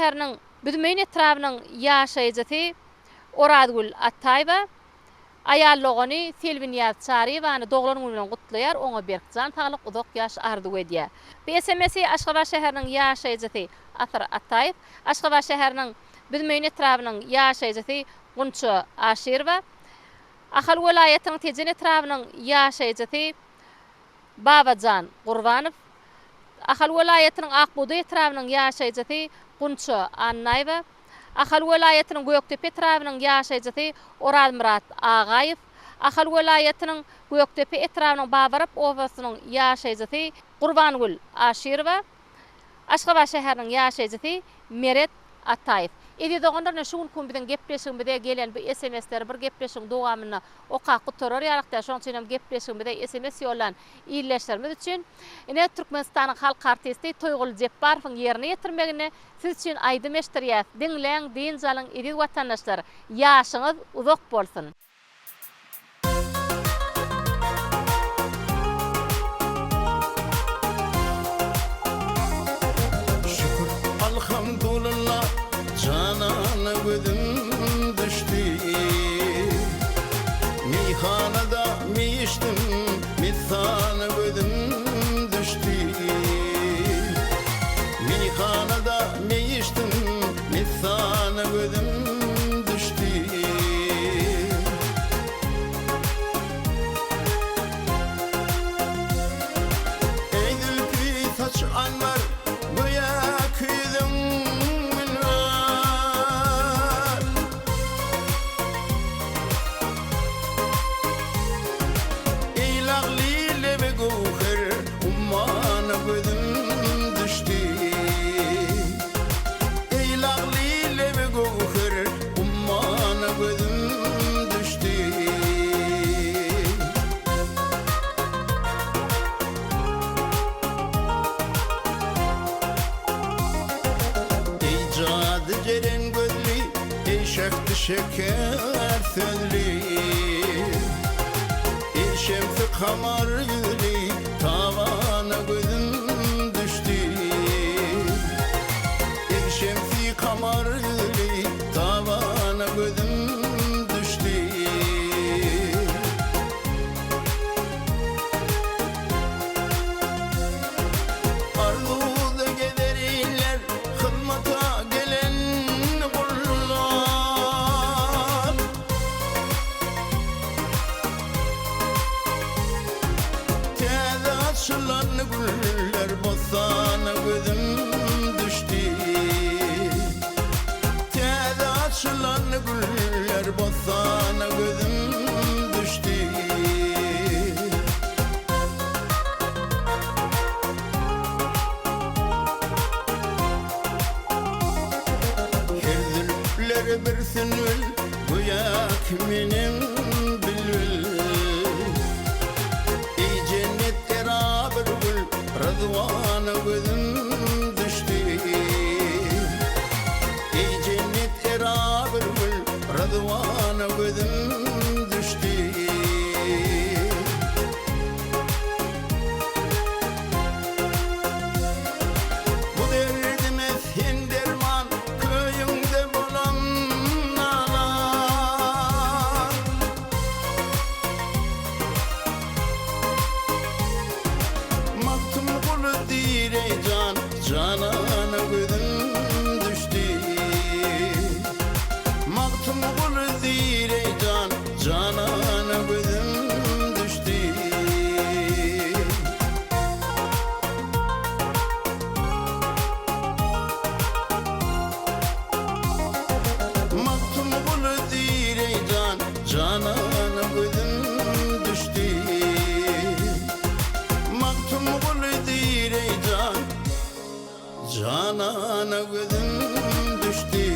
Şäheriniň Büzmeýin etrabynyň ýaşaýjysy Orazgül Ataýewa aýal dogany Selbinýaz Çaryýewany doglan güni bilen gutlaýar, oňa berk jan saglyk, uzak ýaş arzuw edýär. Bu SMS-i Aşgabat şäheriniň ýaşaýjysy Asyr Ataýew, Aşgabat şäheriniň Büzmeýin etrabynyň ýaşaýjysy Gunça Aşyrowa, Ahal welaýatynyň Tejen etrabynyň ýaşaýjysy Babajan Gurbanow, Ahal welaýatynyň Ak bugdaý etrabynyň ýaşaýjysy Gunça Annaýewa, Ahal welaýatynyň Gökdepe etrabynyň ýaşaýjysy Orazmyrat Agaýew, Ahal welaýatynyň Gökdepe etrabynyň Babarap obasynyň ýaşaýjysy Gurbangül Aşyrowa, Aşgabat şäheriniň ýaşaýjysy Meret Ataýew. Eziz doganlar ine şu günki gün biziň gepleşigimize gelen bu SMS-leri bir gepleşigiň dowamynda okap gutarar ýalyk däl. Şonuň üçin hem gepleşigimize sms ýollan ildeşlerimiz üçin ine Türkmenistanyň halk artisti Toýguly Jepbarowyň ýerine ýetirmeginde siz üçin aýdym eşdirýäs. Diňläň, dynç alyň eziz watandaşlar. Ýaşyňyz uzak bolsun! Şükür Alhamdulillah janana gözüm düşdi Meýhanada meý içdim messana gözüm düşdi Meýhanada meý içdim messana gözüm düşdi. Eý zülpi saçy anbar, göýä küýzüň münber. Eý lagly lebi göwher, ummana gözüm düşdi. Eý lagly lebi göwher, ummana gözüm düşdi. Eý jady jeren gözli, eý şähdi şeker sözli. Eý şemsi kamar ýüzli, tabana gözüm düşdi. Eý şemsi kamar ýüzli, tabana gözüm düşdi. Arzuwda gezer iller, hyzmata gelen gullar. Täze açylan güller bossana gözüm düşdi. Täze açylan güller bossana gözüm düşdi. Her zülpleri bir sünbül, göýäki menem bilbil. Eý jennet era bir gül, Ryzwana gözüm düşdi. Eý jennet era bir gül, Ryzwana gözüm düşdi. Bu derdime sen derman, Köýüňde bolan nalan. Magtymguly diýr eý jan, janana gözüm düşdi. Magtymguly diýr eý jan, janana gözüm düşdi. Magtymguly diýr eý jan, janana gözüm düşdi. Magtymguly diýr eý jan, janana gözüm düşdi.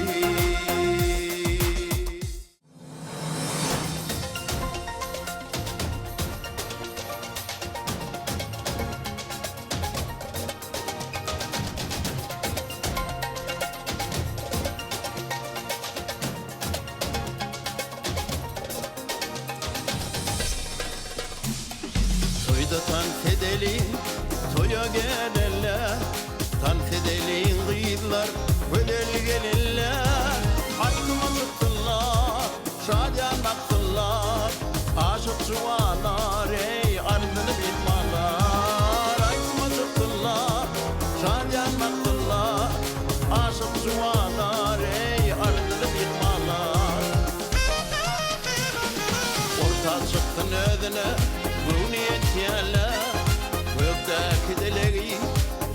Toýda tans edeliň, toýa gelenler, Tans edeliň gyzlar, gözel. juwanlar, eý, arzyly myhmanlar. Orta çyksyn özüne göwni ýetýänler, Gökdäki dilegi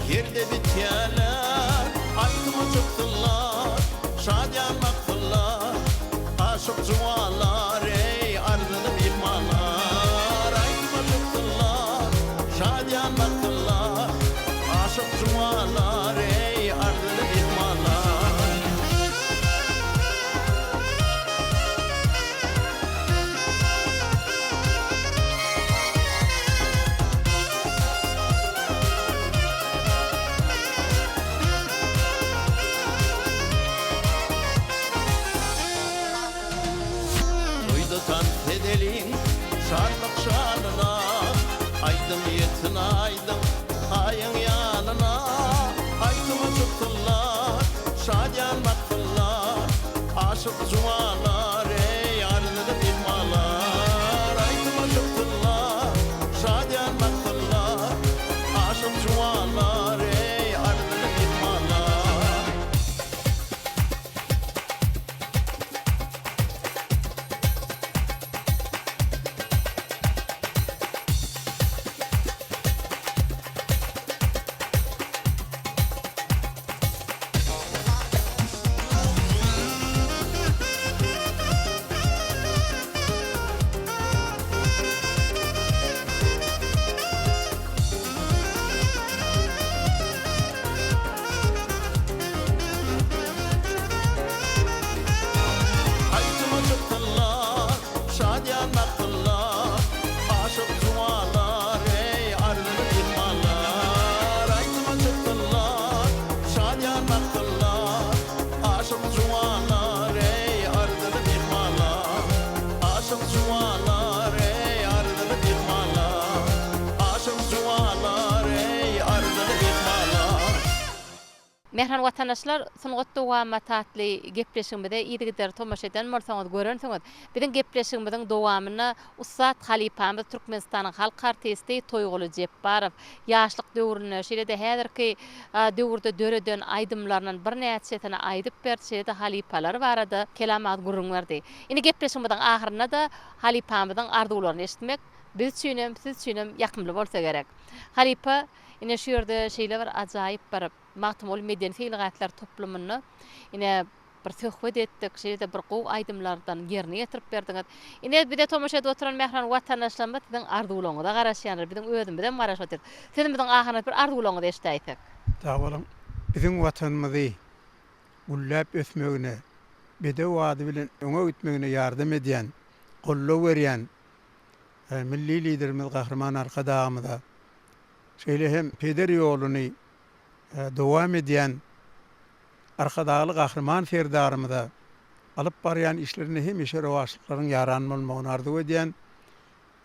ýerde bitýänler. Aýdyma çyksynlar, şadyýan baksynlar, Aşyk juwanlar, eý, arzyly myhmanlar. Aýdyma çyksynlar, şadyýan baksynlar, Aşyk juwanlar, eý, arzyly myhmanlar. Toýda tans edeliň şatlyk şanyna, Aýdym ýetsin aýdyň aýyň ýanyna, Aýdyma çyksynlar, şadyýan baksynlar, Aşyk juwanlar, eý, arzyly myhmanlar, Aýdyma çyksynlar, şadyýan baksynlar, Aşyk juwanlar, eý, arzyly myhmanlar. Aýdyma çyksynlar, şadyýan baksynlar, Aşyk juwanlar, eý, arzyly myhmanlar. Aýdyma çyksynlar, şadyýan baksynlar, Aşyk juwanlar, eý, arzyly myhmanlar. Aşyk juwanlar, eý, arzyly myhmanlar. Aşyk juwanlar, eý, arzyly myhmanlar. Mähriban watandaşlar, Sungat dowamaty atly gepleşigimize yzygider tomaşa eden bolsaňyz görensiňiz, biziň gepleşigimiziň dowamynda ussat halypamyz Türkmenistanyň halk artisti Toýguly Jepbarow ýaşlyk döwründe şeýle-de häzirki döwürde döreden aýdymlaryndan birnäçesini aýdyp berdi, şeýle-de halypalary barada kelam agyz gürrüň berdi. Indi gepleşigimiziň ahyrynda-da halypamyzyň arzuwlaryny eşitmek biz üçinem, siz üçinem ýakymly bolsa gerek. Halypa, Ine şu ýerde şeýle bir ajaýyp bir Magtymguly medeni seýilgähler toplumynda ine bir söhbet etdik, şeýle-de bir gowy aýdymlardan ýerine ýetirip berdiňiz. Ine bize tomaşa edip oturan mähriban watandaşlarymyz siziň arzuwlaryňyza garaşýandyr, biziň özümizem garaşyp otyrys. Sözümiziň ahyrynda bir arzuwlaryňyzy eşidäýsek. Sag boluň. Biziň Watanymyzy gülläp ösmegine, bedew ady bilen öňe gitmegine ýardam edýän, goldaw berýän Milli Liderimiz Gahryman Arkadagymyza, şeýle hem peder ýoluny dowam edýän Arkadagly Gahryman Serdarymyza alyp barýan işlerinde hemişe rowaçlyklaryň ýaran bolmagyny arzuw edýän,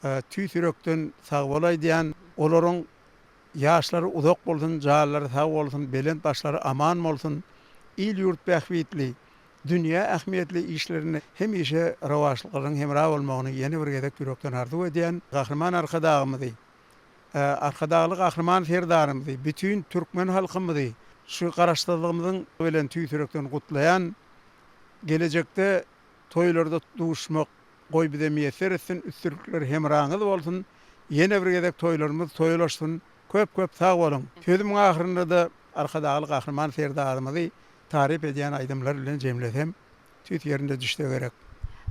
tüýs ýürekden sagbol aýdýan, olaryň ýaşlary uzak bolsun, janlary sag bolsun, belent başlary aman bolsun, il-ýurt bähbitli, dünýä ähmiýetli işlerinde hemişe rowaçlyklaryň hemra bolmagyny ýene bir gezek ýürekden arzuw edýän Gahryman Arkadagymyzy, Arkadagly Gahryman Serdarymyzy, bütin türkmen halkymyzy şu Garaşsyzlygymyzyň bilen tüýs ýürekden gutlaýan, gelejekde toýlarda duşmak goý bize miýesser etsin, üstünlikler hemraňyz bolsun, ýene bir gezek toýlarymyz toýa ulaşsyn, köp köp sag boluň! Sözümiň ahyrynda-da Arkadagly Gahryman Serdarymyzy taryp edýän aýdymlar bilen jemlesem, tüýs ýerinde düşse gerek.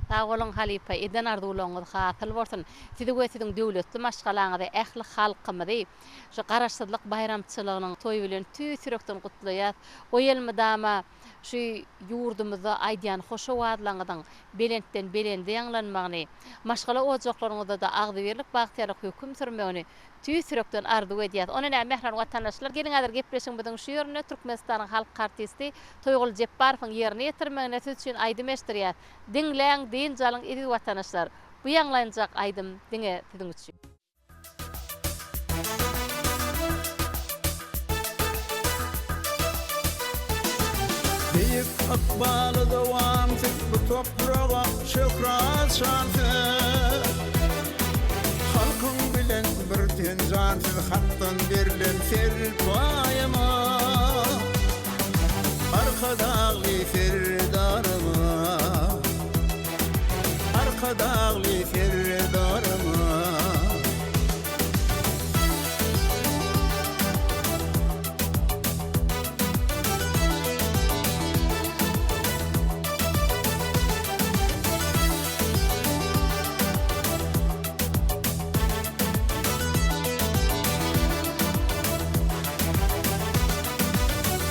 Sag boluň halypa, eden arzuwlaryňyz hasyl bolsun. Sizi we siziň döwletli maşgalaňyzy, ähli halkymyzy şu Garaşsyzlyk baýramçylygynyň toýy bilen tüýs ýürekden gutlaýas. Goý elmydama şu ýurdumyzda aýdýan hoş owazlaryňyzyň belentden belende ýaňlanmagyny, maşgala ojaklaryňyzda-da agzybirlik, bagtyýarlyk höküm sürmegini Tüýs ýürekden arzuw edýäs. Onda näme mähriban watandaşlar, geliň häzir gepleşigimiziň şu ýerinde Türkmenistanyň halk artisti Toýguly Jepbarowyň ýerine ýetirmeginde siz üçin aýdym eşdirýäs. Diňläň, dynç alyň eziz watandaşlar. Bu ýaňlanjak aýdym diňe siziň üçin. Beýik ykbaly dowam siz bu topraga şöhrat şan siz. Halkyň bilen bir ten jan siz hakdan berlen serpaýyma. Arkadagly Serdaryma Arkadagly Serdaryma.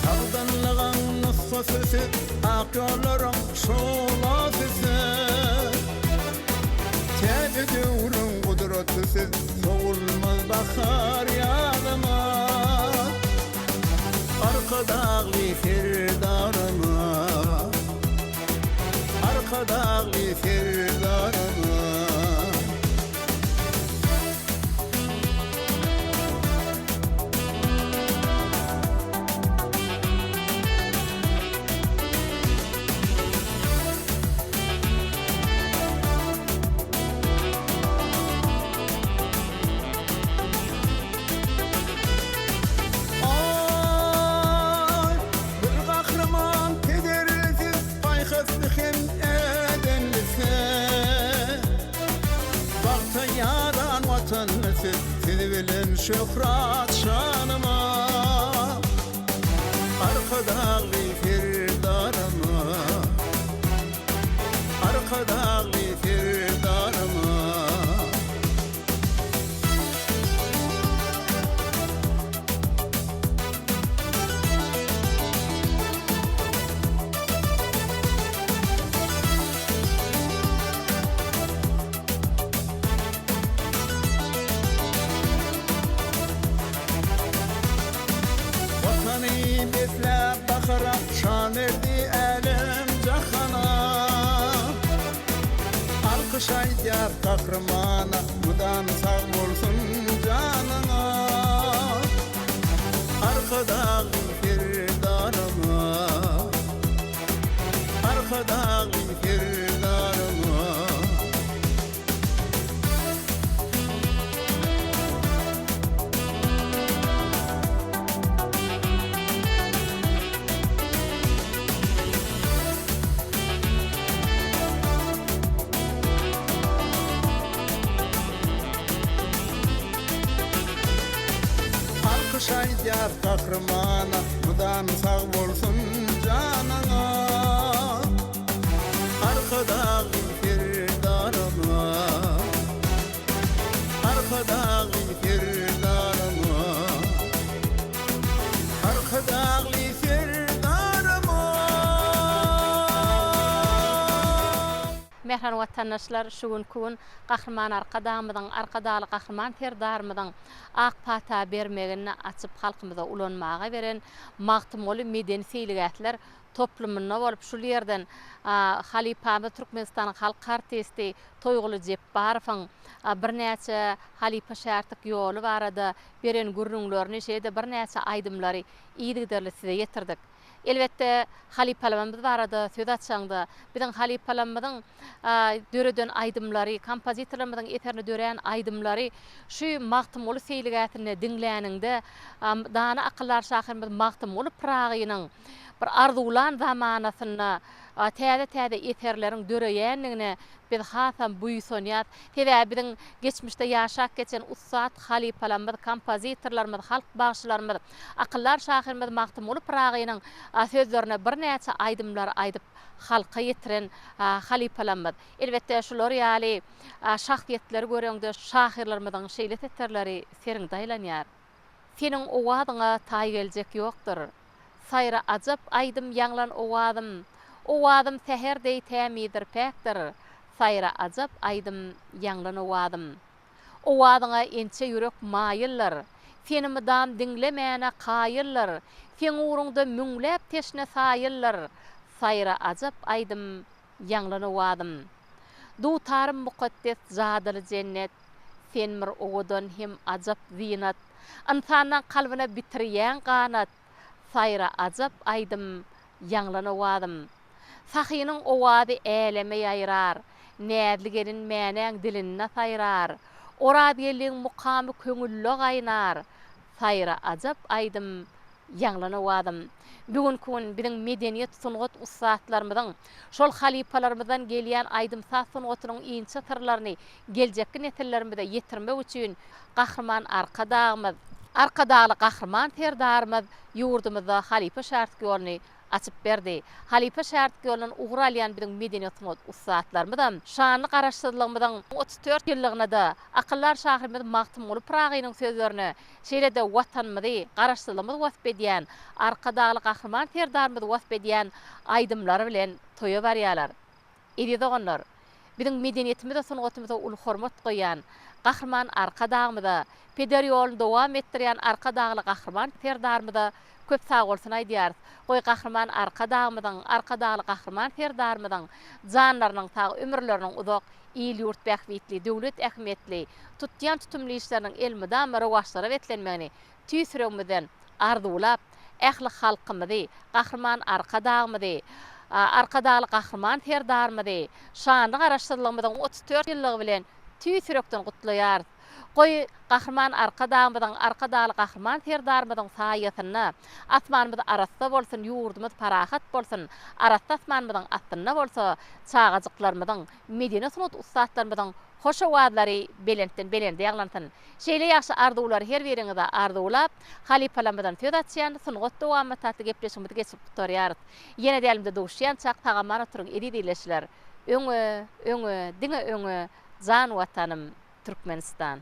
Sagdynlygyň nusgasy siz, ak ýollaryň şuglasy siz. Täze döwrüň gudraty siz, sowulmaz bahar ýazyma. Arkadagly Serdaryma, Arkadagly Serdaryma. Aý, bir gahryman pederli siz, paýhasly hem edenli siz. Bagta ýaran Watanly siz, siz bilen şöhrat şanyma. Arkadagly Serdaryma, Arkadagly Serdaryma. Watany besläp bahara, şan berdi älem-jahana. Alkyş aýdýar gahrymana, mydam sag bolsun janyňa. Arkadagly Serdaryma. Arkadagly Serdaryma. Alkyş aýdýar gahrymana, mydam sag bolsun janyňa. Arkadagly Serdaryma, Arkadagly Serdaryma, Arkadagly Serdaryma. Mähriban watandaşlar, şu günki gün Gahryman Arkadagymyzyň, Arkadagly Gahryman Serdarymyzyň ak pata bermegini açyp halkymyza ulanmaga beren Magtymguly medeni seýilgähler toplumynda bolup, şul ýerden halypamyz Türkmenistanyň halk artisti Toýguly Jepbarowyň birnäçe halypa-şärtlik ýoly barada beren gürrüňlerini, şeýle-de birnäçe aýdymlary yzygiderli size ýetirdik. Elbetde, halypalarymyz barada söz açaňda, biziň halypalarymyzyň döreden aýdymlary, kompozitorlarymyzyň eserinde dörän aýdymlary şu Magtymguly seýilgähinde diňläniňde, dana akyldar şahyrymyz Magtymguly Pyragynyň bir arzuwlan zamanasynda täze-täze eserleriň döreýändigine biz hasam buýsanýas. Sebäbi biziň geçmişde ýaşap geçen ussat halypalarymyz, kompozitorlarymyz, halk bagşylarymyz, akyldar şahyrymyz Magtymguly Pyragynyň sözlerine birnäçe aýdymlary aýdyp halka ýetiren halypalarymyz. Elbetde, şular ýaly şahsyýetleri göreňde şahyrlarymyzyň şeýle setirleri seriňde aýlanýar. Seniň owazyňa taý geljek ýokdur. Saýra ajap aýdym ýaňlan owazym, Owazym säher deý tämizdir päkdir, Saýra ajap aýdym ýaňlan owazym. Owazyňa ençe ýürek maýyldyr, Seni mydam diňlemäne kaýyldyr, Seň ugruňda müňläp teşne saýyldyr, Saýra ajap aýdym ýaňlan owazym. Dutarym mukaddes jadyly jennet, Sen bir owadan hem ajap zynat, Ynsanlaň kalbyna bitirýäň ganat, Saýra ajap aýdym, ýaňlan owazym. Sahynyň owazy äleme ýaýrar, Näzli gelin Mänäň dilinde saýrar, Orazgeldiň mukamy köňülde gaýnar, Saýra ajap aýdym, Ýaňlan owazym! Bu günki gün biziň medeniýet, sungat ussatlarymyzyň, şol halypalarymyzdan gelýän aýdym-saz sungatynyň inçe syrlaryny geljekki nesillerimize ýetirmek üçin Gahryman Arkadagymyz, Arkadagly Gahryman Serdarymyz ýurdumyzda halypa-şägirtlik ýoluny açyp berdi. Halypa-şägirtlik ýolundan ugur alýan biziň medeniýet-sungat ussatlarymyzam şanly Garaşsyzlygymyzyň 34 ýyllygyna-da akyldar şahyrymyz Magtymguly Pyragynyň sözlerine, şeýle-de Watanymyzy, Garaşsyzlygymyzy wasp edýän, Arkadagly Gahryman Serdarymyzy wasp edýän aýdymlary bilen toýa barýarlar. Eziz doganlar! Biziň medeniýetimize, sungatymyza uly hormat goýýan Gahryman Arkadagymyza, peder ýoluny dowam etdirýän Arkadagly Gahryman Serdarymyza köp sagbolsun aýdýarys. Goý, Gahryman Arkadagymyzyň, Arkadagly Gahryman Serdarymyzyň janlarynyň sag, ömürleriniň uzak, il-ýurt bähbitli, döwlet ähmiýetli, tutýan tutumly işleriniň elmydama rowaçlara beslenmegini tüýs ýüregimizden arzuwlap, ähli halkymyzy, Gahryman Arkadagymyzy, Arkadagly Gahryman Serdarymyzy şanly Garaşsyzlygymyzyň 34 ýyllygy bilen tüýs ýürekden gutlaýarys. Goý, Gahryman Arkadagymyzyň, Arkadagly Gahryman Serdarymyzyň saýasynda asmanymyz arassa bolsun, ýurdumyz parahat bolsun, arassa asmanymyzyň astynda bolsa çagajyklarymyzyň, medeni-sungat ussatlarymyzyň hoş owazlary belentden-belende ýaňlansyn! Şeýle ýagşy arzuwlary her biriňize arzuwlap, halypalarymyzdan söz açýan Sungat dowamaty atly gepleşigimizi geçirip gutarýarys. Ýene dälimde duşýançak sag-aman oturyň eziz ildeşler! Öňe, öňe, diňe öňe, jan Watanym, Türkmenistan!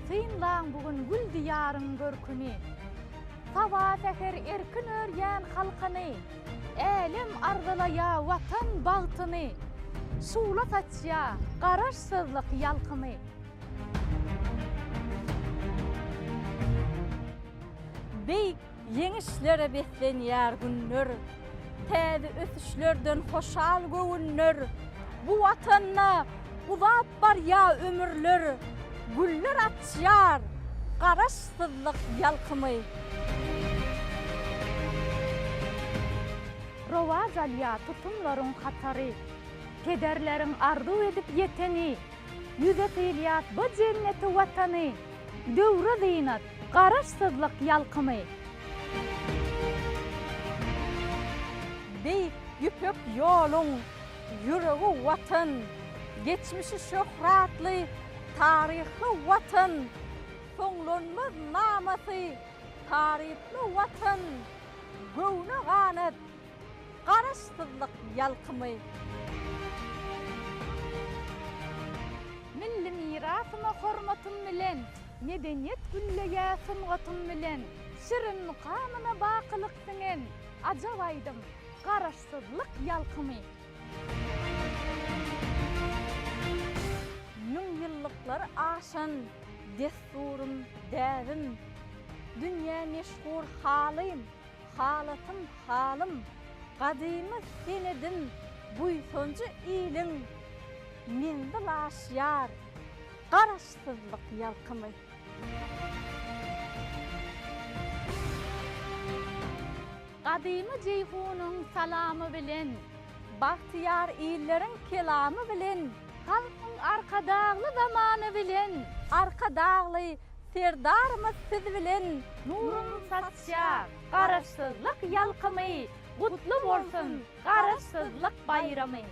Synlaň bu gün gül diýaryň görküni, Saba-säher erkin örýän halkyny, Älem arzylaýa Watan bagtyny, Şugla saçýa Garaşsyzlyk ýalkymy. Beýik Ýeňişlere beslenýär günler, Täze ösüşlerden hoşal göwünler. Bu Watanda uzap barýar ömürler, Güller açýar Garaşsyzlyk ýalkymy. Rowaç alýar tutumlaryň hatary, Pederleriň arzuw edip ýeteni. Ýüze sylýas bu jenneti Watany, Döwre zynat, Garaşsyzlyk ýalkymy. Beýik Ýüpek ýoluň ýüregi Watan, Geçmişi şöhratly, taryhly Watan, Soňlanmaz namasy, taryply Watan, Göwne ganat. Garaşsyzlyk ýalkymy. Milli mirasyma hormatym bilen, Medeniýet gülleýär sungatym bilen, Şirin mukamyna bakylyk siňen, Ajap aýdym, Garaşsyzlyk ýalkymy. Müňýyllyklar aşan dessurym, däbim, Dünýä meşhur halym, halatym, halym, Gadymy senedim, buýsanjy iliň, Menzil aşýar Garaşsyzlyk ýalkymy. Gadymy Jeýhunyň salamy bilen. Bagtyýar illeriň kelamy bilen. Halkyň Arkadagly zamany bilen. Arkadagly Serdarymyz siz bilen. Nurun saçýar Garaşsyzlyk ýalkymy. Gutly bolsun Garaşsyzlyk baýramy!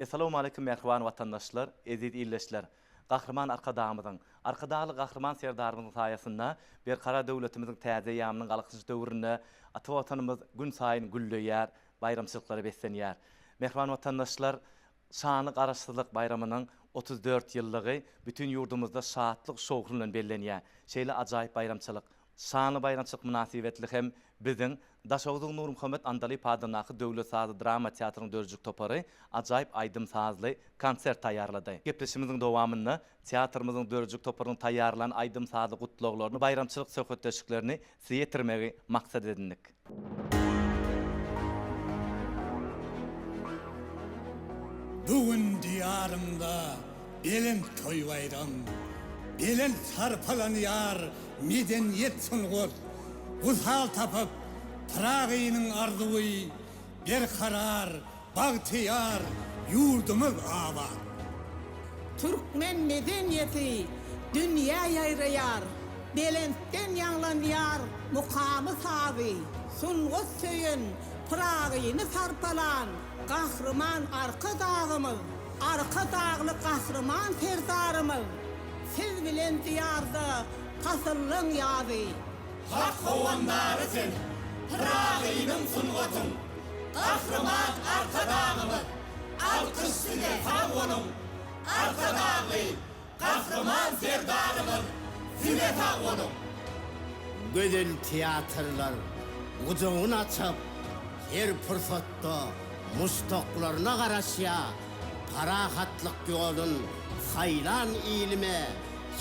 Essalawmaleýkim mähriban watandaşlar, eziz ildeşler! Gahryman Arkadagymyzyň, Arkadagly Gahryman Serdarymyzyň saýasynda Berkarar döwletimiziň täze eýýamynyň Galkynyş döwründe ata Watanymyz günsaýyn gülleýär, baýramçylyklara beslenýär. Mähriban watandaşlar, Şanly Garaşsyzlyk baýramynyň 34 ýyllygy bütin ýurdumyzda şatlyk-şowhun bilen bellenýär. Şeýle ajaýyp baýramçylyk, şanly baýramçylyk mynasybetli hem biziň Daşogzuň Nurmuhammet Andalyp adyndaky döwlet sazly drama teatrynyň döredijilik topary ajaýyp aýdym-sazly konsert taýýarlady. Gepleşigimiziň dowamynda teatrymyzyň döredijilik toparynyň taýýarlan aýdym-sazly gutlaglaryny, baýramçylyk söhbetdeşliklerini size ýetirmegi maksat edindik. Bu gün Diýarymda belent toý-baýram, Belent sarpalanýar medeniýet-sungat. Wysal tapyp, Pyragynyň arzuwy, Berkarar, bagtyýar ýurdumyz abat. Türkmen medeniýeti dünýä ýaýraýar, Belentden ýaňlanýar mukamy sazy. Sungat söýen, Pyragyny sarpalan Gahryman Arkadagymyz, Arkadagly Gahryman Serdarymyz, Siz bilen Diýarda pasyllaň ýazy. Hak howandary sen, Pyragynyň sungatyň, Gahryman Arkadagymyz, alkyş size sag boluň! Arkadagly Gahryman Serdarymyz size sag boluň! Gözel teatrlar gujagyn açyp, her pursatda muşdaklaryna garaşýar, parahatlyk ýolun saýlan ilime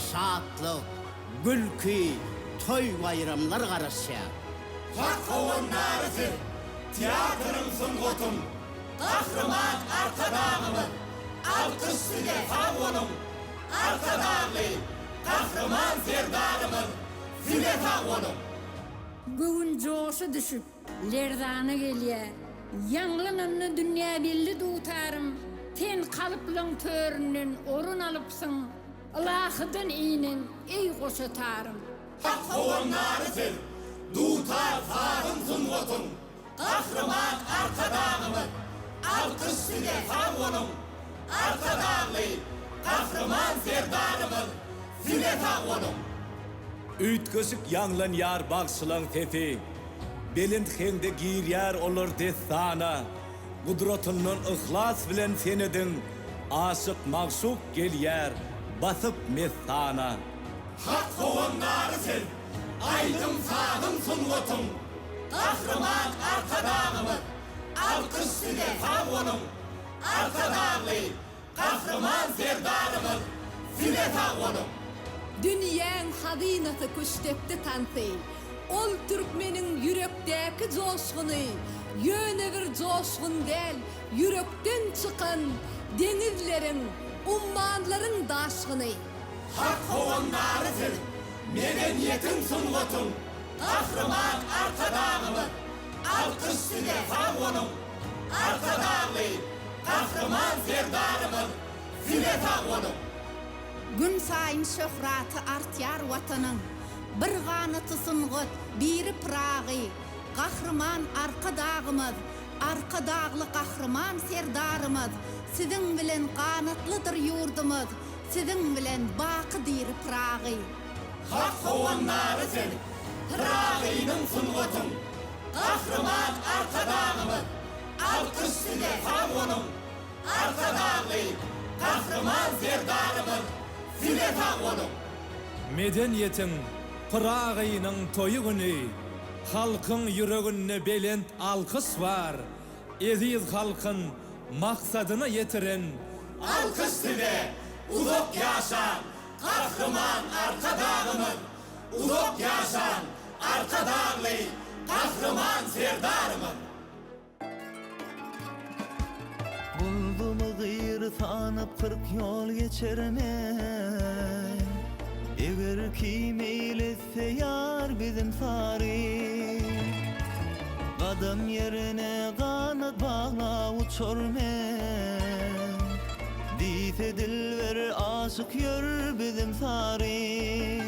şatlyk, gülki, toý-baýramlar garaşýar. Hak howandary siz, teatryň sungatyň, Gahryman Arkadagymyz! Alkyş size sag boluň! Arkadagly Gahryman Serdarymyz size sag boluň! Göwün joşa düşüp, lerzana gelýär. Ýaňlananda dünýä belli dutarym, Sen kalplaň töründen orun alypsyň, Ylahydan inen, eý goşa tarym. Hak howandary siz, dutar sazyň sungatyň, Gahryman Arkadagymyz, alkyş size sag boluň! Arkadagly Gahryman Serdarymyz size sag boluň! Üýtgeşik ýaňlanýar bagşylaň sesi, Belent heňde girýär olar dessana. Gudratyndan yhlas bilen senediň, Aşyk-magşuk gelýär basyp messana. Hak howandary siz, aýdym-sazyň sungatyň, Gahryman Arkadagymyz, alkyş size sag boluň! Arkadagly Gahryman Serdarymyz size sag boluň! Dünýäň hazynasy küştdepdi tansy, Ol türkmeniň ýürekdäki joşguny, Ýöne bir joşgun däl, ýürekden çykan Deňizleriň, ummanlaryň daşgyny. Hak howandary siz, medeniýetiň sungatyň, Gahryman Arkadagymyz, alkyş size sag boluň! Arkadagly Gahryman Serdarymyz size sag boluň! Günsaýyn şöhraty artýar Watanyň, Bir ganaty sungat, biri Pyragy. Gahryman Arkadagymyz, Arkadagly Gahryman Serdarymyz, Siziň bilen ganatlydyr ýurdumyz, Siziň bilen baky diri Pyragy. Hak howandary siz, Pyragynyň sungatyň, Gahryman Arkadagymyz, alkyş size sag boluň! Arkadagly Gahryman Serdarymyz size sag boluň! Medeniýetiň, Pyragynyň toýy güni, Halkyň ýüreginde belent alkyş bar, Eziz halkyn maksadyna ýetiren. Alkyş size, uzak ýaşaň, Gahryman Arkadagymyz! Uzak ýaşaň, Arkadagly Gahryman Serdarymyz! Guldumy gyr sanyp 40 ýol geçer men Eger ki meýil etse ýar bizim sary Gadam ýerine ganat baglap uçar men Diýse dilber aşyk ýör bizim sary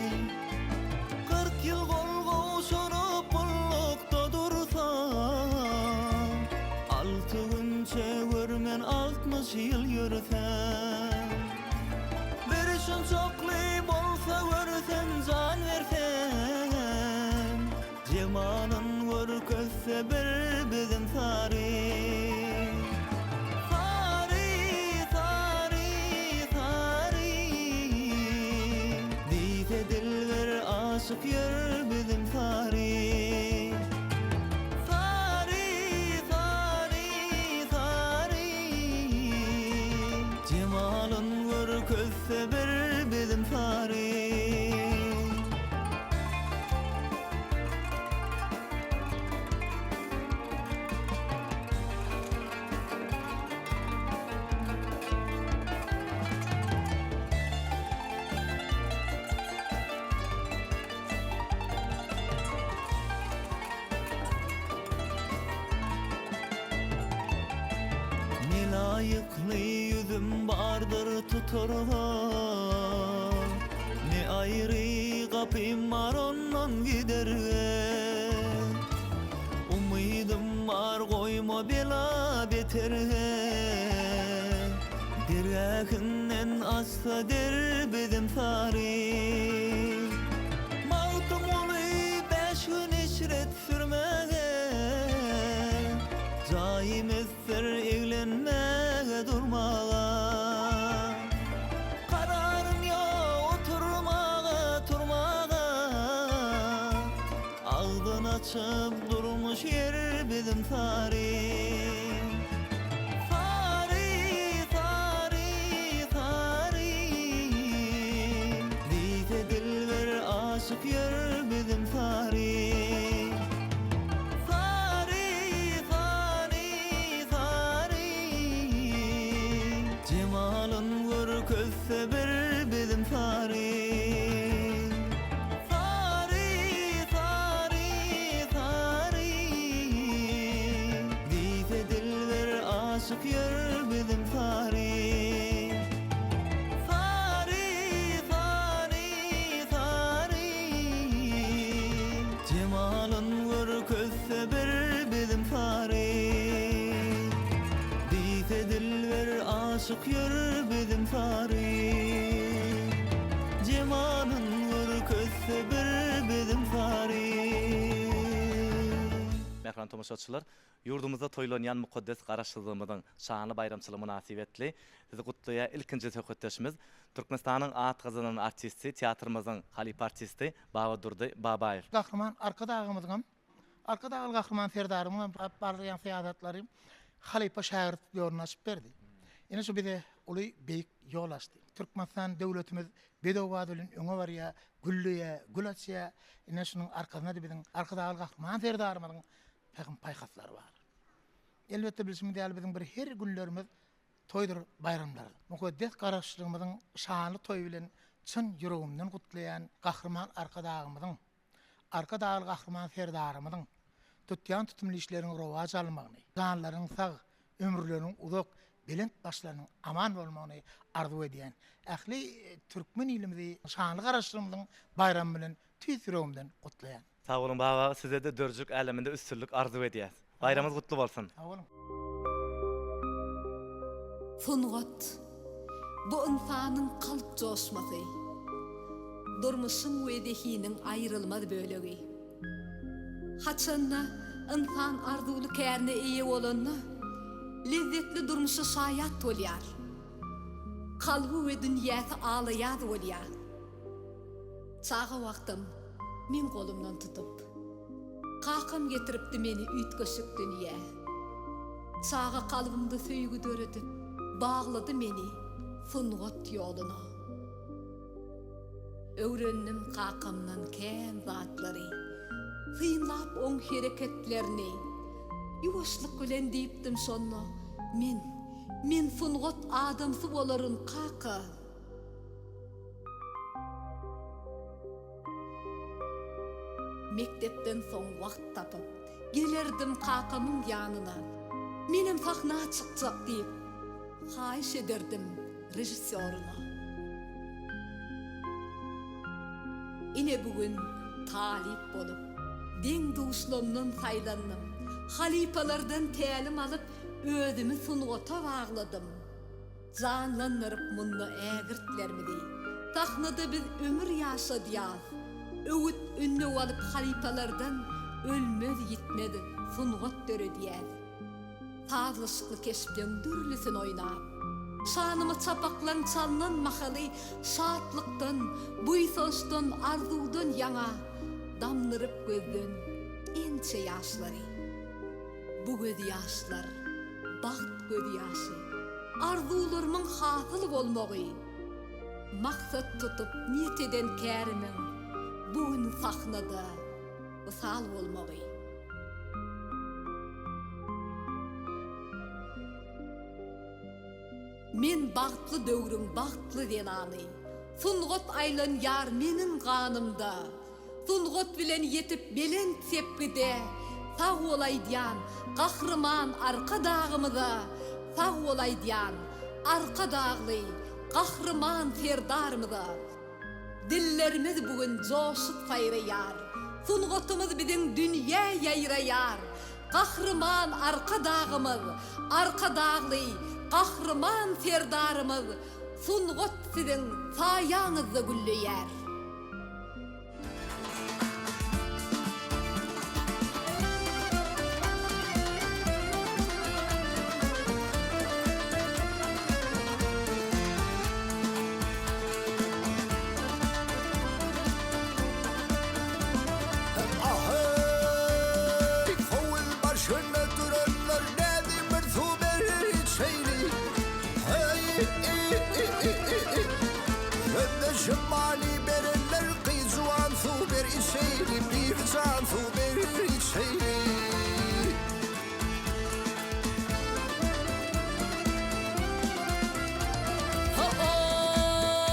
40 ýyl gol gowşuryp gullukda dursam, Alty günçe görmen 60 ýyl ýörsem. Bir şunçakly bolsa görsem jan bersem, Jemalyn görkezse bir bizim sary. Sary, sary, sary, Diýse dilber aşyk ýör bizim sary. Sary, sary, sary, Jemalyn görkezse bir bizim sary. Ne laýykly ýüzüm bardyr tutarga, Ne aýry gapym bar ondan giderge. Umydym bar goýma bela beterge, Dergähiňden açsa derbizim sary. Magtymguly bäş gün eşret sürmäge, Jaýym ösdür eglenmäge durmaga. Kararym ýok oturmaga turmaga, Agzyn açyp durmuş ýer bizim sary. Sary, sary, sary, Diýse dilber aşyk ýör bizim sary. Sary, sary, sary, Jemal. Aşyk ýör bizim sary. Jemalyn görkezse bir bizim sary. Mähriban tomaşaçylar, ýurdumyzda toýlanýan mukaddes Garaşsyzlygymyzyň şanly baýramçylygy mynasybetli sizi gutlaýar ilkinji söhbetdeşimiz Türkmenistanyň at gazanan artisti, teatrymyzyň halypa artisti Babadurdy Babaýew. Gahryman Arkadagymyzyňam Arkadagly Gahryman Serdarymyň alyp barýan syýasatlary halypa-şägirt ýoluny açyp berdi. Ine şu bize uly beýik ýol açdy. Türkmenistan döwletimiz bedew bady bilen öňe barýar, gülleýär, gül açýar. Ine şunuň arkasynda-da biziň Arkadagly Gahryman Serdarymyzyň pähim-paýhaslary bar. Elbetde bilşimiz ýaly biziň bir her günlerimiz toýdur baýramlar. Mukaddes Garaşsyzlygymyzyň şanly toýy bilen çyn ýüregimden gutlaýan Gahryman Arkadagymyzyň Arkadagly Gahryman Serdarymyzyň tutýan tutumly işleriniň rowaç almagyny, janlarynyň sag, ömürleriniň uzak, belent başlarynyň aman bolmagyny arzuw edýän ähli türkmen ilimizi şanly Garaşsyzlygymyzyň baýramy bilen tüýs ýüregimden gutlaýan. Sag boluň Baba aga sizede dörjük äleminde üstünlik arzuw edýäs. Baýramyňyz gutly bolsun. Sag boluň. Sungat, bu ynsanyň kalp joşmasy, durmuşyň we zehiniň aýrylmaz bölegi. Haçanda ynsan arzuwly kärine eýe bolanda, lezzetli durmuşa şaýat bolýar. Kalby we dünýäsi alaýaz bolýar. Çaga wagtym meň golumdan tutup. Kakam getiripdi meni üýtgeşik dünýä. Çaga kalbymda söýgi döredip, baglady meni sungat ýoluna. Öwrendim kakamdan kän zatlary, synlap oň hereketlerini. Ýuwaşlyk bilen diýipdim şonda, Men, men sungat adamsy bolaryn, kaka! Mekdepden soň wagt tapyp, gelerdim kakamyň ýanyna. Menem sahna çykjak diýip, haýyş ederdim režissýoryna. Ine bu gün talyp bolup, deň-duşlamdan saýlandym. Halypalardan tälim alyp, özümi sungata bagladym. Janlandyryp munda ägirtlerimizi, Sahnada biz ömür ýaşadýas. Öwüt-ündew alyp halypalardan Ölmez-ýitmez sungat döredýäs. Sazlaşykly keşpleň dürlüsin oýnap, Şanyma çapaklaň çalnan mahaly Şatlykdan, buýsançdan, arzuwdan ýaňa Damdyryp gözden ençe ýaşlary. Bu gözýaşlar, bagt gözýaşy. Arzuwlarymyň hasyl bolmagy. Maksat tutup niýet eden kärimiň bu gün sahnada wysal bolmagy. Men bagtly döwrüň bagtly zenany. Sungat aýlanýar meniň ganymda. Sungat bilen ýetip belent sepgide Sag bol aýdýan Gahryman Arkadagymyza Sag bol aýdýan Arkadagly Gahryman Serdarymyza Dillerimiz bu gün joşup saýraýar Sungatymyz biziň dünýä ýaýraýar Gahryman Arkadagymyz Arkadagly Gahryman Serdarymyz Sungat siziň saýaňyzda gülleýär. Aheý, howul başynda duranlar näzi bir suw berer içeýli. Heý-i-i-i-i-i. Sözleşip many berenler gyz juwan suw ber içeýli, Bibijan suw ber içeýli. Ho-ow,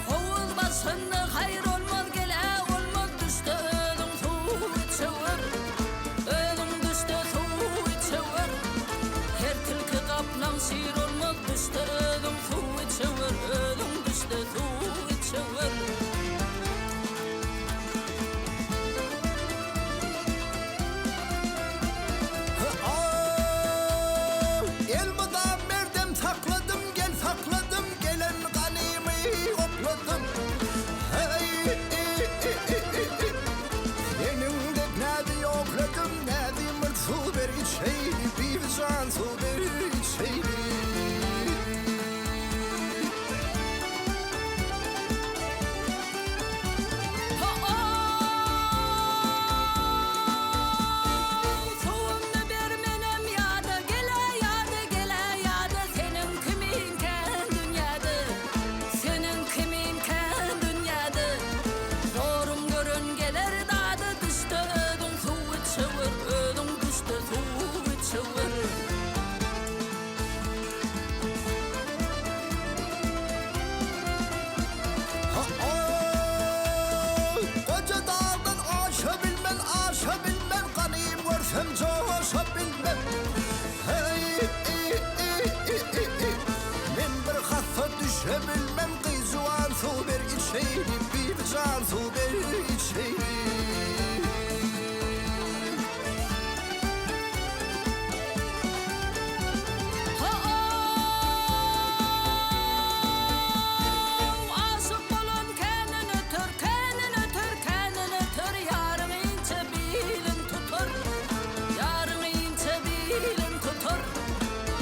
howuz başynda haýyr olmaz, gel-ä olmaz, düşde özüň suw içewer. Özüň düşde suw içewer. Her tilki gaplaň şir olmaz, düşde özüň suw içewer, özüň düşde suw içewer. Bibijan suw ber içeýli. Ho-ow, aşyk bolan känden öter, känden öter, känden öter, Ýaryň inçe bilin tutar, ýaryň inçe bilin tutar.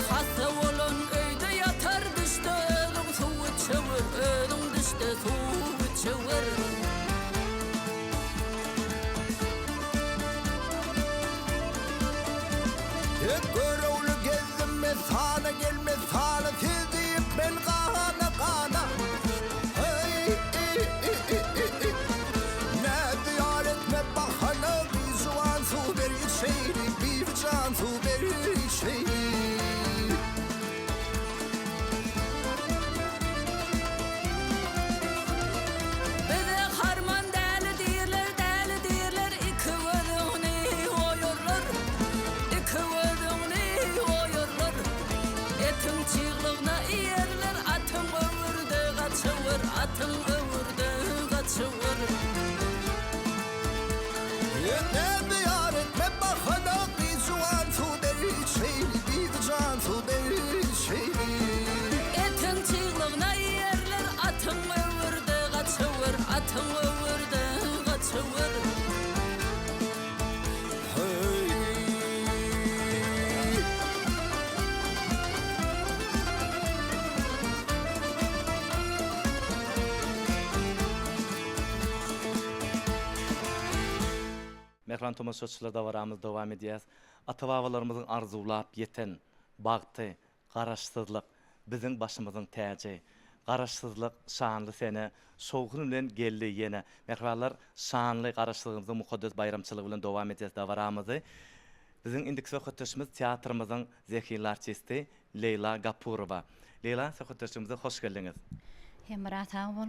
Hassa bolan öýde ýatar, düşde özüň suw içewer, özüň düşde suw içewer. Dek Görogly gezdim messana gelmez sana siz diýip men gana gana Heý-i-i-i-i-i Näzi ýar etme bahana Bijuwan suw ber içeýli Bibijan suw ber içeýli. Bize harman däli diýrler, däli diýrler, Iki gözüňi oýarlar, iki gözüňi oýarlar. Etiň çyglygna iýerler, atyň öwür-de gaçywer, atyň öwür-de gaçywer. Näme ýar etme bahana gyz juwan suw ber içeýli Bibijan suw ber içeýli. Etiň çyglygna iýerler atyň öwür-de gaçywer atyň öwür-de gaçywer. Mähriban tomaşaçylar dabaramyzy dowam edýäs. Ata-babalarymyzyň arzuwlap ýeten bagty, Garaşsyzlyk, biziň başymyzyň täji. Garaşsyzlyk şanly sene, şowhun bilen geldi ýene. Mähribanlar, şanly Garaşsyzlygymyzyň mukaddes baýramçylygy bilen dowam edýäs dabaramyzy. Biziň indiki söhbetdeşimiz teatrymyzyň zehinli artisti Leýla Gapurowa. Leýla, söhbetdeşligimize hoş geldiňiz. Hemra sag bol.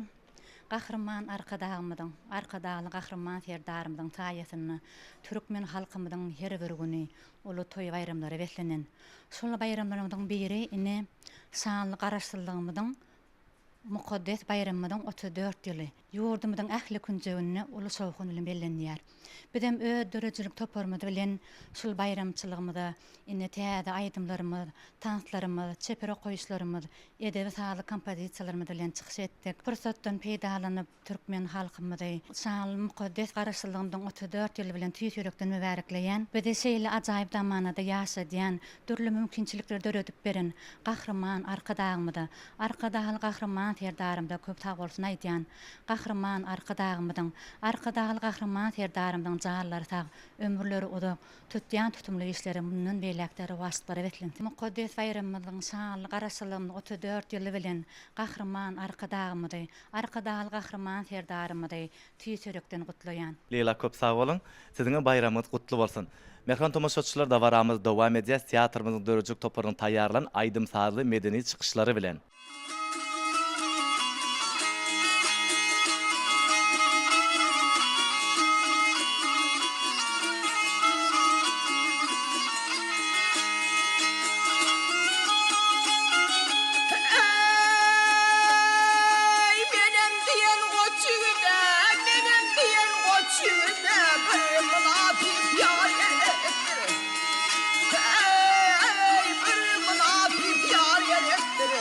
Gahryman Arkadagymyzyň, Arkadagly Gahryman Serdarymyzyň saýasynda türkmen halkymyzyň her bir güni uly toý-baýramlara beslenen. Şol baýramlarymyzyň biri ine, şanly Garaşsyzlygymyzyň mukaddes baýramymyzyň 34 ýyly ýurdumyzyň ähli künjeginde uly şowhun bilen bellenilýär. Bizem öz döredijilik toparymyz bilen şul baýramçylygymyza ine täze aýdymlarymyz, tanslarymyz, çeper okaýyşlarymyz, edebi-sazly kompozisiýalarymyz bilen çykyş etdik. Pursatdan peýdalanyp, türkmen halkymyzy şanly mukaddes Garaşsyzlygymyzyň 34 ýyly bilen tüýs ýürekden mübärekleýän, bizi şeýle ajaýyp zamanada ýaşadýan, dürli mümkinçilikleri döredip beren Gahryman Arkadagymyza, Arkadagly Gahryman Serdarymyza köp sagbolsun aýdýan. Gahryman Arkadagymyzyň, Arkadagly Gahryman Serdarymyzyň janlary sag, ömürleri uzak, tutýan tutumly işleri mundan beýläk-de rowaçlyklara beslensin. Mukaddes baýramymyzyň, şanly Garaşsyzlygymyzyň 34 ýyly bilen Gahryman Arkadagymyzy, Arkadagly Gahryman Serdarymyzy tüýs ýürekden gutlaýan. Leýla köp sag boluň. Siziňem baýramyňyz gutly bolsun. Mähriban tomaşaçylar dabaramyzy dowam edýäs teatrymyzyň döredijilik toparynyň taýýarlan aýdym-sazly medeni çykyşlary bilen. Eý, menem diýen goç ýigide, menem diýen goç ýigide bir mynasyp ýar gerekdir. Eý, bir mynasyp ýar gerekdir.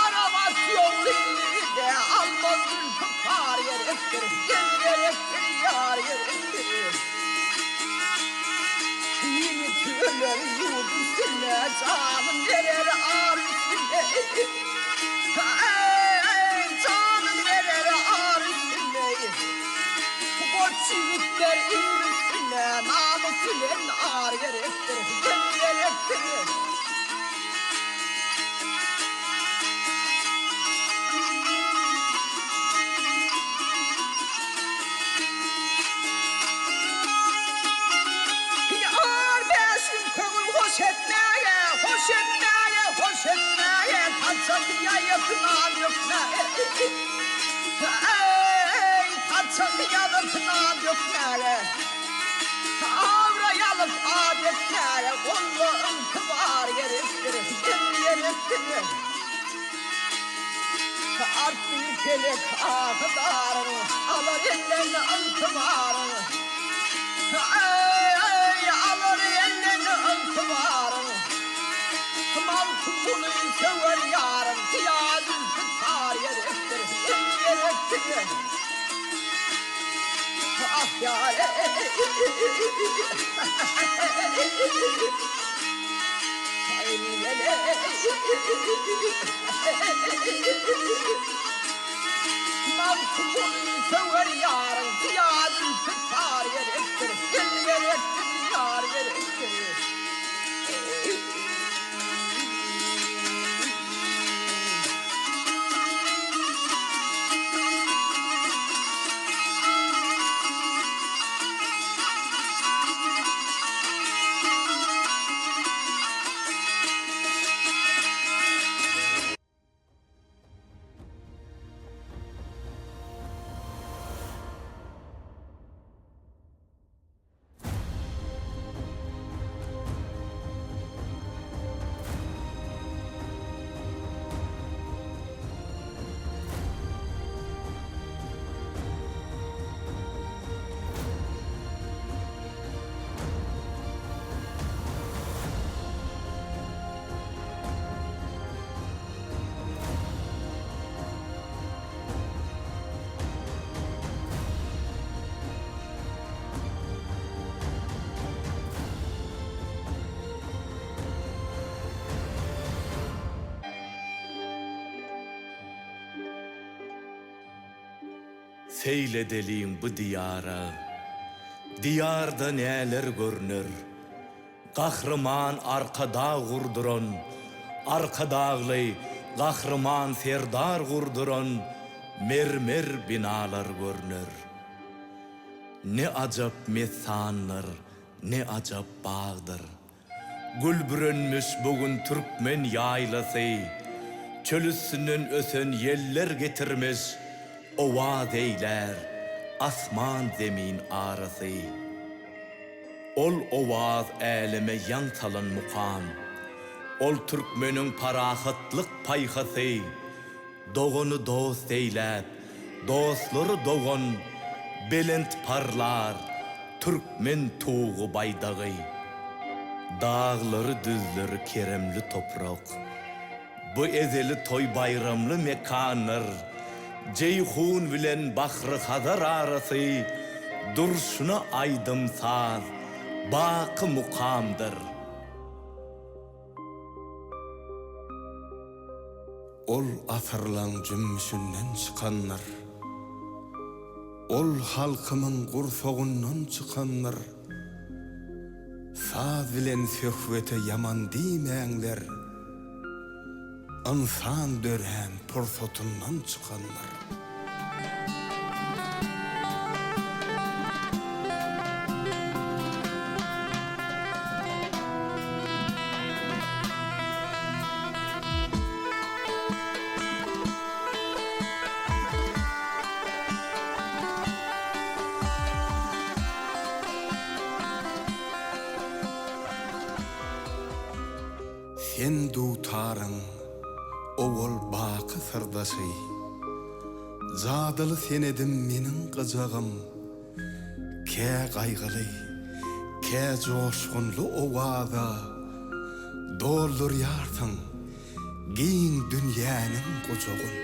Arabat ýogly ýigide almaz zülpükar gerekdir, Gel gerekdir, ýar gerekdir. Ýigit öler ýurt üstünde, Janyn berer ar üstünde. Eý, janyn berer ar üstünde. Goç ýigitler il üstünde, Namys bilen ar gerekdir, Gel gerekdir. Ýar bäşim köňül hoş etmäge, hoş etmäge, hoş etmäge, Saçak ýaýyp nan dökmäge, eý, saçak ýazyp nan dökmäge, Abraý alyp at etmäge, golda ygtybar gerekdir, el gerekdir. Artdy pelek ahy-zaryň, Alar elden ygtybaryň. Eý, alar elden ygtybaryň. Magtymguly söwer ýaryň, Syýa zülpi tar gerekdir, el gerekdir. Ah ýar Magtymguly söwer ýaryň, Syýa zülpi tar gerekdir, el gerekdir, ýar gerekdir. Seýl edeliň bu diýara, Diýarda näler görner? Gahryman Arkadag gurduran, Arkadagly Gahryman Serdar gurduran mermer binalar görner. Ne ajap messandyr, ne ajap bagdyr. Gül bürenmiş bu gün türkmen ýaýlasy. Çöl üstünden ösen ýeller getirmiş, Owaz eýlär asman-zemin arasy. Ol owaz äleme ýaň salan mukam. Ol türkmeniň parahatlyk paýhasy. Dogany dost eýläp, dostlary dogan, Belent parlar türkmen tugy baýdagy. Daglary düzleri keremli toprak. Bu ezeli toý-baýramly mekandyr. Jeýhun bilen Bahry-Hazar arasy durşuna aýdym-saz, baky mukamdyr. Ol asyrlaň jümmüşinden çykandyr. Ol halkymyň gursagyndan çykandyr. Saz bilen söhbete ýaman diýmäňler. Ynsan dörän pursatyndan çykandyr. Sen dutaryň owal baky syrdaşy, Jadyly senedim meniň gyjagym. Kä gaýgyly, kä joşgunly owaza Doldurýarsyň giň dünýäniň gujagyn.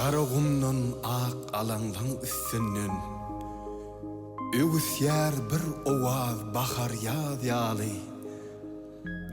Garagumdan ak alaňlaň üstünden Öwüsýär bir owaz bahar-ýaz ýaly.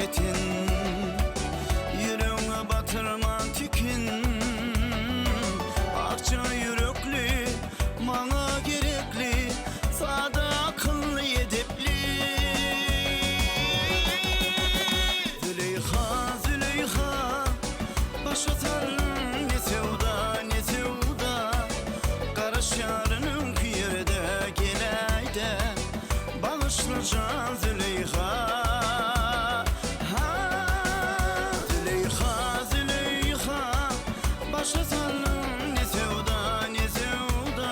ýeke ten Ýüregňe batyrman tikin Akja ýürekli, maňa gerekli Sada akylly edepli Züleýha, Züleýha Başa saldyň ne söwda, ne söwda Garaşýaryn öňki ýerde geläýdä Bagyşla jan Züleýha Ha Züleýha Züleýha Başa saldyň ne söwda ne söwda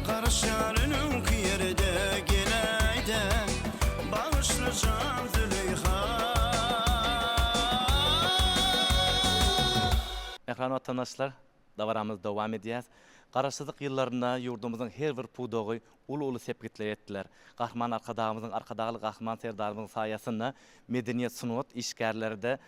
Garaşýaryn öňki ýerde geläýdä Bagyşla jan Züleýha. Mähriban watandaşlar, Dabaramyzy dowam edýäs. Garaşsyzlyk ýyllarynda ýurdumyzyň her bir pudagy uly-uly sepgitlere ýetdiler. Gahryman Arkadagymyzyň, Arkadagly Gahryman Serdarymyzyň saýasynda medeniýet, sungat işgärleri-de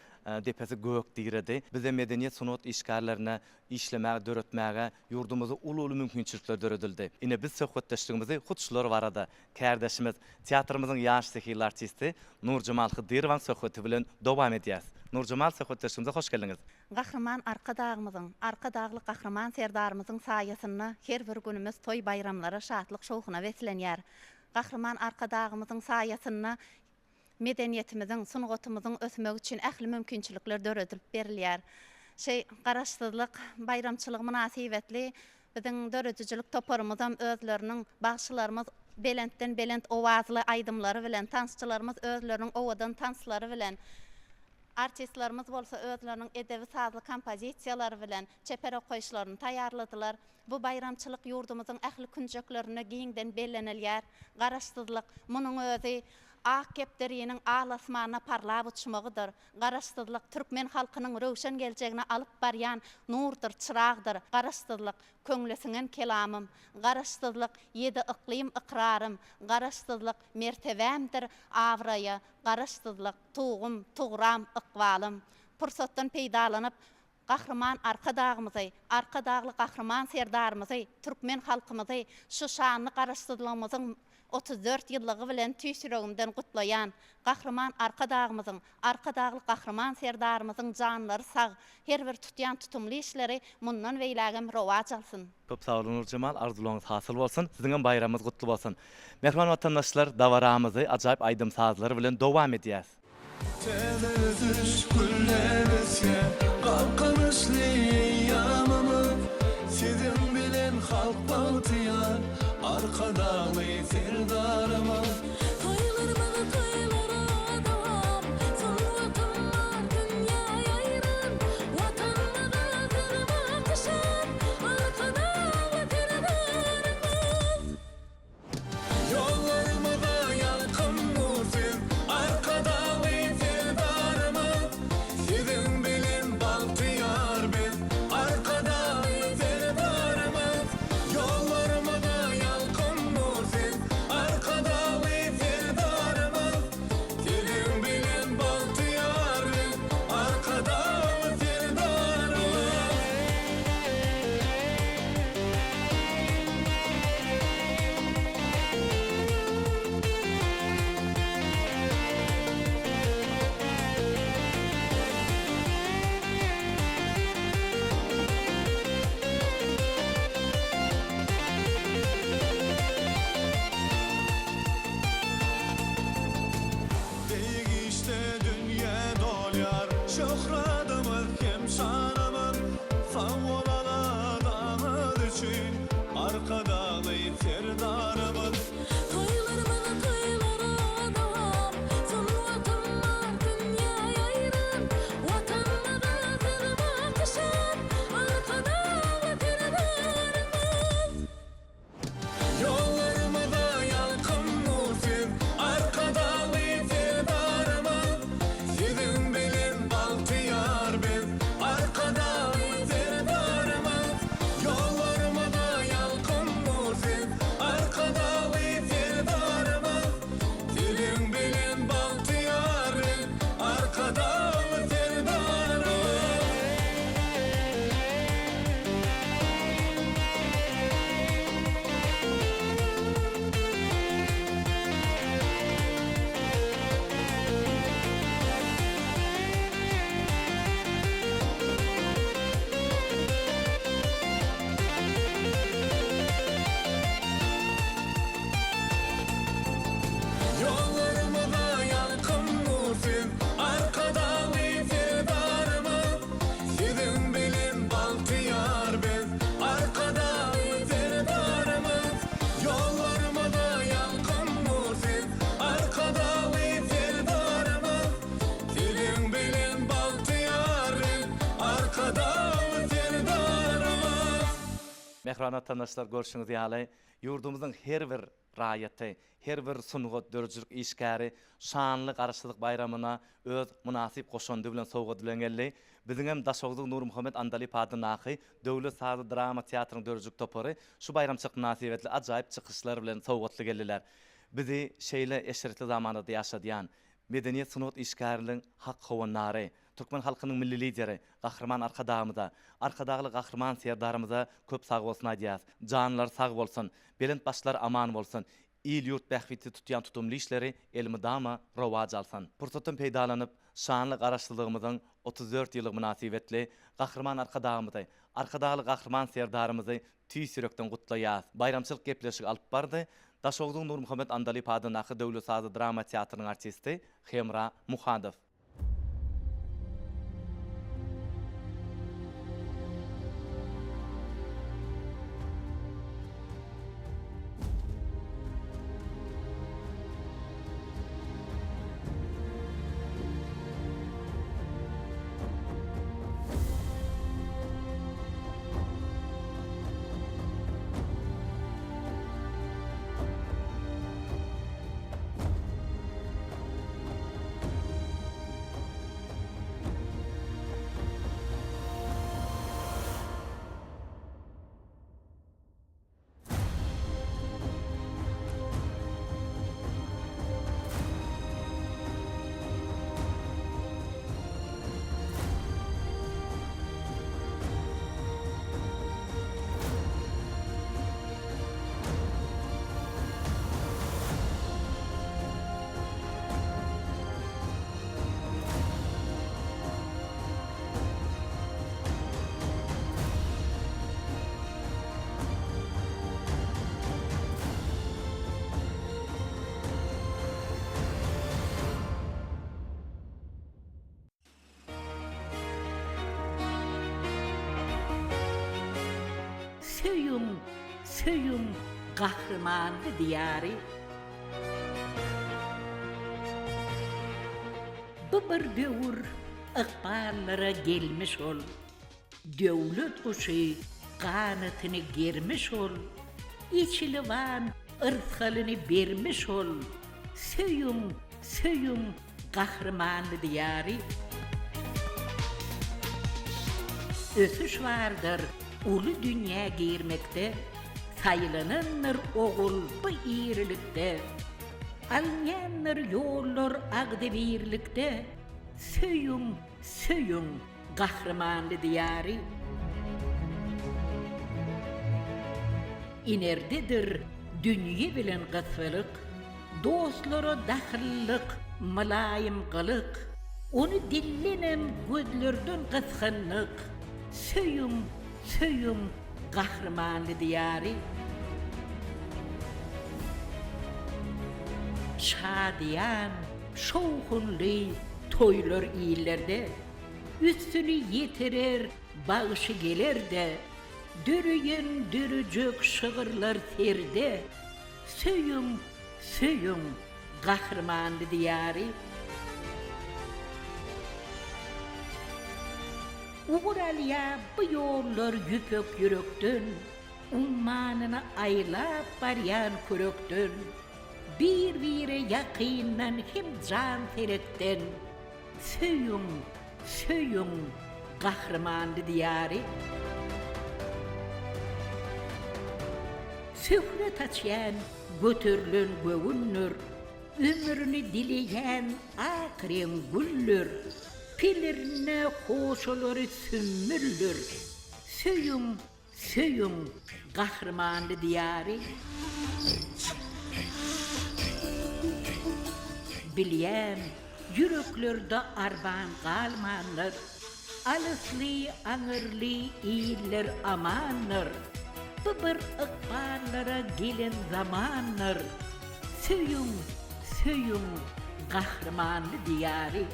depesi gök diredi. Bize medeniýet, sungat işgärlerine işlemäge, döretmäge ýurdumyzda uly-uly mümkinçilikler döredildi. Ine, biz söhbetdeşligimizi hut şular barada kärdeşimiz, teatrymyzyň ýaş zehinli artisti Nurjemal Hydyrowanyň söhbeti bilen dowam edýäs. Nurjemal, söhbetdeşligimize hoş geldiňiz! Gahryman Arkadagymyzyň, Arkadagly Gahryman Serdarymyzyň saýasynda her bir günümiz toý-baýramlara, şatlyk-şowhuna beslenýär. Gahryman Arkadagymyzyň saýasynda medeniýetimiziň, sungatymyzyň ösmegi üçin ähli mümkinçilikler döredilip berilýär. Şeý Garaşsyzlyk baýramçylygy mynasybetli biziň döredijilik toparymyzam özleriniň bagşylarymyz belentden-belent owazly aýdymlary bilen, tansçylarymyz özleriniň owadan tanslary bilen, Artistlerimiz bolsa özleriniň edebi-sazly kompozisiýalary bilen çeper okaýyşlaryny taýýarladylar. Bu baýramçylyk ýurdumyzyň ähli künjeklerinde giňden bellenilýär. Garaşsyzlyk, munuň özi ak kepderiniň al asmanda parlap uçmagydyr. Garaşsyzlyk, türkmen halkynyň röwşen geljegine alyp barýan nurdur, çyragdyr. Garaşsyzlyk, köňle siňen kelamym. Garaşsyzlyk, ýedi yklym ykrarym. Garaşsyzlyk, mertebämdir, abraýa. Garaşsyzlyk, Tugum, tugram, ykbalym. Pursatdan peýdalanyp, Gahryman Arkadagymyzy, Arkadagly Gahryman Serdarymyzy, türkmen halkymyzy şu şanly Garaşsyzlygymyzyň 34 ýyllygy bilen tüýs ýüregimden gutlaýan. Gahryman Arkadagymyzyň, Arkadagly Gahryman Serdarymyzyň janlary sag, her bir tutýan tutumly işleri mundan beýlägem rowaç alsyn! Köp sag boluň Nurjemal, arzuwlaryňyz hasyl bolsun. Siziňem baýramyňyz gutly bolsun. Mähriban watandaşlar, dabaramyzy ajaýyp aýdym-sazlar bilen dowam edýäs. Täze ösüş gülläp ösýär Galkynyşly eýýamymyz Siziň bilen halk bagtyýar Arkadagly Serdarymyz. Toýlarymyz toýlara dowam, Sungatym bar dünýä ýaýran, Watanymyza siz bakyşan, Arkadagly Serdarymyz. Ýollarymyza ýalkym nur siz, Arkadagly Serdarymyz. Siziň bilen bagtyýar biz, Arkadagly Serdarymyz. Ýollarymyza ýalkym nur siz, Arkadagly. Mähriban watandaşlar, görşüňiz ýaly, ýurdumyzyň her bir raýaty, her bir sungat, döredijilik işgäri şanly Garaşsyzlyk baýramyna öz mynasyp goşandy bilen, sowgady bilen geldi. Biziňem Daşogzuň Nurmuhammet Andalyp adyndaky Döwlet sazly drama teatrynyň döredijilik topary şu baýramçylyk mynasybetli ajaýyp çykyşlar bilen sowgatly geldiler. Bizi şeýle eşretli zamanada ýaşadýan, medeniýet-sungat işgäriniň hak howandary, Türkmen halkynyň Milli Lideri Gahryman Arkadagymyza, Arkadagly Gahryman Serdarymyza köp sagbolsun aýdýas. Janlary sag bolsun, belent başlary aman bolsun, il-ýurt bähbitli tutýan tutumly işleri elmydama rowaç alsyn. Pursatdan peýdalanyp, şanly Garaşsyzlygymyzyň 34 ýyllygy mynasybetli Gahryman Arkadagymyzy, Arkadagly Gahryman Serdarymyzy tüýs ýürekden gutlaýas. Baýramçylyk gepleşigi alyp bardy, Daşogzuň Nurmuhammet Andalyp adyndaky Döwlet sazly drama teatrynyň artisti Hemra Muhadow. Söýüň, söýüň gahrymanly Diýary! Bu bir döwür ykballara gelmiş ol, Döwlet guşy ganatyny germiş ol, Eçiliban yrsgalyny bermiş ol, Söýüň, söýüň gahrymanly Diýary! Ösüş bardyr uly dünýä girmekde, Saýlanandyr ogul bu irilikde. Alynýandyr ýollar agzybirlikde, Söýüň, söýüň gahrymanly Diýary! Inerdedir dünýe bilen gysbylyk, Dostlara dahyllyk, mylaýym gylyk, Ony dillenem gözlerden gysganlyk, Söýüň, söýüň gahrymanly Diýary! Şadyýan, şowhunly toýlar illerde, Üstüni ýetirer bagşy geler-de, Döreýen dörejek şygyrlar serde, Söýüň, söýüň gahrymanly Diýary! Ugur alýar bu ýollar ýüpek ýürekden, Ummanyny aýlap barýan kürekden, Bir-bire ýakyndan hem janserekden, Söýüň, söýüň gahrymanly Diýary! Söhbet açýan göterilen göwündir, Ömrüni dileýän ak reň güldür, Pilirine hoşalary sümmüldir, Söýüň, Söýüň gahrymanly Diýary! Bilýän, ýüreklerde arman galmandyr, Alysly, aňyrly iller amandyr, Bu bir ykballara gelen zamandyr, Söýüň, söýüň gahrymanly Diýary!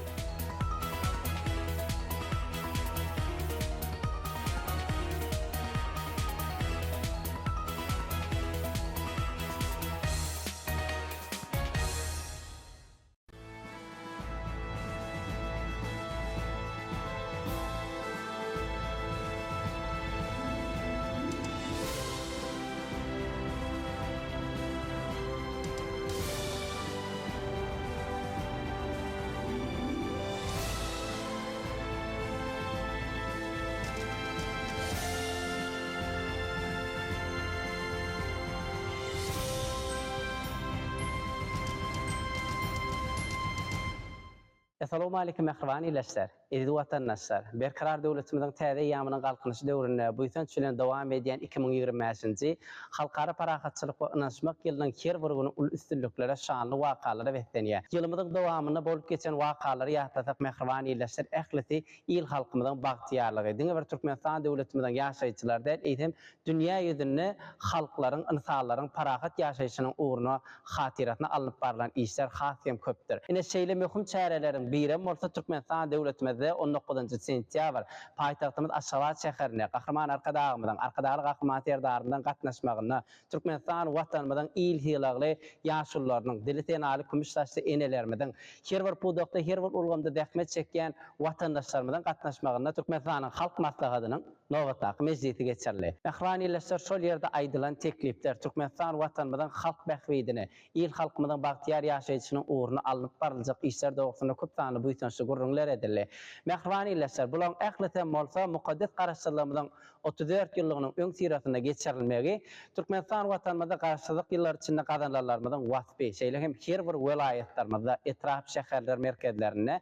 Essalawmaleýkim mähriban ildeşler, eziz watandaşlar! Berkarar döwletimiziň täze eýýamynyň Galkynyşy döwründe buýsanç bilen dowam edýän 2025-nji Halkara parahatçylyk we ynanyşmak ýylynyň her bir güni uly üstünliklere, şanly wakalara beslenýär. Ýylymyzyň dowamynda bolup geçen wakalary ýatlasak mähriban ildeşler ählisi il-halkymyzyň bagtyýarlygy, diňe bir Türkmenistan döwletimiziň ýaşaýjylary däl, eýsem, dünýä ýüzünde halklaryň, ynsanlaryň parahat ýaşaýşynyň ugruna hatyrasyna alnyp barlan işler has hem köpdür. Ine, şeýle möhüm çäreleriň birem bolsa Türkmenistan döwletimizde on dokuzynjy sentýabr paýtagtymyz Aşgabat şäherinde Gahryman Arkadagymyzyň, Arkadagly Gahryman Serdarymyzyň gatnaşmagynda Türkmenistan Watanymyzyň il sylagly ýaşulularynyň, dili senaly kümüş saçly enelerimiziň, her bir pudakda, her bir ulgamda zähmet çekýän watandaşlarymyzyň gatnaşmagynda Türkmenistanyň Halk Maslahatynyň nobatdaky mejlisi geçirildi. Mähriban ildeşler, şol ýerde aýdylan teklipler Türkmenistan Watanymyzyň halk bähbidine, il-halkymyzyň bagtyýar ýaşaýşynyň ugruna alnyp baryljak işler dogrusynda köp sanly buýsançly gürrüňler edildi. Mähriban ildeşler, bularyň ählisem bolsa mukaddes Garaşsyzlygymyzyň 34 ýyllygynyň öňüsyrasynda geçirilmegi Türkmenistan Watanymyzda Garaşsyzlyk ýyllary içinde gazanylanlarymyzyň waspy, şeýle hem her bir welaýatlarymyzda, etrap, şäherler merkezlerinde,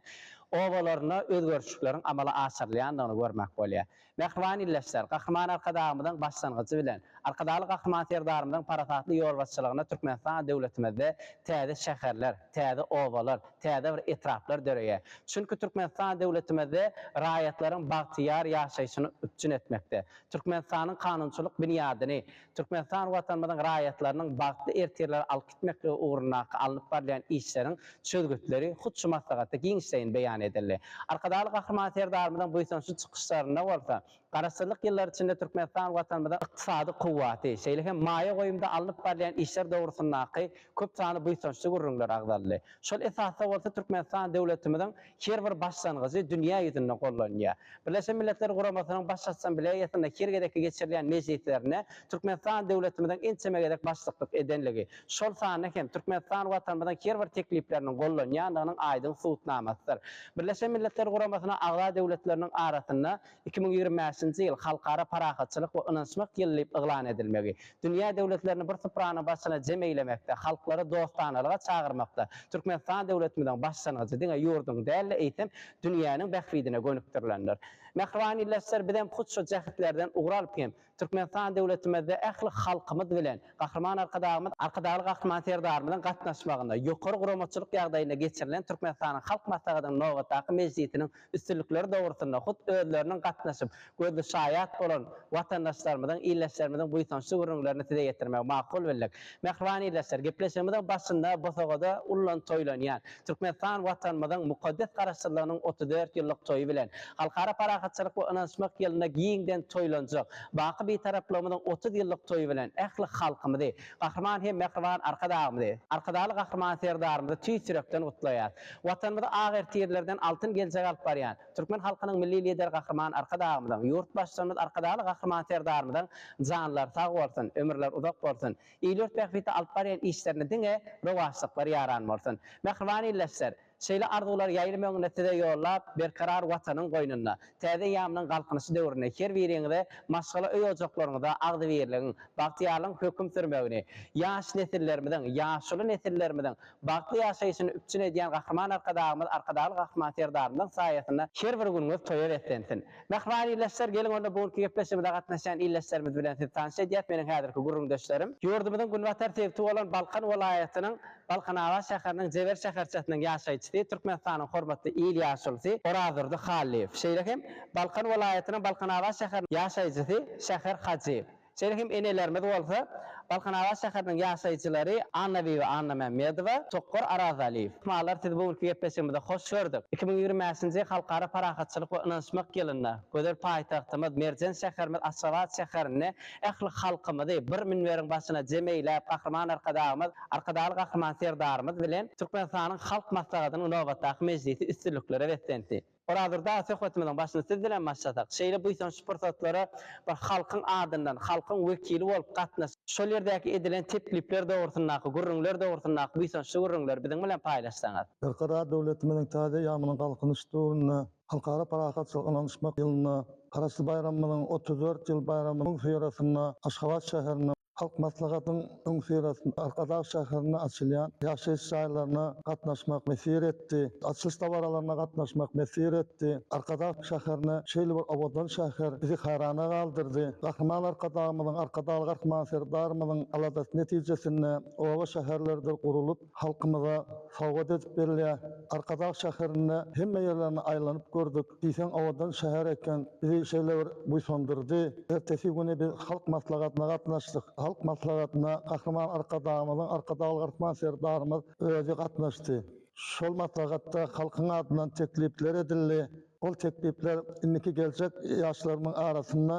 obalarynda özgerişlikleriň amala aşyrylýandygyny görmek bolýar. Mähriban ildeşler, Gahryman Arkadagymyzyň başlangyjy bilen, Arkadagly Gahryman Serdarymyzyň parasatly ýolbaşçylygynda Türkmenistan döwletimizde täze şäherler, täze obalar, täze bir etraplar döreýär. Çünki Türkmenistan döwletimizde raýatlaryň bagtyýar ýaşaýşyny üpjün etmekde, Türkmenistanyň kanunçylyk binýadyny, Türkmenistan Watanymyzyň raýatlarynyň bagtly ertirlere alyp gitmekligi ugrundaky alnyp barylýan işleriň çözgütleri hut şu maslahatda giňişleýin beýan edildi. Arkadagly Gahryman Serdarymyzyň buýsançly çykyşlarynda bolsa, Garaşsyzlyk ýyllary içinde Türkmenistan Watanymyzyň ykdysady kuwwaty, şeýle hem maýa goýumda alnyp barylýan işler dogrusyndaky köp sanly buýsançly gürrüňler agzaldy. Şol esasda bolsa Türkmenistan döwletimiziň her bir başlangyjy dünýä ýüzünde gollanýar. Birleşen Milletler Guramasynyň Baş Assambleýasynda her gezekki geçirilýän mejlislerinde Türkmenistan döwletimiziň ençeme gezek başlyklyk edenligi, şol sanda hem Türkmenistan Watanymyzyň her bir teklipleriniň gollanýandygynyň aýdyň subutnamasydyr. Birleşen Milletler Guramasyna agza döwletleriniň arasynda 2025-nji ýyl Halkara parahatçylyk we ynanyşmak ýyly diýip yglan edilmegi, dünýä döwletlerini bir supranyň başyna jem eýlemekde, halklary dostanalyga çagyrmakda Türkmenistan döwletimiziň başlangyjy diňe ýurduň däl-de, eýsem, dünýäniň bähbidine gönükdirilendir. Mähriban ildeşler, bizem hut şu jähtlerden ugur alyp hem Türkmenistan döwletimizde ähli halkymyz bilen Gahryman Arkadagymyz, Arkadagly Gahryman Serdarymyzyň gatnaşmagynda ýokary guramaçylyk ýagdaýynda geçirilen Türkmenistanyň Halk Maslahatynyň nobatdaky mejlisiniň üstünlikleri dogrusynda hut özleriniň gatnaşyp, gözli şaýat bolan watandaşlarymyzyň, ildeşlerimiziň buýsançly gürrüňlerini size ýetirmegi makul bildik. Mähriban ildeşler, gepleşigimiziň başynda bosagada ullan toýlanýan Türkmenistan Watanymyzyň mukaddes Garaşsyzlygynyň 34 ýyllyk toýy bilen, Halkara parahatçylyk we ynanyşmak ýylynda giňden toýlanjak baky Bitaraplygymyzyň 30 ýyllyk toýy bilen ähli halkymyzy, Gahryman hem mähriban Arkadagymyzy, Arkadagly Gahryman Serdarymyzy tüýs ýürekden gutlaýarys. Watanymyzy ak ertirlerden altyn geljege alyp barýan, türkmen halkynyň Milli Lideri Gahryman Arkadagymyzyň, Ýurtbaştutanymyz Arkadagly Gahryman Serdarymyzyň janlary sag bolsun, ömürleri uzak bolsun! Il-ýurt bähbitli alyp barýan işlerinde diňe rowaçlyklar ýaran bolsun! Mähriban ildeşler! Şeýle arzuwlary ýaýlym öňünde size ýollap, Berkarar Watanyň goýnunda, täze eýýamynyň Galkynyşy döwründe her biriňize maşgala öý-ojaklaryňyzda agzybirligiň, bagtyýarlygyň höküm sürmegini, ýaş nesillerimiziň, ýaşuly nesillerimiziň bagtly ýaşaýşyny üpjün edýän Gahryman Arkadagymyz, Arkadagly Gahryman Serdarymyzyň saýasynda her bir günüňiz toýa beslensin! Mähriban ildeşler, geliň onda bu günki gepleşigimize gatnaşýan ildeşlerimiz bilen sizi tanyş edýäs. Meniň häzirki gürrüňdeşlerim, ýurdumyzyň günbatar sebiti bolan Balkan welaýatynyň Balkanabat şäheriniň Jeber şäherçesiniň ýaşaýjysy, Türkmenistanyň hormatly il ýaşulusy Orazdurdy Hallyýew, şeýle hem Balkan welaýatynyň Balkanabat şäheriniň ýaşaýjysy Şäher Hajyýew. Şeýle hem enelerimiz bolsa, Balkanabat şäheriniň ýaşaýjylary Annabibi Annamämmedowa, Tokgar Arazalyýew. Myhmanlar sizi bu günki gepleşigimizde hoş gördük. 2025-nji Halkara parahatçylyk we ynanyşmak ýylynda gözel paýtagtymyz, merjen şäherimiz Aşgabat şäherinde ähli halkymyzy bir münberiň başyna jem eýläp Gahryman Arkadagymyz, Arkadagly Gahryman Serdarymyz bilen Türkmenistanyň Halk Maslahatynyň nobatdaky mejlisi üstünliklere beslendi. Orazdurdy aga söhbetimiziň başyny siz bilen başlasak, şeýle buýsançly pursatlara bir halkyň adyndan, halkyň wekili bolup gatnaşyp, şol ýerdäki edilen teklipler dogrusyndaky gürrüňler dogrusyndaky buýsançly gürrüňleri biziň bilen paýlaşsaňyz. Berkarar döwletimiziň täze eýýamynyň Galkynyş döwründe, Halkara parahatçylyk ynanyşmak ýylynda, Garaşsyz baýramymyzyň 34 ýyl baýramynyň öňüsyrasynda Aşgabat şäherinde. Halk Maslahatynyň öňüsyrasynda Arkadag şäherinde açylýan ýaşaýyş jaýlaryna gatnaşmak miýesser etdi. Açylyş dabaralaryna gatnaşmak miýesser etdi. Arkadag şäherine şeýle bir owadan şäher bizi haýrana galdyrdy. Gahryman Arkadagymyzyň, Arkadagly Gahryman Serdarymyzyň aladasy netijesinde oba-şäherlerdir gurulyp, halkymyza sowgat edip berilýär. Arkadag şäherinde hemme ýerlerini aýlanyp gördük. Diýseň owadan şäher eken. Bizi şeýle bir buýsandyrdy. Ertesi güni biz Halk Maslahatyna gatnaşdyk. Halk Maslahatyna Gahryman Arkadagymyzyň, Arkadagly Gahryman Serdarymyz özi gatnaşdy. Şol maslahatda halkyň adyndan teklipler edildi. Ol teklipler indiki geljek ýaşlarymyň arasynda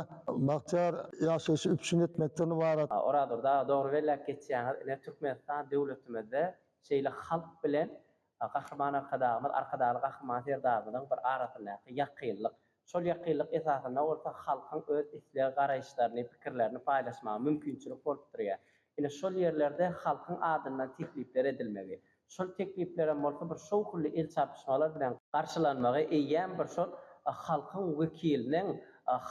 bagtyýar ýaşaýşy üpjün etmekden ybarat. Orazdurdy aga dogry belläp geçýäňiz. Ine Türkmenistan döwletimizde şeýle halk bilen Gahryman Arkadagymyz, Arkadagly Gahryman Serdarymyzyň bir arasyndaky ýakynlyk, şol ýakynlyk esasynda bolsa halkyň öz isleg garaýyşlaryny, pikirlerini paýlaşmaga mümkinçilik bolup durýar. Ine şol ýerlerde halkyň adyndan teklipler edilmegi, şol tekliplerem bolsa bir şowhunly el çarpyşmalar bilen garşylanmagy eýýäm bir şol halkyň wekiliniň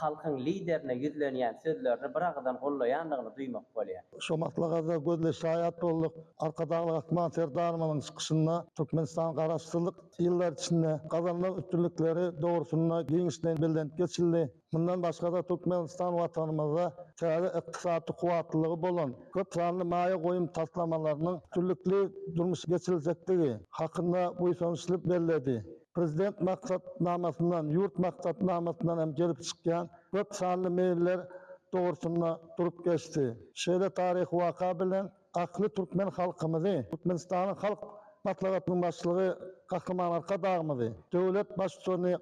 halkyň liderine ýüzlenýän sözlerini biragyzdan gollaýandygyny duýmak bolýar. Şo maslahata gözli şaýat bolduk. Arkadagly Gahryman Serdarymyzyň çykyşynda Türkmenistan Garaşsyzlyk ýyllary içinde gazanylan üstünlikleri dogrusynda giňişleýin bellenip geçildi. Mundan başga-da Türkmenistan Watanymyzda täze ykdysady kuwwatlylygy bolan köp sanly maýa goýum taslamalarynyň üstünlikli durmuşa geçiriljekdigi hakynda buýsançly belledi. Prezident maksatnamasyndan, ýurt maksatnamasyndan hem gelip çykýan köp sanly meýiller dogrusynda durup geçdi. Şeýle taryhy waka bilen ähli türkmen halkymyzy, Türkmenistanyň Halk Maslahatynyň Başlygy Gahryman Arkadagymyzy, döwlet Baştutany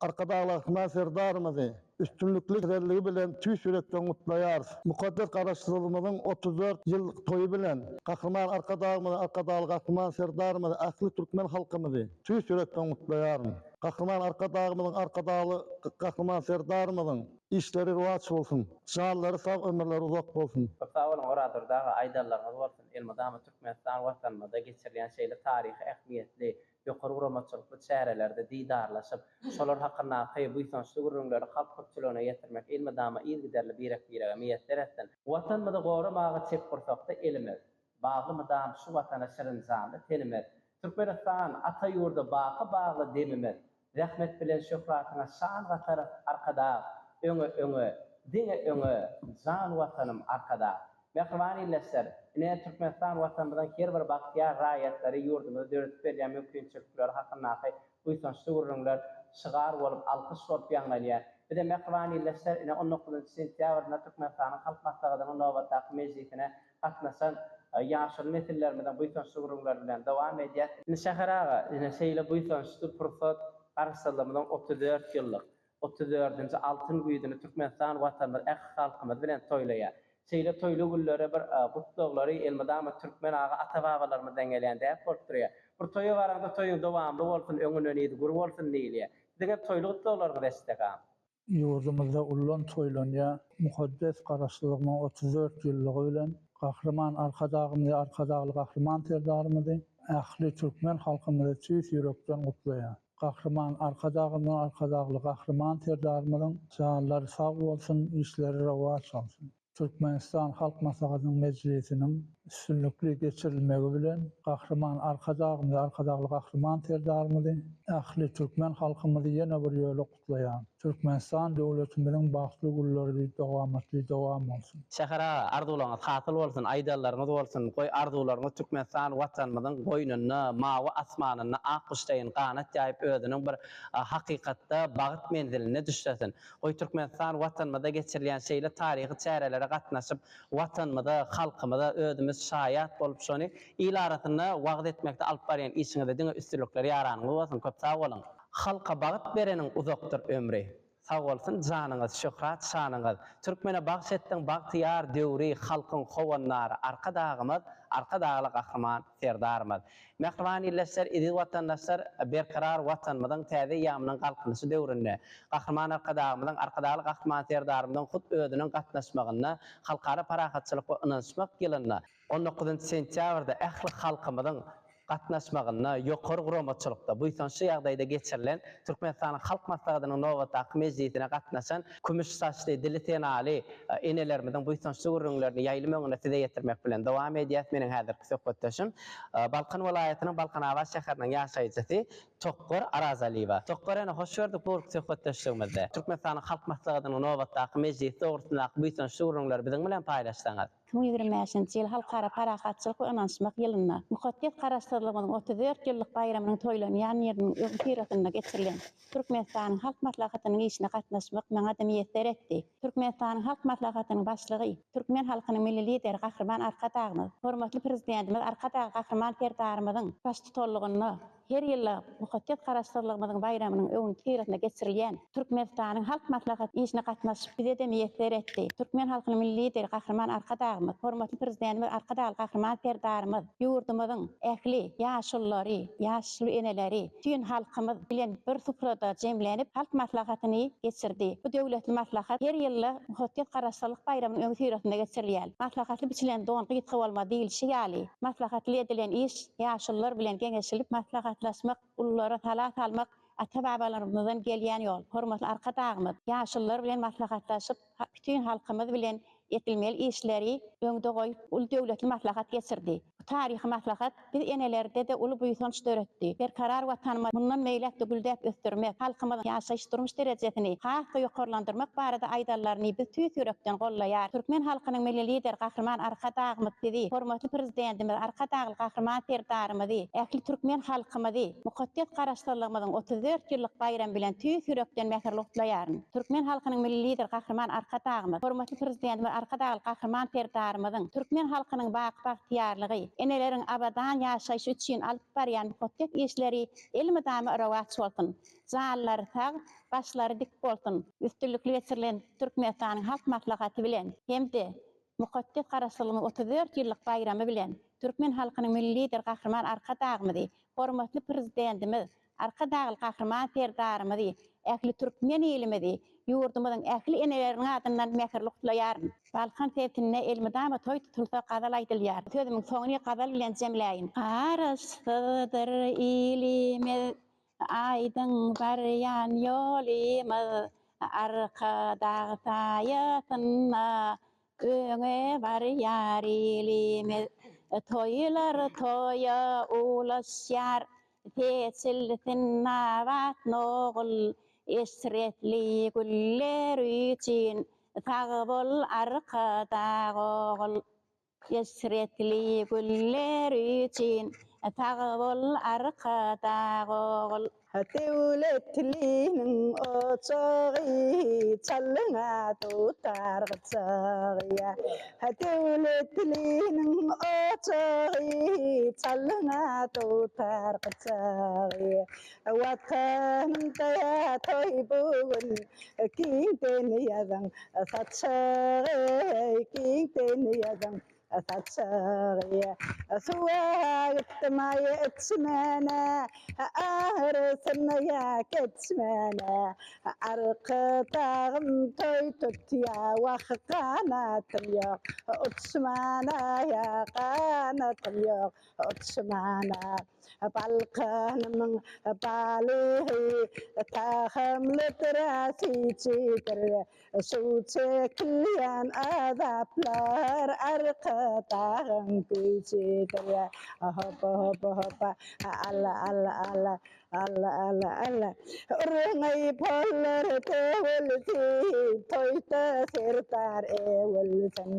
Arkadagly Gahryman Serdarymyzy üstünlikli gezelligi bilen tüýs ýürekden gutlaýarys. Mukaddes Garaşsyzlygymyzyň 34 ýyllyk toýy bilen Gahryman Arkadagymyzy, Arkadagly Gahryman Serdarymyzy, ähli türkmen halkymyzy tüýs ýürekden gutlaýaryn. Gahryman Arkadagymyzyň, Arkadagly Gahryman Serdarymyzyň işleri rowaç bolsun! Janlary sag, ömürleri uzak bolsun! Köp sag boluň Orazdurdy aga aýdanlaryňyz bolsun elmydama Türkmenistan Watanymyzda geçirilýän şeýle taryhy ähmiýetli ýokary guramaçylykly çärelerde didarlaşyp, şolar hakyndaky buýsançly gürrüňleri halk köpçüligine ýetirmek elmydama yzygiderli birek-birege miýesser etsin. Watanymyzy goramaga çep gursakda elimiz, Bagly mydam şu Watana şirin janly tenimiz. Türkmenistan, ata ýurda baky bagly demimiz. Zähmet bilen şöhratyňa şan gatarys, Arkadag! Öňe, öňe, diňe öňe, jan Watanym, Arkadag! Mähriban ildeşler, ine, Türkmenistan Watanymyzyň her bir bagtyýar raýatlary ýurdumyzda döredip berýän mümkinçilikleri hakyndaky buýsançly gürrüňler şygar bolup, alkyş bolup ýaňlanýar. Bizem mähriban ildeşler, ine, on dokuzynjy sentýabrynda Türkmenistanyň Halk Maslahatynyň nobatdaky mejlisine gatnaşan ýaşuly nesillerimiziň buýsançly gürrüňleri bilen dowam edýäs. Indi Şäher aga, ine, şeýle buýsançly pursat Garaşsyzlygymyzyň 34 ýyllyk, otuz dördünji altyn güýzüni Türkmenistan Watanymyz ähli halkymyz bilen toýlaýar. Şeýle toýly günlere bir gutlaglary elmydama türkmen aga ata-babalarymyzdan gelýän däp bolup durýar. Bir toýa baraňda toýuň dowamly bolsun, öňünden yzy gür bolsun diýilýär. Siziň hem toýly gutlaglaryňyzy eşitsek agam. Ýurdumyzda ullan toýlanýar. Mukaddes Garaşsyzlygymyň 34 ýyllygy bilen Gahryman Arkadagymyzy, Arkadagly Gahryman Serdarymyzy, ähli türkmen halkymyzy tüýs ýürekden gutlaýar. Gahryman Arkadagymyzyň, Arkadagly Gahryman Serdarymyzyň janlary sag bolsun, işleri rowaç bolsun! Türkmenistan Halk Maslahatynyň mejlisiniň üstünlikli geçirilmegi bilen Gahryman Arkadagymyzy, Arkadagly Gahryman Serdarymyzy, ähli türkmen halkymyzy ýene bir ýola gutlaýan. Türkmenistan döwletimiziň bagtly günleri dowamatly dowam bolsun! Şäher aga, arzuwlaryňyz hasyl bolsun, aýdanlaryňyz bolsun, goý arzuwlaryňyz Türkmenistan Watanymyzyň goýnunda, mawy asmanynda ak guş deýin ganat ýaýyp özüniň bir hakykatda bagt menzilinde düşlesin. Goý Türkmenistan Watanymyzda geçirilýän şeýle taryhy çärelere gatnaşyp Watanymyza, halkymyza özümiz şaýat bolup şony il arasynda wagyz etmekde alyp barýan işiňizde diňe üstünlikler ýaranyňyz bolsun köp sag boluň. Halka bagt bereniň uzakdyr ömri. Sag bolsun janyňyz şöhrat şanyňyz. Türkmene bagş etdiň bagtyýar döwri halkyň howandary Arkadagymyz Arkadagly Gahryman Serdarymyz. Mähriban ildeşler eziz watandaşlar Berkarar Watanymyzyň täze eýýamynyň Galkynyşy döwründe Gahryman Arkadagymyzyň Arkadagly Gahryman Serdarymyzyň hut özüniň gatnaşmagynda Halkara parahatçylyk we ynanyşmak ýylynda on dokuzynjy sentýabrda ähli halkymyzyň. gatnaşmagynda ýokary guramaçylykda, buýsançly ýagdaýda geçirilen Türkmenistanyň Halk Maslahatynyň nobatdaky mejlisine gatnaşan kümüş saçly, dili senaly enelerimiziň buýsançly gürrüňlerini ýaýlym öňünde size ýetirmek bilen dowam edýäs. Meniň häzirki söhbetdeşim Balkan welaýatynyň Balkanabat şäheriniň ýaşaýjysy Tokgar Arazalyýewa. Tokgar ene, hoş gördük bu günki söhbetdeşligimizde. Türkmenistanyň Halk Maslahatynyň nobatdaky mejlisi dogrusyndaky buýsançly gürrüňleri biziň bilen paýlaşsaňyz. 2025-nji ýyl Halkara parahatçylyk we ynanyşmak ýylynda, mukaddes Garaşsyzlygymyzyň 34 ýyllyk baýramynyň toýlanýan ýeriniň öňüsyrasynda geçirilen Türkmenistanyň Halk Maslahatynyň işine gatnaşmak maňa-da miýesser etdi. Türkmenistanyň Halk Maslahatynyň Başlygy, türkmen halkynyň Milli Lideri Gahryman Arkadagymyz, hormatly Prezidentimiz Arkadag Gahryman Serdarymyzyň baştutanlygynda Her ýylda mukaddes Garaşsyzlygymyzyň baýramynyň öňüsyrasynda geçirilýän Türkmenistanyň Halk Maslahat işine gatnaşyp bize-de miýesser etdi. Türkmen halkynyň Milli Lideri Gahryman Arkadagymyz, hormatly Prezidentimiz Arkadagly Gahryman Serdarymyz ýurdumyzyň ähli ýaşululary, ýaşuly eneleri, bütin halkymyz bilen bir suprada jemlenip Halk Maslahatyny geçirdi. Bu döwletli maslahat her ýylda mukaddes Garaşsyzlyk baýramynyň öňüsyrasynda geçirilýär. Maslahatly biçilen don gysga bolmaz diýlişi ýaly, maslahatly edilen iş Ýaşulular bilen geňeşilip maslahatlaşmak, ululara sala salmak ata-babalarymyzdan gelýän ýol. Hormatly Arkadagymyz ýaşulular bilen maslahatlaşyp, bütin halkymyz bilen edilmeli işleri öňde goýup, uly döwletli maslahat geçirdi. Bu taryhy maslahat biz enelerde-de uly buýsanç döretdi. Berkarar Watanymyzy mundan beýläk-de güldäp ösdürmek, halkymyzyň ýaşaýyş-durmuş derejesini has-da ýokarlandyrmak barada aýdanlaryny biz tüýs ýürekden gollaýarys. Türkmen halkynyň Milli Lideri Gahryman Arkadagymyz sizi, hormatly Prezidentimiz Arkadagly Gahryman Serdarymyzy, ähli türkmen halkymyzy mukaddes Garaşsyzlygymyzyň 34 ýyllyk baýramy bilen tüýs ýürekden mähirli gutlaýaryn. Türkmen halkynyň Milli Lideri Gahryman Arkadagymyz, hormatly Prezidentimiz Arkadagly Gahryman Serdarymyzyň türkmen halkynyň baky bagtyýarlygy, eneleriň abadan ýaşaýşy üçin alyp barýan mukaddes işleri elmydama rowaç bolsun! Janlary sag, başlary dik bolsun! Üstünlikli geçirilen Türkmenistanyň Halk Maslahaty bilen hem-de Mukaddes Garaşsyzlygyň 34 ýyllyk baýramy bilen türkmen halkynyň Milli Lideri Gahryman Arkadagymyzy, hormatly Prezidentimiz Arkadagly Gahryman Serdarymyzy, ähli türkmen ilimizi, ýurdumyzyň ähli eneleriniň adyndan mähirli gutlaýaryn. Balkan sebitinde elmydama toý tutulsa gazal aýdylýar. Sözümiň soňuny gazal bilen jemläýin. Garaşsyzdyr ilimiz, Aýdyň barýan ýolymyz Arkadag saýasynda öňe barýar ilimiz. Toýlar toýa ulaşýar, seçilsin nabat nogul, Eşretli güller üçin sag bol Arkadag ogul. Eşretli güller üçin sag bol Arkadag ogul. Döwletliniň ojagy çalyňa dutar gyjagy. Döwletliniň ojagy çalyňa dutar gyjagy. Watanymda toý bu gün giňden ýazyň saçagy, giňden ýazyň saçagy. Suwa gitdim aý içmäne, agyrysyny ýa geçmäne. Arkadagym toý tutýa, wah ganatym ýok, uçmana ýa ganatym ýok, uçmana. Balkanymyň balygy tagamlydyr, süýjüdir. Suw çekilýän azaplar Arkadagyň güýjüdir. Hopa, hopa, hopa, alla, alla, alla, alla, alla, alla. Urňaý pollar döwülsin, toýda serdar öwülsin.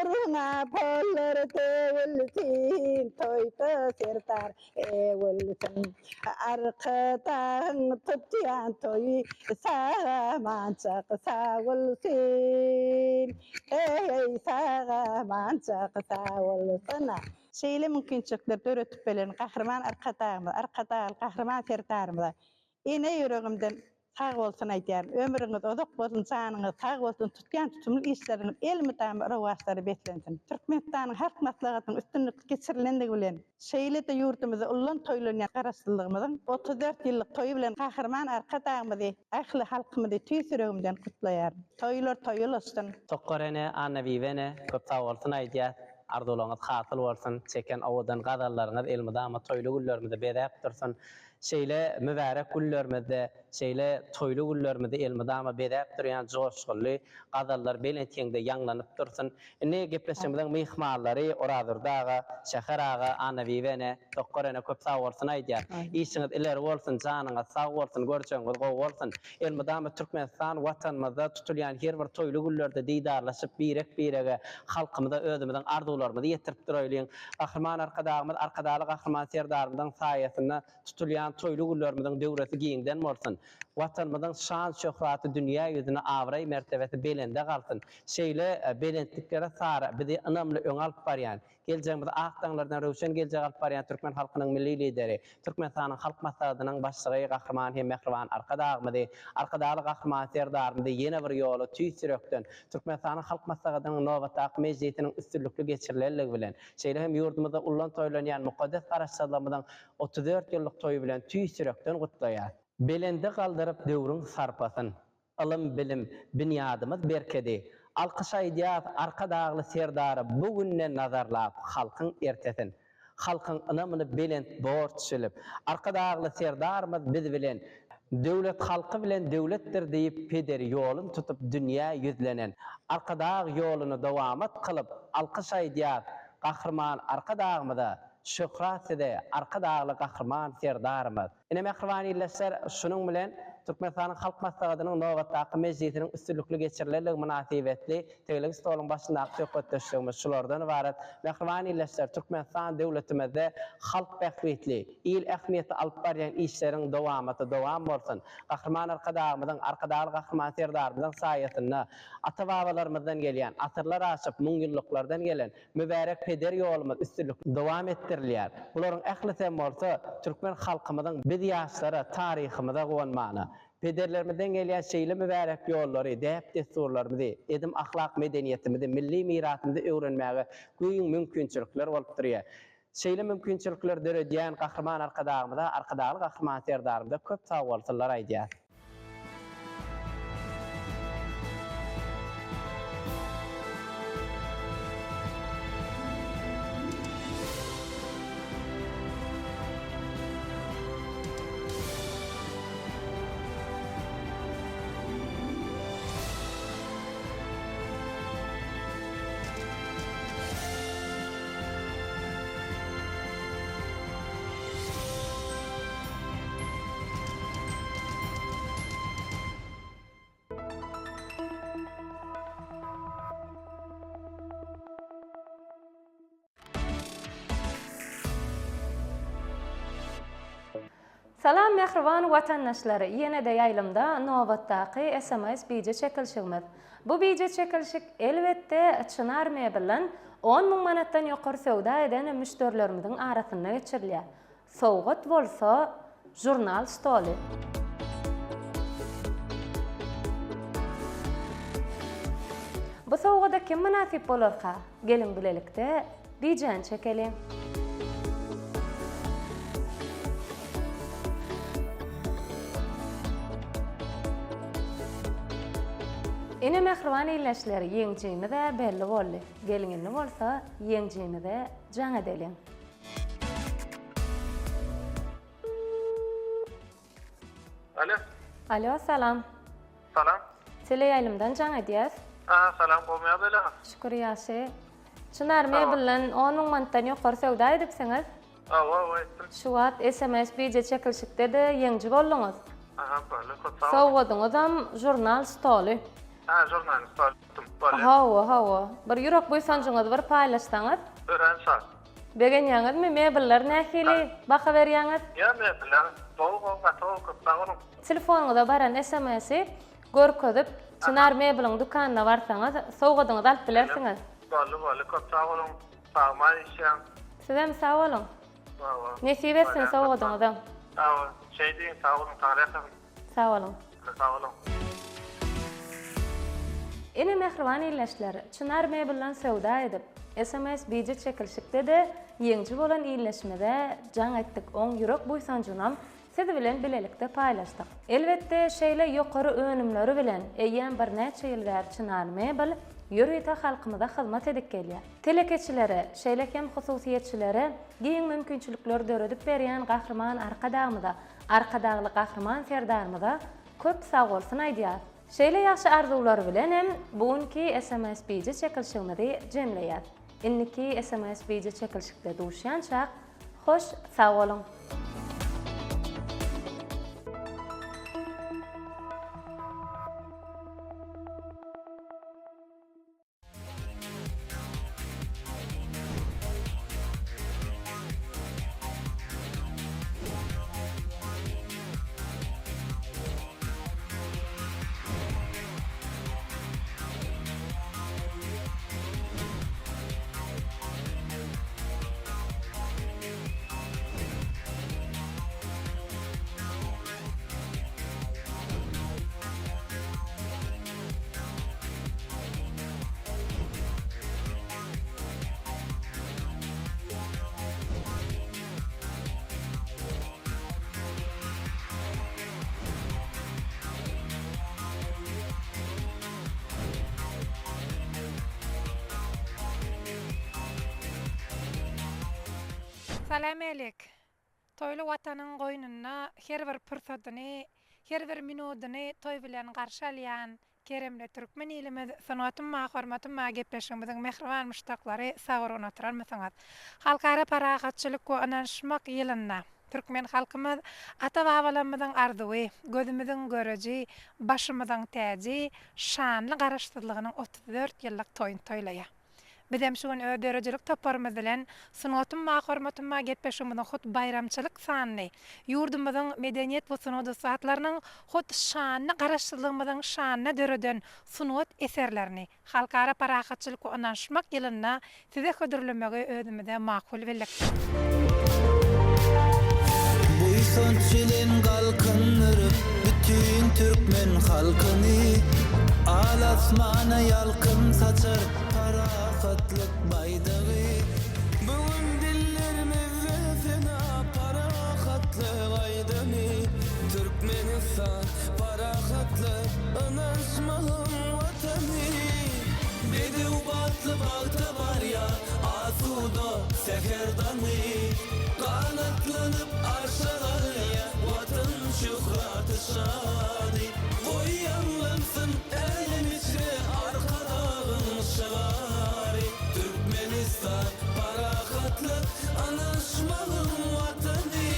Urňa pollar döwülsin, toýda serdar öwülsin. Arkadagyň tutýan toýy sag-amanjak sag bolsun. Eý, sag-amanjak sag bolsun. Şeýle mümkinçilikleri döredip beren Gahryman Arkadagymyza, Arkadagly Gahryman Serdarymyza ene ýüregimden sag bolsun aýdýaryn. Ömrüňiz uzak bolsun, janyňyz sag bolsun, tutýan tutumly işleriňiz elmydama rowaçlara beslensin. Türkmenistanyň Halk Maslahatynyň üstünlikli geçirilendigi bilen, şeýle-de ýurdumyzda ullan toýlanýan Garaşsyzlygymyzyň 34 ýyllyk toýy bilen Gahryman Arkadagymyzy, ähli halkymyzy tüýs ýüregimden gutlaýaryn. Toýlar toýa ulaşsyn! Tokgar ene, Annabibi ene köp sag bolsun aýdýas. Arzuwlaryňyz hasyl bolsun, çeken owadan gazallaryňyz elmydama toýly günlerimizi bezäp dursun. Şeýle mübärek günlerimizde, şeýle toýly günlerimizi elmydama bezäp durýan joşgunly gazallar belent ýeňde ýaňlanyp dursun. Indi gepleşigimiziň myhmanlary Orazdurdy aga, Şäher aga, Annabibi ene, Tokgar ene köp sagbolsun aýdýar. Işiňiz ileri bolsun, janyňyz sag bolsun, görjegiňiz gowy bolsun. Elmydama Türkmenistan Watanymyzda tutulýan her bir toýly günlerde didarlaşyp, birek-birege, halkymyza özümiziň arzuwlarymyzy ýetirip duraýlyň. Gahryman Arkadagymyz, Arkadagly Gahryman Serdarymyzyň saýasynda tutulýan toýly günlerimiziň döwresi giňden bolsun! Watanymyzyň şan-şöhraty dünýä ýüzüne abraý-mertebesi belende galsyn! Şeýle belentliklere sary bizi ynamly öňe alyp barýan, geljegimizi ak daňlardan röwşen geljege alyp barýan türkmen halkynyň Milli Lideri, Türkmenistanyň Halk Maslahatynyň Başlygy Gahryman hem mähriban Arkadagymyzy, Arkadagly Gahryman Serdarymyzy ýene bir ýola tüýs ýürekden Türkmenistanyň Halk Maslahatynyň nobatdaky mejlisiniň üstünlikli geçirilenligi bilen, şeýle hem ýurdumyzda ullan toýlanýan mukaddes Garaşsyzlygymyzyň 34 ýyllyk toýy bilen tüýs ýürekden gutlaýar. Belende galdyryp döwrüň sarpasyn. Ylym-bilim binýadymyz berkedi. Alkyş aýdýas Arkadagly Serdara bu günden nazarlap halkyň ertesin. Halkyň ynamyny belent borç bilip, Arkadagly Serdarymyz biz bilen, Döwlet halky bilen döwletdir diýip peder ýolun tutup dünýä ýüzlenen Arkadag ýoluny dowamat kylyp alkyş aýdýas Gahryman Arkadagymyza, Şöhrat size Arkadagly Gahryman Serdarymyz! Ine mähriban ildeşler, şunuň bilen Türkmenistanyň Halk Maslahatynyň nobatdaky mejlisiniň üstünlikli geçirilenligi mynasybetli tegelek stoluň başyndaky söhbetdeşligimiz şulardan ybarat. Mähriban ildeşler, Türkmenistan döwletimizde halk bähbitli, il ähmiýetli alyp barýan işleriň dowamaty dowam bolsun! Gahryman Arkadagymyzyň, Arkadagly Gahryman Serdarymyzyň saýasynda ata-babalarymyzdan gelýän, asyrlar aşyp, müňýyllyklardan gelen Mübärek peder ýolumyz üstünlikli dowam etdirilýär. Bularyň ählisem bolsa türkmen halkymyzyň biz ýaşlara taryhymyza guwanmagyna, pederlerimizden gelýän şeýle mübärek ýollary, däp-dessurlarymyzy, edim-ahlak medeniýetimizi, milli mirasymyzy öwrenmäge giň mümkinçilikler bolup durýar. Şeýle mümkinçilikleri döredýän Gahryman Arkadagymyza, Arkadagly Gahryman Serdarymyza köp sagbolsunlar aýdýas. Salam mähriban watandaşlar! Ýene-de ýaýlymda nobatdaky sms bije çekilşigimiz. Bu bije çekilşik elbetde Çynar mebelden on müň manatdan ýokary söwda eden müşderilerimiziň arasynda geçirilýär. Sowgat bolsa žurnal stoly. Bu sowgada kim mynasyp bolarka? Geliň bilelikde bijäni çekeliň. Ine mähriban ildeşler ýeňijimiz-ä belli boldy. Geliň indi bolsa ýeňijimize jaň edeliň. Alo. Alo, salam. Salam. Teleýaýlymdan jaň edýäs. Aha, salam, gowmy ýagdaýlaryňyz? Şükür, ýagşy. Çynar mebelden 10 müň manatdan ýokary söwda edipsiňiz. Hawa, hawa, etdim. Şu wagt sms bije çekilşikde-de ýeňiji bolduňyz. Aha, boldy, köp sag boluň. Sowgadyňyzam žurnal stoly. Ha, žurnal stoly etdim, bolýar. Hawa, hawa. Bir ýürek buýsanjyňyzy bir paýlaşsaňyz. Örän şat. Begenýäňizmi? Mebeller nähili baha berýäňiz? Ýa mebeller gowy gowy gaty gowy köp sag boluň. Telefonyňyza baran SMS-i görkezip Çynar mebeliň dükanyna barsaňyz sowgadyňyzy alyp bilersiňiz. Boldy boldy köp sag boluň sagman işläň. Sizem sag boluň. Sag boluň. Nesip etsin sowgadyňyzam. Sag boluň. Şeý diýiň sag boluň sag ýaşasyn. Sag boluň. Sag boluň. Ine mähriban ildeşler, Çynar mebelden söwda edip, sms bije çekilşikde-de ýeňiji bolan ildeşimize jaň etdik, oň ýürek buýsanjynam siz bilen bilelikde paýlaşdyk. Elbetde şeýle ýokary önümleri bilen eýýäm birnäçe ýyl bäri Çynar mebel. ýörite halkymyza hyzmat edip gelýär. Telekeçilere, şeýle hem hususyýetçilere giň mümkinçilikleri döredip berýän Gahryman Arkadagymyza, Arkadagly Gahryman Serdarymyza köp sagbolsun aýdýarys. Şeýle ýagşy arzuwlar bilen hem bu günki sms bije çekilşigimizi jemleýäs. Indiki sms bije çekilşikde duşýançak, hoş sag boluň! Salam Elik! Toýly Watanyň goýnunda her bir pursadyny, her bir minudyny toý bilen garşy alýan keremli türkmen ilimiz Sungatym ba, hormatym ba gepleşigimiziň mähriban muşdaklary sag-gurgun oturarmysyňyz? Halkara parahatçylyk we ynanyşmak ýylynda türkmen halkymyz ata-babalarymyzyň arzuwy, gözümiziň göreji, başymyzyň täji, şanly Garaşsyzlygynyň 34 ýyllyk toýuny toýlaýar. Bizem şu gün öz döredijilik toparymyz bilen Sungatym ba, hormatym ba gepleşigimiziň hut baýramçylyk sanyny, ýurdumyzyň medeniýet we sungat ussatlarynyň hut şanly Garaşsyzlygymyzyň şanyna döreden sungat eserlerini Halkara parahatçylyk we ynanyşmak ýylynda size hödürlemegi özümize makul bildik. Buýsanç bilen galkyndyryp bütin türkmen halkyny, Al asmana ýalkym saçar parahatlyk baýdagy. Bu gün dillerimizde sena parahatlyk aýdymy, Türkmenistan parahatlyk, ynanyşmagyň Watany. Bedew batly bagta barýar asuda säher daňy, Ganatlanyp arşa galýar Watan şöhraty şany. Goý ýaňlansyn älem içre Arkadagyň şygary, Türkmenistan parahatlyk, ynanyşmagyň Watany.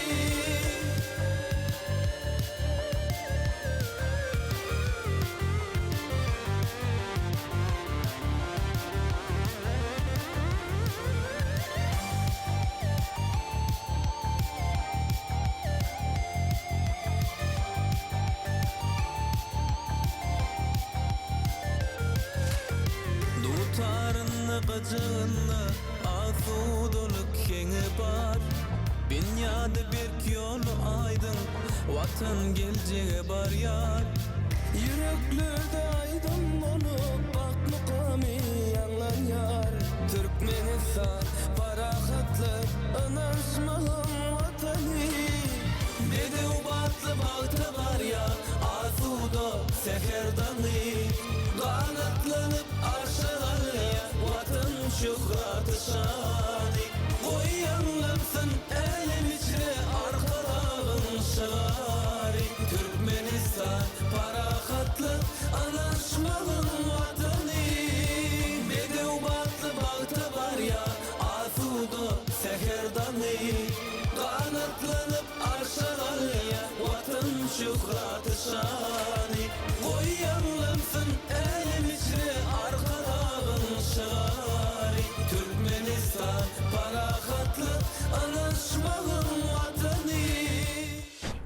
Dutarynda, gyjagynda asudalyk heňi bar. Binýady berk, ýoly aýdyň, Watan geljege barýar. Ýüreklerde aýdym bolup, bagt mukamy ýaňlanýar. Türkmenistan, parahatlyk, ynanyşmagyň Watany. Bedew batly bagta barýar, asuda säher daňy. Ganatlanyp arşa galýar, Watan şöhraty şany. Goý ýaňlansyn älem içre Arkadagyň şygary. Türkmenistan, parahatlyk, ynanyşmagyň Watany. Bedew batly bagta barýar, asuda säher daňy. Ganatlanyp arşa galýar, Watan şöhraty şany. Goý ýaňlansyn älem içre Arkadagyň şygary. Türkmenistan, parahatlyk, ynanyşmagyň Watany.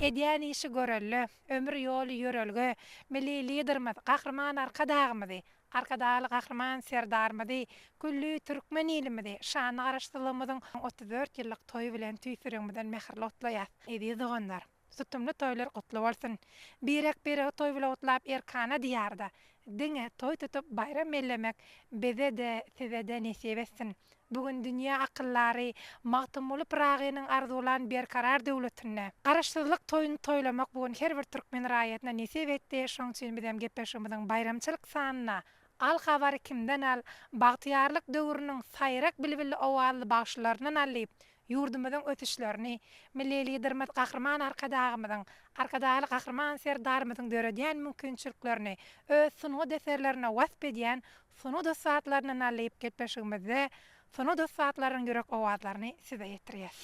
Edýän işi görelde, ömür ýoly ýörelge, Milli Liderimiz Gahryman Arkadagymyzy, Arkadagly Gahryman Serdarymyzy, külli türkmen ilimizi şanly Garaşsyzlygymyzyň 34 ýyllyk toýy bilen tüýs ýüregimizden mähirli gutlaýas. Eziz doganlar! Tutumly toýlar gutly bolsun! Birek-biregi toý bile gutlap erkana Diýarda diňe toý tutup baýram bellemek bize-de, size-de nesip etsin! Bu gün dünýä akyldary Magtymguly Pyragynyň arzuwlan Berkarar döwletinde Garaşsyzlyk toýuny toýlamak bu gün her bir türkmen raýatyna nesip etdi. Şonuň üçin bizem gepleşigimiziň baýramçylyk sanyna. Al habary kimden al, bagtyýarlyk döwrüniň saýrak bilbilli owazly bagşylaryndan al diýip, ýurdumyzyň ösüşlerini, Milli Liderimiz Gahryman Arkadagymyzyň, Arkadagly Gahryman Serdarymyzyň döredýän mümkinçiliklerini öz sungat eserlerinde wasp edýän sungat ussatlaryndan al diýip gepleşigimizde Sungat ussatlarynyň ýürek owazlaryny size ýetirýäs.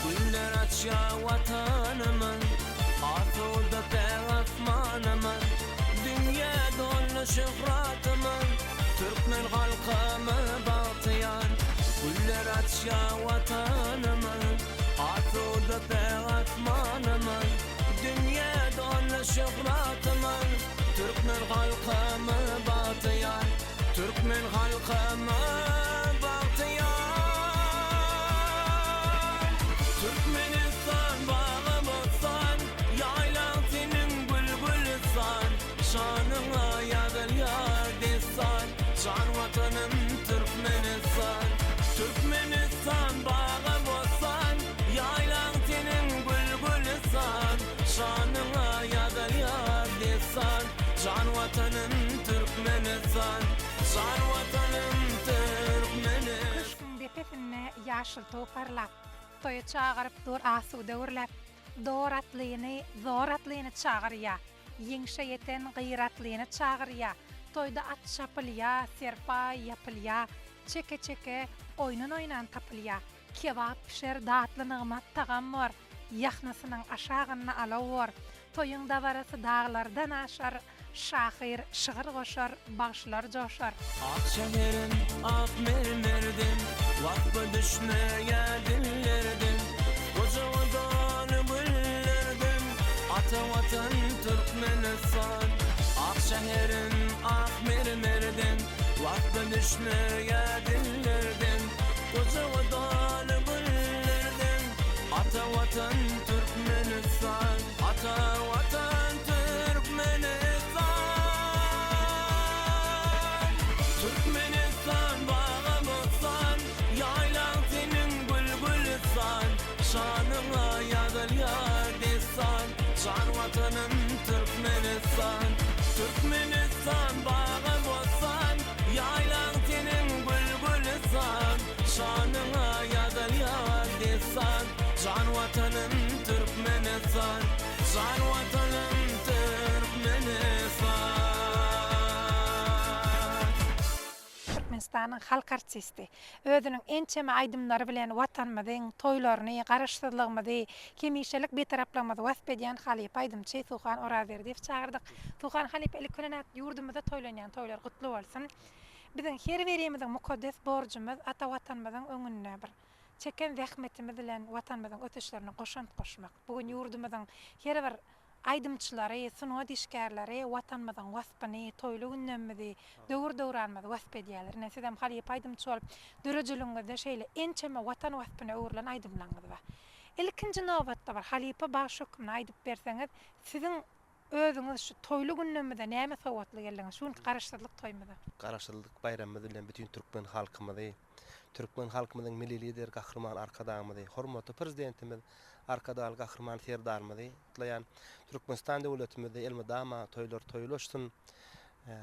Güller açýar Watanymyz, Asuda päk asmanymyz, Dünýä doldy şöhratymyz, Türkmen halkymyz bagtyýar. Güller açýar Watanymyz, Asuda päk asmanymyz, Dünýä doldy şöhratymyz, Türkmen halkymyz bagtyýar, Türkmen halkymyz bagtyýar. Türkmenistan bagy-bossan, Ýaýlaň seniň gül-gülüstan, Şanyňa ýazylýar dessan, Jan Watanym Türkmenistan. Türkmenistan bagy-bossan, Ýaýlaň seniň gül-gülüstan, Şanyňa ýazylýar dessan, Jan Watanym Türkmenistan, Jan Watanym Türkmenistan. Köşgüň depesinde ýaşyl tug parlap, Toýa çagyryp dur asuda gürläp, Dor atlyny, zor atlyny çagyrýa, Ýeňşe ýeten gyr atlyny çagyrýa, Toýda at çapylýa, serpaý ýapylýa, Çeke-çeke oýnan-oýnan tapylýa. Kebap pişer datly nygmat tagam bor, Ýahnasynyň aşagynda alaw bor. Toýuň dabarasy daglardan aşar, Şahyr şygyr goşar, bagşylar joşar. Ak şäherim ak mermerden, Waspa düşmeýär dillerden, Gujagy doly güllerden, Ata Watan Türkmenistan. Ak şäherim ak mermerden, Waspa düşmeýär dillerden, Gujagy doly güllerden, Ata Watan Türkmenistan, Ata Watan Türkmenistan. Türkmenistan baga bossan, Ýaýlaň seniň gül-gülüstan, Şanyňa ýazylýar dessan, Jan Watanym Türkmenistan. Türkmenistan baga bossan, Ýaýlaň seniň gül-gülüstan, Şanyňa ýazylýar dessan, Jan Watanym Türkmenistan, Jan Watanym Türkmenistan. Türkmenistanyň halk artisti. Özüniň ençeme aýdymlary bilen Watanymyzyň toýlaryny, Garaşsyzlygymyzy, hemişelik Bitaraplygymyzy wasp edýän halypa aýdymçy Suhan Orazberdiýewi çagyrdyk. Suhan halypa ilki bilen ýurdumyzda toýlanýan toýlar gutly bolsun! Biziň her birimiziň mukaddes borjumyz ata Watanymyzyň öňünde bir çeken zähmetimiz bilen Watanymyzyň ösüşlerine goşant goşmak. Bu gün ýurdumyzyň her bir aýdymçylary, sungat işgärleri Watanymyzyň waspyny, toýly günlerimizi, döwür-döwranymyzy wasp edýärler. Ine, sizem halypa aýdymçy bolup, döredijiligiňizde şeýle ençeme Watan waspyna öwrülen aýdymlaryňyz bar. Ilkinji nobatda bir halypa bagşy hökmünde aýdyp berseňiz, siziň Özüňiz şu toýly günlerimize näme sowgatly geldiňiz, şu günki Garaşsyzlyk toýumyza? Garaşsyzlyk baýramymyz bilen bütin türkmen halkymyzy, türkmen halkymyzyň Milli Lideri Gahryman Arkadagymyzy, hormatly Prezidentimiz Arkadagly Gahryman Serdarymyzy gutlaýan. Türkmenistan döwletimizde elmydama toýlar toýlaşsyn.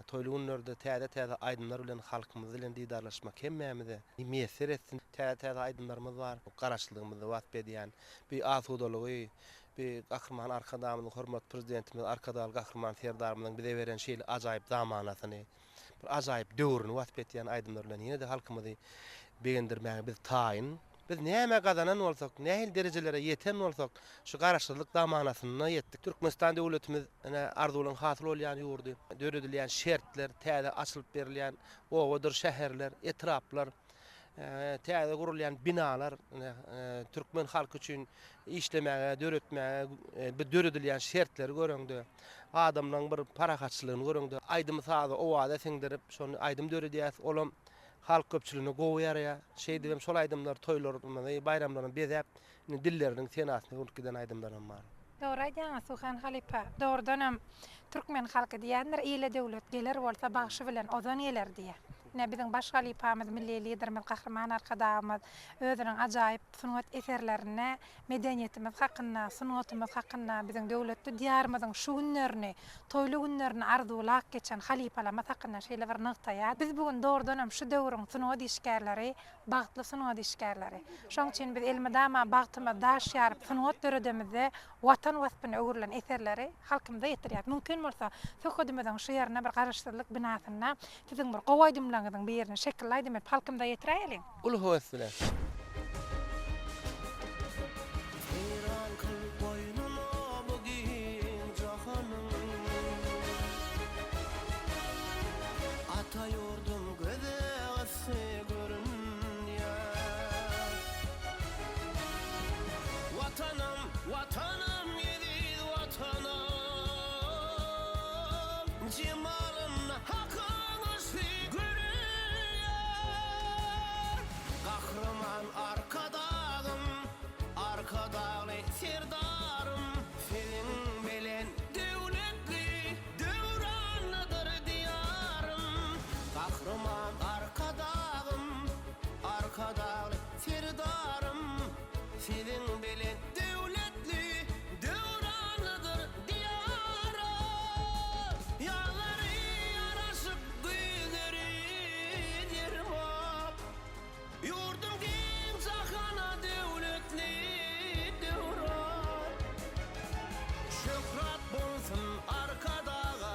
Toýly günlerde täze-täze aýdymlar bilen halkymyz bilen didarlaşmak hemmämize miýesser etsin. Täze-täze aýdymlarymyz bar, Garaşsyzlygymyzy wasp edýän, bi asudalygy, Bi Gahryman Arkadagymyzyň, hormatly Prezidentimiz Arkadagly Gahryman Serdarymyzyň bize beren şeýle ajaýyp zamanasyny, bir ajaýyp döwrüni wasp etýän aýdymlar bilen ýene-de halkymyzy begendirmäge biz taýyn. Biz näme gazanan bolsak, nähili derejelere ýeten bolsak, şu Garaşsyzlyk zamanasynda ýetdik. Türkmenistan döwletimiz ine arzuwlaryň hasyl bolýan ýurdy. Döredilýän şertler, täze açylyp berilýän obadyr şäherler, etraplar, täze gurulýan binalar türkmen halky üçin işlemäge, döretmäge bir döredilýän şertleri göreňde, adamlaryň bir parahatçylygyny göreňde, aýdym-sazy owaza siňdirip, şony aýdym döredýäris, olam halk köpçüligine gowy ýaraýar. Şeýdibem şol aýdymlar toýlarymyzy, baýramlarymyzy bezäp, indi dilleriniň senasyna öwrülip giden aýdymlaram bar. Dogry aýdýaňyz Suhan halypa. Dogrudanam türkmen halky diýýändir, ile döwlet geler bolsa bagşy bilen ozan geler diýýär. Ine, biziň baş halypamyz, Milli Liderimiz Gahryman Arkadagymyz özüniň ajaýyp sungat eserlerinde medeniýetimiz hakynda, sungatymyz hakynda, biziň döwletli Diýarymyzyň şu günlerini, toýly günlerini arzuwlap geçen halypalarymyz hakynda şeýle bir nygtaýar. Biz bu gün dogrudanam şu döwrüň sungat işgärleri, bagtly sungat işgärleri. Şonuň üçin biz elmydama bagtymyz daş ýaryp sungat döredemizde Watan waspyna öwrülen eserleri halkymyza ýetirýäris. Mümkin bolsa, söhbedimiziň şu ýerinde bir Garaşsyzlyk binasynda siziň bir gowy aýdymlaryňyzyň birini şekilli aýdym edip halkymyza ýetiräýeliň. Uly höwes bilen. Seýran kyl goýnuna bu giň jahanyň. Ata ýurdum göze yssy görünýär. Watanym, Watanym, eziz Watanym, Jemalynda Hakyň yşgy görünýär. Gahryman Arkadagym, Arkadagly Serdarym, Siziň bilen döwletli döwranlydyr Diýarym. Gahryman Arkadagym, Arkadagly Serdarym, Siziň bilen döwletli döwranlydyr Diýarym. Ýazlary ýaraşyk, güýzleri derman. Ýurdum giň jahana döwletli döwran. Şöhrat bolsun Arkadaga,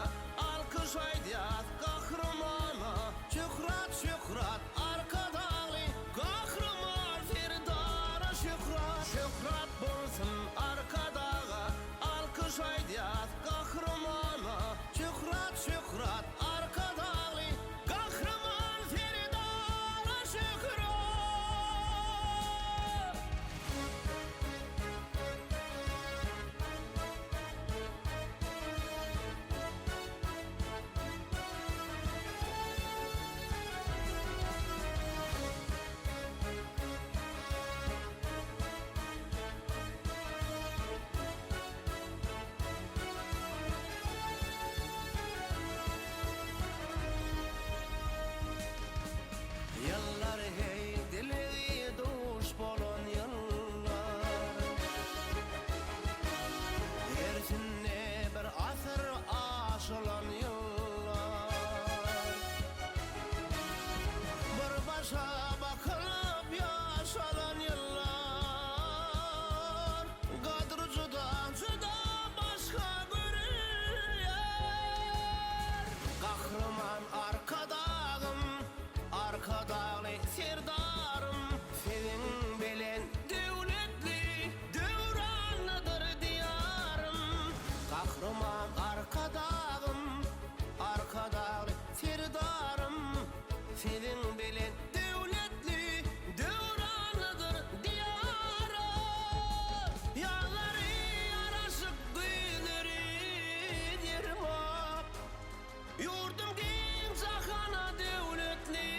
alkyş aýdýas Gahrymana. Şöhrat, şöhrat Arkadagly Gahryman Serdara şöhrat. Şöhrat bolsun Arkadaga, alkyş aýdýas Gahrymana. Şöhrat, şöhrat Arkadagly Gahryman Serdara şöhrat! Ýyllar heý dilegi duş bolan ýyllar. Hersinde bir asyr aşylan ýyllar. Bir başa bakylyp ýaşalan ýyllar. Gadry juda, juda başga görülýär. Gahryman Arkadagym, Arkadagly Serdarym, Siziň bilen döwletli döwranlydyr Diýarym. Gahryman Arkadagym, Arkadagly Serdarym, Siziň bilen döwletli döwranlydyr Diýarym. Ýazlary ýaraşyk, güýzleri derman. Ýurdum giň jahana döwletli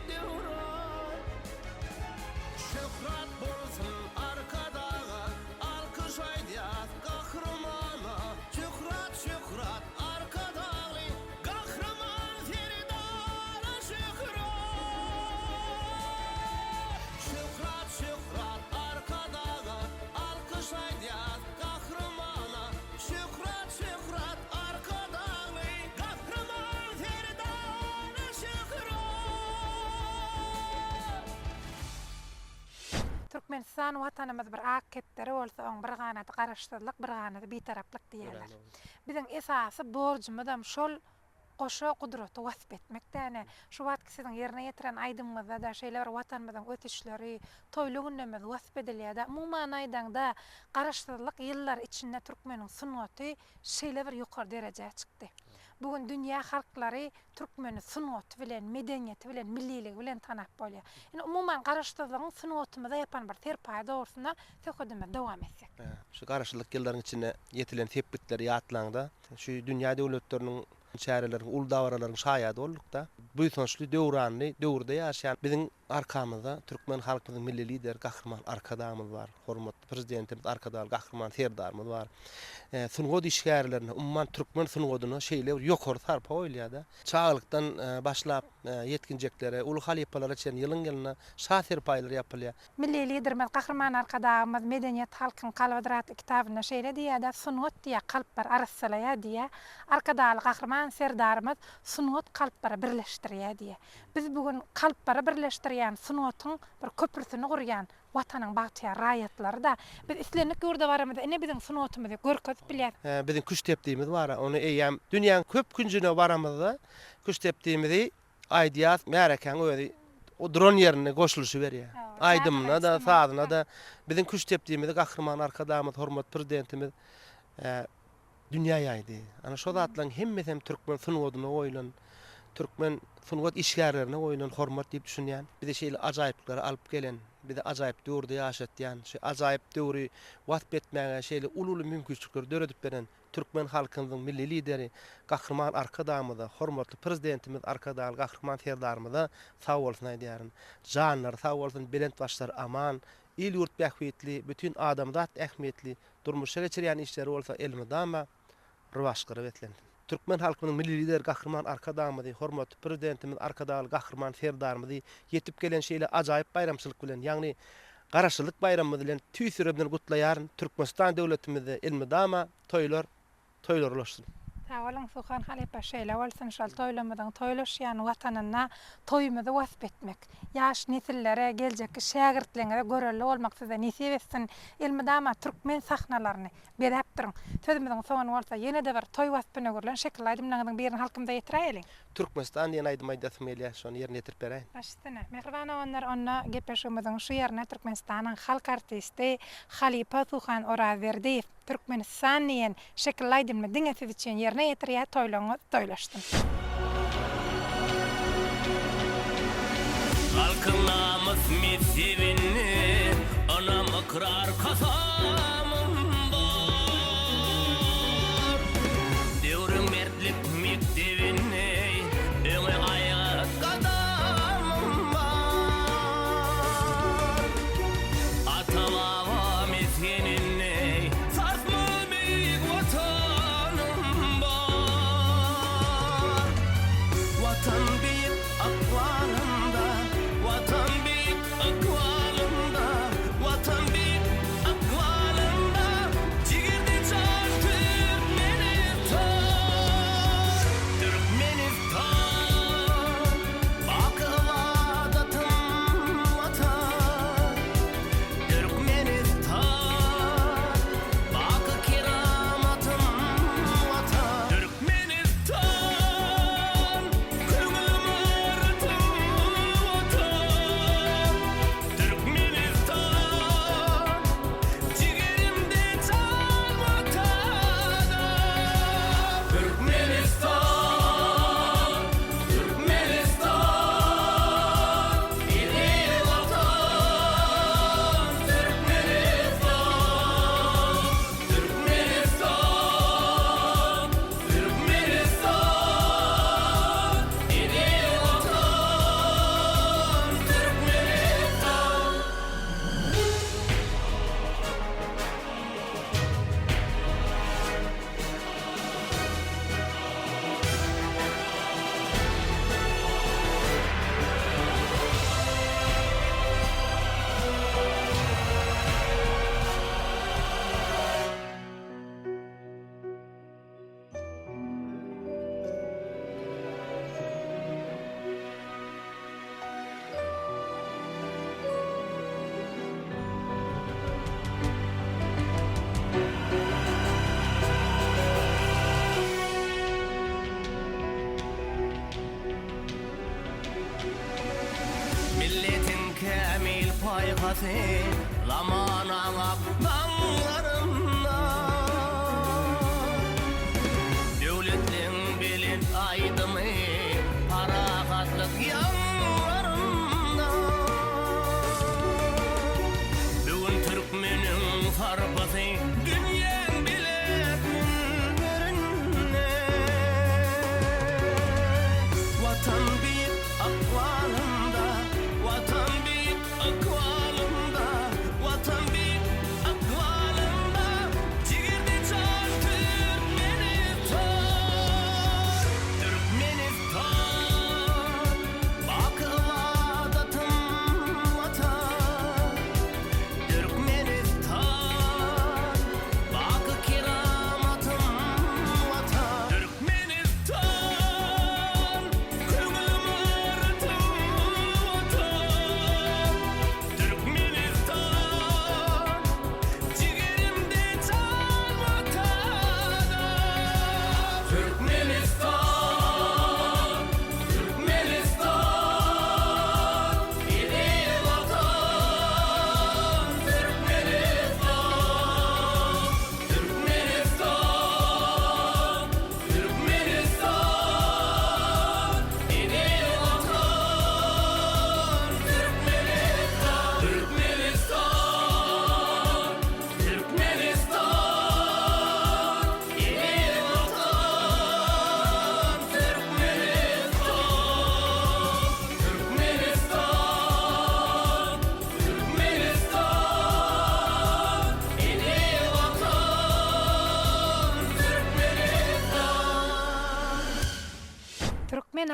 döwran. Şöhrat bolsun Arkadaga, alkyş aýdýas Gahrymana. Şöhrat, şöhrat Arkadagly Gahryman Serdara şöhrat. Şöhrat, şöhrat Arkadaga, alkyş aýdýas Gahrymana. Şöhrat, şöhrat Arkadagly Gahryman Serdara şöhrat! Türkmenistan Watanymyz bir ak kepderi bolsa oň bir ganaty Garaşsyzlyk bir ganaty Bitaraplyk diýýärler. Biziň esasy borjumyzam şol goşa gudraty wasp etmek däne. Şu wagtky siziň ýerine ýetiren aýdymyňyzda-da şeýle bir Watanymyzyň ösüşleri, toýly günlerimiz wasp edilýär-de. Umuman aýdaňda, Garaşsyzlyk ýyllary içinde türkmeniň sungaty şeýle bir ýokary derejä çykdy. Bu gün dünýä halklary türkmeni sungaty bilen, medeniýeti bilen, milliligi bilen tanap bolýar. Indi umuman Garaşsyzlygyň sungatymyza ýapan bir serpaýy dogrusynda söhbedimizi dowam etsek. Şu Garaşsyzlyk ýyllaryň içinde ýetilen sepgitleri ýatlaňda, Şu dünýä döwletleriniň çäreleriniň, uly dabaralaryň şaýady bolduk-da. Buýsançly, döwranly döwürde ýaşaýan biziň arkamyzda türkmen halkymyzyň Milli Lideri Gahryman Arkadagymyz bar, hormatly Prezidentimiz Arkadagly Gahryman Serdarymyz bar. Sungat işgärlerine, umuman türkmen sungatyna şeýle bir ýokary sarpa goýulýar-da. Çagalykdan başlap ýetginjeklere, uly halypalara çenli ýylyň-ýylyna şa serpaýlary ýapylýar. Milli Liderimiz Gahryman Arkadagymyz Medeniýet halkyň kalbydyr atly kitabynda şeýle diýýär-de, Sungat diýýär, kalplary arassalaýar diýýär. Arkadagly Gahryman Serdarymyz sungat kalplary birleşdirýär diýýär. Biz bu gün kalplary birleşdirýän sungatyň bir köprüsini gurýan Watanyň bagtyýar raýatlary-da. Biz islendik ýurda baramyzda ine biziň sungatymyzy görkezip bilýäs. Biziň küştdepdimiz bar, ony eýýäm dünýäň köp künjüne baramyzda küştdepdimizi aýdýas, märekäň özi duran ýerinde goşulyşyberýär. Aýdymyna-da, sazyna-da biziň küştdepdimizi Gahryman Arkadagymyz, hormatly Prezidentimiz dünýä ýaýdy. Ana şo zatlaryň hemmesi hem türkmen sungatyna goýlan, türkmen sungat işgärlerine goýlan hormat diýip düşünýän. Bizi şeýle ajaýyplyklara alyp gelen, bizi ajaýyp döwürde ýaşatýan, şu ajaýyp döwri wasp etmäge şeýle uly-uly mümkinçilikleri döredip beren türkmen halkymyzyň Milli Lideri Gahryman Arkadagymyza, hormatly Prezidentimiz Arkadagly Gahryman Serdarymyza sag bolsun aýdýaryn. Janlary sag bolsun, belent başlary aman, il-ýurt bähbitli, bütin adamzat ähmiýetli Durmuşa geçirýän işleri bolsa elmydama rowaçlyklara beslensin. Türkmen halkynyň Milli Lideri Gahryman Arkadagymyzy, hormatly Prezidentimiz Arkadagly Gahryman Serdarymyzy ýetip gelen şeýle ajaýyp baýramçylyk bilen, ýagny Garaşsyzlyk baýramymyz bilen tüýs ýüregimden gutlaýaryn. Türkmenistan döwletimizde elmydama toýlar toýlara ulaşsyn. Sag boluň Suhan halypa şeýle bolsun şol toýlumyzyň toýlaşýan watanynda toýumyzy wasp etmek ýaş nesillere geljekki şägirtleňize görelde bolmak size nesip etsin elmydama türkmen sahnalaryny bezäp duruň sözümiziň soňuny bolsa ýenede bir toý waspyna öwrülen şekilli aýdymlaryňyzyň birini halkymyza ýetiräýeliň. Türkmenistan diýen aýdym aýdasym gelýär şony ýerine ýetirip beräýin. Baş üstüne. Mähriban oganlar onda gepleşigimiziň şu ýerine Türkmenistanyň halk artisti halypa Suhan Orazberdiýew Türkmenistan diýen şekilli aýdymyny diňe siz üçin ýerine ýetirýär toýlaryňyz toýlaşsyn. Halkyň namys mezhebini ynam ykrar kasamym bar. Döwrüň mertlik mekdebini öňe aýgyt gadamym bar. Ata-baba mesgeninde sarsmaz beýik Watanym bar. Watan beýik ykbalymda, Watan beýik ykbalymda, Watan beýik ykbalymda, Jigerde jan Türkmenistan, Türkmenistan, baky ybadatym Watan. Türkmenistan, baky keramatym Watan. Türkmenistan, köňül ymaratym Watan. Türkmenistan, jigerimde jan Watana. Türkmenistan, Türkmenistan, eziz Watan, Türkmenistan, Türkmenistan, Türkmenistan, eziz Watan, Türkmenistan. Milletiň kämil paýhasy zamanaň ak daňlarynda Döwletliň belent aýdymy parahatlyk ýaňlarynda Bu gün türkmeniň sarpasy dünýäň belent münberinde Watan beýik ykbalynda Watan.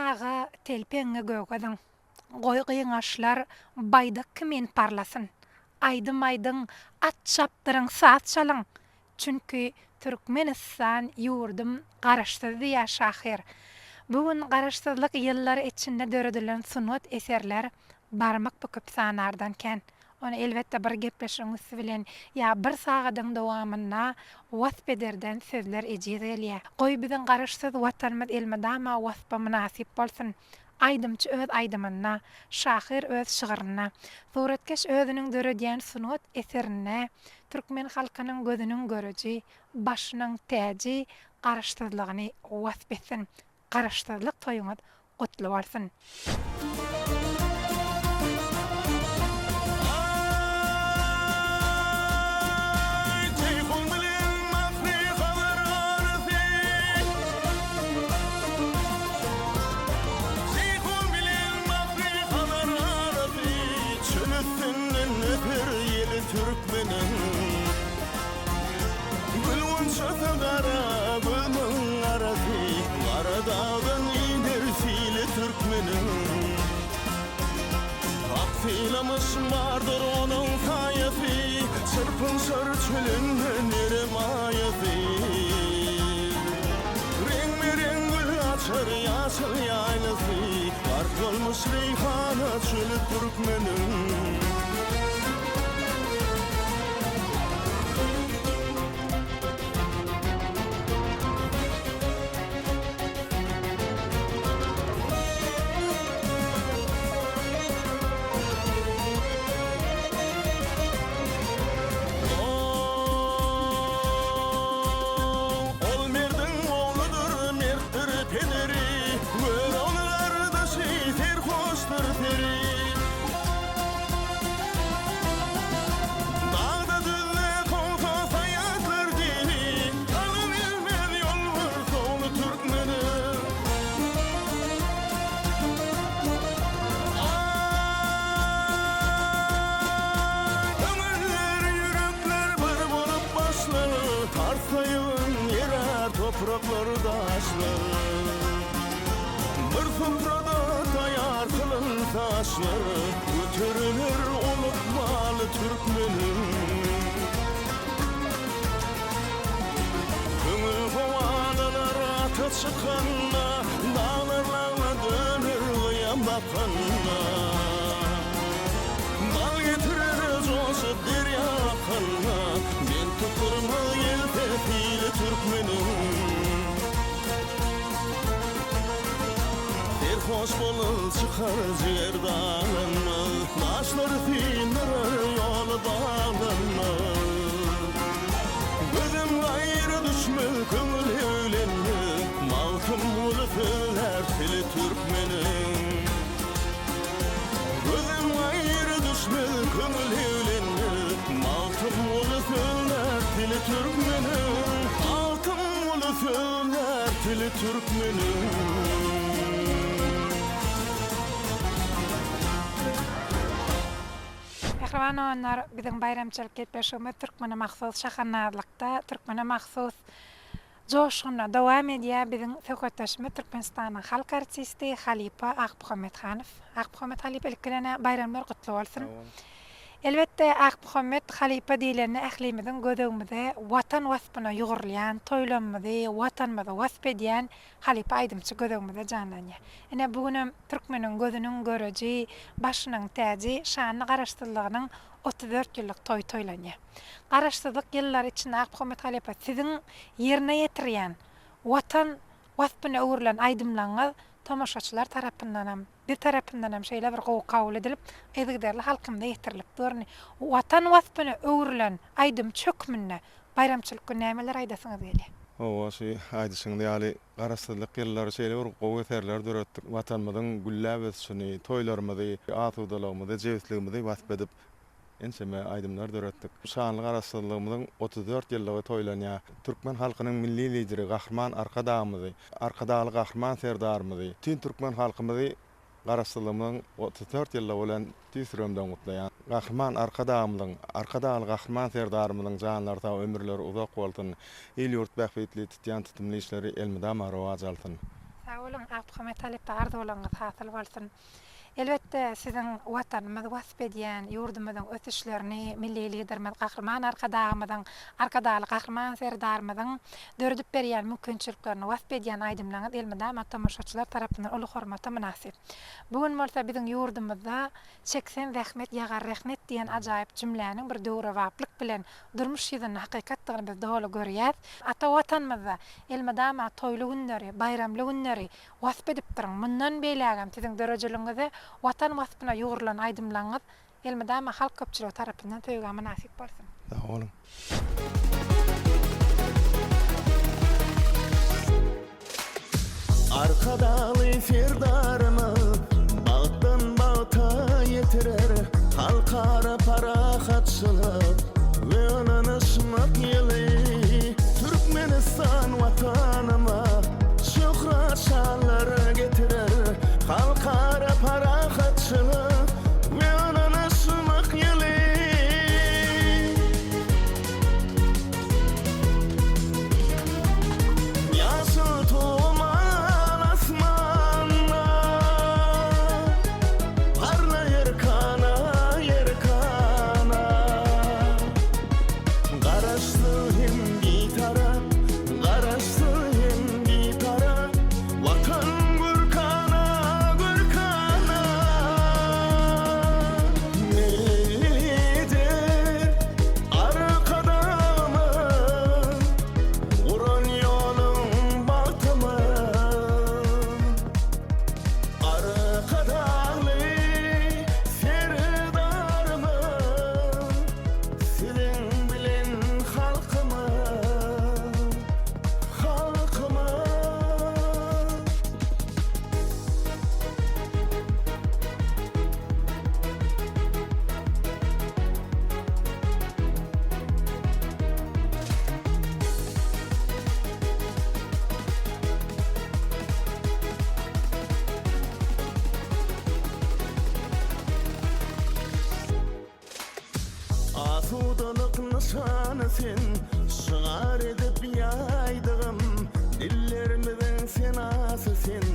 aga telpegiňi göge zyň. Goý gyňaçlar baýdak kimin parlasyn. Aýdym aýdyň, at çapdyryň, saz çalyň. Çünki Türkmenistan ýurdum Garaşsyz diýýär şahyr. Bu gün Garaşsyzlyk ýyllary içinde döredilen sungat eserler barmak büküp sanardan kän. Ony elbetde bir gepleşigiň üsti bilen ýa bir sagadyň dowamynda wasp ederden sözler ejiz gelýär. Goý biziň Garaşsyz Watanymyz elmydama waspa mynasyp bolsun. Aýdymçy öz aýdymynda, şahyr öz şygrynda, suratkeş özüniň döredýän sungat eserinde türkmen halkynyň gözüniň göreji, başynyň täji Garaşsyzlygyny wasp etsin. Garaşsyzlyk toýuňyz gutly bolsun! Jeýhun bilen Bahry Hazar arasy Jeýhun bilen Bahry Hazar arasy Çöl üstünden öser ýeli türkmeniň Gül gonçasy gara gözüň garasy Gara dagdan iner sili türkmeniň Hak sylamyş bardyr onuň saýasy, Çyrpynşar çölünde nerem aýasy. Reňbe-reň gül açar ýaşyl ýaýlasy, Gark bolmuş reýhana çöli türkmeniň. Ol merdiň ogludyr, mertdir pederi, Görogly gardaşy, serhoşdyr seri. Dagda-düzde kowsa saýatlar dili, Galybilmez ýolbars ogly türkmene. Köňüller, ýürekler bir bolup başlar, Tarsaýyn ýerär topraklar, daşlar. Bir suprada taýýar kylynsa aşlar, Göteriler ol ykbaly türkmeniň. Köňül howalalar ata çykanda, Daglar lagla döner gyýa bakanda. Bal getirer joşup derýa akanda, Men tutdurmaz gelse pili türkmeniň. Serhoş bolup çykar jiger daglanmaz, Daşlary syndyrar ýoly baglanmaz. Gözüm gaýra düşmez, köňül höwlenmez, Magtymguly sözlär tili türkmeniň. Gözüm gaýra düşmez, köňül höwlenmez, Magtymguly sözlär tili türkmeniň. Magtymguly sözlär tili türkmeniň. Mähriban doganlar, biziň baýramçylyk gepleşigimiz türkmene mahsus şahandazlykda, türkmene mahsus joşgunda dowam edýär. Biziň söhbetdeşimiz Türkmenistanyň halk artisti, halypa Akmuhammet Hanow. Akmuhammet halypa, ilki bilen-ä baýramlar gutly bolsun! Elbetde, Akmuhammet halypa diýlende ählimiziň göz öňümize Watan waspyna ýugrulýan, toýlamymyzy, Watanymyzy wasp edýän halypa aýdymçy göz öňümizde janlanýar. Ine, bu günem türkmeniň gözüniň göreji, başynyň täji, şanly Garaşsyzlygynyň 34 ýyllyk toýy toýlanýar. Garaşsyzlyk ýyllary içinde Akmuhammet halypa siziň ýerine ýetirýän Watan waspyna öwrülen aýdymlaryňyz tomaşaçylar tarapyndanam, biz tarapyndanam şeýle bir gowy kabul edilip, yzygiderli halkymyza ýetirilip dur. Indi Watan waspyna öwrülen aýdymçy hökmünde baýramçylyk güni nämeler aýdasyňyz gelýär? Hawa, şu aýdyşyňyz ýaly, Garaşsyzlyk ýyllary şeýle bir gowy eserler döretdik. Watanymyzyň gülläp ösüşini, toýlarymyzy, asudalygymyzy, jebisligimizi wasp edip, ençeme aýdymlar döretdik. Şanly Garaşsyzlygymyzyň 34 ýyllygy toýlanýar. Türkmen halkynyň Milli Lideri Gahryman Arkadagymyzy, Arkadagly Gahryman Serdarymyzy, bütin türkmen halkymyzy Garaşsyzlygymyzyň 34 ýyllygy bilen tüýs ýüregimden gutlaýan. Gahryman Arkadagymyzyň, Arkadagly Gahryman Serdarymyzyň janlary sag, ömürleri uzak bolsun! Il-ýurt bähbitli tutýan tutumly işleri elmydama rowaç alsyn! Sag. Sag boluň, Akmuhammet halypa, arzuwlaryňyz hasyl bolsun. Elbetde, siziň Watanymyzy wasp edýän, ýurdumyzyň ösüşlerini Milli Liderimiz Gahryman Arkadagymyzyň, Arkadagly Gahryman Serdarymyzyň döredip berýän mümkinçiliklerini wasp edýän aýdymlaryňyz elmydama tomaşaçylar tarapyndan uly hormata mynasyp. Bu gün bolsa biziň ýurdumyzda Çekseň zähmet ýagar rehnet diýen ajaýyp jümläniň bir döwrebaplyk bilen durmuş ýüzünde hakykatdygyny biz doly görýäs. Ata Watanymyzda elmydama toýly günleri, baýramly günleri wasp edipdiriň. Mundan beýlägem siziň döredijiligiňizde Watan waspyna ýugrulan aýdymlaryňyz elmydama halk köpçüligi tarapyndan söýgä mynasyp bolsun. Sag boluň. Arkadagly Serdarymyz bagtdan bagta ýetirer, Halkara parahatçylyk we ynanyşmak ýyly Türkmenistan Watanyma şöhrat-şanlar getirer, Halkara parahatçylyk we ynanyşmak ýyly. Ýaşyl tuman asmanda Parla erkana, erkana Garaşsyz hem Bitarap, Garaşsyz hem Bitarap Watan görkana, görkana Milli Lider Arkadagymyz Guran ýoluň bagtymyz Arkadagly Serdarymyz Siziň bilen halkymyz Halkymyz. Asudalyk nyşany sen, Şygar edip ýaýdygym, Dillerimiziň senasy sen,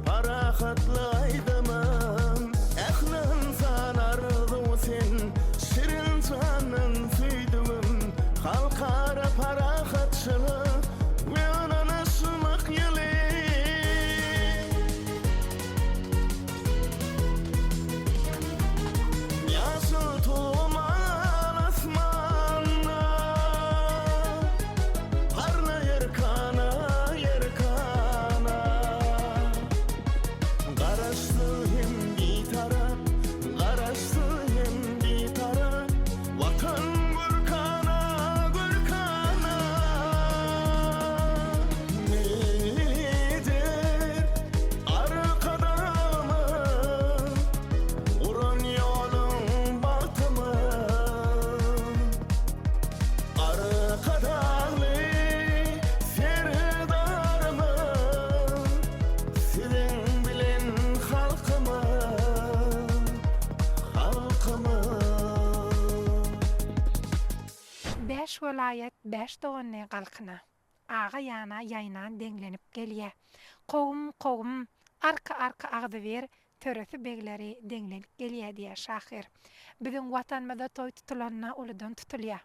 Parahatlyk aýdymym. Ähli ynsan arzuwy sen, Şirin jandan söýdügim, Halkara parahatçylyk we ynanyşmak ýyly. Ýaşyl tuman asmanda Parla erkana, erkana Garaşsyz hem Bitarap, Garaşsyz hem Bitarap Watan görkana, görkana Milli Lider Arkadagymyz Guran ýoluň bagtymyz Arkadagly Serdarymyz Siziň bilen halkymyz Halkymyz. Bäş welaýat bäş doganly galkyna. Aga ýana ýaýnan deňlenip gelýä. Kowum, kowum, arka-arka agzybir, töresi begleri deňlenip gelýä diýýär şahyr. Biziň Watanymyzda toý tutulanda uludan tutulýar.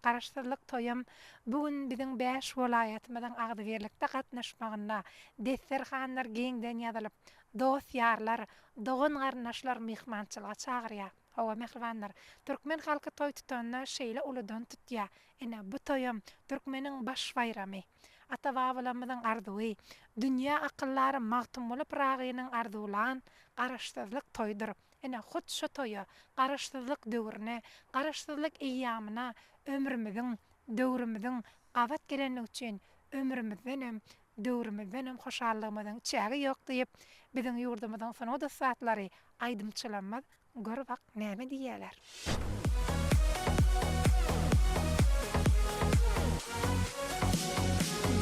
Garaşsyzlyk toýam bu gün biziň bäş welaýatymyzyň agzybirlikde gatnaşmagynda desterhanlar giňden ýazylyp, dost-ýarlar, dogan-garyndaşlar myhmançylyga çagyrýar. Hawa, mähribanlar, türkmen halky toý tutanda şeýle uludan tutýar. Ine, bu toýam türkmeniň baş baýramy. Ata-babalarymyzyň arzuwy, dünýä akyldary Magtymguly Pyragynyň arzuwlan Garaşsyzlyk toýudyr. Ine, hut şu toýa, Garaşsyzlyk döwrüne, Garaşsyzlyk eýýamyna ömrümiziň, döwrümiziň gabat gelenligi üçin ömrümizdenem, döwrümizdenem hoşallygymyzyň çägi ýok diýip, biziň ýurdumyzyň sungat ussatlary, aýdymçylarymyz gör bak näme diýýärler.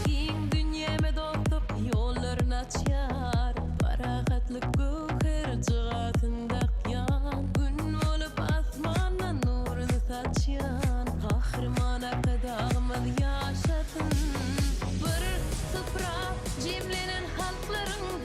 Giň dünýäme dostluk ýollaryny açýar, Parahatlyk göwher jygasyn dakýan, Gün bolup asmandan nuruny saçýan, Gahryman Arkadagymyz ýaşasyn! Bir supra jemlenen halklaryň.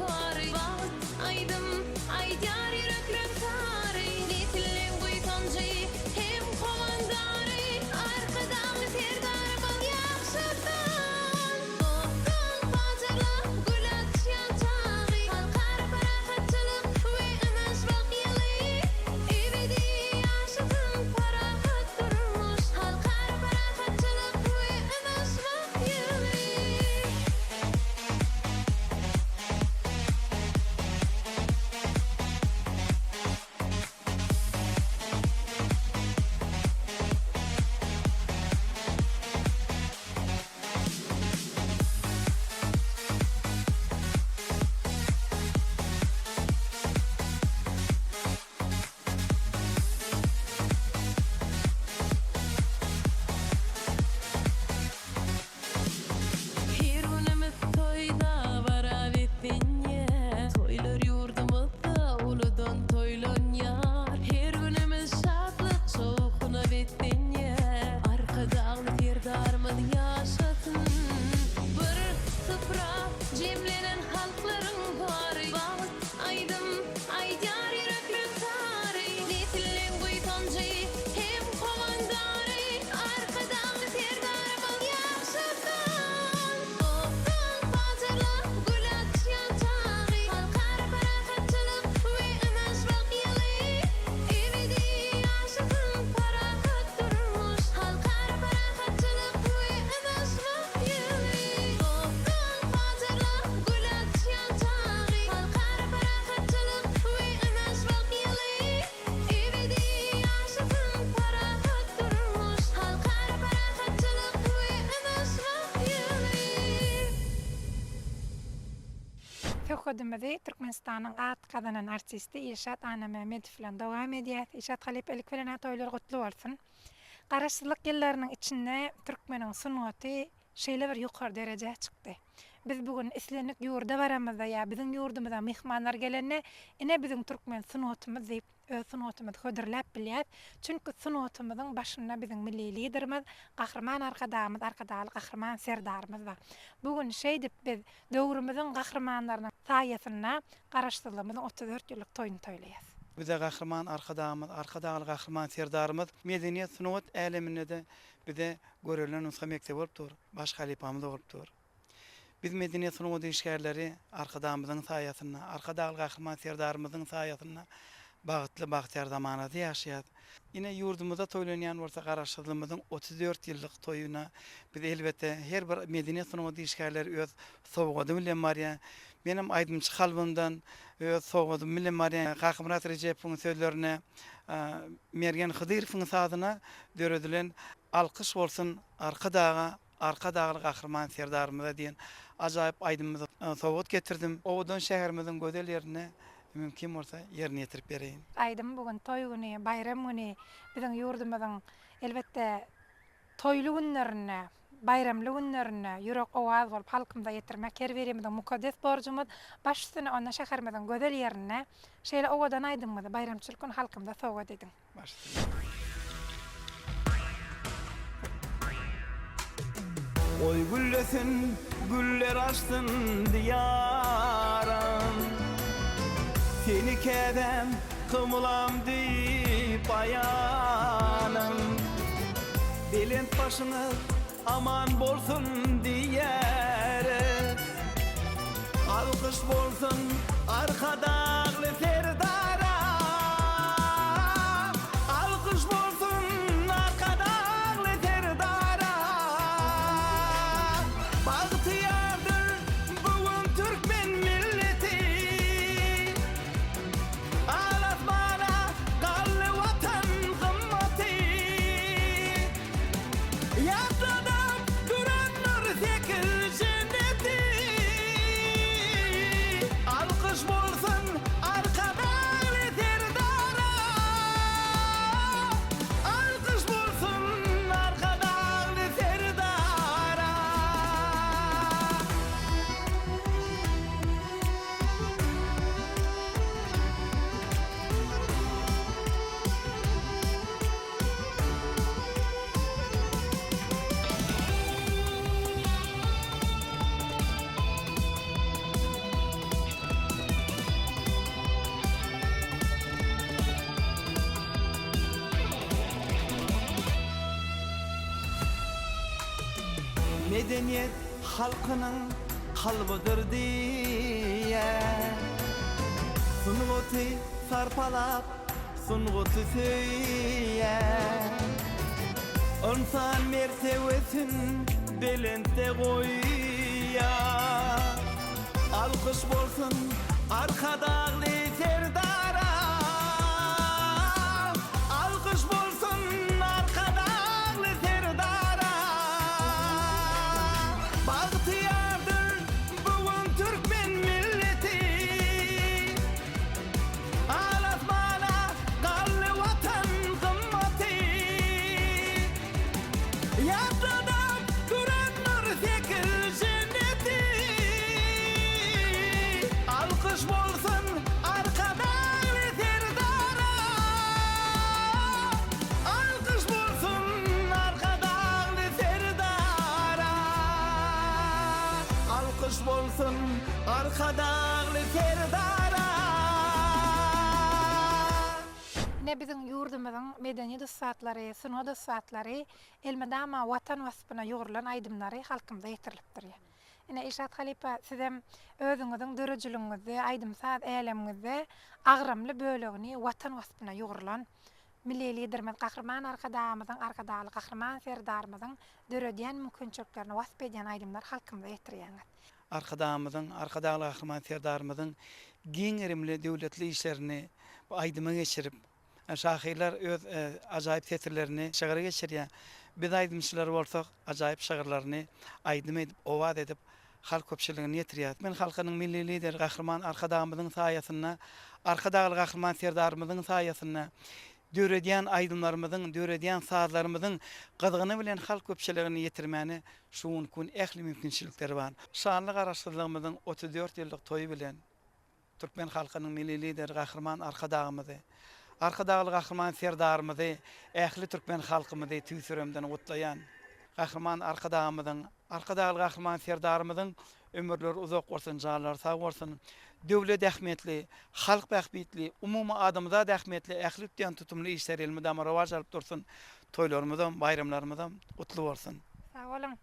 Söhbedimizi Türkmenistanyň at gazanan artisti Ilşat Annamämmedow bilen dowam edýäs. Ilşat halypa ilki bilen-ä toýlar gutly bolsun. Garaşsyzlyk ýyllarynyň içinde türkmeniň sungaty şeýle bir ýokary derejä çykdy. Biz bu gün islendik ýurda baramyzda ýa biziň ýurdumyza myhmanlar gelende, ine biziň türkmen sungatymyz diýip, öz sungatymyzy hödürläp bilýäs. Çünki sungatymyzyň başynda biziň Milli Liderimiz, Gahryman Arkadagymyz, Arkadagly Gahryman Serdarymyz bar. Bu gün şeýdip biz döwrümiziň gahrymanlarynyň saýasynda Garaşsyzlygymyzyň 34 ýyllyk toýuny toýlaýas. Bize Gahryman Arkadagymyz, Arkadagly Gahryman Serdarymyz medeniýet, sungat äleminde-de bize görelde nusga mekdebi bolup dur, baş halypamyz bolup dur. Biz medeniýet sungat işgärleri Arkadagymyzyň saýasynda, Arkadagly Gahryman Serdarymyzyň saýasynda bagtly, bagtyýar zamanada ýaşaýas. Ine, ýurdumyzda toýlanýan bolsa Garaşsyzlygymyzyň 34 ýyllyk toýuna biz elbetde her bir medeniýet sungat işgärleri öz sowgady bilen barýar. Menem aýdymçy kalbymdan öz sowgadym bilen barýan. Kakamyrat Rejepowyň sözlerine, Mergen Hydyrowyň sazyna döredilen Alkyş bolsun Arkadaga, Arkadagly Gahryman Serdarymyza diýen ajaýyp aýdymymyzy sowgat getirdim. Owadan şäherimiziň gözel ýerinde mümkin bolsa ýerine ýetirip bereýin. Aýdym bu gün toý güni, baýram güni biziň ýurdumyzyň elbetde toýly günlerinde, baýramly günlerinde ýürek owaz bolup halkymyza ýetirmek her birimiziň mukaddes borjumyz. Baş üstüne onda şäherimiziň gözel ýerinde şeýle owadan aýdymyňyzy baýramçylyk güni halkymyza sowgat ediň. Baş üstüne. Goý güllesin, güller açsyn Diýaram. Seni käbäm, kyblam diýip aýanam. Belent başyňyz aman bolsun diýeris. Alkyş bolsun Arkadagly Serdara! Alkyş bolsun Arkadagly Serdara! Bagtyýardyr bu gün türkmen milleti. Al asmana galdy Watan gymmaty. Ýatladam durandyr sekiz jenneti. Alkyş bolsun Arkadagly Serdara. Alkyş bolsun Arkadagly Serdara. Medeniýet halkynyň kalbydyr diýýär. Sungaty sarpalap, sungaty söýýär. Ynsan mertebesin belentde goýýar. Alkyş bolsun Arkadagly Serdara! Alkyş bolsun Arkadagly Serdara! Bagtyýardyr bu gün türkmen milleti. Al asmana galdy Watan gymmaty. Ýatladam durandyr sekiz jenneti. Alkyş bolsun Arkadagly Serdara. Alkyş bolsun Arkadagly Serdara. Alkyş bolsun Arkadagly Serdara. Ine biziň ýurdumyzyň medeniýet ussatlary, sungat ussatlary elmydama Watan waspyna ýugrulan aýdymlary halkymyza ýetirilip durýar. Ine Ilşat halypa sizem özüňiziň döredijiligiňizde, aýdym-saz älemiňizde agramly bölegini Watan waspyna ýugrulan Milli Liderimiz Gahryman Arkadagymyzyň, Arkadagly Gahryman Serdarymyzyň döredýän mümkinçiliklerini wasp edýän aýdymlary halkymyza ýetirýäňiz. Arkadagymyzyň, Arkadagly Gahryman Serdarymyzyň giň gerimli döwletli işlerini bu aýdyma geçirip, şahyrlar öz ajaýyp setirlerini şygra geçirýär. Biz aýdymçylar bolsak, ajaýyp şygyrlaryny aýdym edip, owaz edip. halk köpçüligine ýetirýäris. Türkmen halkynyň Milli Lideri Gahryman Arkadagymyzyň saýasynda, Arkadagly Gahryman Serdarymyzyň saýasynda döredýän aýdymlarymyzyň, döredýän sazlarymyzyň gyzgyny bilen halk köpçüligine ýetirmäne şu günki gün ähli mümkinçilikler bar. Şanly Garaşsyzlygymyzyň 34 ýyllyk toýy bilen Türkmen halkynyň Milli Lideri Gahryman Arkadagymyzy, Arkadagly Gahryman Serdarymyzy, ähli türkmen halkymyzy tüýs ýüregimden gutlaýan. Gahryman Arkadagymyzyň, Arkadagly Gahryman Serdarymyzyň ömürleri uzak bolsun, janlary sag bolsun! Döwlet ähmiýetli, halk bähbitli, umumy adamzat ähmiýetli ähli tutýan tutumly işleri elmydama rowaç alyp dursun! Toýlarymyzam, baýramlarymyzam gutly bolsun! Sag boluň!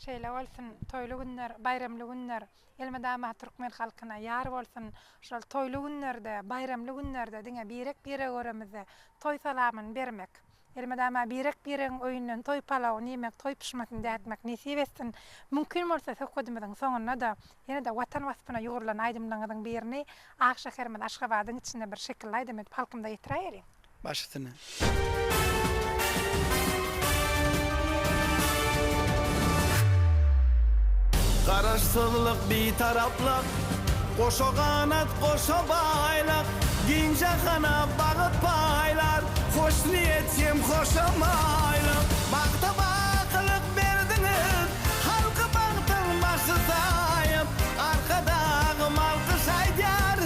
Şeýle bolsun, toýly günler, baýramly günler Elmydama türkmen halkyna ýar bolsun! Şol toýly günlerde, baýramly günlerde diňe birek-birege göremizde toý salamyny bermek, elmydama birek-biregiň öýünden toý palawyny iýmek, toý pyşmasyny dätmek nesip etsin! Mümkin bolsa söhbedimiziň soňunda-da ýene-de Watan waspyna ýugrulan aýdymlaryňyzyň birini ak şäherimiz Aşgabadyň içinde bir şekilli aýdym edip halkymyza ýetiräýeliň! Baş üstüne. Garaşsyzlyk Bitaraplyk Goşa ganat goşa baýlyk Giň jahana bagyt paýlar Hoş niýet hem hoşa maýlyk Bagta bakylyk berdiňiz Halky bagtyň başy saýyp Arkadagym alkyş aýdýar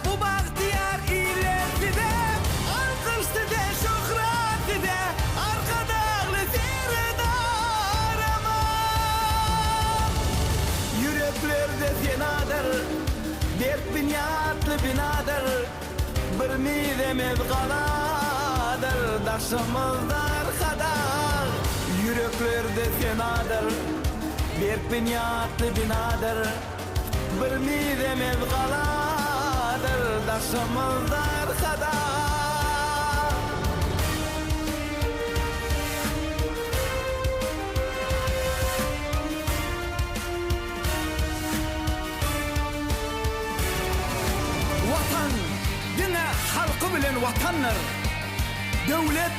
Bu bagtyýar iller size Alkyş size şöhrat size Arkadagly Serdarymyz. Ýüreklerde senadyr Berk binýatly binadyr Bir mizemez galadyr Daşymyzda Arkadag Ýüreklerde senadyr Berk binýatly binadyr Bir mizemez galadyr daşymyzda Arkadag. Watan diňe halky bilen Watandyr. Döwlet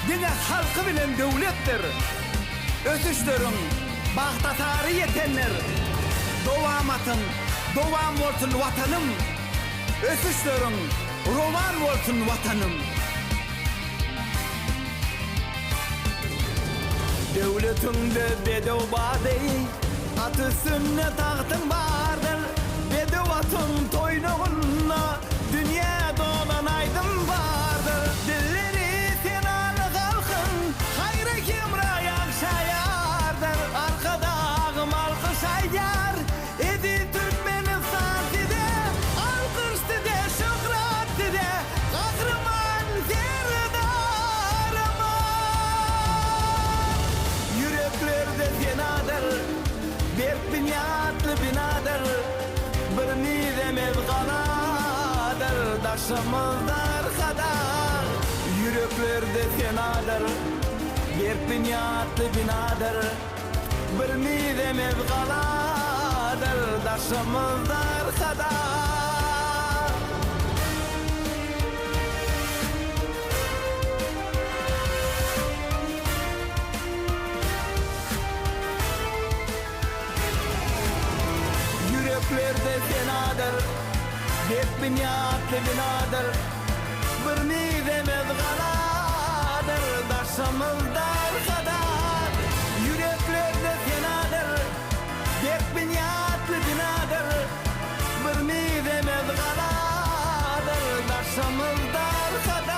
diňe halky bilen döwletdir. Ösüşleriň bagta sary ýetendir. Dowamatyň dowam bolsun Watanym! Ösüşleriň rowan bolsun Watanym! Döwletiňde bedew bady, At üstünde tagtyň bardyr. Bedew atyň toýnagynda Dünýä dolan aýdym bardyr. Dilleri senaly halkyň Haýra hemra ýagşa ýardyr. Arkadagym alkyş aýdýar, Eziz Türkmenistan size, Alkyş size, şöhrat size, Gahryman Serdarymyz! Ýüreklerde senadyr, Berk binýatly binadyr, Bir mizemez galadyr, Daşymyzda Arkadag. Ýüreklerde senadyr, Berk binýatly binadyr, Bir mizemez galadyr, Daşymyzda Arkadag. Ýüreklerde senadyr, Berk binýatly binadyr, Bir mizemez galadyr, Daşymyzda Arkadag. Ýüreklerde senadyr, Berk binýatly binadyr, Bir mizemez galadyr, Daşymyzda Arkadag.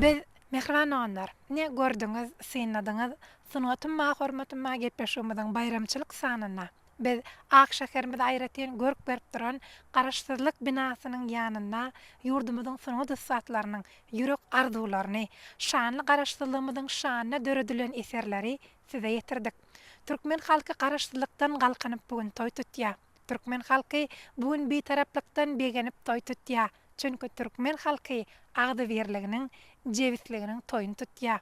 Biz, mähriban doganlar, ine, gördüňiz, synladyňyz, Sungatym ba, hormatym ba gepleşigimiziň baýramçylyk sanynda biz ak şäherimize aýratyn görk berip duran Garaşsyzlyk binasynyň ýanynda ýurdumyzyň sungat ussatlarynyň ýürek arzuwlaryny, şanly Garaşsyzlygymyzyň şanyna döredilen eserleri size ýetirdik. Türkmen halky Garaşsyzlykdan galkynyp bu gün toý tutýar. Türkmen halky bu gün Bitaraplykdan begenip toý tutýar. Çünki türkmen halky agzybirliginiň, jebisliginiň toýuny tutýar.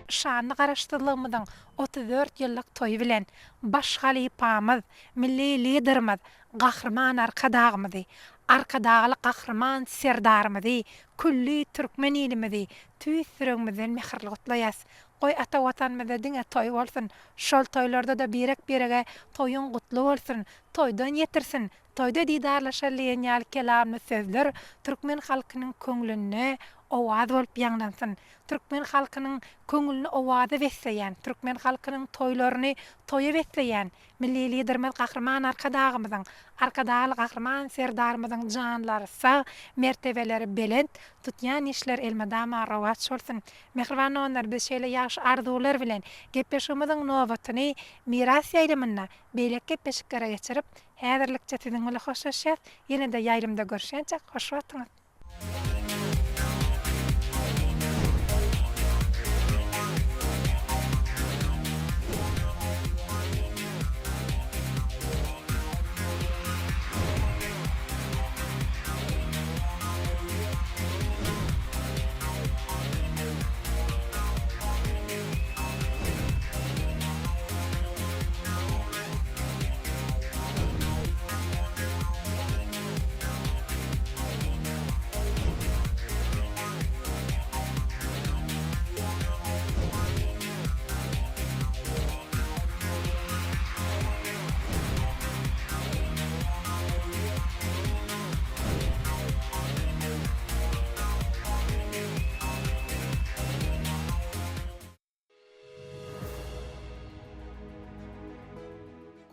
Şanly Garaşsyzlygymyzyň 34 ýyllyk toýy bilen baş halypamyz, milli Liderimiz Gahryman Arkadagymyzy, Arkadagly Gahryman Serdarymyzy, külli türkmen ilimizi tüýs ýüregimizden mähirli gutlaýas. Goý ata Watanymyzda diňe toý bolsun, şol toýlarda-da birek-birege toýuň gutly bolsun, toýdan ýetirsin, toýda didarlaşaly diýen ýaly kelamly sözler türkmen halkynyň köňlünde owaz bolup ýaňlansyn. Türkmen halkynyň köňlüni owaza besleýän, türkmen halkynyň toýlaryny toýa besleýän Milli Liderimiz Gahryman Arkadagymyzyň, Arkadagly Gahryman Serdarymyzyň janlary sag, mertebeleri belent, tutýan işleri elmydama rowaç bolsun! Mähriban doganlar, biz şeýle ýagşy arzuwlar bilen gepleşigimiziň nobatyny Miras ýaýlymynda beýleki gepleşiklere geçirip, häzirlikçe siziň bilen hoşlaşýas. Ýene-de ýaýlymda görüşýänçäk, hoş wagtyňyz!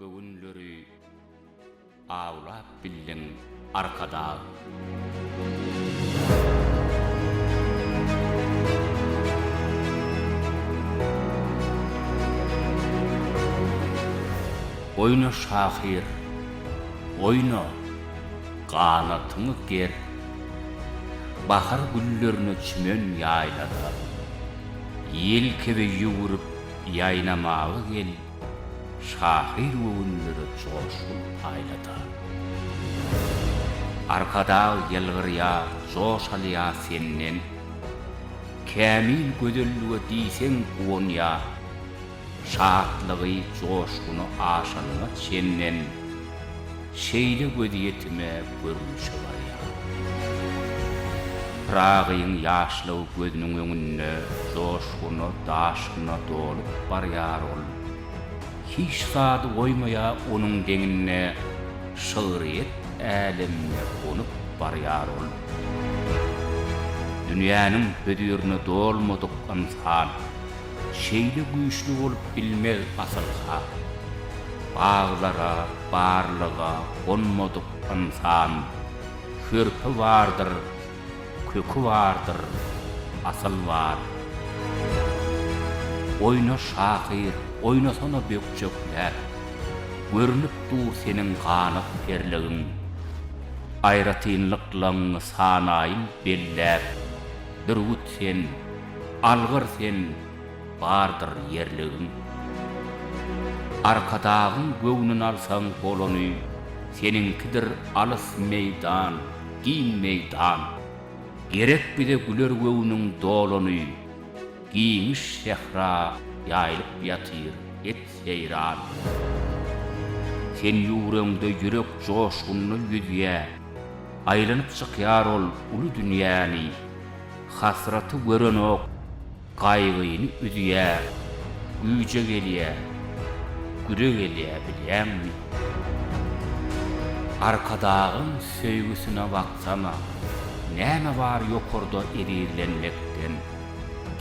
Göwünleri awlap bildiň Arkadag. Oýna şahyr, oýna, ganatyňy ger, Bahar güllerine çümen ýaýlada. Ýel kibi ýüwrüp ýaýnamaga gel, Şahyr göwünlere joşgun paýlada. Arkadag ýylgyrýar, joş alýar senden, Kämil gözellige diýseň guwanýar. Şatlygy, joşguny aşanda çenden, Şeýle gözýetime görnüşe barýar. Pyragyň ýaşlygy gözüniň öňünde joşguna, daşgyna dolup barýar ol. Hiç zady goýmaýar onuň deňinde şygryýet älemine gonup barýar ol. Dünýäniň hözirine dolmadyk ynsan şeýle güýçli bolup bilmez asyl-ha. Baglara, barlyga gonmadyk ynsan Hörpi bardyr, köki bardyr, asyl bar. Oýna şahyr, oýnasana bökjekläp, Görünip dur seniň ganat perligiň. Aýratynlyklaňňy sanaýyn belläp, Bürgüt sen, algyr sen, bardyr ýerligiň. Arkadagyň göwnün alsaň bolany, Seniňkidir alys meýdan, giň meýdan. Gerek bize güler göwnüň dolany, Giňiş sähra ýaýylyp ýatyr, et seýran. Sen ýüwreňde ýürek joşgunda ýüzýä, Aýlanyp çykýar ol uly dünýäni. Hasraty görenok, Gaýgyny üzýär, güýje gelýär, güre gelýär bilýäňmi? Arkadagyň söýgüsine baksana, näme bar ýokarda ezizlenmekden?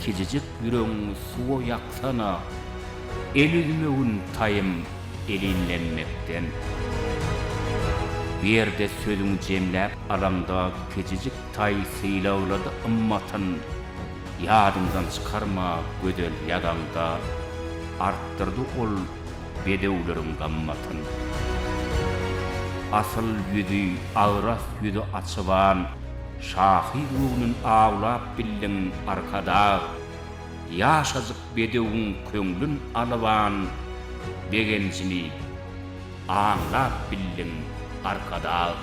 Kijijik ýüregiňi suwa ýaksana, el üzmegin taýym elinlenmekden. Bu ýerde sözüňi jemläp alaňda kijijik taý sylaglady ymmatyn. Ýadyňdan çykarma gözel ýazaňda Artdyrdy ol bedewleriň gammatyn. Asyl ýüzi agras ýüzi açyban Şahyr göwnün awlap bildiň Arkadag Ýaşajyk bedewiň köňlün alyban Begenjini Aňlap bildiň Arkadag.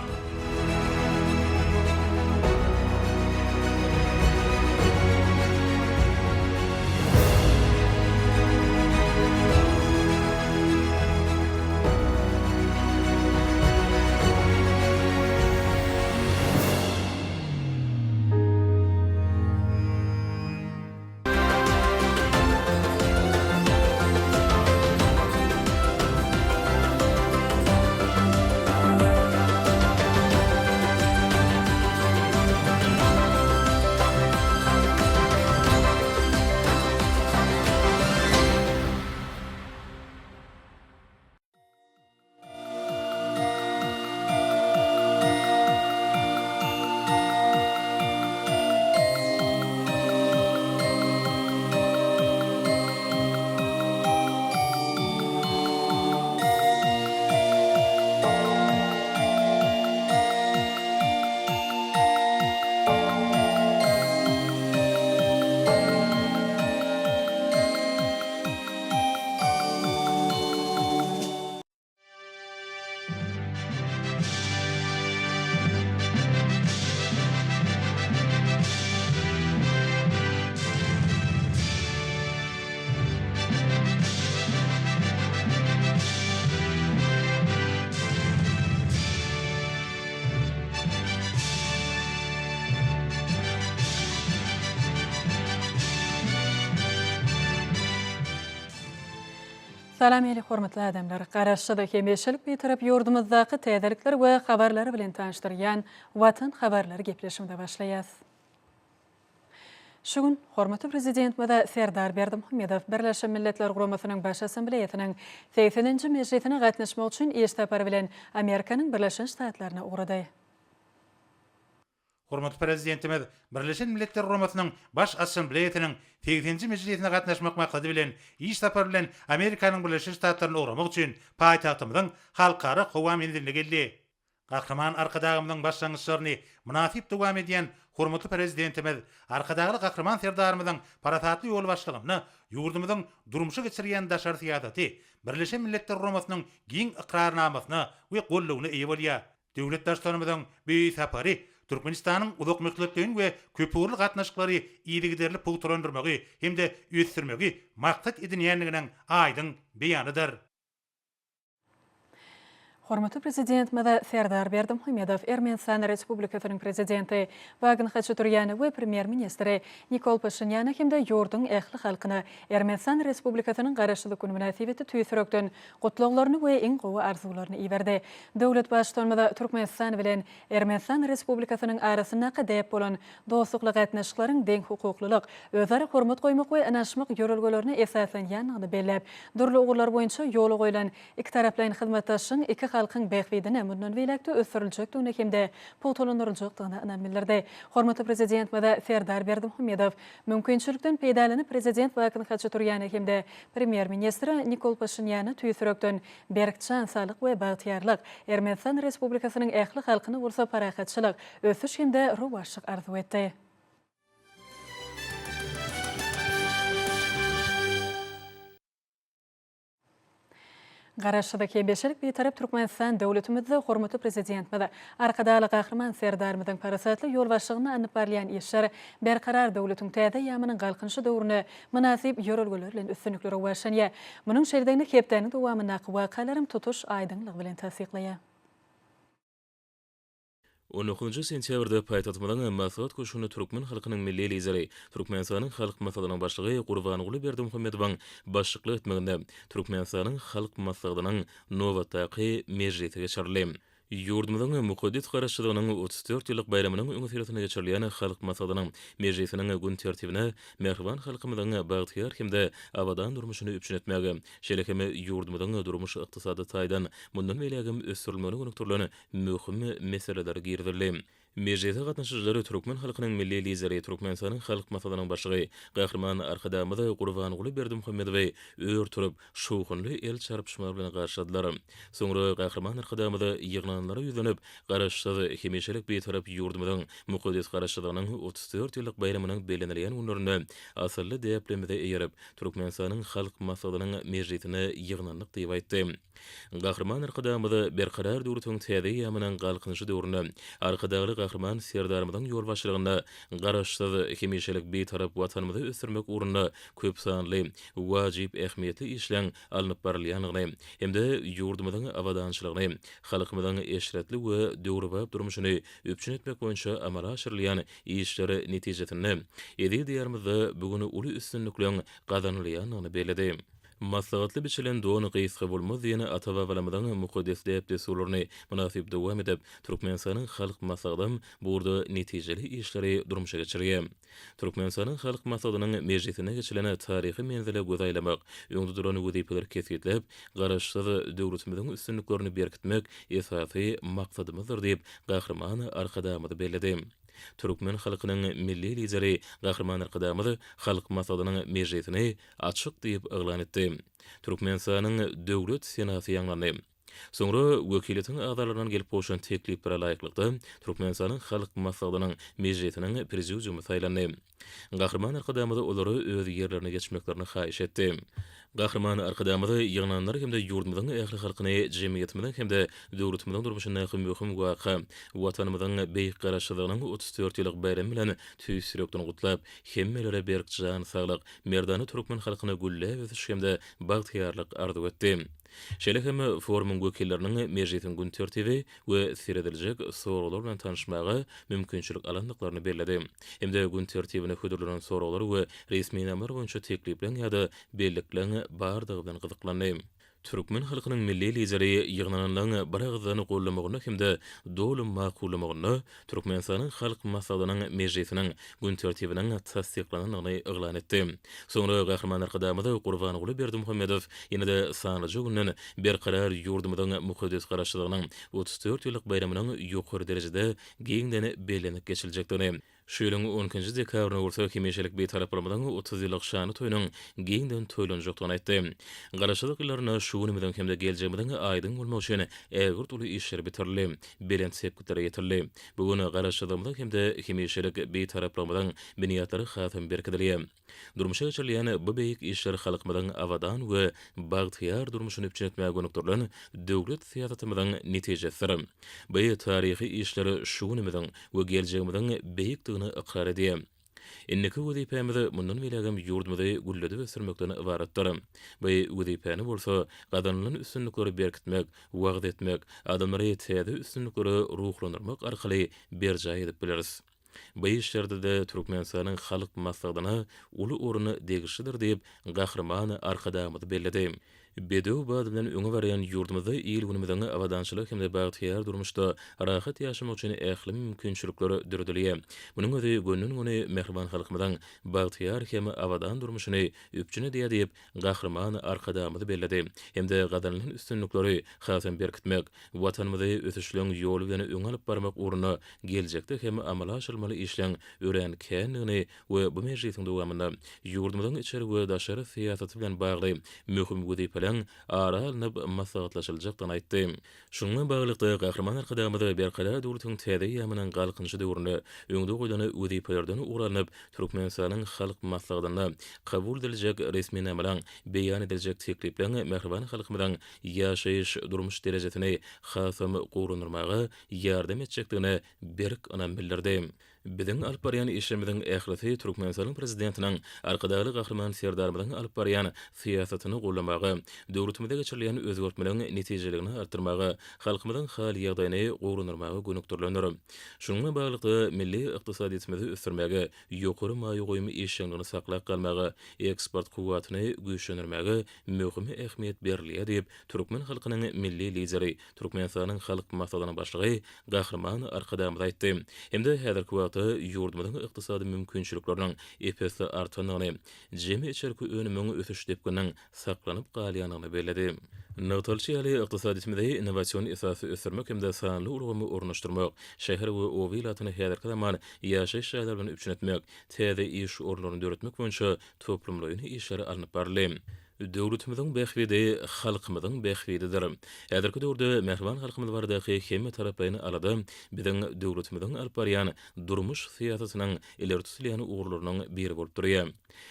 Salam eli hormatly adamlar! Garaşsyz, hemişelik Bitarap ýurdumyzdaky täzelikler we habarlar bilen tanyşdyrýan Watan habarlary gepleşigimize başlaýas. Şu gün hormatly Prezidentimiz Serdar Berdimuhamedow Birleşen Milletler Guramasynyň Baş Assambleýasynyň segseninji mejlisine gatnaşmak üçin iş sapary bilen Amerikanyň Birleşen Ştatlaryna ugrady. Hormatly Prezidentimiz Birleşen Milletler Guramasynyň Baş Assambleýasynyň segseninji mejlisine gatnaşmak maksady bilen iş sapary bilen Amerikanyň Birleşen Ştatlaryna ugramak üçin paýtagtymyzyň Halkara howa menziline geldi. Gahryman Arkadagymyzyň başlangyçlaryny mynasyp dowam edýän hormatly Prezidentimiz Arkadagly Gahryman Serdarymyzyň parasatly ýolbaşçylygynda ýurdumyzyň durmuşa geçirýän daşary syýasaty Birleşen Milletler Guramasynyň giň ykrarnamasyna we goldawyna eýe bolýar. Döwlet Baştutanymyzyň bu sapary Türkmenistanyň uzakmöhletleýin we köpugurly gatnaşyklary yzygiderli pugtalandyrmagy hem-de ösdürmegi maksat edinýändiginiň aýdyň beýanydyr. Hormatly Prezidentimiz Serdar Berdimuhamedow Ermenistan Respublikasynyň Prezidenti Wagen Haçaturýana we Premýer-ministri Nikol Paşinýana hem-de ýurduň ähli halkyna Ermenistan Respublikasynyň Garaşsyzlyk güni mynasybetli tüýs ýürekden gutlaglaryny we iň gowy arzuwlaryny iberdi. Döwlet Baştutanymyz Türkmenistan bilen Ermenistan Respublikasynyň arasyndaky däp bolan dostlukly gatnaşyklaryň deňhukuklylyk, özara hormat goýmak we ynanyşmak ýörelgelerine esaslanýandygyny belläp, dürli ugurlar boýunça ýola goýlan ikitaraplaýyn hyzmatdaşlygyň iki halkyň bähbidine mundan beýläk-de ösdüriljekdigine hem-de pugtalandyryljakdygyna ynam bildirdi. Hormatly Prezidentimiz Serdar Berdimuhamedow mümkinçilikden peýdalanyp, Prezident Wakin Haçaturýana hem-de Premýer-ministr Nikol Paşinýana tüýs ýürekden berk jan saglyk we bagtyýarlyk, Ermenistan Respublikasynyň ähli halkyna bolsa parahatçylyk, ösüş hem-de rowaçlyk arzuw etdi. Garaşsyzlyk, hemişelik Bitarap Türkmenistan döwletimizde hormatly Prezidentimiz Arkadagly Gahryman Serdarymyzyň parasatly ýolbaşçylygynda alnyp barylýan işler Berkarar döwletiň täze eýýamynyň Galkynyşy döwründe mynasyp ýörelgeler bilen üstünlikli rowaçlanýar. Munuň şeýledigini hepdäniň dowamyndaky wakalaram tutuş aýdyňlygy bilen tassyklaýar. On dokuzynjy sentýabrda paýtagtymyzyň Maslahat köşgünde türkmen halkynyň Milli Lideri, Türkmenistanyň Halk Maslahatynyň Başlygy Gurbanguly Berdimuhamedowyň başlyklyk etmeginde Türkmenistanyň Halk Maslahatynyň nobatdaky mejlisi geçirildi. Ýurdumyzyň mukaddes Garaşsyzlygynyň 34 ýyllyk baýramynyň öňüsyrasynda geçirilýän Halk Maslahatynyň mejlisiniň gün tertibine mähriban halkymyzyň bagtyýar hem-de abadan durmuşyny üpjün etmäge, şeýle hem ýurdumyzyň durmuş-ykdysady taýdan mundan beýlägem ösdürilmegine gönükdirilen möhüm meseleler girizildi. Mejlise gatnaşyjylar türkmen halkynyň Milli Lideri, Türkmenistanyň Halk Maslahatynyň Başlygy Gahryman Arkadagymyz Gurbanguly Berdimuhamedowy ör turup, şowhunly el çarpyşmalar bilen garşyladylar. Soňra Gahryman Arkadagymyz ýygnananlara ýüzlenip, Garaşsyz, hemişelik Bitarap ýurdumyzyň mukaddes Garaşsyzlygynyň 34 ýyllyk baýramynyň bellenilýän günlerinde asylly däplerimize eýerip, Türkmenistanyň Halk Maslahatynyň mejlisine ýygnandyk diýip aýtdy. Gahryman Arkadagymyz Berkarar döwletiň täze eýýamynyň Galkynyşy döwründe Arkadagly Gahryman Serdarymyzyň ýolbaşçylygynda Garaşsyz, hemişelik Bitarap Watanymyzy ösdürmek ugrunda köpsanly wajyp ähmiýetli işleň alnyp barylýandygyny hem-de ýurdumyzyň abadançylygyny, halkymyzyň eşretli we döwrebap durmuşyny üpjün etmek boýunça amala aşyrylýan işler netijesinde eziz Diýarymyzda bu gün uly üstünlikleň gazanylýandygyny belledi. Maslahatly biçilen don gysga bolmaz diýen ata-babalarymyzyň mukaddes däp-dessurlaryny mynasyp dowam edip, Türkmenistanyň Halk Maslahatam bu ugurda netijeli işleri durmuşa geçirýär. Türkmenistanyň Halk Maslahatynyň mejlisinde geçilen taryhy menzile göz aýlamak, öňde duran wezipeleri kesgitläp, Garaşsyz döwletimiziň üstünliklerini berkitmek esasy maksadymyzdyr diýip, Gahryman Arkadagymyz belledi. Türkmen halkynyň Milli Lideri Gahryman Arkadagymyz Halk Maslahatynyň mejlisini açyk diýip yglan etdi. Türkmenistanyň Döwlet senasy ýaňlandy. Soňra wekiliýetiň agzalaryndan gelip gowşan tekliplere laýyklykda, Türkmenistanyň Halk Maslahatynyň Mejlisiniň Prezidiumy saýlandy. Gahryman Arkadagymyz olara öz ýerlerine geçmeklerini haýyş etdi. Gahryman Arkadagymyz ýygnananlary hem-de ýurdumyzyň ähli halkyny jemgyýetimiziň hem-de döwletimiziň durmuşyndaky möhüm waka, Watanymyzyň beýik Garaşsyzlygynyň 34 ýyllyk baýramy bilen tüýs ýürekden gutlap, hemmelere berk jan saglyk, Merdana türkmen halkyna gülläp ösüş hem-de bagtyýarlyk arzuw etdi. Şeýle hem forumyň wekilleriniň mejlisiň gün tertibi we serediljek soraglar bilen tanyşmaga mümkinçilik alandyklaryny belledi hem-de gün tertibine hödürlenen soraglar we resminamalar boýunça teklipleň ýa-da bellikleň bardygy bilen gyzyklandy. Türkmen halkynyň Milli Lideri ýygnananlaryň biragyzdan gollamagynda hem-de doly makullamagynda Türkmenistanyň Halk Maslahatynyň mejlisiniň gün tertibiniň tassyklanandygyny yglan etdi. Soňra Gahryman Arkadagymyz Gurbanguly Berdimuhamedow ýene-de sanlyja günden Berkarar ýurdumyzyň mukaddes Garaşsyzlygynyň 34 ýyllyk baýramynyň ýokary derejede giňden bellenip geçiljekdigini, Şu ýylyň on ikinji dekabrynda bolsa hemişelik Bitaraplygymyzyň 30 ýyllyk şanly toýunyň giňden toýlanjakdygyny aýtdy. Garaşsyzlyk ýyllarynda şu günümiziň hem-de geljegimiziň aýdyň bolmagy üçin ägirt uly işler bitirildi, belent sepgitlere ýetildi. Bu gün Garaşsyzlygymyzyň hem-de hemişelik Bitaraplygymyzyň binýatlary hasam berkidilýär. Durmuşa geçirilýän bu beýik işler halkymyzyň abadan we bagtyýar durmuşyny üpjün etmäge gönükdirilen döwlet syýasatymyzyň netijesidir. Bu taryhy işler şu günümiziň we geljegimiziň beýikdigini ykrar edýär. Indiki wezipämiz mundan beýlägem ýurdumyzy gülledip ösdürmekden ybaratdyr. Bu wezipäni bolsa gazanylan üstünlikleri berkitmek, wagyz etmek, adamlary täze üstünliklere ruhlandyrmak arkaly berjaý edip bileris. Bu işlerde-de Türkmenistanyň Halk Maslahatyna uly orun degişlidir diýip, Gahryman Arkadagymyz belledi. Bedew bady bilen öňe barýan ýurdumyzda il-günümiziň abadançylyk hem-de bagtyýar durmuşda rahat ýaşamagy üçin ähli mümkinçilikler döredilýär. Munuň özi gönden-göni mähriban halkymyzyň bagtyýar hem abadan durmuşyny üpjün edýär diýip, Gahryman Arkadagymyz belledi hem-de gazanylan üstünlikleri hasam berkitmek, Watanymyzy ösüşleň ýoly bilen öňe alyp barmak ugrunda geljekde hem amala aşyrylmaly işleň örän kändigini we bu mejlisiň dowamynda ýurdumyzyň içeri we daşary syýasaty bilen bagly möhüm wezipeleň ara alnyp maslahatlaşyljakdygyny aýtdy. Şunuň bilen baglylykda, Gahryman Arkadagymyz Berkarar döwletiň täze eýýamynyň Galkynyşy döwründe öňde goýlan wezipelerden ugur alnyp, Türkmenistanyň Halk Maslahatynda kabul ediljek resminamalaryň, beýan ediljek teklipleriň mähriban halkymyzyň ýaşaýyş-durmuş derejesini hasam gowulandyrmaga ýardam etjekdigine berk ynam bildirdi. Biziň alyp barýan işlerimiziň ählisi Türkmenistanyň Prezidentiniň, Arkadagly Gahryman Serdarymyzyň alyp barýan syýasatyny goldamaga, döwletimizde geçirilýän özgertmeleriň netijeliligini artdyrmaga, halkymyzyň hal-ýagdaýyny gowulandyrmaga gönükdirilendir. Şunuň bilen baglylykda, milli ykdysadyýetimizi ösdürmäge, ýokary maýa goýum işjeňligini saklap galmaga, eksport kuwwatyny güýçlendirmäge möhüm ähmiýet berilýär diýip, türkmen halkynyň Milli Lideri, Türkmenistanyň Halk Maslahatynyň Başlygy Gahryman Arkadagymyz aýtdy hem-de häzirki wagtda ýurdumyzyň ykdysady mümkinçilikleriniň ep-esli artandygyny, jemi içerki önümiň ösüş depgininiň saklanyp galýandygyny belledi. Nygtalyşy ýaly, ykdysadyýetimizi innowasion esasda ösdürmek hem-de sanly ulgamy ornaşdyrmak, şäher we oba ilatyny häzirki zaman ýaşaýyş jaýlary bilen üpjün etmek, täze iş orunlaryny döretmek boýunça toplumlaýyn işler alnyp baryldy. Döwletimiziň bähbidi halkymyzyň bähbididir. Häzirki döwürde mähriban halkymyz baradaky hemmetaraplaýyn alada biziň döwletimiziň alyp barýan durmuş syýasatynyň ileri tutulýan ugurlarynyň biri bolup durýar.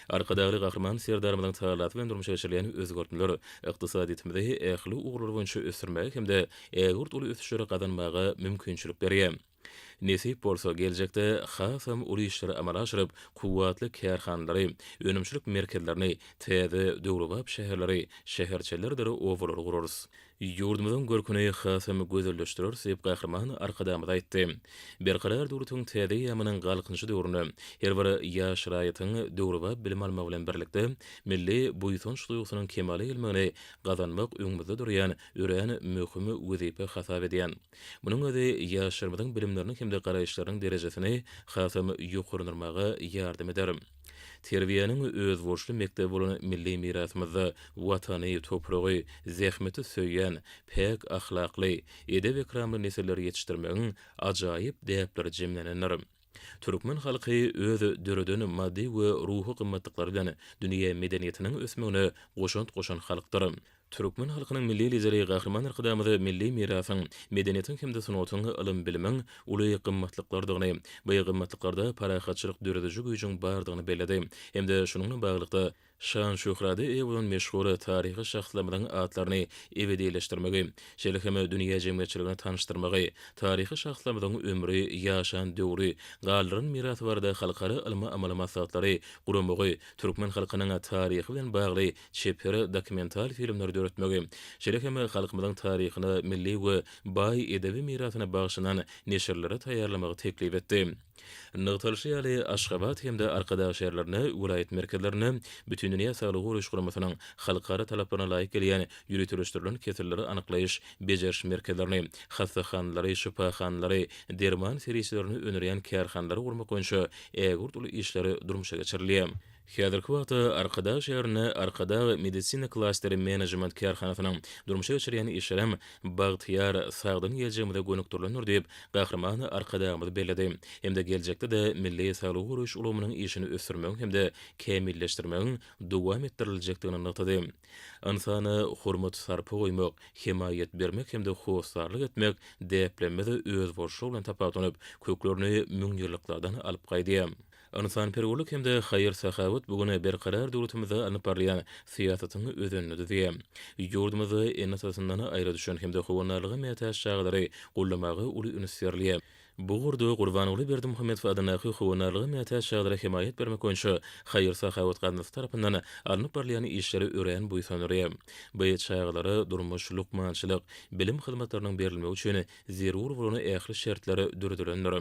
Arkadagly Gahryman Serdarymyzyň tagallasy bilen durmuşa geçirilýän özgertmeler ykdysadyýetimizi ähli ugurlar boýunça ösdürmäge hem-de ägirt uly ösüşleri gazanmaga mümkinçilik berýär. Nesip bolsa, geljekde hasam uly işleri amala aşyryp, kuwwatly kärhanalary, önümçilik merkezlerini, täze, döwrebap şäherleri, şäherçelerdir obalary gurarys. Ýurdumyzyň görküni hasam gözelleşdireris diýip, Gahryman Arkadagymyz aýtdy. Berkarar döwletiň täze eýýamynyň Galkynyşy döwründe her bir ýaş raýatyň döwrebap bilim almagy bilen birlikde, milli buýsanç duýgusynyň kemala gelmegini gazanmak öňümizde durýan örän möhüm wezipe hasap edýän. Munuň özi ýaşlarymyzyň bilimleriniň hem-de garaýyşlarynyň derejesini hasam ýokarlandyrmaga ýardam eder. Terbiýäniň özboluşly mekdebi bolan milli mirasymyzda Watany, topragy, zähmeti söýýän, päk ahlakly, edep-ekramly nesilleri ýetişdirmegiň ajaýyp däpleri jemlenendir. Türkmen halky öz döreden maddy we ruhy gymmatlyklary bilen dünýä medeniýetiniň ösmegine goşant goşan halkdyr. Türkmen halkynyň Milli Lideri Gahryman Arkadagymyz milli mirasyň, medeniýetiň hem-de sungatyň, ylym-bilimiň uly gymmatlyklardygyny, bu gymmatlyklarda parahatçylyk dörediji güýjüň bardygyny belledi hem-de şunuň bilen baglylykda, Şan-şöhrada eýe bolan meşhur taryhy şahslarymyzyň atlaryny ebedileşdirmegi, şeýle hem dünýä jemgyýetçiligine tanyşdyrmagy, taryhy şahslarymyzyň ömri, ýaşan döwri, galdyran mirasy barada halkara ylmy-amaly maslahatlary guramagy, türkmen halkynyň taryhy bilen bagly çeper dokumental filmleri döretmegi, şeýle hem halkymyzyň taryhyna, milli we baý edebi mirasyna bagyşlanan neşirleri taýýarlamagy teklip etdi. Nygtalyşy ýaly, Aşgabat hem-de Arkadag şäherlerinde, welaýat merkezlerinde Bütindünýä Saglygy Goraýyş Guramasynyň halkara talaplaryna laýyk gelýän ýöriteleşdirilen keselleri anyklaýyş, bejeriş merkezlerini, hassahanalary, şypahanalary, derman serişdelerini öndürýän kärhanalary gurmak boýunça ägirt uly işler durmuşa geçirilýär. Häzirki wagtda Arkadag şäherinde Arkadag medisina klasteri menejment kärhanasynyň durmuşa geçirýän işlerem bagtyýar, sagdyn geljegimize gönükdirilendir diýip, Gahryman Arkadagymyz belledi hem-de geljekde-de milli saglygy goraýyş ulgamynyň işini ösdürmegiň hem-de kämilleşdirmegiň dowam etdiriljekdigini nygtady. Ynsana hormat-sarpa goýmak, hemaýat bermek hem-de hossarlyk etmek däplerimiz özboluşlygy bilen tapawutlanyp, köklerini müňýyllyklardan alyp gaýdýar. Ynsanperwerlik hem-de haýyr-sahawat bu gün Berkarar döwletimizde alnyp barylýan syýasatyň özenini düzýär. Ýurdumyzda ene-atasyndan aýra düşen hem-de howandarlyga mätäç çagalary goldamaga uly üns berilýär. Bu ugurda Gurbanguly Berdimuhamedow adyndaky Howandarlyga mätäç çagalara hemaýat bermek boýunça haýyr-sahawat gaznasy tarapyndan alnyp barylýan işler örän buýsandyrýar. Bu çagalara durmuş, lukmançylyk, bilim hyzmatlarynyň berilmegi üçin zerur bolan ähli şertler döredilendir.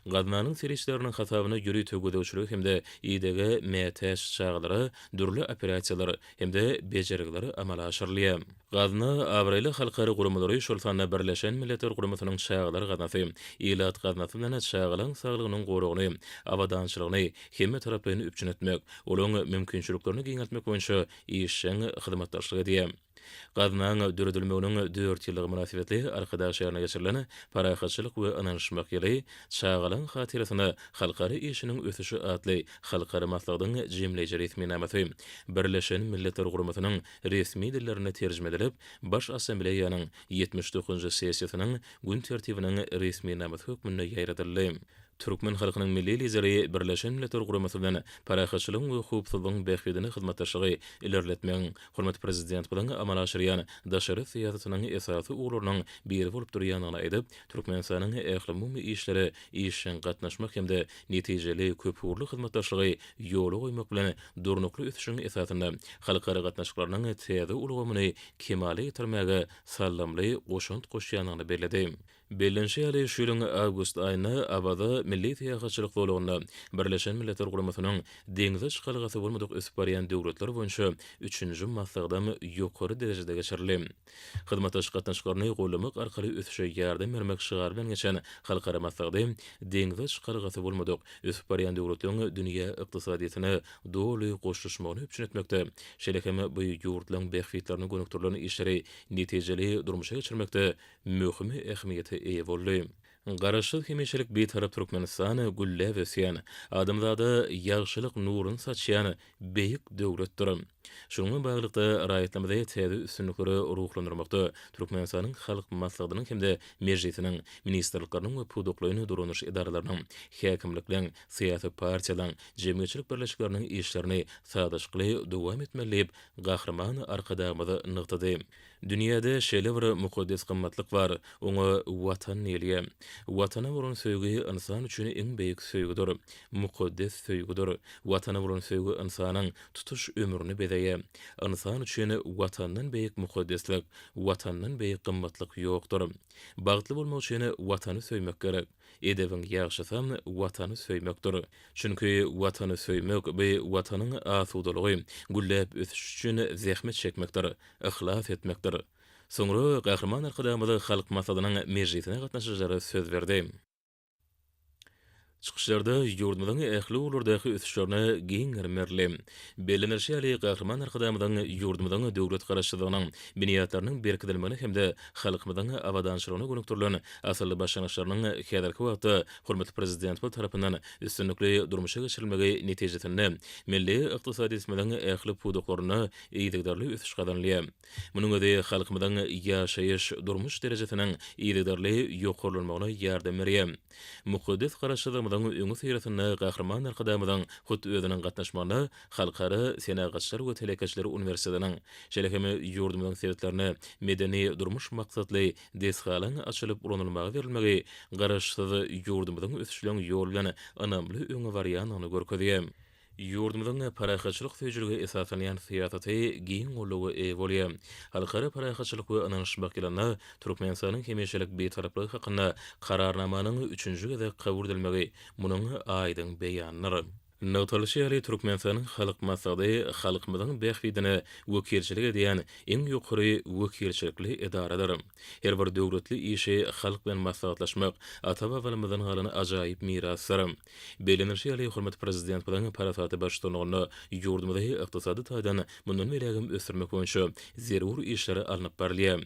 Gaznanyň serişdeleriniň hasabyna ýörite gözegçilige hem-de idege mätäç çagalara dürli operasiýalar hem-de bejergiler amala aşyrylýar. Gazna abraýly halkara guramalary, şol sanda Birleşen Milletler Guramasynyň Çagalar gaznasy, Ilat gaznasy bilen çagalaryň saglygynyň goragyny, abadançylygyny hemmetaraplaýyn üpjün etmek, olaryň mümkinçiliklerini giňeltmek boýunça işjeň hyzmatdaşlyk edýär. Gaznaň döredilmeginiň dört ýyllygy mynasybetli Arkadag şäherinde geçirilen Parahatçylyk we ynanyşmak ýyly, çagalaryň hatyrasyna halkara işiniň ösüşi atly halkara maslahatyň jemleýji resminamasy Birleşen Milletler Guramasynyň resmi dillerinde terjime edilip, Baş Assambleýanyň 79-njy sessiýasynyň gün tertibiniň resminamasy hökmünde ýaýradyldy. Türkmen halkynyň Milli Lideri Birleşen Milletler Guramasy bilen parahatçylygyň we howpsuzlygyň bähbidine hyzmatdaşlygy ilerletmegiň hormatly Prezidentimiziň amala aşyrýan daşary syýasatynyň esasy ugurlarynyň biri bolup durýandygyny aýdyp, Türkmenistanyň ählumumy işlere işjeň gatnaşmak hem-de netijeli köpugurly hyzmatdaşlygy ýola goýmak bilen durnukly ösüşiň esasynda halkara gatnaşyklarynyň täze ulgamyny kemala getirmäge saldamly goşant goşýandygyny belledi. Bellenişi ýaly, şu ýylyň awgust aýynda Awaza milli syýahatçylyk zolagynda Birleşen Milletler Guramasynyň deňze çykalgasy bolmadyk ösüp barýan döwletler boýunça üçünji maslahatam ýokary derejede geçirildi. Hyzmatdaşlyk gatnaşyklaryny goldamak arkaly ösüşe ýardam bermek şygary bilen geçen halkara maslahady deňze çykalgasy bolmadyk ösüp barýan döwletleriň dünýä ykdysadyýetine doly goşulyşmagyny üpjün etmekde, şeýle hem bu ýurtlaryň bähbitlerine gönükdirilen işleri netijeli durmuşa geçirmekde möhüm ähmiýete eýe boldy. Garaşsyz hemişelik Bitarap Türkmenistan gülläp ösýän, adamzada ýagşylyk nuruny saçýan beýik döwletdir. Şunuň bilen baglylykda, raýatlarymyzy täze üstünliklere ruhlandyrmakda Türkmenistanyň Halk Maslahatynyň hem-de Mejlisiniň, ministrlikleriniň we pudaklaýyn dolanyş edaralarynyň, häkimlikleň, syýasy partiýalaryň, jemgyýetçilik birleşikleriniň işlerini sazlaşykly dowam etmeli diýip, Gahryman Arkadagymyz nygtady. Dünýäde şeýle bir mukaddes gymmatlyk bar, oňa Watan diýilýär. Watana bolan söýgi ynsan üçin iň beýik söýgüdir, mukaddes söýgüdir. Watana bolan söýgi ynsanyň tutuş ömrüni bezeýär. Ynsan üçin Watandan beýik mukaddeslik, Watandan beýik gymmatlyk ýokdur. Bagtly bolmak üçin Watany söýmek gerek. Edebiň ýagşysam Watany söýmekdir. Çünki Watany söýmek, bu Watanyň asudalygy, gülläp ösüşi üçin zähmet çekmekdir, yhlas etmekdir. Soňra Gahryman Arkadagymyz Halk Maslahatynyň mejlisine gatnaşyjylara söz berdi. Çykyşlarda ýurdumyzyň ähli ugurlardaky ösüşlerine giň gerim berildi. Bellenilişi ýaly, Gahryman Arkadagymyzyň ýurdumyzyň döwlet Garaşsyzlygynyň binýatlarynyň berkidilmegine hem-de halkymyzyň abadançylygyna gönükdirilen asylly başlangyçlarynyň häzirki wagtda hormatly Prezidentimiz tarapyndan üstünlikli durmuşa geçirilmegi netijesinde milli ykdysadyýetimiziň ähli pudaklarynda yzygiderli ösüş gazanylýar. Munuň özi halkymyzyň ýaşaýyş, durmuş derejesiniň yzygiderli ýokarlanmagyna ýardam berýär. Mukaddes Garaşsyzlygymyzyň. gatnaşmagymyzyň öňüsyrasynda Gahryman Arkadagymyzyň hut özüniň gatnaşmagynda Halkara senagatçylar we telekeçiler uniwersitetiniň, şeýle hem ýurdumyzyň sebitlerinde medeni-durmuş maksatly desgalaryň açylyp ulanylmaga berilmegi Garaşsyz ýurdumyzyň ösüşleň ýol bilen ynamly öňe barýandygyny görkezýär. Ýurdumyzyň parahatçylyk söýüjilige esaslanýan syýasaty giň goldawa eýe bolýar. Halkara parahatçylyk we ynanyşmak ýylynda Türkmenistanyň hemişelik Bitaraplygy hakynda Kararnamanyň üçünji gezek kabul edilmegi munuň aýdyň beýanydyr. Nygtalyşy ýaly, Türkmenistanyň Halk Maslahaty halkymyzyň bähbidine wekilçilik edýän iň ýokary wekilçilikli edaradyr. Her bir döwletli işi halk bilen maslahatlaşmak ata-babalarymyzdan galan ajaýyp mirasdyr. Bellenilişi ýaly, hormatly Prezidentimiziň parasatly baştutanlygynda ýurdumyzy ykdysady taýdan mundan beýlägem ösdürmek boýunça zerur işler alnyp barylýar.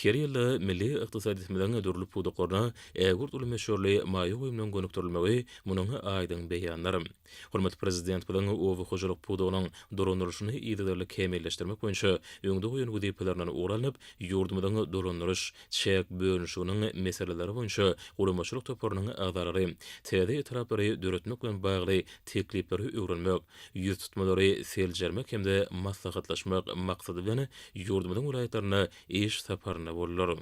Her ýylda milli ykdysadyýetimiziň dürli pudaklaryna ägirt uly möçberli maýa goýumlaryň gönükdirilmegi munuň aýdyň beýanydyr. Hormatly Prezidentimiziň oba hojalyk pudagynyň dolandyrylyşyny yzygiderli kämilleşdirmek boýunça öňde goýan wezipelerinden ugur alnyp, ýurdumyzyň dolandyryş, çäk bölünişiginiň meseleleri boýunça guramaçylyk toparynyň agzalary täze etraplary döretmek bilen bagly teklipleri öwrenmek, ýüztutmalary seljermek hem-de maslahatlaşmak maksady bilen ýurdumyzyň welaýatlarynda iş saparynda boldular.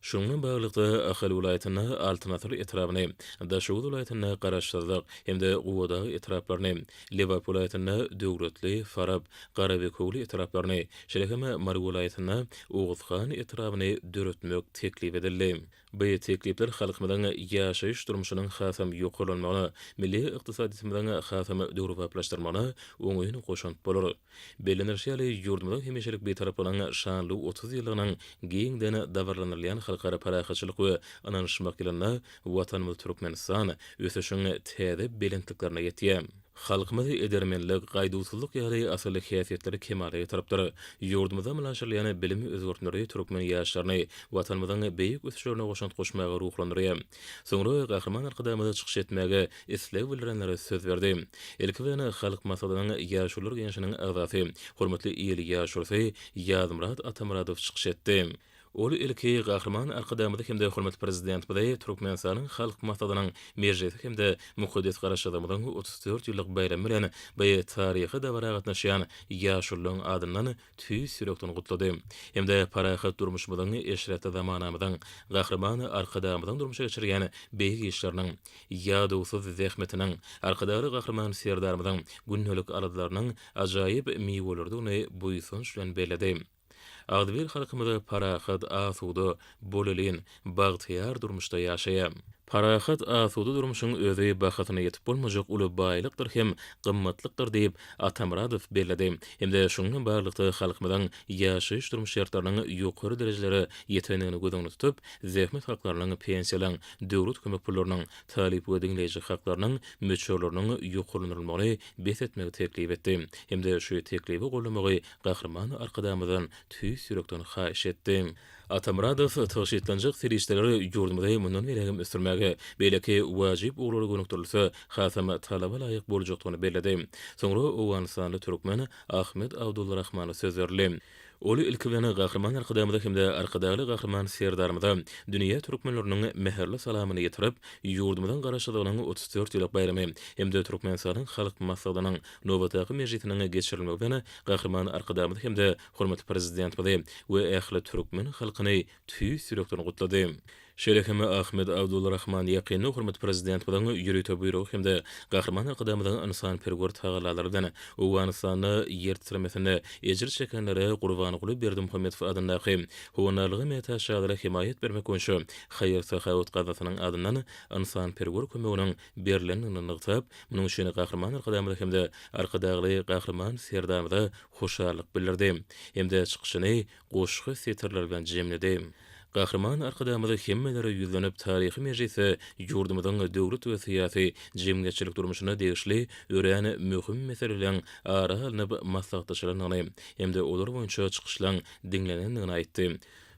Şunuň bilen baglylykda, Ahal welaýatynda Altyn asyr etrabyny, Daşoguz welaýatynda Garaşsyzlyk hem-de Gubadag etraplaryny, Lebap welaýatynda Döwletli, Farap, Garabekewül etraplaryny, şeýle hem Mary welaýatynda Oguzhan etrabyny döretmek teklip edildi. Bu teklipler halkymyzyň ýaşaýyş-durmuşynyň hasam ýokarlanmagyna, milli ykdysadyýetimiziň hasam döwrebaplaşdyrylmagyna oňyn goşant bolar. Bellenilişi ýaly, ýurdumyzyň hemişelik Bitaraplygynyň şanly 30 ýyllygynyň giňden dabaralanylýan Halkara parahatçylyk we ynanyşmak ýylynda Watanymyz Türkmenistan ösüşiň täze belentliklerine ýetýär. Halkymyz edermenlik, gaýduwsyzlyk ýaly asylly häsiýetleri kemala getiripdir. Ýurdumyzda amala aşyrylýan bilim özgertmeleri türkmen ýaşlaryny Watanymyzyň beýik ösüşlerine goşant goşmaga ruhlandyrýar. Soňra Gahryman Arkadagymyz çykyş etmäge isleg bildirenlere söz berdi. Ilki bilen Halk Maslahatynyň Ýaşulular Geňeşiniň agzasy, hormatly il ýaşulusy Ýazmyrat Atamyradow çykyş etdi. Ol ilki Gahryman Arkadagymyzy hem-de hormatly Prezidentimizi Türkmenistanyň Halk Maslahatynyň mejlisi hem-de mukaddes Garaşsyzlygymyzyň 34 ýyllyk baýramy bilen bu taryhy dabara gatnaşýan ýaşulularyň adyndan tüýs ýürekden gutlady hem-de parahat durmuşymyzyň, eşretli zamanamyzyň, Gahryman Arkadagymyzyň durmuşa geçirýän beýik işleriniň, ýadawsyz zähmetiniň, Arkadagly Gahryman Serdarymyzyň gündelik aladalarynyň ajaýyp miweleridigini buýsanç bilen belledi. Agzybir halkymyz parahat, asuda, bolelin, bagtyýar durmuşda ýaşaýar. Parahat, asuda durmuşyň özi bahasyna ýetip bolmajak uly baýlykdyr hem gymmatlykdyr diýip, Atamyradow belledi hem-de şunuň bilen baglylykda halkymyzyň ýaşaýyş-durmuş şertleriniň ýokary derejelere ýetendigini göz öňünde tutup, zähmet haklarynyň, pensiýalaryň, döwlet kömek pullarynyň, talyp we diňleýji haklarynyň möçberleriniň ýokarlandyrylmagyny bes etmegi teklip etdi hem-de şu teklibi goldamagy Gahryman Arkadagymyzdan tüýs ýürekden haýyş etdi. Atamyradow tygşytlanjak serişdeler ýurdumyzy mundan beýlägem ösdürmäge, beýleki wajyp ugurlara gönükdirilse, hasam talaba laýyk boljakdygyny belledi. Soňra owganystanly türkmen Ahmet Abdulrahmana söz berildi. Ol ilki bilen Gahryman Arkadagymyza hem-de Arkadagly Gahryman Serdarymyza dünýä türkmenleriniň mähirli salamyny ýetirip, ýurdumyzyň Garaşsyzlygynyň 34 ýyllyk baýramy hem-de Türkmenistanyň Halk Maslahatynyň Nobatdaky mejlisiniň geçirilmegi bilen Gahryman Arkadagymyzy hem-de hormatly Prezidentimizi we ähli türkmen halkyny tüýs ýürekden gutlady. Şeýle hem Ahmed Abdulrahman ýakynda hormatly Prezidentimiziň ýörite buýrugy hem-de Gahryman Arkadagymyzyň ynsanperwer tagallalary bilen Owganystanda ýer titremesinde ejir çekenlere Gurbanguly Berdimuhamedow adyndaky Howandarlyga mätäç çagalara hemaýat bermek boýunça haýyr-sahawat gaznasynyň adyndan ynsanperwer kömeginiň berlendigini nygtap, Munuň üçin Gahryman Arkadagymyza hem-de Arkadagly Gahryman Serdarymyza hoşallyk bildirdi hem-de çykyşyny goşgy setirleri bilen jemledi. Gahryman Arkadagymyz hemmelere ýüzlenip, taryhy mejlisde ýurdumyzyň döwlet we syýasy, jemgyýetçilik durmuşyna degişli örän möhüm meseleleriň ara alnyp maslahatlaşylandygyny hem-de olar boýunça çykyşlaryň diňlenendigini aýtdy.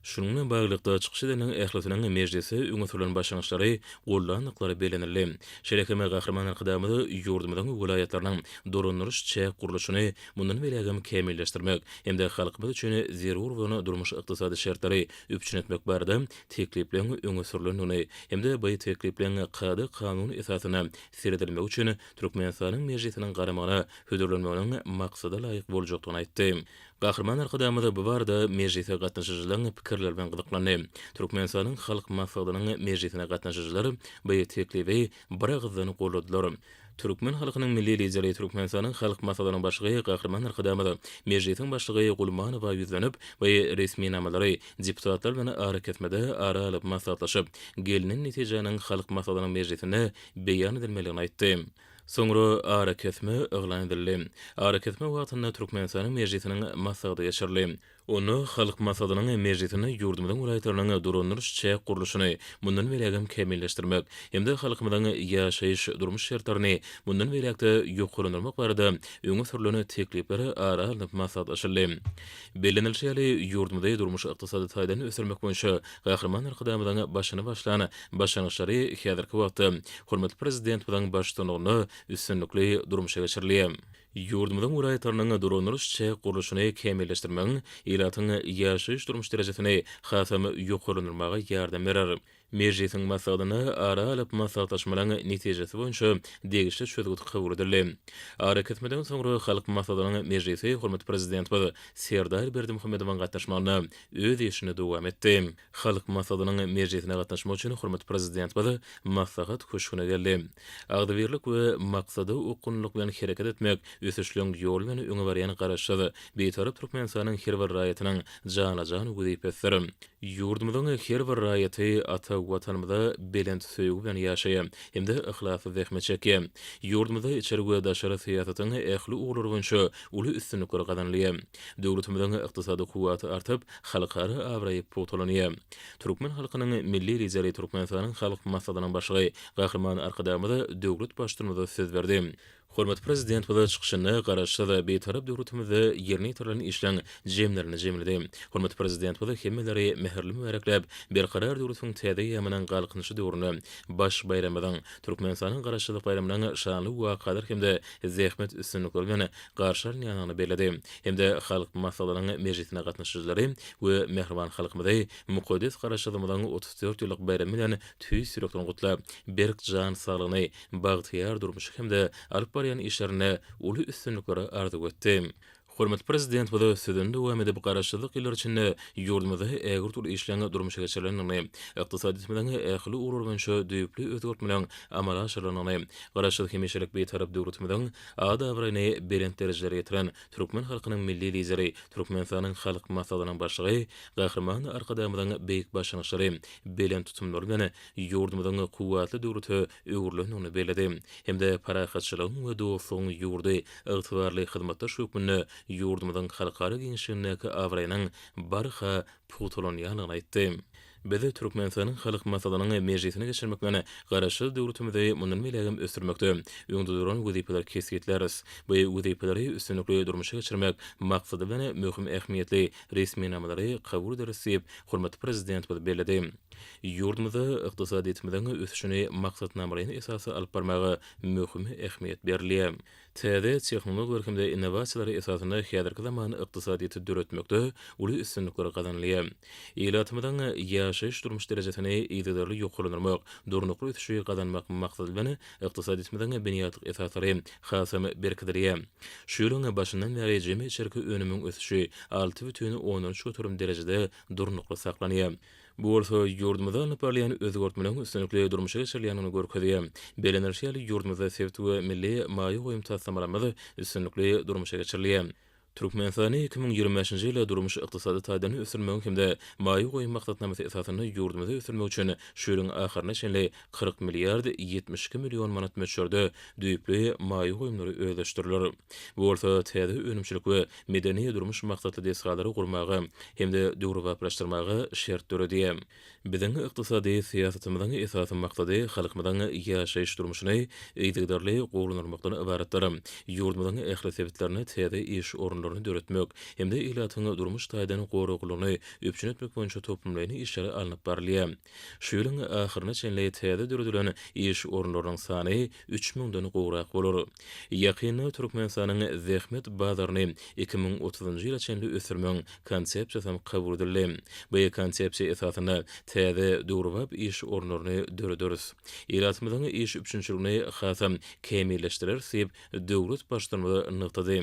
Şunuň bilen baglylykda, çykyş edenleriň ählisiniň mejlisde öňe sürlen başlangyçlary goldandyklary bellenildi. Şeýle hem Gahryman Arkadagymyz ýurdumyzyň welaýatlarynyň dolandyryş-çäk gurluşyny mundan beýlägem kämilleşdirmek hem-de halkymyz üçin zerur bolan durmuş-ykdysady şertleri üpjün etmek barada teklipleriň öňe sürlendigini hem-de bu teklipleriň kada-kanun esasynda seredilmegi üçin Türkmenistanyň Mejlisiniň garamagyna hödürlenmeginiň maksada laýyk boljakdygyny aýtdy. Gahryman Arkadagymyz bu barada mejlise gatnaşyjylaryň pikirleri bilen gyzyklandy. Türkmenistanyň Halk Maslahatynyň mejlisine gatnaşyjylar bu teklibi biragyzdan goldadylar. Türkmen halkynyň Milli Lideri, Türkmenistanyň Halk Maslahatynyň Başlygy Gahryman Arkadagymyz Mejlisiň Başlygy Gulmanowa ýüzlenip, bu resminamalary deputatlar bilen arakesmede ara alyp maslahatlaşyp, gelnen netijäniň Halk Maslahatynyň mejlisinde beýan edilmelidigini aýtdy. Soňra arakesme yglan edildi. Arakesme wagtynda Türkmenistanyň Mejlisiniň maslahaty geçirildi. Onda Halk Maslahatynyň mejlisinde ýurdumyzyň welaýatlarynyň dolandyryş-çäk gurluşyny mundan beýlägem kämilleşdirmek hem-de halkymyzyň ýaşaýyş-durmuş şertlerini mundan beýläk-de ýokarlandyrmak barada öňe sürlen teklipler ara alnyp maslahatlaşyldy. Bellenilişi ýaly, ýurdumyzy durmuş-ykdysady taýdan ösdürmek boýunça Gahryman Arkadagymyzyň başyny başlan başlangyçlary häzirki wagtda hormatly Prezidentimiziň baştutanlygynda üstünlikli durmuşa geçirilýär. Ýurdumyzyň welaýatlarynyň dolandyryş-çäk gurluşyny kämilleşdirmegiň ilatyň ýaşaýyş-durmuş derejesini hasam ýokarlandyrmaga ýardam berer. Mejlisiň maslahatynda ara alyp maslahatlaşmalaryň netijesi boýunça degişli çözgüt kabul edildi. Arakesmeden soňra Halk Maslahatynyň mejlisi hormatly Prezidentimiz Serdar Berdimuhamedowyň gatnaşmagynda öz işini dowam etdi. Halk Maslahatynyň mejlisine gatnaşmak üçin hormatly Prezidentimiz Maslahat köşgüne geldi. Agzybirlik we maksada okgunlylyk bilen hereket etmek ösüşleň ýoly bilen öňe barýan Garaşsyz, Bitarap Türkmenistanyň her bir raýatynyň jana-jan wezipesidir. Ýurdumyzyň her bir raýaty ata Watanymyza belent söýgi bilen ýaşaýar hem-de yhlasly zähmet çekýär. Ýurdumyzda içeri we daşary syýasatyň ähli ugurlary boýunça uly üstünlikler gazanylýar. Döwletimiziň ykdysady kuwwaty artyp, halkara abraýy pugtalanýar. Türkmen halkynyň Milli Lideri, Türkmenistanyň Halk Maslahatynyň Başlygy Gahryman Arkadagymyz döwlet Baştutanymyza söz berdi. Hormatly Prezidentimiz çykyşynda Garaşsyz, Bitarap döwletimizde ýerine ýetirilen işleň jemlerini jemledi. Hormatly Prezidentimiz hemmeleri mähirli mübärekläp, Berkarar döwletiň täze eýýamynyň Galkynyşy döwründe baş baýramymyzyň, Türkmenistanyň Garaşsyzlyk baýramynyň şanly wakalar hem-de zähmet üstünlikleri bilen garşy alynýandygyny belledi hem-de Halk Maslahatynyň mejlisine gatnaşyjylary we mähriban halkymyzy mukaddes Garaşsyzlygymyzyň 34 ýyllyk baýramy bilen tüýs ýürekden gutlap, berk jan saglygyny, bagtyýar durmuşy hem-de alyp barýan işlerinde uly üstünlikleri arzuw etdi. Hormatly Prezidentimiz sözüni dowam edip, Garaşsyzlyk ýyllary içinde ýurdumyzda ägirt uly işleň durmuşa geçirilendigini, ykdysadyýetimiziň ähli ugurlary boýunça düýpli özgertmeleriň amala aşyrylandygyny, Garaşsyz, hemişelik Bitarap döwletimiziň at-abraýyny belent derejelere ýetiren türkmen halkynyň Milli Lideri, Türkmenistanyň Halk Maslahatynyň Başlygy Gahryman Arkadagymyzyň beýik başlangyçlary, belent tutumlary bilen ýurdumyzyň kuwwatly döwlete öwrülendigini belledi hem-de parahatçylygyň we dostlugyň ýurdy, ygtybarly hyzmatdaş hökmünde ýurdumyzyň halkara giňişligindäki abraýynyň barha pugtalanýandygyny aýtdy. Biz Türkmenistanyň Halk Maslahatynyň mejlisini geçirmek bilen, Garaşsyz döwletimizi mundan beýlägem ösdürmekde öňde duran wezipeleri kesgitläris. Bu wezipeleri üstünlikli durmuşa geçirmek maksady bilen möhüm ähmiýetli resminamalary kabul ederis diýip, hormatly Prezidentimiz belledi. Ýurdumyzda ykdysadyýetimiziň ösüşini maksatnamalaýyn esasda alyp barmaga möhüm ähmiýet berilýär. Täze tehnologiýalar hem-de innowasiýalar esasynda häzirki zaman ykdysadyýeti döretmekde uly üstünlikler gazanylýar. Ilatymyzyň ýaşaýyş-durmuş derejesini yzygiderli ýokarlandyrmak, durnukly ösüşi gazanmak maksady bilen, ykdysadyýetimiziň binýatlyk esaslary hasam berkidilýär. Şu ýylyň başyndan bäri jemi içerki önümiň ösüşi 6,3% derejede durnukly saklanýar. Bu bolsa ýurdumyzda alnyp barylýan özgertmeleriň üstünlikli durmuşa geçirilýändigini görkezýär. Bellenilişi ýaly, ýurdumyzda sebit we milli maýa goýum taslamalarymyz üstünlikli durmuşa geçirilýär. Türkmenistany 2025-nji ýylda durmuş-ykdysady taýdan ösdürmegiň hem-de maýa goýum maksatnamasy esasynda ýurdumyzy ösdürmek üçin şu ýylyň ahyryna çenli 40 milliard 72 million manat möçberde düýpli maýa goýumlary özleşdiriler. Bu bolsa täze önümçilik we medeni-durmuş maksatly desgalary gurmaga hem-de döwrebaplaşdyrmaga şert döredýär. Biziň ykdysady syýasatymyzyň esasy maksady halkymyzyň ýaşaýyş-durmuşyny yzygiderli gowulandyrmakdan ybaratdyr. Ýurdumyzyň ähli sebitlerinde täze iş orunlaryny döretmek hem-de ilatyň durmuş taýdan goraglylygyny üpjün etmek boýunça toplumlaýyn işler alnyp barylýar. Şu ýylyň ahyryna çenli täze döredilen iş orunlarynyň sany üç müňden gowrak bolar. Ýakynda Türkmenistanyň zähmet bazaryny 2030-njy ýyla çenli ösdürmegiň Konsepsiýasam kabul edildi. Bu konsepsiýa esasynda täze, döwrebap iş orunlaryny dörederis. Ilatymyzyň iş üpjünçiligini hasam kämilleşdireris diýip, döwlet Baştutanymyz nygtady.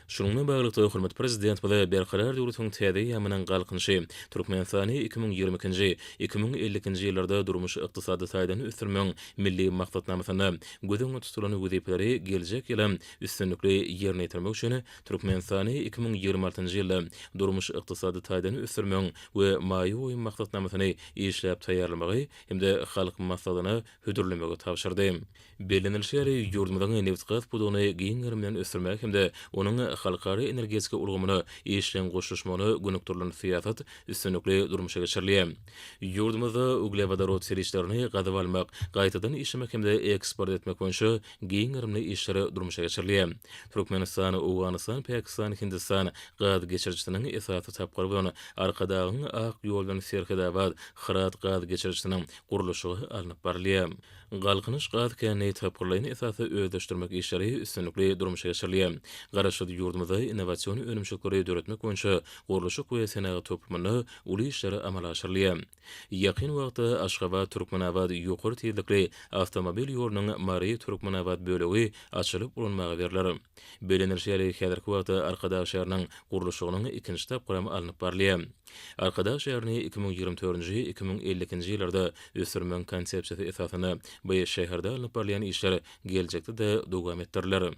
Şunuň bilen baglylykda, hormatly Prezidentimiz Berkarar döwletiň täze eýýamynyň Galkynyşy, Türkmenistany 2022-nji, 2052-nji ýyllarda durmuş-ykdysady taýdan ösdürmegiň Milli maksatnamasynda göz öňünde tutulan wezipeleri geljek ýylam üstünlikli ýerine ýetirmek üçin Türkmenistany 2026-njy ýylda durmuş-ykdysady taýdan ösdürmegiň we maýa goýum maksatnamasyny işläp taýýarlamagy hem-de Halk Maslahatyna hödürlemegi tabşyrdy. Bellenilişi ýaly, ýurdumyzyň nebitgaz pudagyny giň gerim bilen ösdürmäge hem-de onuň halkara energetika ulgamyna işjeň goşulyşmagyna gönükdirilen syýasat üstünlikli durmuşa geçirilýär. Ýurdumyzda uglewodorod serişdelerini gazyp almak, gaýtadan işlemek hem-de eksport etmek boýunça giň gerimli işler durmuşa geçirilýär. Türkmenistan, Owganystan, Pakistan, Hindistan gaz geçirijisiniň esasy tapgyry bolan Arkadagyň ak ýoldan Serhetabat, Hyrat gaz geçirijisiniň gurluşygy alnyp barylýar. Galkynyş gaz känini tapgyrlaýyn esasda özleşdirmek işleri üstünlikli durmuşa geçirilýär. Garaşsyz ýurdumyzda innowasion önümçilikleri döretmek boýunça gurluşyk we senagat toplumynda uly işler amala aşyrylýar. Ýakyn wagtda Aşgabat-Türkmenabat ýokary tizlikli awtomobil ýolunyň Mary-Türkmenabat bölegi açylyp ulanmaga berler. Bellenilişi ýaly, häzirki wagtda Arkadag şäheriniň gurluşygynyň ikinji tapgyram alnyp barylýar. Arkadag şäherini 2024-nji, 2052-nji ýyllarda ösdürmegiň konsepsiýasy esasynda bu şäherde alnyp barylýan işler geljekde-de dowam etdiriler.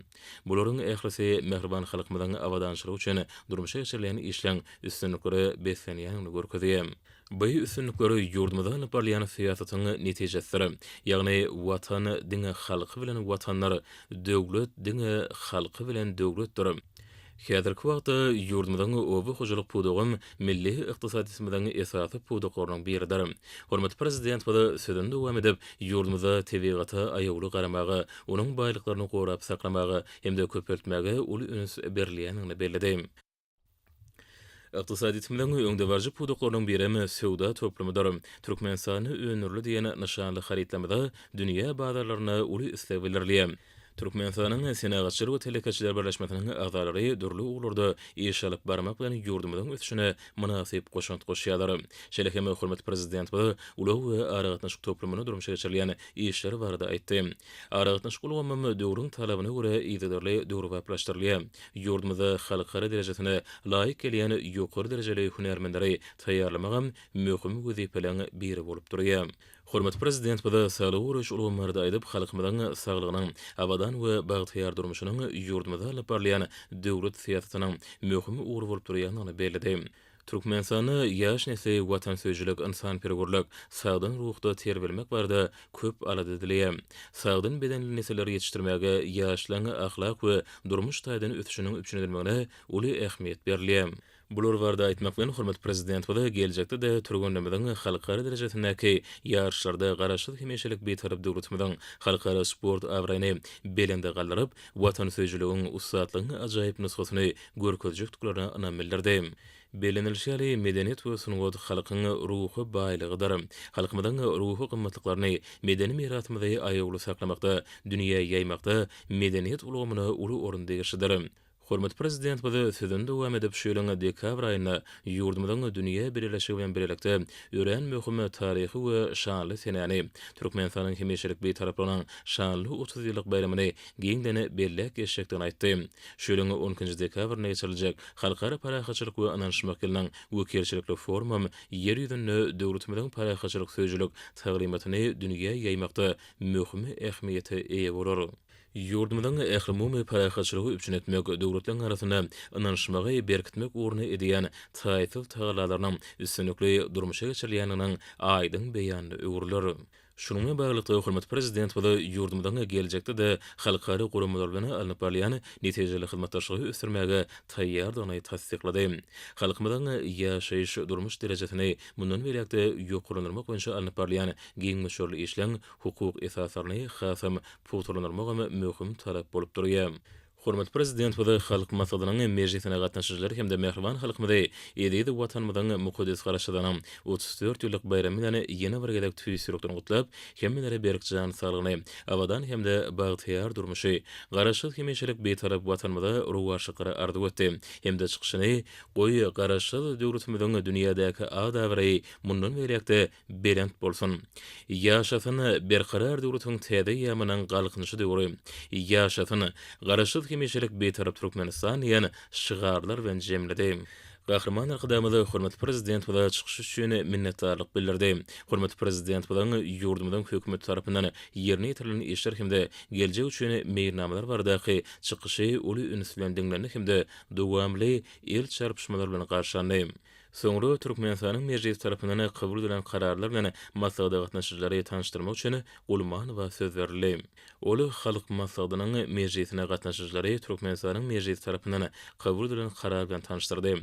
Bularyň ählisi mähriban halkymyzyň abadançylygy üçin durmuşa geçirilýän işleň üstünliklere beslenýändigini görkezýär. Bu üstünlikler ýurdumyzda alnyp barylýan syýasatyň netijesidir. Ýagny Watan diňe halky bilen Watandyr, döwlet diňe halky bilen döwletdir. Häzirki wagtda ýurdumyzyň oba hojalyk pudagam milli ykdysadyýetimiziň esasy pudaklarynyň biridir. Hormatly Prezidentimiz sözüni dowam edip, ýurdumyzda tebigata aýawly garamaga, onuň baýlyklaryny gorap saklamaga hem-de köpeltmäge uly üns berilýändigini belledi. Ykdysadyýetimiziň öňdebaryjy pudaklarynyň birem söwda toplumydyr. Türkmenistanda öndürildi diýen nyşanly harytlarymyza dünýä bazarlarynda uly isleg bildirilýär. Türkmenistanyň Senagatçylar we telekeçiler birleşmesiniň agzalary dürli ugurlarda iş alyp barmak bilen ýurdumyzyň ösüşine mynasyp goşant goşýarlar. Şeýle hem hormatly Prezidentimiz ulag we aragatnaşyk toplumynda durmuşa geçirilýän işler barada aýtdy. Aragatnaşyk ulgamam döwrüň talabyna görä yzygiderli döwrebaplaşdyrylýar. Ýurdumyzda halkara derejesine laýyk gelýän ýokary derejeli hünärmenleri taýýarlamagam möhüm wezipeleriň biri bolup durýar. Hormatly Prezidentimiz saglygy goraýyş ulgamy barada aýdyp, halkymyzyň saglygynyň, abadan we bagtyýar durmuşynyň ýurdumyzda alnyp barylýan döwlet syýasatynyň möhüm ugry bolup durýandygyny belledi. Türkmenistanda ýaş nesli watansöýüjilik, ynsanperwerlik, sagdyn ruhda terbiýelemek barada köp alada edilýär. Sagdyn bedenli nesilleri ýetişdirmäge, ýaşlaryň ahlak we durmuş taýdan ösüşiniň üpjün edilmegine uly ähmiýet berilýär. Bular barada aýtmak bilen, hormatly Prezidentimiz geljekde-de türgenlerimiziň halkara derejesindäki ýaryşlarda Garaşsyz, hemişelik Bitarap döwletimiziň halkara sport abraýyny belende galdyryp, watansöýüjiligiň, ussatlygyň ajaýyp nusgasyny görkezjekdiklerine ynam bildirdi. Bellenilişi ýaly, medeniýet we sungat halkyň ruhy baýlygydyr. Halkymyzyň ruhy gymmatlyklaryny, medeni mirasymyzy aýawly saklamakda, dünýä ýaýmakda medeniýet ulgamyna uly orun degişlidir. Hormatly Prezidentimiz sözüni dowam edip, şu ýylyň dekabr aýynda ýurdumyzyň dünýä bileleşigi bilen birlikde örän möhüm taryhy we şanly senäni, Türkmenistanyň hemişelik Bitaraplygynyň şanly 30 ýyllyk baýramyny giňden belläp geçjekdigini aýtdy. Şu ýylyň on ikinji dekabrynda geçiriljek Halkara parahatçylyk we ynanyşmak ýylynyň wekilçilikli forumam Ýer ýüzünde döwletimiziň parahatçylyk söýüjilik taglymatyny dünýä ýaýmakda möhüm ähmiýete eýe bolar. Ýurdumyzyň ählumumy parahatçylygy üpjün etmek, döwletleriň arasynda ynanyşmagy berkitmek ugrunda edýän taýsyz tagallalarynyň üstünlikli durmuşa geçirilýändiginiň aýdyň beýanyna öwrüler. Şunuň bilen baglylykda, hormatly Prezidentimiz ýurdumyzyň geljekde-de halkara guramalar bilen alnyp barylýan netijeli hyzmatdaşlygy ösdürmäge taýýardygyny tassyklady. Halkymyzyň ýaşaýyş-durmuş derejesini mundan beýläk-de ýokarlandyrmak boýunça alnyp barylýan giň möçberli işleň hukuk esaslaryny hasam pugtalandyrmagam möhüm talap bolup durýar. Hormatly Prezidentimiz Halk Maslahatynyň mejlisine gatnaşyjylary hem-de mähriban halkymyzy eziz Watanymyzyň mukaddes Garaşsyzlygynyň 34 ýyllyk baýramy bilen ýene bir gezek tüýs ýürekden gutlap, hemmelere berk jan saglygyny, abadan hem-de bagtyýar durmuşy, Garaşsyz hemişelik Bitarap Watanymyza rowaçlyklary arzuw etdi hem-de çykyşyny Goý, Garaşsyz döwletimiziň dünýädäki at-abraýy mundan beýläk-de belent bolsun! Ýaşasyn Berkarar döwletiň täze eýýamynyň Galkynyşy döwri! Ýaşasyn Garaşsyz hemişelik Bitarap Türkmenistan diýen şygarlar bilen jemledi. Gahryman Arkadagymyz hormatly Prezidentimize çykyşy üçin minnetdarlyk bildirdi. Hormatly Prezidentimiziň ýurdumyzyň Hökümeti tarapyndan ýerine ýetirilen işler hem-de geljek üçin meýilnamalar baradaky çykyşy uly üns bilen diňlendi hem-de dowamly el çarpyşmalar bilen garşylandy. Soňra Türkmenistanyň Mejlisi tarapyndan kabul edilen kararlar bilen maslahata gatnaşyjylary tanyşdyrmak üçin Gulmanowa söz berildi. Ol Halk Maslahatynyň mejlisine gatnaşyjylary Türkmenistanyň Mejlisi tarapyndan kabul edilen karar bilen tanyşdyrdy.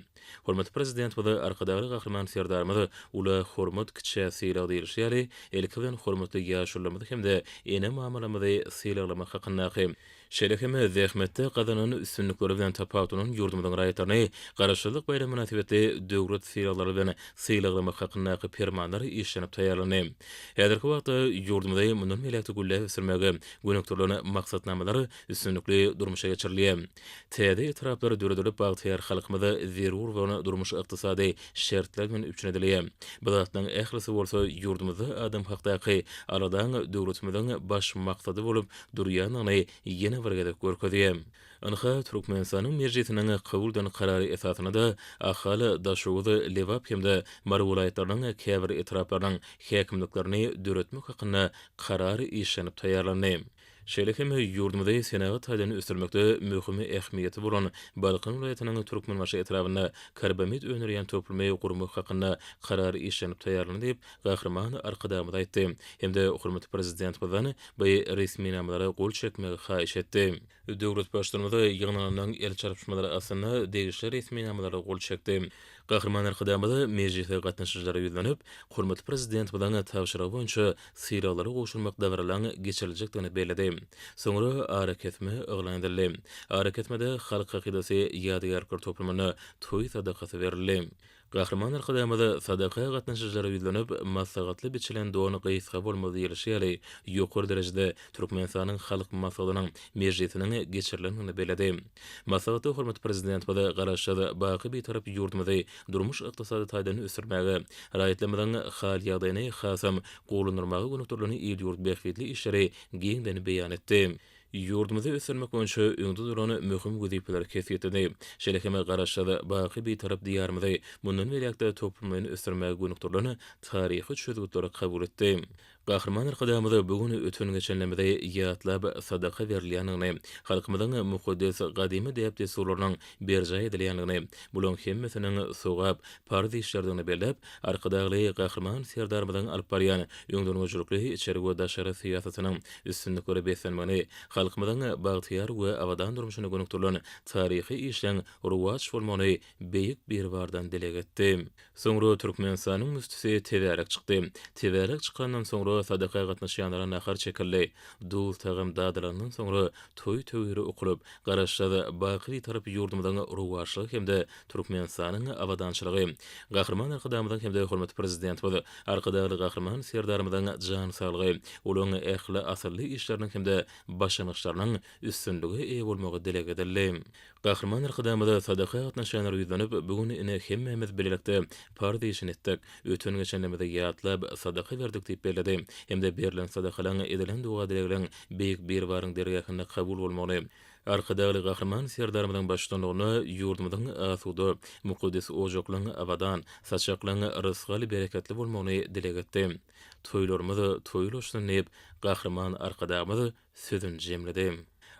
Hormatly Prezidentimiz Arkadagly Gahryman Serdarymyz Ula hormat, kiçä sylag diýlişi ýaly, ilki bilen hormatly ýaşulularymyzy hem-de ene-mamalarymyzy sylaglamak hakyndaky Şeýle hem zähmetde gazanan üstünlikleri bilen tapawutlanan ýurdumyzyň raýatlaryny Garaşsyzlyk baýramy mynasybetli döwlet sylaglary bilen sylaglamak hakyndaky Permanlar işlenip taýýarlandy. Häzirki wagtda ýurdumyzy mundan beýläk-de gülläp ösdürmäge gönükdirilen maksatnamalar üstünlikli durmuşa geçirilýär. Täze etraplar döredilip, bagtyýar halkymyz zerur bolan durmuş-ykdysady şertler bilen üpjün edilýär. Bu zatlaryň ählisi bolsa ýurdumyzda adam hakdaky aladaň döwletimiziň baş maksady bolup durýandygyny ýene bir gezek görkezýär. Ynha, Türkmenistanyň Mejlisiniň kabul eden Karary esasynda-da Ahal, Daşoguz, Lebap hem-de Mary welaýatlarynyň käbir etraplarynyň häkimliklerini döretmek hakynda Karar işlenip taýýarlandy. Şeýle hem ýurdumyzy senagat taýdan ösdürmekde möhüm ähmiýeti bolan Balkan welaýatynyň Türkmenbaşy etrabynda karbamid öndürýän toplumy gurmak hakynda Karar işlenip taýýarlandy diýip, Gahryman Arkadagymyz aýtdy hem-de hormatly Prezidentimizden bu resminamalara gol çekmegi haýyş etdi. Döwlet Baştutanymyz ýygnananlaryň el çarpyşmalary astynda degişli resminamalara gol çekdi. Gahryman Arkadagymyz mejlise gatnaşyjylara ýüzlenip, hormatly Prezidentimiziň tabşyrygy boýunça sylaglary gowşurmak dabaralaryň geçiriljekdigini belledi. Soňra arakesme yglan edildi. Arakesmede Halk hakydasy ýadygärlikler toplumynda toý sadakasy berildi. Gahryman Arkadagymyz sadaka gatnaşyjylara ýüzlenip, Maslahatly biçilen don gysga bolmaz diýlişi ýaly, ýokary derejede Türkmenistanyň Halk Maslahatynyň mejlisiniň geçirilendigini belledi. Maslahatda hormatly Prezidentimiz Garaşsyz, baky Bitarap ýurdumyzy durmuş-ykdysady taýdan ösdürmäge, raýatlarymyzyň hal-ýagdaýyny hasam gowulandyrmaga gönükdirilen il-ýurt bähbitli işleri giňden beýan etdi. Ýurdumyzy ösdürmek boýunça öňde duran möhüm wezipeleri kesgitledi. Şeýle hem Garaşsyz, baky Bitarap Diýarymyzy mundan beýläk-de toplumlaýyn ösdürmäge gönükdirilen taryhy çözgütleri kabul etdi. Gahryman Arkadagymyz bu gün öten-geçenlerimizi ýatlap sadaka berilýändigini, halkymyzyň mukaddes gadymy däp-dessurlarynyň berjaý edilýändigini, bularyň hemmesiniň sogap, parz işlerdigini belläp, Arkadagly Gahryman Serdarymyzyň alyp barýan öňdengörüjilikli içeri we daşary syýasatynyň üstünliklere beslenmegini, halkymyzyň bagtyýar we abadan durmuşyna gönükdirilen taryhy işleň rowaç bolmagyny Beýik Biribardan dileg etdi. Soňra Türkmenistanyň müftüsi tebärek çykdy. Tebärek çykandan soňra sadaka gatnaşýanlara nahar çekildi. Duz-tagam dadylandan soňra toý töwiri okulyp, Garaşsyz, baky Bitarap ýurdumyzyň rowaçlygy hem-de Türkmenistanyň abadançylygy, Gahryman Arkadagymyzyň hem-de hormatly Prezidentimiz Arkadagly Gahryman Serdarymyzyň jan saglygy, olaryň ähli asylly işleriniň hem-de başlangyçlarynyň üstünlige eýe bolmagy dileg edildi. Gahryman Arkadagymyz sadaka gatnaşýanlara ýüzlenip, Bu gün ine hemmämiz bilelikde parz işini etdik, öten-geçenlerimizi ýatlap, sadaka berdik diýip belledi hem-de berlen sadakalaryň, edilen doga-dilegleriň Beýik Biribaryň dergähinde kabul bolmagyny, Arkadagly Gahryman Serdarymyzyň baştutanlygynda ýurdumyzyň asuda, mukaddes ojaklaryň abadan, saçaklaryň rysgal-bereketli bolmagyny dileg etdi. Toýlarymyz toý ulaşsyn diýip, Gahryman Arkadagymyz sözüni jemledi.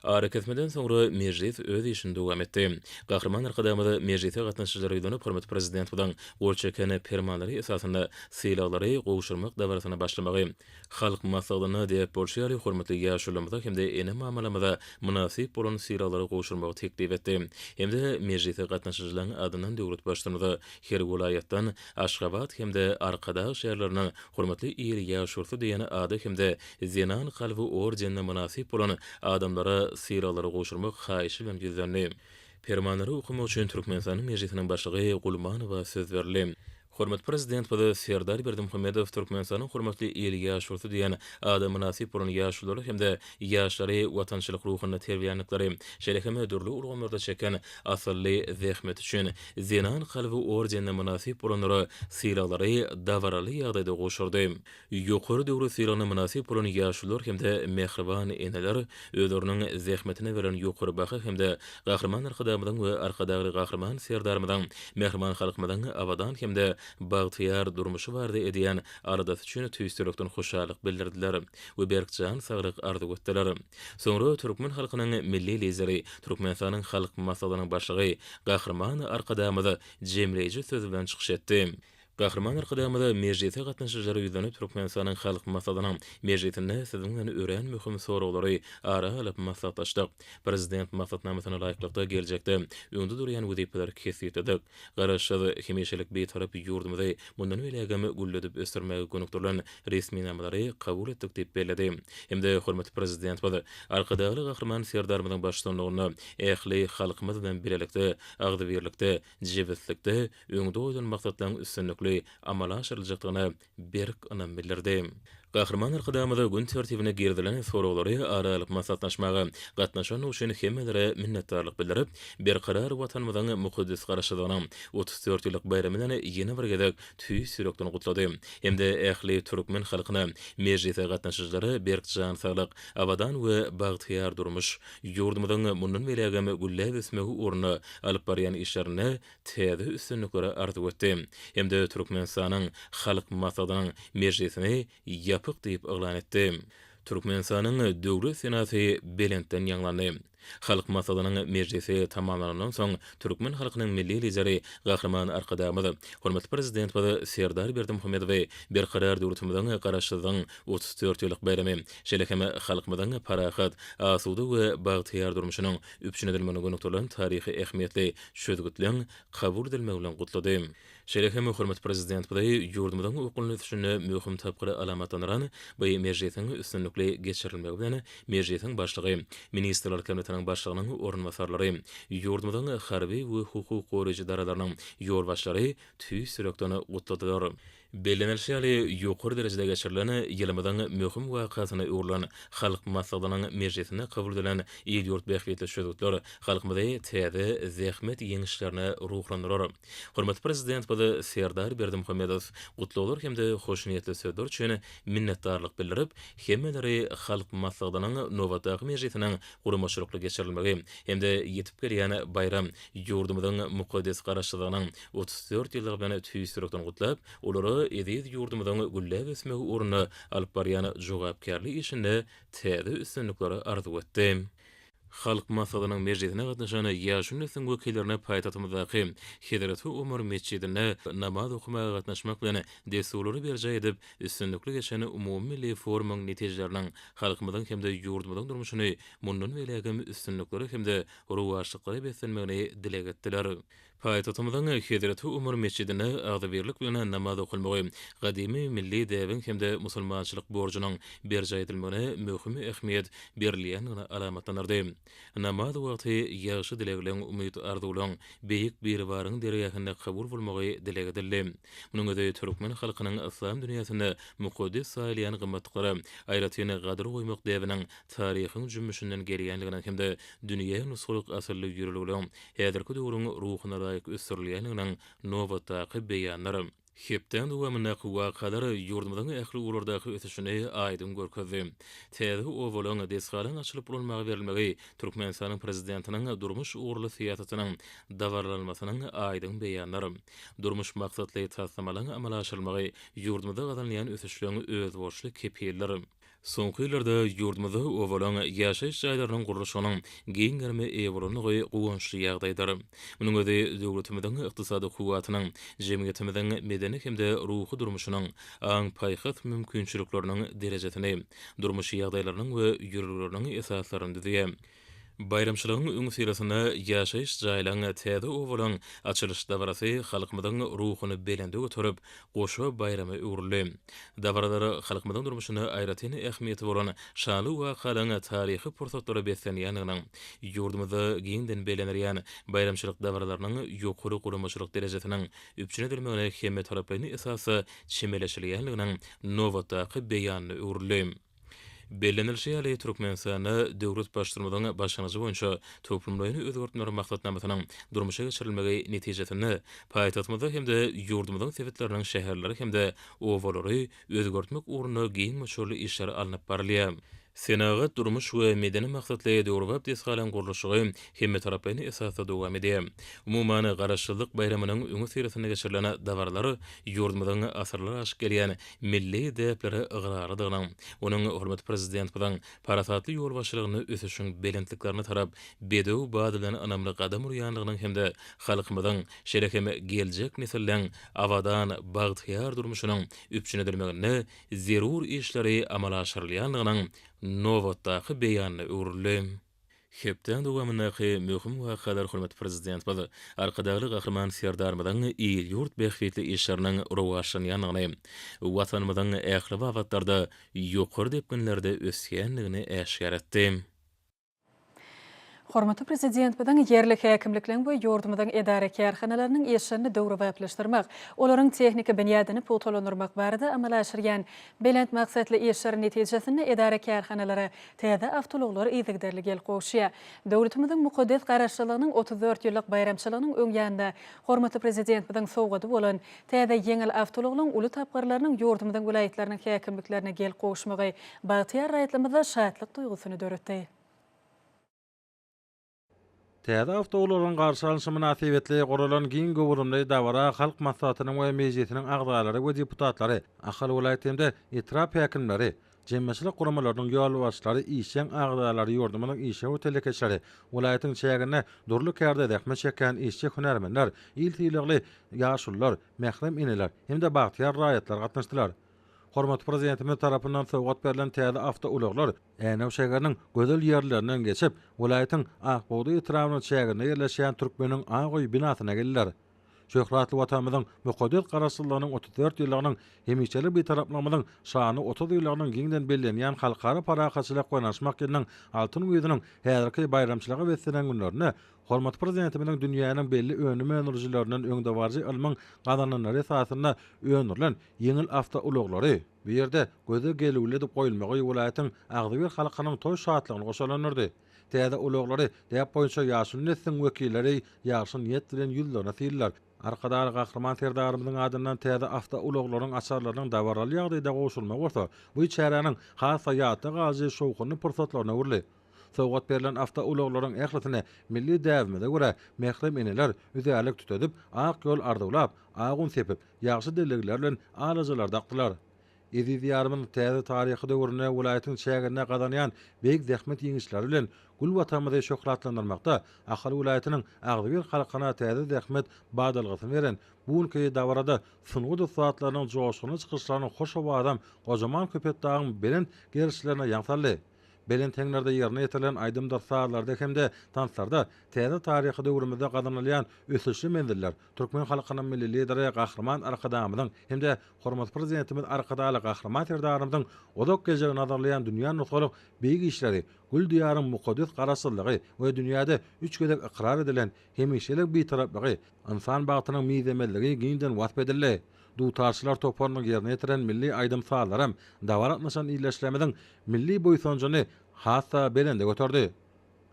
Arakesmeden soňra mejlis öz işini dowam etdi. Gahryman Arkadagymyz mejlise gatnaşyjylara ýüzlenip, hormatly Prezidentimiziň gol çeken Permanlary esasynda sylaglary gowşurmak dabarasyna başlamagy, Halk Maslahatynda däp bolşy ýaly, hormatly ýaşulumyza hem-de ene-mamalarymyza mynasyp bolan sylaglary gowşurmagy teklip etdi hem-de mejlise gatnaşyjylaryň adyndan döwlet Baştutanymyza her welaýatdan Aşgabat hem-de Arkadag şäherlerinden Hormatly il ýaşulusy diýen ada hem-de Zenan kalby ordenine mynasyp bolan adamlara sylaglary gowşurmak haýyşy bilen ýüzlendi. Permanlary okamak üçin Türkmenistanyň Mejlisiniň Başlygy Gulmanowa söz berildi. Hormatly Prezidentimiz Serdar Berdimuhamedow Türkmenistanyň Hormatly il ýaşulusy diýen ada mynasyp bolan ýaşululary hem-de ýaşlary watançylyk ruhunda terbiýeländikleri, şeýle hem dürli ulgamlarda çeken asylly zähmeti üçin Zenan kalby ordenine mynasyp bolanlara sylaglary dabaraly ýagdaýda gowşurdy. Ýokary döwlet sylagyna mynasyp bolan ýaşulular hem-de mähriban eneler özleriniň zähmetine berlen ýokary baha hem-de Gahryman Arkadagymyzyň we Arkadagly Gahryman Serdarymyzyň mähriban halkymyzyň abadan hem-de bagtyýar durmuşy barada edýän aladasy üçin tüýs ýürekden hoşallyk bildirdiler we berk jan saglyk arzuw etdiler. Soňra türkmen halkynyň Milli Lideri, Türkmenistanyň Halk Maslahatynyň Başlygy Gahryman Arkadagymyz jemleýji söz bilen çykyş etdi. Gahryman Arkadagymyz mejlise gatnaşyjylara ýüzlenip, Türkmenistanyň Halk Maslahatynyň mejlisinde siziň bilen örän möhüm soraglary ara alyp maslahatlaşdyk. Prezident maksatnamasyna laýyklykda geljekde öňde durýan wezipeleri kesgitledik. Garaşsyz, hemişelik Bitarap ýurdumyzy mundan beýlägem gülledip ösdürmäge gönükdirilen resminamalary kabul etdik diýip belledi. Hem-de hormatly Prezidentimiz Arkadagly Gahryman Serdarymyzyň baştutanlygynda ähli halkymyz bilen bilelikde, agzybirlikde, jebislikde öňde goýlan maksatlaryň üstünlikli amala aşyryljakdygyna berk ynam bildirdi. Gahryman Arkadagymyz gün tertibine girizilen soraglary ara alyp maslahatlaşmaga gatnaşandygy üçin hemmelere minnetdarlyk bildirip, Berkarar Watanymyzyň mukaddes Garaşsyzlygynyň 34 ýyllyk baýramy bilen ýene bir gezek tüýs ýürekden gutlady hem-de ähli türkmen halkyna, mejlise gatnaşyjylara berk jan saglyk, abadan we bagtyýar durmuş, ýurdumyzyň mundan beýlägem gülläp ösmegi ugrunda alyp barýan işlerinde täze üstünlikleri arzuw etdi hem-de Türkmenistanyň Halk Maslahatynyň mejlisini ýapyk diýip yglan etdi. Türkmenistanyň Döwlet senasy belentden ýaňlandy. Halk Maslahatynyň mejlisi tamamlanandan soň, türkmen halkynyň Milli Lideri Gahryman Arkadagymyz, hormatly Prezidentimiz Serdar Berdimuhamedowy Berkarar döwletimiziň Garaşsyzlygyň 34 ýyllyk baýramy, şeýle hem halkymyzyň parahat, asuda we bagtyýar durmuşynyň üpjün edilmegine gönükdirilen taryhy ähmiýetli çözgütleň kabul edilmegi bilen gutlady. Şeýle hem hormatly Prezidentimizi ýurdumyzyň okgunly ösüşinde möhüm tapgyry alamatlandyran bu mejlisiň üstünlikli geçirilmegi bilen Mejlisiň Başlygy, Ministrler Kabinetiniň Başlygynyň orunbasarlary, ýurdumyzyň harby we hukuk goraýjy edaralarynyň ýolbaşçylary tüýs ýürekden gutladylar. Bellenilişi ýaly, ýokary derejede geçirilen ýylymyzyň möhüm wakasyna öwrülen Halk Maslahatynyň mejlisinde kabul edilen il-ýurt bähbitli çözgütler halkymyzy täze zähmet ýeňişlerine ruhlandyrar. Hormatly Prezidentimiz Serdar Berdimuhamedow gutlaglar hem-de hoşniýetli sözler üçin minnetdarlyk bildirip, hemmeleri Halk Maslahatynyň nobatdaky mejlisiniň guramaçylykly geçirilmegi hem-de ýetip gelýän baýram, ýurdumyzyň mukaddes Garaşsyzlygynyň 34 ýyllygy bilen tüýs ýürekden gutlap, olara eziz ýurdumyzyň gülläp ösmegi ugrunda alyp barýan jogapkärli işinde täze üstünlikleri arzuw etdi. Halk Maslahatynyň mejlisine gatnaşan ýaşuly nesliň wekillerine paýtagtymyzdaky Hezreti Omar metjidinde namaz okamaga gatnaşmak bilen, dessurlary berjaý edip, üstünlikli geçen umumymilli forumyň netijeleriniň halkymyzyň hem-de ýurdumyzyň durmuşyny mundan beýlägem üstünliklere hem-de rowaçlyklara beslenmegini dileg etdiler. Paýtagtymyzyň Hezreti Omar metjidinde agzybirlik bilen namaz okalmagy gadymy milli däbiň hem-de musulmançylyk borjunyň berjaý edilmegine möhüm ähmiýet berilýändigini alamatlandyrdy. Namaz wagty ýagşy dilegleriň, umyt-arzuwlaryň Beýik Biribaryň dergähinde kabul bolmagy dileg edildi. Munuň özi türkmen halkynyň yslam dünýäsinde mukaddes saýylýan gymmatlyklara aýratyn gadyr goýmak däbiniň taryhyň jümmüşinden gelýändiginiň hem-de dünýä nusgalyk asylly ýörelgeleriň häzirki döwrüň ruhuna laýyk ösdürilýändiginiň nobatdaky beýanydyr. Hepdäň dowamyndaky wakalar ýurdumyzyň ähli ugurlardaky ösüşini aýdyň görkezdi. Täze obalaryň, desgalaryň açylyp ulanmaga berilmegi Türkmenistanyň Prezidentiniň durmuş ugurly syýasatynyň dabaralanmasynyň aýdyň beýanydyr. Durmuş maksatly taslamalaryň amala aşyrylmagy ýurdumyzda gazanylýan ösüşleriň özboluşly kepilidir. Soňky ýyllarda ýurdumyzda obalaryň ýaşaýyş jaýlarynyň gurluşygynyň giň gerime eýe bolandygy guwançly ýagdaýdyr. Munuň özi döwletimiziň ykdysady kuwwatynyň, jemgyýetimiziň medeni hem-de ruhy durmuşynyň, aň-paýhas mümkinçilikleriniň derejesini, durmuş ýagdaýlarynyň we ýörelgeleriniň esaslaryny düzýär. Baýramçylygyň öňüsyrasynda ýaşaýyş jaýlaryň, täze obalaryň açylyş dabarasy halkymyzyň ruhuny belende göterip, goşa baýrama öwrüldi. Dabaralar halkymyzyň durmuşynda aýratyn ähmiýeti bolan şanly wakalaryň taryhy pursatlara beslenýändiginiň, ýurdumyzda giňden bellenilýän baýramçylyk dabaralarynyň ýokary guramaçylyk derejesiniň üpjün edilmegine hemmetaraplaýyn esasda çemeleşilýändiginiň nobatdaky beýanyna öwrüldi. Bellenilişi ýaly, Türkmenistanda döwlet Baştutanymyzyň başlangyjy boýunça toplumlaýyn özgertmeler maksatnamasynyň durmuşa geçirilmegi netijesinde paýtagtymyzda hem-de ýurdumyzyň sebitleriniň şäherleri hem-de obalary özgertmek ugrunda giň möçberli işler alnyp barylýar. Senagat, durmuş we medeni maksatly döwrebap desgalaryň gurluşygy hemmetaraplaýyn esasda dowam edýär. Umuman, Garaşsyzlyk baýramynyň öňüsyrasynda geçirilen dabaralar ýurdumyzyň asyrlar aşyp gelýän milli däplere ygrarlydygynyň, onuň hormatly Prezidentimiziň parasatly ýolbaşçylygynda ösüşiň belentliklerine tarap bedew bady bilen ynamly gadam urýandygynyň hem-de halkymyzyň, şeýle hem geljek nesilleň abadan, bagtyýar durmuşynyň üpjün edilmeginde zerur işleri amala aşyrylýandygynyň nobatdaky beýanyna öwrüldi. Hepdäň dowamyndaky möhüm wakalar hormatly Prezidentimiz Arkadagly Gahryman Serdarymyzyň il-ýurt bähbitli işleriniň rowaçlanýandygyny, Watanymyzyň ähli babatlarda ýokary depginlerde ösýändigini äşgär etdi. Hormatly Prezidentimiziň ýerli häkimlikleriň we ýurdumyzyň edara-kärhanalarynyň işlerini döwrebaplaşdyrmak, olaryň tehniki binýadyny pugtalandyrmak barada amala aşyrýan belent maksatly işleri netijesinde edara-kärhanalara Täze awtoulaglar yzygiderli gelip gowuşýar. Döwletimiziň mukaddes Garaşsyzlygynyň 34 ýyllyk baýramçylygynyň öň ýanynda hormatly Prezidentimiziň sowgady bolan täze ýeňil awtoulaglaryň uly tapgyrlarynyň ýurdumyzyň welaýatlarynyň häkimliklerine gelip gowuşmagy bagtyýar raýatlarymyzda şatlyk duýgusyny döretdi. Täze awtoulaglaryň garşy alnyşy mynasybetli guralan giň göwrümli dabara Halk Maslahatynyň we Mejlisiniň agzalary we deputatlary, Ahal welaýat hem-de etrap häkimleri, jemgyýetçilik guramalarynyň ýolbaşçylary, işjeň agzalary, ýurdumyzyň işewür telekeçileri, welaýatyň çäginde dürli kärde zähmet çekýän işçi hünärmenler, il sylagly ýaşulular, mährem eneler hem-de bagtyýar raýatlar gatnaşdylar. Hormatly Prezidentimiz tarapyndan sowgat berlen täze awtoulaglar Änew şäheriniň gözel ýerlerinden geçip, welaýatyň Ak bugdaý etrabynyň çäginde ýerleşýän Türkmeniň ak öýi binasyna geldiler. Şöhratly Watanymyzyň mukaddes Garaşsyzlygynyň 34 ýyllygynyň, hemişelik Bitaraplygymyzyň şanly 30 ýyllygynyň giňden bellenýän Halkara parahatçylyk we ynanyşmak ýylynyň altyn güýzüniň häzirki baýramçylyga beslenen günlerinde hormatly Prezidentimiziň dünýäniň belli önüm öndürijilerinden öňdebaryjy ylmyň gazananlary esasynda öndürilen ýeňil awtoulaglary bu ýerde göze gelüwli edip goýulmagy welaýatyň agzybir halkynyň toý şatlygyny goşalandyrdy. Täze ulaglary däp boýunça ýaşuly nesliň wekilleri ýagşy niýet bilen ýüzlerine syldylar. Arkadagly Gahryman Serdarymyzyň adyndan täze awtoulaglaryň açarlarynyň dabaraly ýagdaýda gowşurylmagy bolsa bu çäräniň has-da ýatda galyjy şowhunly pursatlaryna öwrüldi. Sowgat berlen awtoulaglaryň ählisine milli däbimize görä mährem eneler üzärlik tütedip, ak ýol arzuwlap, ak un sepip, ýagşy dilegler bilen alajalar dakdylar. Eziz Diýarymyzyň täze taryhy döwründe welaýatyň çäginde gazanýan beýik zähmet ýeňişleri bilen gül Watanymyzy şöhratlandyrmakda Ahal welaýatynyň agzybir halkyna täze zähmet badalgasyny beren bu günki dabarada sungat ussatlarynyň joşgunly çykyşlarynyň hoş owazam gojaman Köpetdagyň belent gerişlerine ýaň saldy. Belent heňlerde ýerine ýetirilen aýdymdyr sazlarda hem-de tanslarda täze taryhy döwrümizde gazanylýan ösüşli menziller, türkmen halkynyň Milli Lideri Gahryman Arkadagymyzyň hem-de hormatly Prezidentimiz Arkadagly Gahryman Serdarymyzyň uzak geljegi nazarlaýan dünýä nusgalyk beýik işleri, gül Diýaryň mukaddes Garaşsyzlygy we dünýäde üç gezek ykrar edilen hemişelik Bitaraplygy, ynsan bagtynyň mizemezligi giňden wasp edildi. Dutarçylar toparynyň ýerine ýetiren milli aýdym-sazlaram dabara gatnaşan ildeşlerimiziň milli buýsanjyny has-da belende göterdi.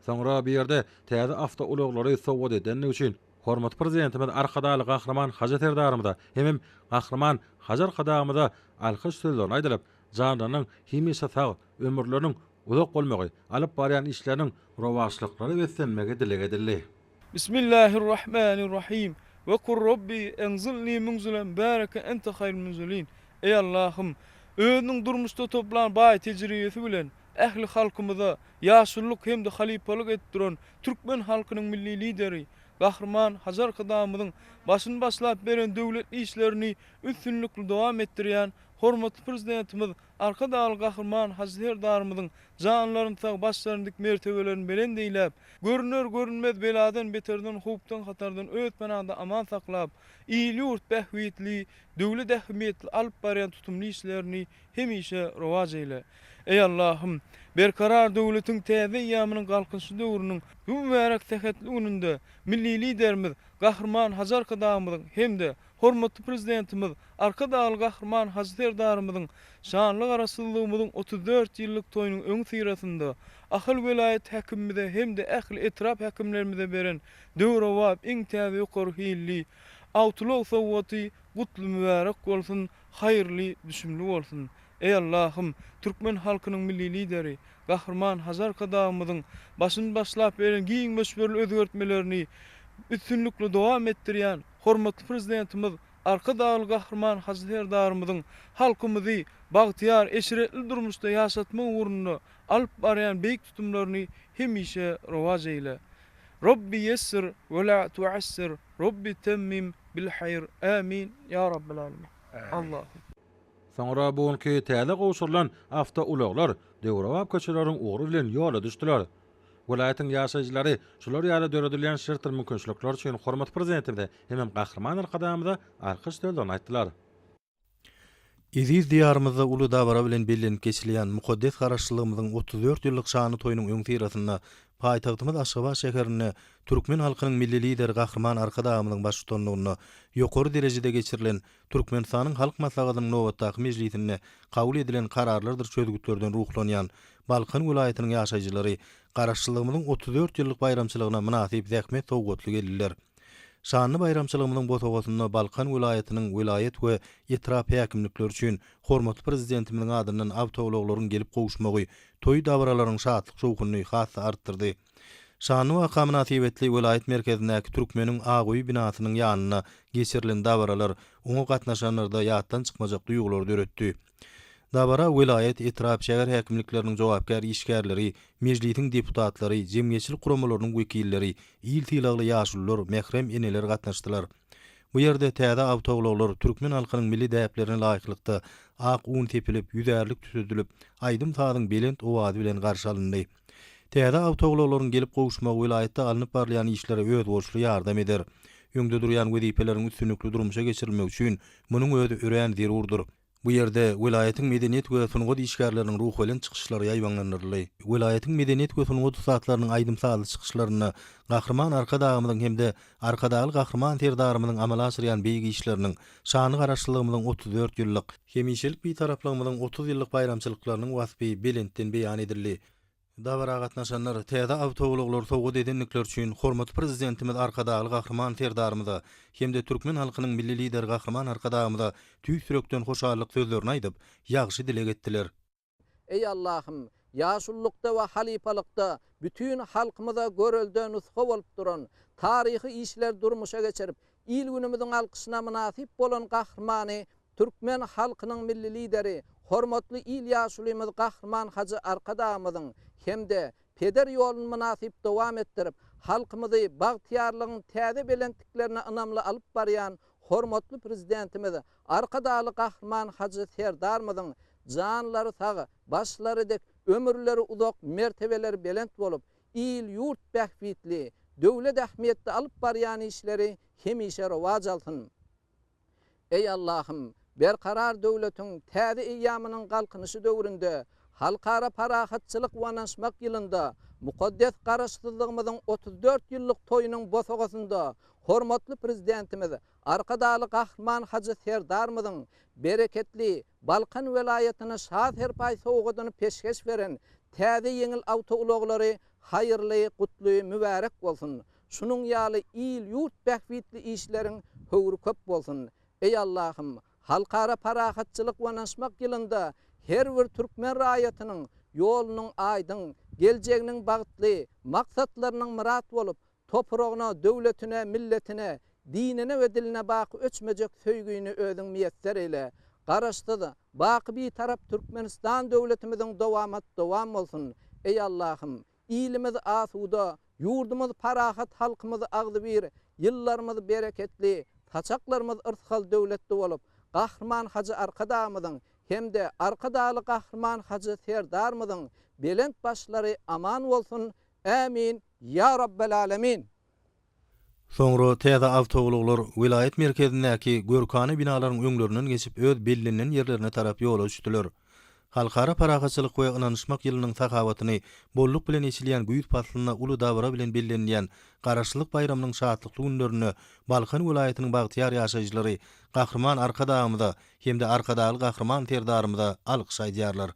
Soňra bu ýerde täze awtoulaglary sowgat edendigi üçin hormatly Prezidentimiz Arkadagly Gahryman Hajy Serdarymyza hemem Gahryman Hajy Arkadagymyza alkyş sözlerini aýdylyp, janlarynyň hemişe sag, ömürleriniň uzak bolmagy, alyp barýan işleriniň rowaçlyklara beslenmegi dileg edildi. Bismillahirrahmanirrahim. Ve kur Rabbi enzilni munzilen bäreke ente haýrul munzilin. Eý Allahym! Özüniň durmuşda toplan baý tejribesi bilen ähli halkymyza ýaşululyk hem-de halypalyk edip duran türkmen halkynyň Milli Lideri Gahryman Hajy Arkadagymyzyň başyny başlap beren döwletli işlerini üstünlikli dowam etdirýän hormatly Prezidentimiz Arkadagly Gahryman Hajy Serdarymyzyň janlaryny sag, başlaryny dik, mertebelerini belent eýläp, görüner-görünmez beladan-beterden, howpdan-hatardan öz penaňda aman saklap, il-ýurt bähbitli, döwlet ähmiýetli alyp barýan tutumly işlerini hemişe rowaç eýle. Eý Allahym! Berkarar döwletiň täze eýýamynyň Galkynyşy döwrüniň bu mübärek sähetli gününde Milli Liderimiz Gahryman Hajy Arkadagymyzyň hem-de Hormatly Prezidentimiz Arkadagly Gahryman Hajy Serdarymyzyň şanly Garaşsyzlygymyzyň 34 ýyllyk toýunyň öňüsyrasynda Ahal welaýat häkimimize hem-de ähli etrap häkimlerimize beren döwrebap iň täze ýokary hilli awtoulag sowgaty gutly mübärek bolsun, haýyrly düşümli bolsun. Eý Allahym, türkmen halkynyň Milli Lideri, Gahryman Hajy Arkadagymyzyň başyny başlap beren giň möçberli özgertmelerini üstünlikli dowam etdirýän hormatly Prezidentimiz Arkadagly Gahryman Hajy Serdarymyzyň halkymyzy bagtyýar, eşretli durmuşda ýaşatmak ugrunda alyp barýan beýik tutumlaryny hemişe rowaç eýle. Robbi ýessir we la tuassir, Robbi temmim bil haýr, Amin, ýa Rabbel Alemin. Allahu. Soňra bu günki täze gowşurylan awtoulaglar döwrebap köçeleriň ugry bilen ýola düşdüler. Welaýatyň ýaşaýjylary şular ýaly döredilýän şertdir mümkinçilikler üçin hormatly Prezidentimize hemem Gahryman Arkadagymyza alkyş sözlerini aýtdylar. Eziz Diýarymyzda uly dabara bilen bellenip geçilýän mukaddes Garaşsyzlygymyzyň 34 ýyllyk şanly toýunyň öňüsyrasynda paýtagtymyz Aşgabat şäherinde türkmen halkynyň Milli Lideri Gahryman Arkadagymyzyň baştutanlygynda ýokary derejede geçirilen Türkmenistanyň Halk Maslahatynyň nobatdaky mejlisinde kabul edilen Kararlardyr çözgütlerden ruhlanýan Balkan welaýatynyň ýaşaýjylary Garaşsyzlygymyzyň 34 ýyllyk baýramçylygyna mynasyp zähmet sowgatly geldiler. Şanly baýramçylygymyzyň bosagasynda Balkan welaýatynyň welaýat we etrap häkimlikleri üçin hormatly Prezidentimiziň adyndan awtoulaglaryň gelip gowuşmagy toý dabaralaryň şatlyk-şowhunyny has-da artdyrdy. Şanly waka mynasybetli welaýat merkezindäki Türkmeniň ak öýi binasynyň ýanynda geçirilen dabaralar oňa gatnaşanlarda ýatdan çykmajak duýgulary döretdi. Dabara welaýat, etrap, şäher häkimlikleriniň jogapkär işgärleri, Mejlisiň deputatlary, jemgyýetçilik guramalarynyň wekilleri, il sylagly ýaşulular, mährem eneler gatnaşdylar. Bu ýerde täze awtoulaglar türkmen halkynyň milli däplerine laýyklykda ak un sepilip, ýüzärlik tütedilip, aýdym-sazyň belent owazy bilen garşy alyndy. Täze awtoulaglaryň gelip gowuşmagy welaýatda alnyp barylýan işlere özboluşly ýardam eder. Öňde durýan wezipeleriň üstünlikli durmuşa geçirilmegi üçin munuň özi örän zerurdyr. Bu ýerde welaýatyň medeniýet we sungat işgärleriniň ruhubelent çykyşlary ýaýbaňlandyryldy. Welaýatyň medeniýet we sungat ussatlarynyň aýdym-sazly çykyşlarynda Gahryman Arkadagymyzyň hem-de Arkadagly Gahryman Serdarymyzyň amala aşyrýan beýik işleriniň, şanly Garaşsyzlygymyzyň 34 ýyllyk, hemişelik Bitaraplygymyzyň 30 ýyllyk baýramçylyklarynyň waspy belentden beýan edildi. Dabara gatnaşanlar täze awtoulaglary sowgat edendikleri üçin hormatly Prezidentimiz Arkadagly Gahryman Serdarymyza hem-de türkmen halkynyň Milli Lideri Gahryman Arkadagymyza tüýs ýürekden hoşallyk sözlerini aýdyp, ýagşy dileg etdiler. Eý Allahym! Ýaşululykda we halypalykda bütin halkymyza görelde nusga bolup duran, taryhy işleri durmuşa geçirip, il-günümiziň alkyşyna mynasyp bolan gahrymany türkmen halkynyň Milli Lideri, hormatly il ýaşulymyz Gahryman Hajy Arkadagymyzyň hem-de peder ýoluny mynasyp dowam etdirip, halkymyzy bagtyýarlygyň täze belentliklerine ynamly alyp barýan hormatly Prezidentimiz Arkadagly Gahryman Hajy Serdarymyzyň janlary sag, başlary dik, ömürleri uzak, mertebeleri belent bolup, il-ýurt bähbitli, döwlet ähmiýetli alyp barýan işleri hemişe rowaç alsyn! Eý, Allahym! Berkarar döwletiň täze eýýamynyň Galkynyşy döwründe, Halkara parahatçylyk we ynanyşmak ýylynda, mukaddes Garaşsyzlygymyzyň 34 ýyllyk toýunyň bosagasynda hormatly Prezidentimiz Arkadagly Gahryman Hajy Serdarymyzyň bereketli Balkan welaýatyna Şa serpaý sowgadyny peşgeş beren täze ýeňil awtoulaglary haýyrly, gutly, mübärek bolsun! Şunuň ýaly il-ýurt bähbitli işleriň höwri köp bolsun! Eý Allahym! Halkara parahatçylyk we ynanyşmak ýylynda her bir türkmen raýatynyň ýolunyň aýdyň, geljeginiň bagtly, maksatlarynyň myrat bolup, Topragyna, döwletine, milletine, dinine we diline baky öçmejek söýgini özüň miýesser eýle. Garaşsyz, baky Bitarap Türkmenistan döwletimiziň dowamat dowam bolsun! Eý Allahym! Ilimiz asuda, ýurdumyz parahat halkymyz agzybir, ýyllarymyz bereketli, saçaklarymyz yrsgal döwletli bolup, Gahryman Hajy Arkadagymyzyň hem-de Arkadagly Gahryman Hajy Serdarymyzyň belent başlary aman bolsun, Ämin, Ýa Rabbel Alemin! Soňra täze awtoulaglar welaýat merkezindäki görkana binalaryň öňlerinden geçip öz bellenilen ýerlerine tarap ýola düşdüler. Halkara parahatçylyk we ynanyşmak ýylynyň sahawatyny bolluk bilen eçilýän güýz paslynda uly dabara bilen bellenilýän Garaşsyzlyk baýramynyň şatlykly günlerinde Balkan welaýatynyň bagtyýar ýaşaýjylary Gahryman Arkadagymyza hem-de Arkadagly Gahryman Serdarymyza alkyş aýdýarlar.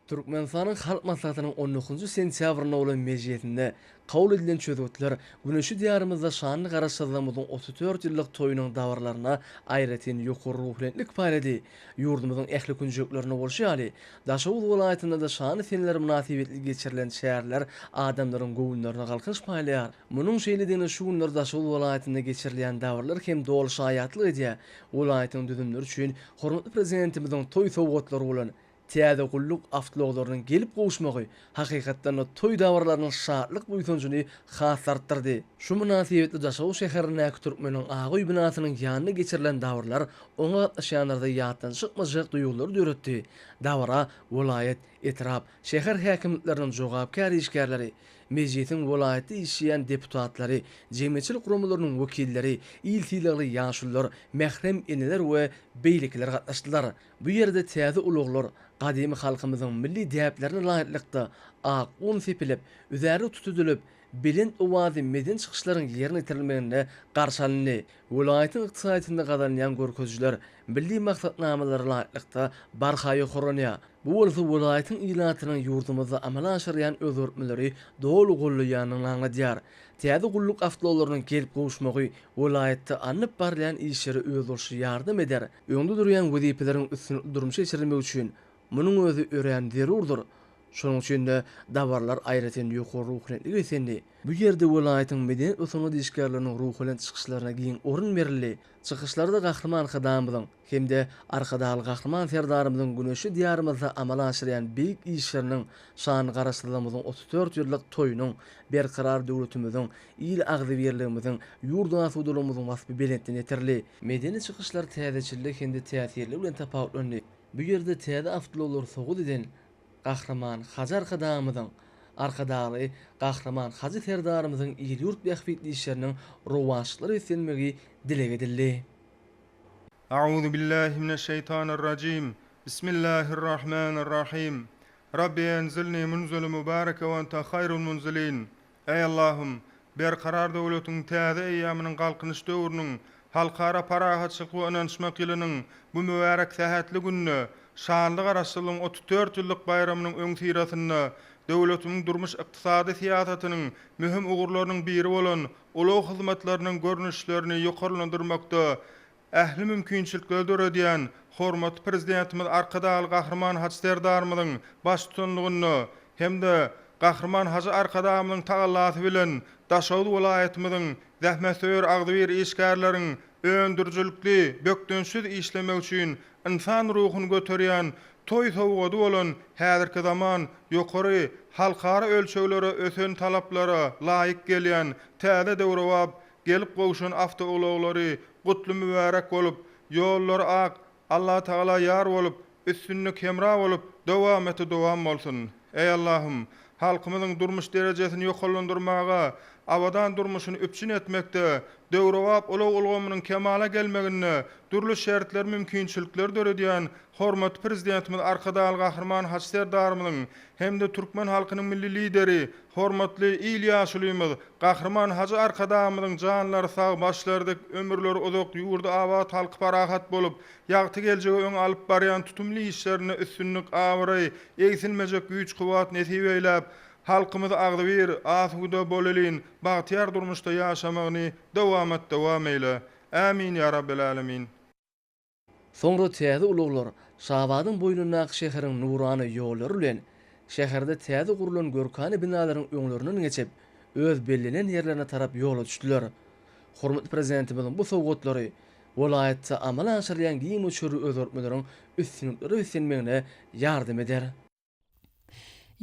Türkmenistanyň Halk Maslahatynyň on dokuzynjy sentýabrynda bolan mejlisinde kabul edilen çözgütler güneşli Diýarymyzda şanly Garaşsyzlygymyzyň 34 ýyllyk toýunyň dabaralaryna aýratyn ýokary ruhubelentlik paýlady. Ýurdumyzyň ähli künjeklerinde bolşy ýaly, Daşoguz welaýatynda-da şanly seneler mynasybetli geçirilen çäreler adamlaryň göwünlerine galkynyş paýlaýar. Munuň şeýledigine şu günler Daşoguz welaýatynda geçirilýän dabaralar hem doly şaýatlyk edýär. Welaýatyň düzümleri üçin hormatly Prezidentimiziň toý sowgatlary bolan täze gulluk awtoulaglarynyň gelip gowuşmagy hakykatdan-da toý dabaralarynyň şatlyk-buýsanjyny has artdyrdy. Şu mynasybetli Daşoguz şäherindäki Türkmeniň ak öýi binasynyň ýanynda geçirilen dabaralar oňa gatnaşýanlarda ýatdan çykmajak duýgulary döretdi. Dabara welaýat, etrap, şäher häkimlikleriniň jogapkär işgärleri, Mejlisiň welaýatda işleýän deputatlary, jemgyýetçilik guramalarynyň wekilleri, il sylagly ýaşulular, mährem eneler we beýlekiler gatnaşdylar. Bu ýerde täze ulaglar gadymy halkymyzyň milli däplerine laýyklykda ak un sepilip, üzärlik tutudylyp, belent owazly medeni çykyşlaryň ýerine ýetirilmeginde garşy alyndy. Welaýatyň ykdysadyýetinde gazanylýan görkezijiler milli maksatnamalara laýyklykda barha ýokarlanýar. Bu bolsa welaýatyň ilatynyň ýurdumyzda amala aşyrylýan özgertmeleri doly goldaýandygyny aňladýar. Täze gulluk awtoulaglarynyň gelip gowuşmagy welaýatda alnyp barylýan işlere özboluşly ýardam eder. Öňde durýan wezipeleriň üstünlikli durmuşa geçirilmegi üçin munuň özi örän zerurdyr. Şonuň üçin-de, dabaralar aýratyn ýokary ruhubelentlige beslendi. Bu ýerde welaýatyň medeniýet we sungat işgärleriniň ruhubelent çykyşlaryna giň orun berildi. Çykyşlarda Gahryman Arkadagymyzyň hem-de Arkadagly Gahryman Serdarymyzyň güneşli Diýarymyzda amala aşyrýan beýik işleriniň, şanly Garaşsyzlygymyzyň 34 ýyllyk toýunyň, Berkarar döwletimiziň, il agzybirligimiziň, ýurt asudalygymyzyň waspy belentden ýetirildi. Medeni çykyşlar täzeçillik hem-de täsirligi bilen tapawutlandy. Bu ýerde täze awtoulaglary sowgat eden Gahryman Hajy Arkadagymyzyň, Arkadagly Gahryman Hajy Serdarymyzyň il-ýurt bähbitli işleriniň rowaçlyklara beslenmegi dileg edildi. A'uzu billahi mineşşeýtanirrajim. Bismillahirrahmanirrahim. Rabbi enzilni munzele mubareke we ente haýrul munzilin. Eý Allahym! Berkarar döwletiň täze eýýamynyň Galkynyş döwrüniň Halkara parahatçylyk we ynanyşmak ýylynyň bu mübärek sähetli günde, şanly Garaşsyzlygyň 34 ýyllyk baýramynyň öňüsyrasynda döwletimiň durmuş-ykdysady syýasatynyň möhüm ugurlarynyň biri bolan ulag hyzmatlarynyň görnüşlerini ýokarlandyrmakda ähli mümkinçilikleri döredýän hormatly Prezidentimiz Arkadagly Gahryman Hajy Serdarymyzyň baştutanlygynda hem-de Gahryman Hajy Arkadagymyzyň tagallasy bilen Daşoguz welaýatymyzyň zähmetsöýer agzybir işgärleriň öndürijilikli, bökdençsiz işlemegi üçin ynsan ruhuny göterýän toý sowgady bolan häzirki zaman ýokary halkara ölçeglere ösen talaplara laýyk gelýän täze döwrebap gelip gowşan awtoulaglary gutly mübärek bolup, ýollary ak, Allatagala ýar bolup, üstünlik hemra bolup, dowameti dowam bolsun! Eý Allahym! Halkymyzyň durmuş derejesini ýokarlandyrmaga, abadan durmuşyny üpjün etmekde, döwrebap ulag ulgamynyň kemala gelmeginde dürli şertleri, mümkinçilikleri döredýän hormatly Prezidentimiz Arkadagly Gahryman Hajy Serdarymyzyň hem-de türkmen halkynyň Milli Lideri, hormatly il ýaşulymyz Gahryman Hajy Arkadagymyzyň janlary sag, başlary dik, ömürleri uzak, ýurdy abat, halky parahat bolup, ýagty geljege öňe alyp barýan tutumly işlerinde üstünlik, abraý, egsilmejek güýç-kuwwat nesip eýläp, halkymyzy agzybir, asuda, bolelin, bagtyýar durmuşda ýaşamagyny dowamat-dowam eýle. Ämin ýa Rabbel Älemin. Soňra täze ulaglar Şabadyň boýnundaky şäheriň nurana ýollary bilen şäherde täze gurlan görkana binalaryň öňlerinden geçip, öz bellenen ýerlerine tarap ýola düşdüler. Hormatly Prezidentimiziň bu sowgatlary. welaýatda amala aşyrylýan giň möçberli özgertmeleriň üstünliklere beslenmegine ýardam eder.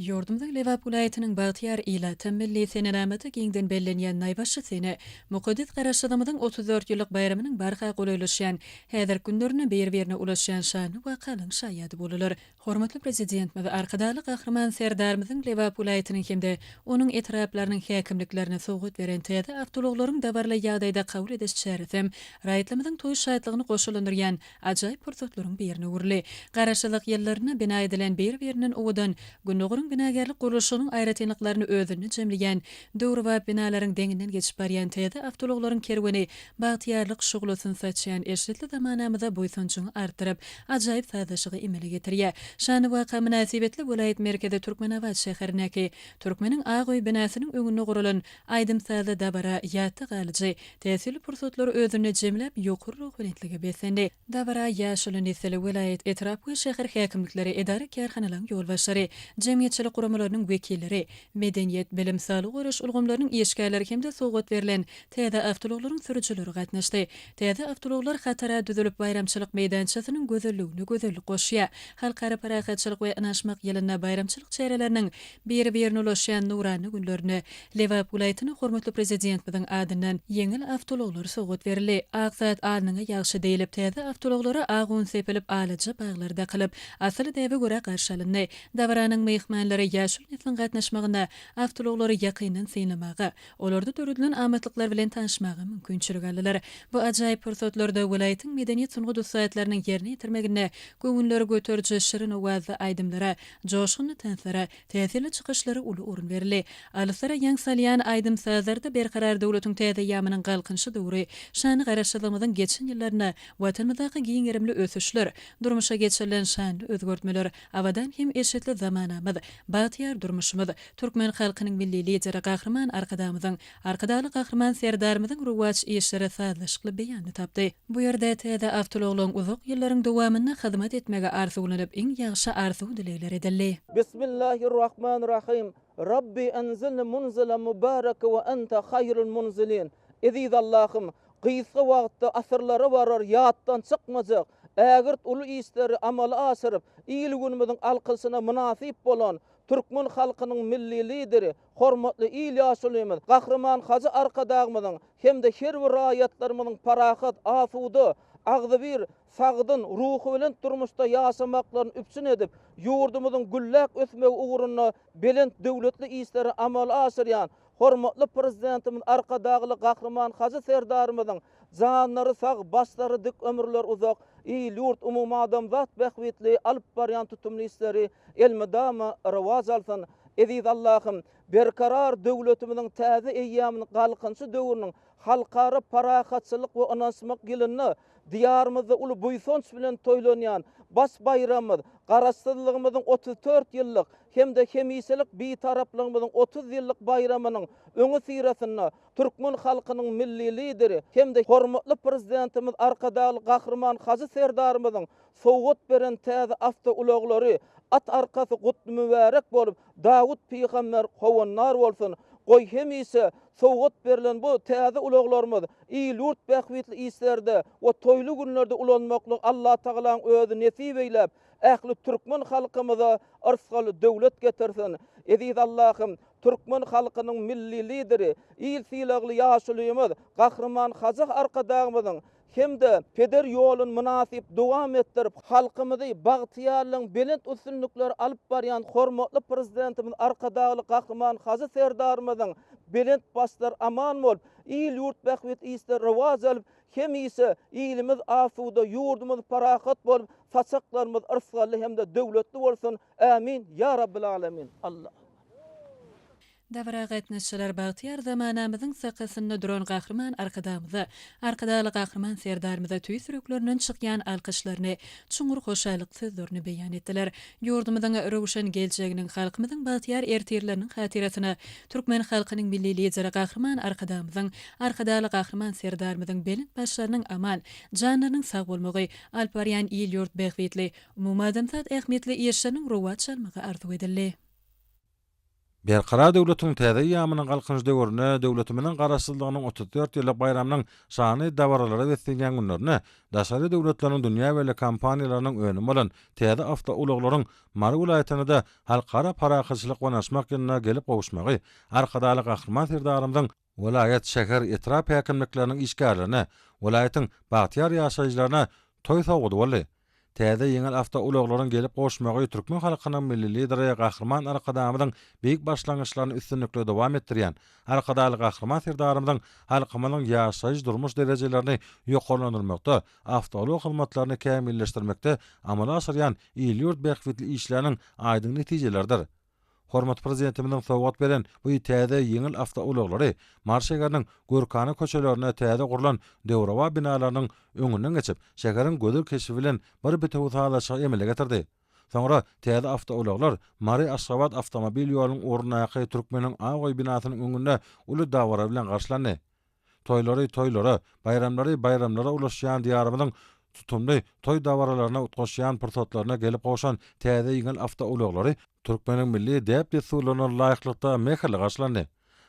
Ýurdumyzyň Lebap welaýatynyň bagtyýar ilaty milli senenamada giňden bellenýän naýbaşy sene, mukaddes Garaşsyzlygymyzyň 34 ýyllyk baýramynyň barha golaýlaşýan häzirki günlerinde bir-birine ulaşýan şanly wakalaryň şaýady boldular. Hormatly Prezidentimiz Arkadagly Gahryman Serdarymyzyň Lebap welaýatynyň hem-de onuň etraplarynyň häkimliklerine sowgat beren täze awtoulaglaryň dabaraly ýagdaýda kabul ediş çäresem raýatlarymyzyň toý şatlygyny goşalandyrýan ajaýyp pursatlaryň birine öwrüldi. Garaşsyzlyk ýyllarynda bina edilen bir-birinden owadan Gündogaryň binagärlik gurluşygynyň aýratynlyklaryny özünde jemleýän döwrebap binalaryň deňinden geçip barýan täze awtoulaglaryň kerweni bagtyýarlyk şuglasyny saçýan eşretli zamanamyza buýsanjyňy artdyryp, ajaýyp sazlaşygy emele getirýär. Şanly waka mynasybetli welaýat merkezi Türkmenabat şäherindäki Türkmeniň ak öýi binasynyň öňünde guralan aýdym-sazly dabara ýatda galyjy Täsirli pursatlary özünde jemläp, ýokary ruhubelentlige beslendi. Dabara ýaşuly nesil, welaýat, etrap we şäher häkimlikleri, edara-kärhanalaryň ýolbaşçylary, jemgyýetçilik guramalarynyň wekilleri, medeniýet, bilim, saglygy goraýyş ulgamlarynyň işgärleri hem-de sowgat berlen täze awtoulaglaryň sürüjileri gatnaşdy. Täze awtoulaglar hatara düzülip, baýramçylyk meýdançasynyň gözelligine gözellik goşýar. Halkara parahatçylyk we ynanyşmak ýylynda baýramçylyk çäreleriniň biri-birine ulaşýan nurana günlerinde Lebap welaýatyna hormatly Prezidentimiziň adyndan ýeňil awtoulaglar sowgat berildi. Ak zat alnyňa ýagşy diýlip, täze awtoulaglara ak un sepilip, alaja baglar dakylyp, asyly däbe görä garşy alyndy. Dabaranyň myhmanlary ýaşuly nesliň gatnaşmagynda awtoulaglary ýakyndan synlamaga, olarda döredilen amatlyklar bilen tanyşmaga mümkinçilik aldylar. Bu ajaýyp pursatlarda welaýatyň medeniýet-sungat ussatlarynyň ýerine ýetirmeginde göwünleri göteriji şirin owazly aýdymlara, joşgunly tanslara, Täsirli çykyşlara uly orun berildi. Alyslara ýaň salýan aýdym-sazlarda Berkarar döwletiň täze eýýamynyň Galkynyşy döwri, şanly Garaşsyzlygymyzyň geçen ýyllarynda Watanymyzdaky giň gerimli ösüşler, durmuşa geçirilen şanly özgertmeler, abadan hem eşretli zamanamyz, bagtyýar durmuşymyz, türkmen halkynyň Milli Lideri Gahryman Arkadagymyzyň Arkadagly Gahryman Serdarymyzyň rowaç işleri sazlaşykly beýanyny tapdy. Bu ýerde täze awtoulaglaryň uzak ýyllaryň dowamynda hyzmat etmegi arzuwlanyp, iň ýagşy arzuw-dilegler edildi. Bismillahirrahmanirrahim. Rabbi enzilni munzilen mubareke we ente haýrul munzilin. Eziz Allahym, gysga wagtda asyrlara barar ýatdan çykmajak ägirt uly işleri amala aşyryp, il-günümiziň alkyşyna mynasyp bolan türkmen halkynyň Milli Lideri, Hormatly il ýaşulymyz Gahryman Hajy Arkadagymyzyň hem-de her bir raýatlarymyzyň parahat, asuda, agzybir, sagdyn, ruhubelent durmuşda ýaşamaklaryny üpjün edip, ýurdumyzyň gülläp ösmegi ugrunda belent döwletli işleri amala aşyrýan hormatly Prezidentimiz Arkadagly Gahryman Hajy Serdarymyzyň janlary sag, başlary dik, ömürleri uzak, il-ýurt, umumadamzat bähbitli alyp barýan tutumly işleri elmydama rowaç alsyn! Eziz Allahym, Berkarar döwletimiziň täze eýýamynyň Galkynyşy döwrüniň Halkara parahatçylyk we ynanyşmak ýylynda Diýarymyzda uly buýsanç bilen toýlanýan baş baýramymyz, Garaşsyzlygymyzyň 34 ýyllyk hem-de hemişelik Bitaraplygymyzyň 30 ýyllyk baýramynyň öňüsyrasynda türkmen halkynyň Milli Lideri hem-de hormatly Prezidentimiz Arkadagly Gahryman Hajy Serdarymyzyň sowgat beren täze awtoulaglary at arkasy gutly mübärek bolup, Dawut pygamber howandar bolsun! Goý, hemişe sowgat berlen bu täze ulaglarymyz il-ýurt bähbitli işlerde we toýly günlerde ulanmaklygy Allatagalaň özi nesip eýläp, ähli türkmen halkymyza yrsgal döwlet getirsin! Eziz Allahym, türkmen halkynyň Milli Lideri, il sylagly ýaşulymyz Gahryman Hajy Arkadagymyzyň hem-de peder ýoluny mynasyp dowam etdirip, halkymyzy bagtyýarlygyň belent üstünlikleri alyp barýan hormatly Prezidentimiz Arkadagly Gahryman Hajy Serdarymyzyň belent başlary aman bolup, il-ýurt bähbitli işleri rowaç alyp, hemişe ilimiz asuda, ýurdumyz parahat bolup, saçaklarymyz yrsgally hem-de döwletli bolsun! Ämin! Ýa Rabbil Alemin! Allah! Dabara gatnaşyjylar bagtyýar zamanamyzyň sakasynda duran Gahryman Arkadagymyza, Arkadagly Gahryman Serdarymyza tüýs ýüreklerinden çykýan alkyşlaryny, çuňňur hoşallyk sözlerini beýan etdiler. Ýurdumyzyň röwşen geljeginiň, halkymyzyň bagtyýar ertirleriniň hatyrasyna türkmen halkynyň Milli Lideri Gahryman Arkadagymyzyň, Arkadagly Gahryman Serdarymyzyň belent başlarynyň aman, janlarynyň sag bolmagy, alyp barýan il-ýurt bähbitli, umumadamzat ähmiýetli işleriniň rowaç almagy arzuw edildi. Berkarar döwletiň täze eýýamynyň Galkynyş döwründe döwletimiziň Garaşsyzlygynyň 34 ýyllyk baýramynyň şanly dabaralara beslenýän günlerinde daşary döwletleriň dünýä belli kompaniýalarynyň önümi bolan täze awtoulaglaryň Mary welaýatynda-da Halkara parahatçylyk we ynanyşmak ýylynda gelip gowuşmagy Arkadagly Gahryman Serdarymyzyň welaýat, şäher, etrap häkimlikleriniň işgärlerine, welaýatyň bagtyýar ýaşaýjylaryna toý sowgady boldy. Täze ýeňil awtoulaglaryň gelip gowuşmagy türkmen halkynyň Milli Lideri Gahryman Arkadagymyzyň beýik başlangyçlaryny üstünlikli dowam etdirýän Arkadagly Gahryman Serdarymyzyň halkymyzyň ýaşaýyş-durmuş derejelerini ýokarlandyrmakda, awtoulag hyzmatlaryny kämilleşdirmekde amala aşyrýan il-ýurt bähbitli işleriniň aýdyň netijeleridir. Hormatly Prezidentimiziň sowgat beren bu täze ýeňil awtoulaglary Mary şäheriniň görkana köçelerinde täze gurlan döwrebap binalarynyň öňünden geçip, şäheriň gözel keşbi bilen bir bitewi sazlaşygy emele getirdi. Soňra täze awtoulaglar Mary-Aşgabat awtomobil ýolunyň ugrundaky Türkmeniň ak öýi binasynyň öňünde uly dabara bilen garşylandy. Toýlary toýlara, baýramlary baýramlara ulaşýan Diýarymyzyň tutumly toý dabaralaryna utgaşýan pursatlaryna gelip gowşan täze ýeňil awtoulaglary türkmeniň milli däp-dessurlaryna laýyklykda mähirli garşylandy.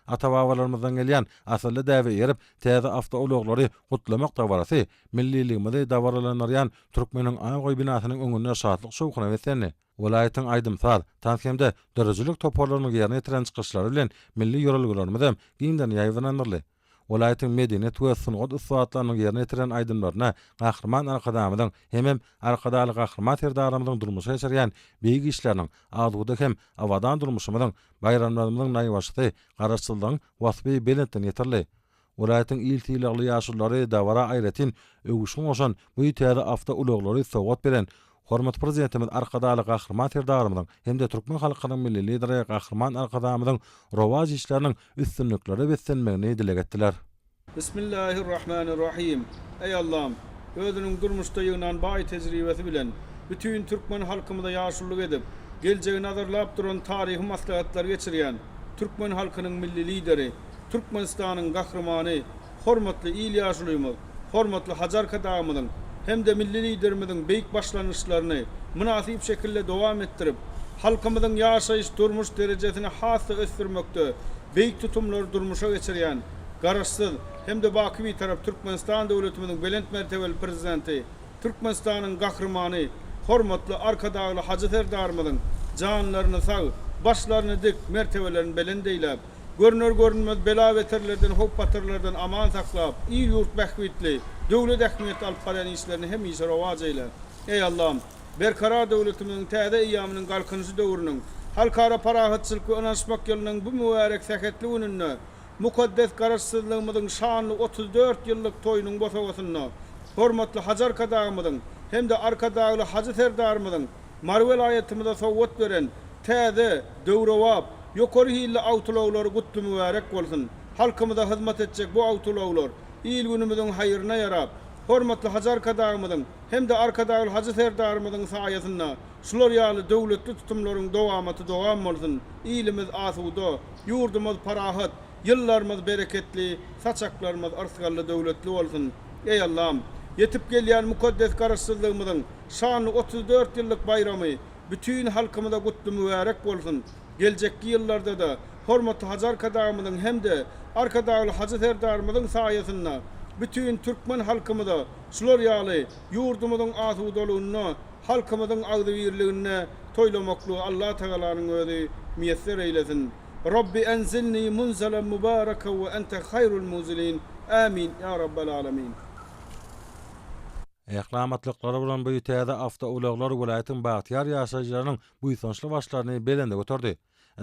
Ata-babalarymyzdan gelýän asylly däbe eýerip, täze awtoulaglary gutlamak dabarasy milliligimizi dabaralandyrýan Türkmeniň ak öýi binasynyň öňünde şatlyk-şowhuna beslendi. Welaýatyň aýdym-saz, tans hem-de döredijilik toparlarynyň ýerine ýetiren çykyşlary bilen milli ýörelgelerimiz hem giňden ýaýbaňlandyryldy. Welaýatyň medeniýet we sungat ussatlarynyň ýerine ýetiren aýdymlaryna Gahryman Arkadagymyzyň hemem Arkadagly Gahryman Serdarymyzyň durmuşa geçirýän beýik işleriniň, asuda hem abadan durmuşymyzyň, baýramlarymyzyň naýbaşysy Garaşsyzlygyň waspy belentden ýetirildi. Welaýatyň il sylagly ýaşululary dabara aýratyn öwüşgin goşan bu täze awtoulaglary sowgat beren hormatly Prezidentimiz Arkadagly Gahryman Serdarymyzyň hem-de türkmen halkynyň Milli Lideri Gahryman Arkadagymyzyň rowaç işleriniň üstünliklere beslenmegini dileg etdiler. Bismillahirrahmanirrahim. Eý Allam! Özüniň durmuşda ýygnan baý tejribesi bilen bütin türkmen halkymyza ýaşululyk edip, geljegi nazarlap duran taryhy maslahatlary geçirýän türkmen halkynyň Milli Lideri, Türkmenistanyň Gahrymany, hormatly il ýaşulymyz, hormatly Hajy Arkadagymyzyň hem-de Milli Liderimiziň beýik başlangyçlaryny mynasyp şekilde dowam etdirip, halkymyzyň ýaşaýyş-durmuş derejesini has-da ösdürmekde beýik tutumlary durmuşa geçirýän Garaşsyz hem-de baky Bitarap Türkmenistan döwletimiziň belent mertebeli Prezidenti, Türkmenistanyň Gahrymany, hormatly Arkadagly Hajy Serdarymyzyň janlaryny sag, başlaryny dik, mertebelerini belent eýläp, Görner-görünmez bela-beterlerden, howp-hatarlardan aman saklap, il-ýurt bähbitli, döwlet ähmiýetli alyp barýan işlerini hemişe rowaç eýle. Eý, Allam! Berkarar döwletimiziň täze eýýamynyň Galkynyşy döwrüniň, Halkara parahatçylyk we ynanyşmak ýylynyň bu mübärek sähetli gününde mukaddes Garaşsyzlygymyzyň şanly 34 ýyllyk toýunyň bosagasynda hormatly Hajy Arkadagymyzyň hem-de Arkadagly Hajy Serdarymyzyň Mary welaýatymyza sowgat beren täze, döwrebap, ýokary hilli awtoulaglary gutly mübärek bolsun! Halkymyza hyzmat etjek bu awtoulaglar il-günümiziň haýryna ýarap, hormatly Hajy Arkadagymyzyň hem-de Arkadagly Hajy Serdarymyzyň saýasynda şular ýaly döwletli tutumlaryň dowamaty dowam bolsun! Ilimiz asuda, ýurdumyz parahat, ýyllarymyz bereketli, saçaklarymyz yrsgally-döwletli bolsun! Eý, Allam! Ýetip gelýän mukaddes Garaşsyzlygymyzyň şanly 34 ýyllyk baýramy bütin halkymyza gutly mübärek bolsun! Geljekki ýyllarda-da hormatly Hajy Arkadagymyzyň hem-de Arkadagly Hajy Serdarymyzyň saýasynda bütin türkmen halkymyza şular ýaly ýurdumyzyň asudalygynda, halkymyzyň agzybirliginde toýlamaklygy Allatagalanyň özi miýesser eýlesin! Rabbi enzilni munzelen mubaraka we ente haýrul munzilin. Amin ýa Rabbel Alemin. Ähli amatlyklary bolan bu täze awtoulaglar welaýatyň bagtyýar ýaşaýjylarynyň buýsançly başlaryny belende göterdi.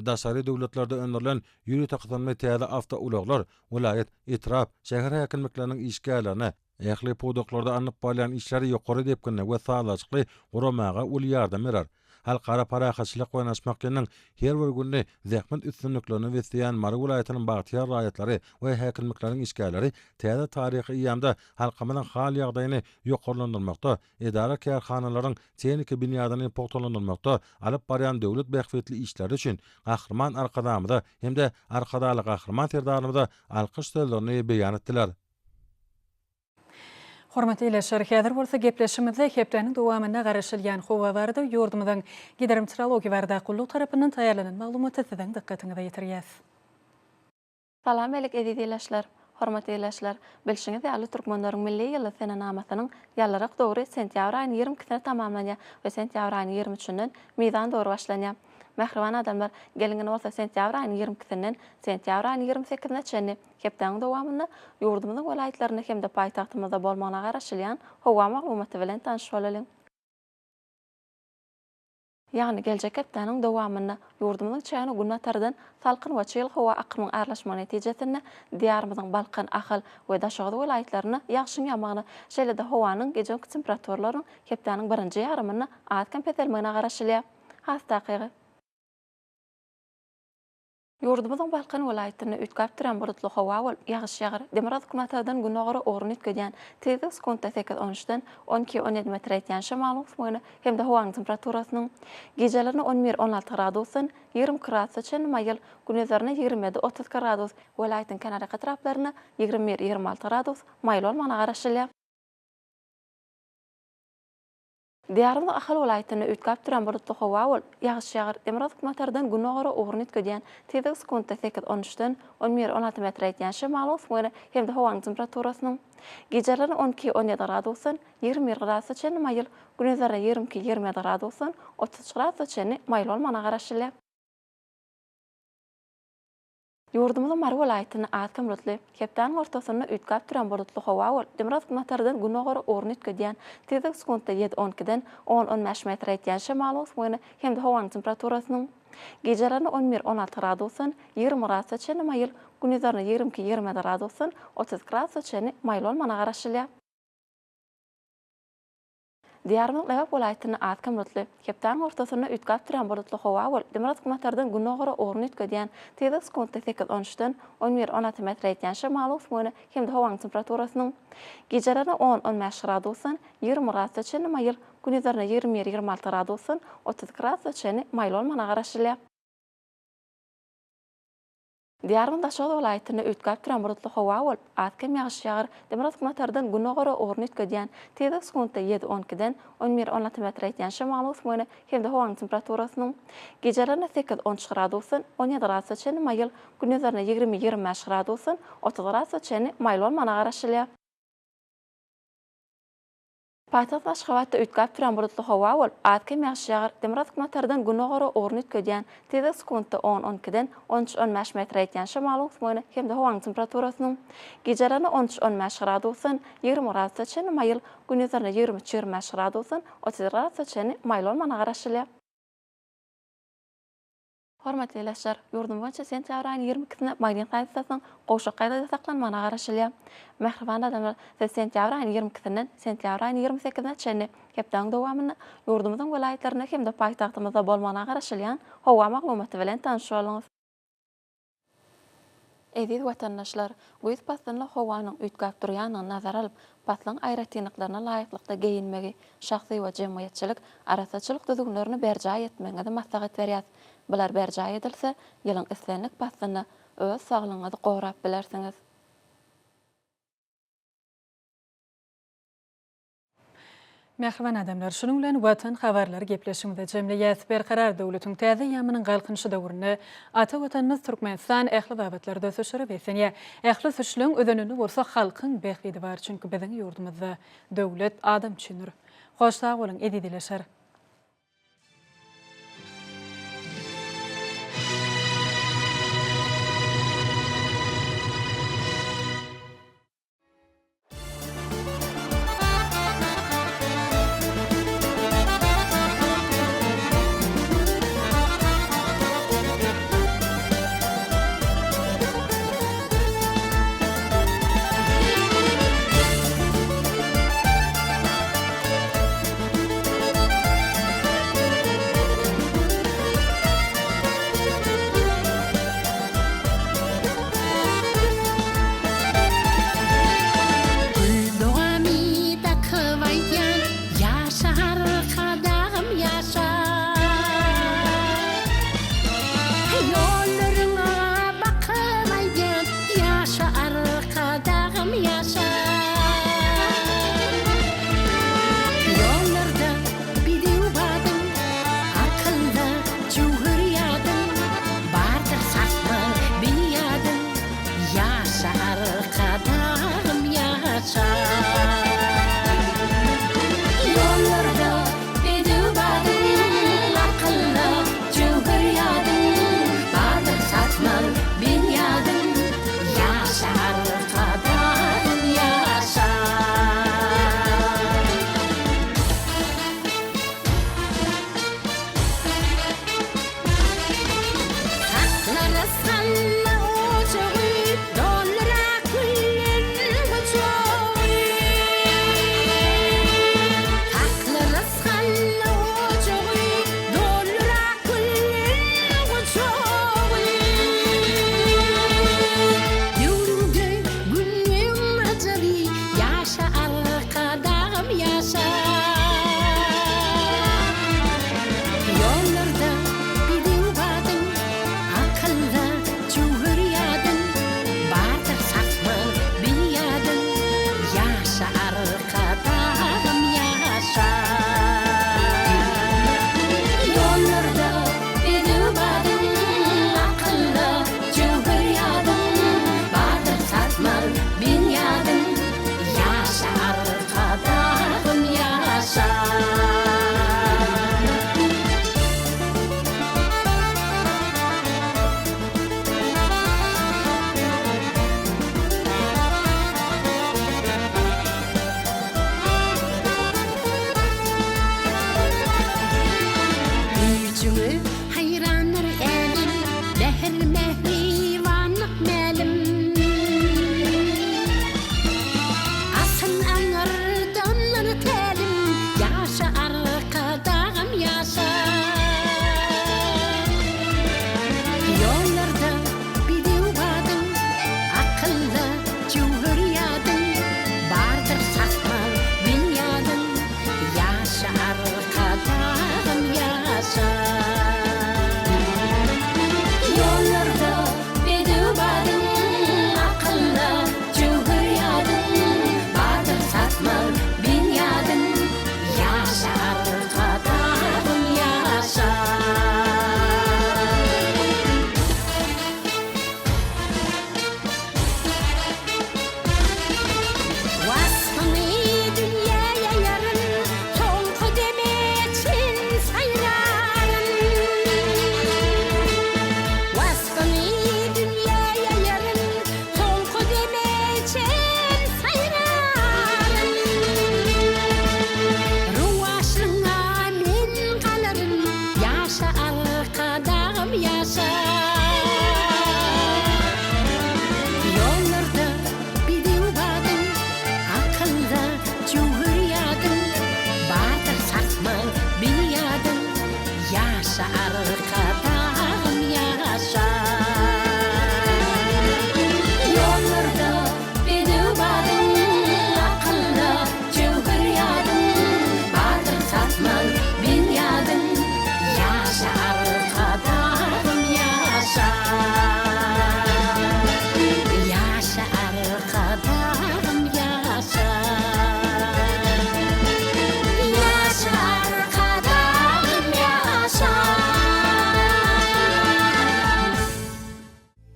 Daşary döwletlerde öndürilen ýörite kysymly täze awtoulaglar welaýat, etrap, şäher häkimlikleriniň işgärlerine, ähli pudaklarda alnyp barylýan işleri ýokary depginde we sazlaşykly guramaga uly ýardam berer. Halkara parahatçylyk we ynanyşmak ýylynyň her bir gününi zähmet üstünliklerine besleýän Mary welaýatynyň bagtyýar raýatlary we häkimlikleriň işgärleri täze taryhy eýýamda halkymyzyň hal-ýagdaýyny ýokarlandyrmakda, edara-kärhanalaryň tehniki binýadyny pugtalandyrmakda alyp barýan döwlet bähbitli işleri üçin Gahryman Arkadagymyza hem-de Arkadagly Gahryman Serdarymyza alkyş sözlerini beýan etdiler. Hormatly ildeşler, häzir bolsa gepleşigimizde hepdäniň dowamynda garaşylýan howa barada ýurdumyzyň Gidrometeorologiýa baradaky gullugy tarapyndan taýýarlanan maglumaty siziň dykgatyňyza ýetirýäs. Salam alik eziz ildeşler! Hormatly ildeşler! Bilşiňiz ýaly türkmenleriň milli ýyly senenamasynyň ýalyrak döwri sentýabr aýynyň 22-sine tamamlanýar we sentýabr aýynyň 23-ünden mizan döwri başlanýar. Mähriban adamlar, geliň indi bolsa sentýabr aýynyň 22-sinden sentýabr aýynyň 28-ine çenli hepdäniň dowamynda ýurdumyzyň welaýatlarynda hem-de paýtagtymyzda bolmagyna garaşylýan howa maglumaty bilen tanyş bolalyň. Ýagny geljek hepdäniň dowamynda ýurdumyzyň çägine günbatardan salkyn we çygly howa akymyň aralaşmagy netijesinde Diýarymyzyň Balkan, Ahal we Daşoguz welaýatlarynda ýagşyň ýagmagyna, şeýle-de howanyň gijeki temperaturalarynyň hepdäniň birinji ýarymynda az-kem peselmegine garaşylýar. Has takygy. Ýurdumyzyň Balkan welaýatynda üýtgäp durýan bulutly howa bolup, ýagyş ýagar. Demirgazyk-günortadan gündogara ugruny üýtgedýän tizligi sekuntda sekiz, on üçden on iki, on ýedi metre ýetýän şemalyň öwüsmegine hem-de howanyň temperaturasynyň gijelerine on bir, on alty gradusdan 22 gradusa çenli maýyl, gündizlerine 27, 32 gradus, welaýatyň kenarýaka etraplarynda 21, 26 gradus maýyl bolmagyna garaşylýar. Diýarymyzyň Ahal welaýatynda üýtgäp durýan bulutly howa bolup, ýagyş ýagar. Demirgazyk-günbatardan gündogara ugruny üýtgedýän tizligi sekuntda sekiz, on üçden on bir, on alty metre ýetýän şemalyň öwüsmegine hem-de howanyň temperaturasynyň gijelerine on iki, on ýedi gradusdan 21 gradusa çenli maýyl, gündizlerine 22, 27 gradusdan 33 gradusa çenli maýyl bolmagyna garaşylýar. Ýurdumyzyň Mary welaýatynda az-kem bulutly, hepdäniň ortasynda üýtgäp durýan bulutly howa bolup, demirgazyk-günbatardan gündogara ugruny üýtgedýän, tizligi sekuntda ýedi, on ikiden on, on bäş metre ýetýän şemalyň öwüsmegine hem-de howanyň temperaturasynyň gijelerine on bir, on alty gradusdan 20 gradusa çenli maýyl, gündizlerine 22, 27 gradusdan 32 gradusa çenli maýyl bolmagyna garaşylýar. Diýarymyzyň Lebap welaýatynda az-kem bulutly, hepdäniň ortasynda üýtgäp durýan bulutly howa bolup, demirgazyk-günbatardan gündogara ugruny üýtgedýän, tizligi sekuntda sekiz, on üçden on bir, on alty metre ýetýän şemalyň öwüsmegine hem-de howanyň temperaturasynyň gijelerine on, on bäş gradusdan 20 gradusa çenli maýyl, gündizlerine 21, 26 gradusdan 32 gradusa çenli maýyl bolmagyna garaşylýar. Diýarymyz Daşoguz welaýatynda üýtgäp duran bulutly howa bolup, az-kem ýagyş ýagar, demirgazyk-günbatardan gündogara ugruny üýtgedýän, tizligi sekuntda ýedi, on ikiden on bir, on alty metre ýetýän şemalyň öwüsmegine hem-de howanyň temperaturasynyň gijelerine sekiz, on üç gradusdan on ýedi gradusa çenli maýyl, gündizlerine 20, 25 gradusdan 30 gradusa çenli maýyl bolmagyna garaşylýar. Paýtagt Aşgabatda üýtgäp durýan bulutly howa bolup, az-kem ýagyş ýagar, demirgazyk-günbatardan gündogara ugruny üýtgedýän, tizligi sekuntda on, on ikiden on üç, on bäş metre ýetýän şemalyň öwüsmegine hem-de howanyň temperaturasynyň gijelerine on üç, on bäş gradusdan 20 gradusa çenli maýyl, gündizlerine 23, 25 gradusdan 31 gradusa çenli maýyl bolmagyna garaşylýar. Hormatly ildeşler! Ýurdumyz boýunça sentýabr aýynyň 20 ikisinde magnit hadysasynyň gowşak ýagdaýda saklanmagyna garaşylýar. Mähriban adamlar, siz sentýabr aýynyň 20 ikisinden sentýabr aýynyň 28-ine çenli hepdäniň dowamynda ýurdumyzyň welaýatlarynda hem-de paýtagtymyzda bolmagyna garaşylýan howa maglumaty bilen tanyş bolduňyz. Eziz watandaşlar! Güýz paslynda howanyň üýtgäp durýandygyny nazara alyp, paslyň aýratynlyklaryna laýyklykda geýinmegi, şahsy we jemgyýetçilik arassaçylyk düzgünlerini berjaý etmegiňizi maslahat berýäs. Bular berjaý edilse, ýylyň islendik paslynda öz saglygyňyzy gorap bilersiňiz. Mähriban adamlar, şunuň bilen Watan habarlary gepleşigimizi jemleýäs. Berkarar döwletiň täze eýýamynyň Galkynyşy döwründe ata Watanymyz Türkmenistan ähli babatlarda ösüşlere beslenýär. Ähli ösüşleň özeninde bolsa halkyň bähbidi bar, çünki biziň ýurdumyzda döwlet adam üçindir. Hoş sag boluň, eziz ildeşler!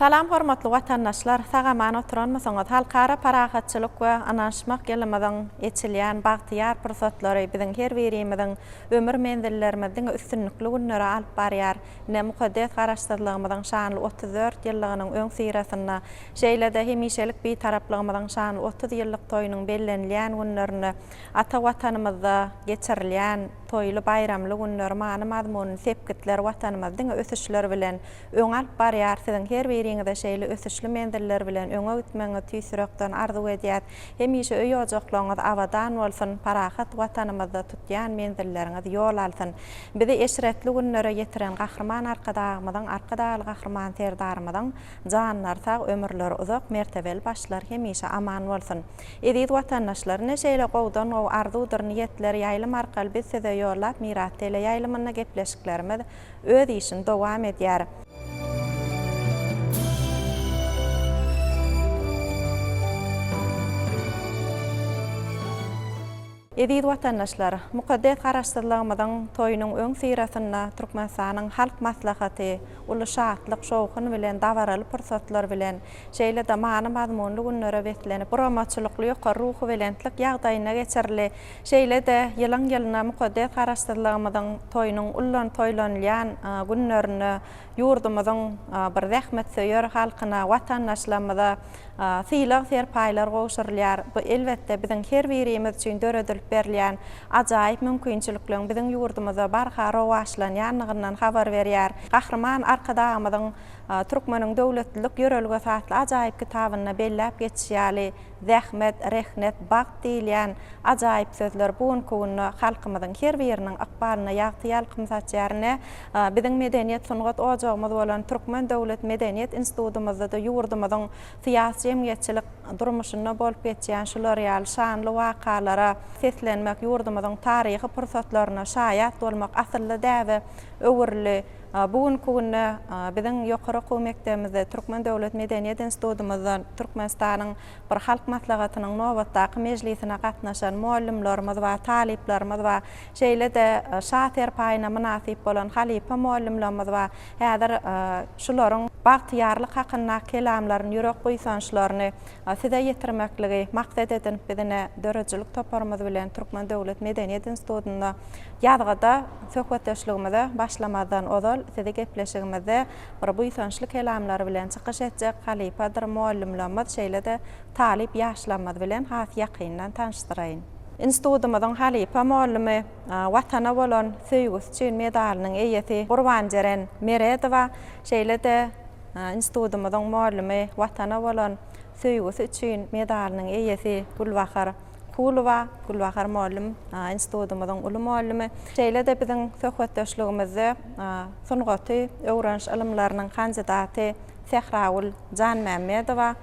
Salam hormatly watandaşlar sag-aman oturanmysyňyz Halkara parahatçylyk we ynanyşmak ýylymyzyň eçilýän bagtyýar pursatlary biziň her birimiziň ömür menzillerimizi diňe üstünlikli günlere alyp barýar ine mukaddes Garaşsyzlygymyzyň şanly 34 ýyllygynyň öňüsyrasynda şeýle-de hemişelik Bitaraplygymyzyň şanly 30 ýyllyk toýunyň bellenilýän günlerinde ata Watanymyzda geçirilýän toýly baýramly günler many-mazmunly sepgitler Watanymyzy diňe ösüşler bilen öňe alyp barýar. Siziň her biriňize şeýle ösüşli menziller bilen öňe gitmegiňizi tüýs ýürekden arzuw edýäs. Hemişe öý-ojaklaryňyz abadan bolsun, parahat Watanymyzda tutýan menzilleriňiz ýol alsyn. Bizi eşretli günlere ýetiren Gahryman Arkadagymyzyň, Arkadagly Gahryman Serdarymyzyň janlary sag, ömürleri uzak, mertebeli başlary hemişe aman bolsun. Eziz watandaşlar, ine şeýle gowudan-gowy arzuwdyr niýetleri ýaýlym arkaly biz size ýollap Miras teleýaýlymynda gepleşiklerimiz öz işini dowam edýär. Eziz watandaşlar! Mukaddes Garaşsyzlygymyzyň toýunyň öňüsyrasynda Türkmenistanyň Halk Maslahaty uly şatlyk, şowhun bilen, dabaraly pursatlar bilen, şeýle-de many-mazmunly günlere beslenip, guramaçylykly ýokary ruhubelentlik ýagdaýynda geçirildi. Şeýle-de, ýylyň-ýylyna mukaddes Garaşsyzlygymyzyň toýunyň ullan toýlanylýan günlerinde ýurdumyzyň bir zähmetsöýer halkyna, watandaşlarymyza sylag-serpaýlar gowşurylýar. Bu, elbetde, biziň her birimiz üçin döredilip berilýän ajaýyp mümkinçilikleriň biziň ýurdumyzda barha rowaçlanýandygyndan habar berýär. Gahryman Arkadagymyzyň Türkmeniň döwletlilik ýörelgesi atly ajaýyp kitabynda belläp geçişi ýaly, Zähmet, rehnet, bagt diýilýän ajaýyp sözler bu günki günde halkymyzyň her biriniň ykbalyna ýagty ýalkym saçýar. Ine, biziň medeniýet-sungat ojagymyz bolan Türkmen döwlet medeniýet institutymyzda-da ýurdumyzyň syýasy-jemgyýetçilik durmuşynda bolup geçýän şular ýaly şanly wakalara seslenmek, ýurdumyzyň taryhy pursatlaryna şaýat bolmak asylly däbe öwrüldi. Bu günki günde biziň ýokary okuw mekdebimizde, Türkmen döwlet medeniýet institutymyzda Türkmenistanyň bir Halk Maslahatynyň nobatdaky mejlisine gatnaşan mugallymlarymyz bar, talyplarymyz bar. Şeýle-de Şa serpaýyna mynasyp bolan halypa mugallymlarymyz bar. Häzir şularyň bagtyýarlyk hakyndaky kelamlaryny, ýürek buýsançlaryny size ýetirmekligi maksat edinip biz ine döredijilik toparymyz bilen Türkmen döwlet medeniýet institutynda ýazgyda söhbetdeşligimize başlamazdan ozal sizi gepleşigimizde bir buýsançly kelamlary bilen çykyş etjek halypadyr mugallymlarymyz şeýle-de talyp ýaşlarymyz bilen has ýakyndan tanyşdyraýyn. Institutymyzyň halypa mugallymy, Watana bolan söýgüsi üçin medalynyň eýesi Gurbanjeren Meredowa, şeýle-de Institutymyzyň mugallymy, Watana bolan söýgüsi üçin medalynyň eýesi Gülbahar Kulowa, Gülbahar mugallym, institutymyzyň uly mugallymy. Şeýle-de biziň söhbetdeşligimizde sungaty öwreniş ylymlarynyň kandidaty Sähragül Janmämmedowa,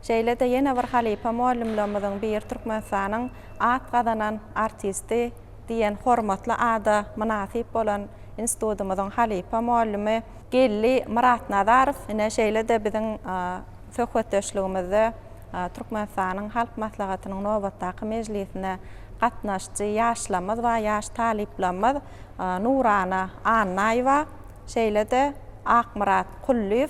şeýle-de ýene bir halypa mugallymlarymyzyň biri Türkmenistanyň at gazanan artisti diýen hormatly ada mynasyp bolan institutymyzyň halypa mugallymy Geldi Myratnazarow, ine şeýle-de biziň söhbetdeşligimizde Türkmenistanyň Halk Maslahatynyň nobatdaky mejlisine gatnaşyjy ýaşlarymyz bar, ýaş talyplarymyz Nurana Annaýewa, şeýle-de Akmyrat Kullyýew,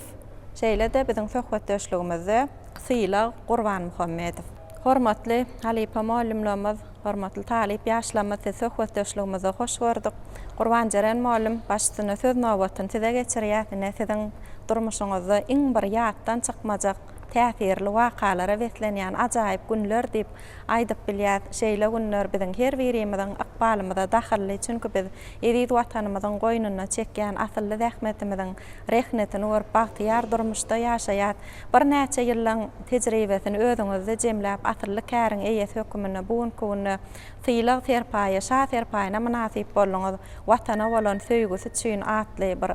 şeýle-de biziň söhbetdeşligimizde Sylag Gurbanmuhammedow. Hormatly halypa mugallymlarymyz, hormatly talyp ýaşlarymyz sizi söhbetdeşligimizde hoş gördük. Gurbanjeren mugallym, baş üstüne söz nobatyny size geçirýäs. Ine, siziň durmuşyňyzda iň bir ýatdan çykmajak täsirli wakalara beslenýän ajaýyp günler diýip aýdyp bilýäs. Şeýle günler biziň her birimiziň ykbalymyza dahylly, çünki biz eziz Watanymyzyň goýnunda çekýän asylly zähmetimiziň rehnetini görüp bagtyýar durmuşda ýaşaýas. Birnäçe ýyllaň tejribesini özüňizde jemläp, asylly käriň eýesi höküminde bu günki günde sylag-serpaýa, şa serpaýyna mynasyp bolduňyz. Watana bolan söýgüsi üçin atly bir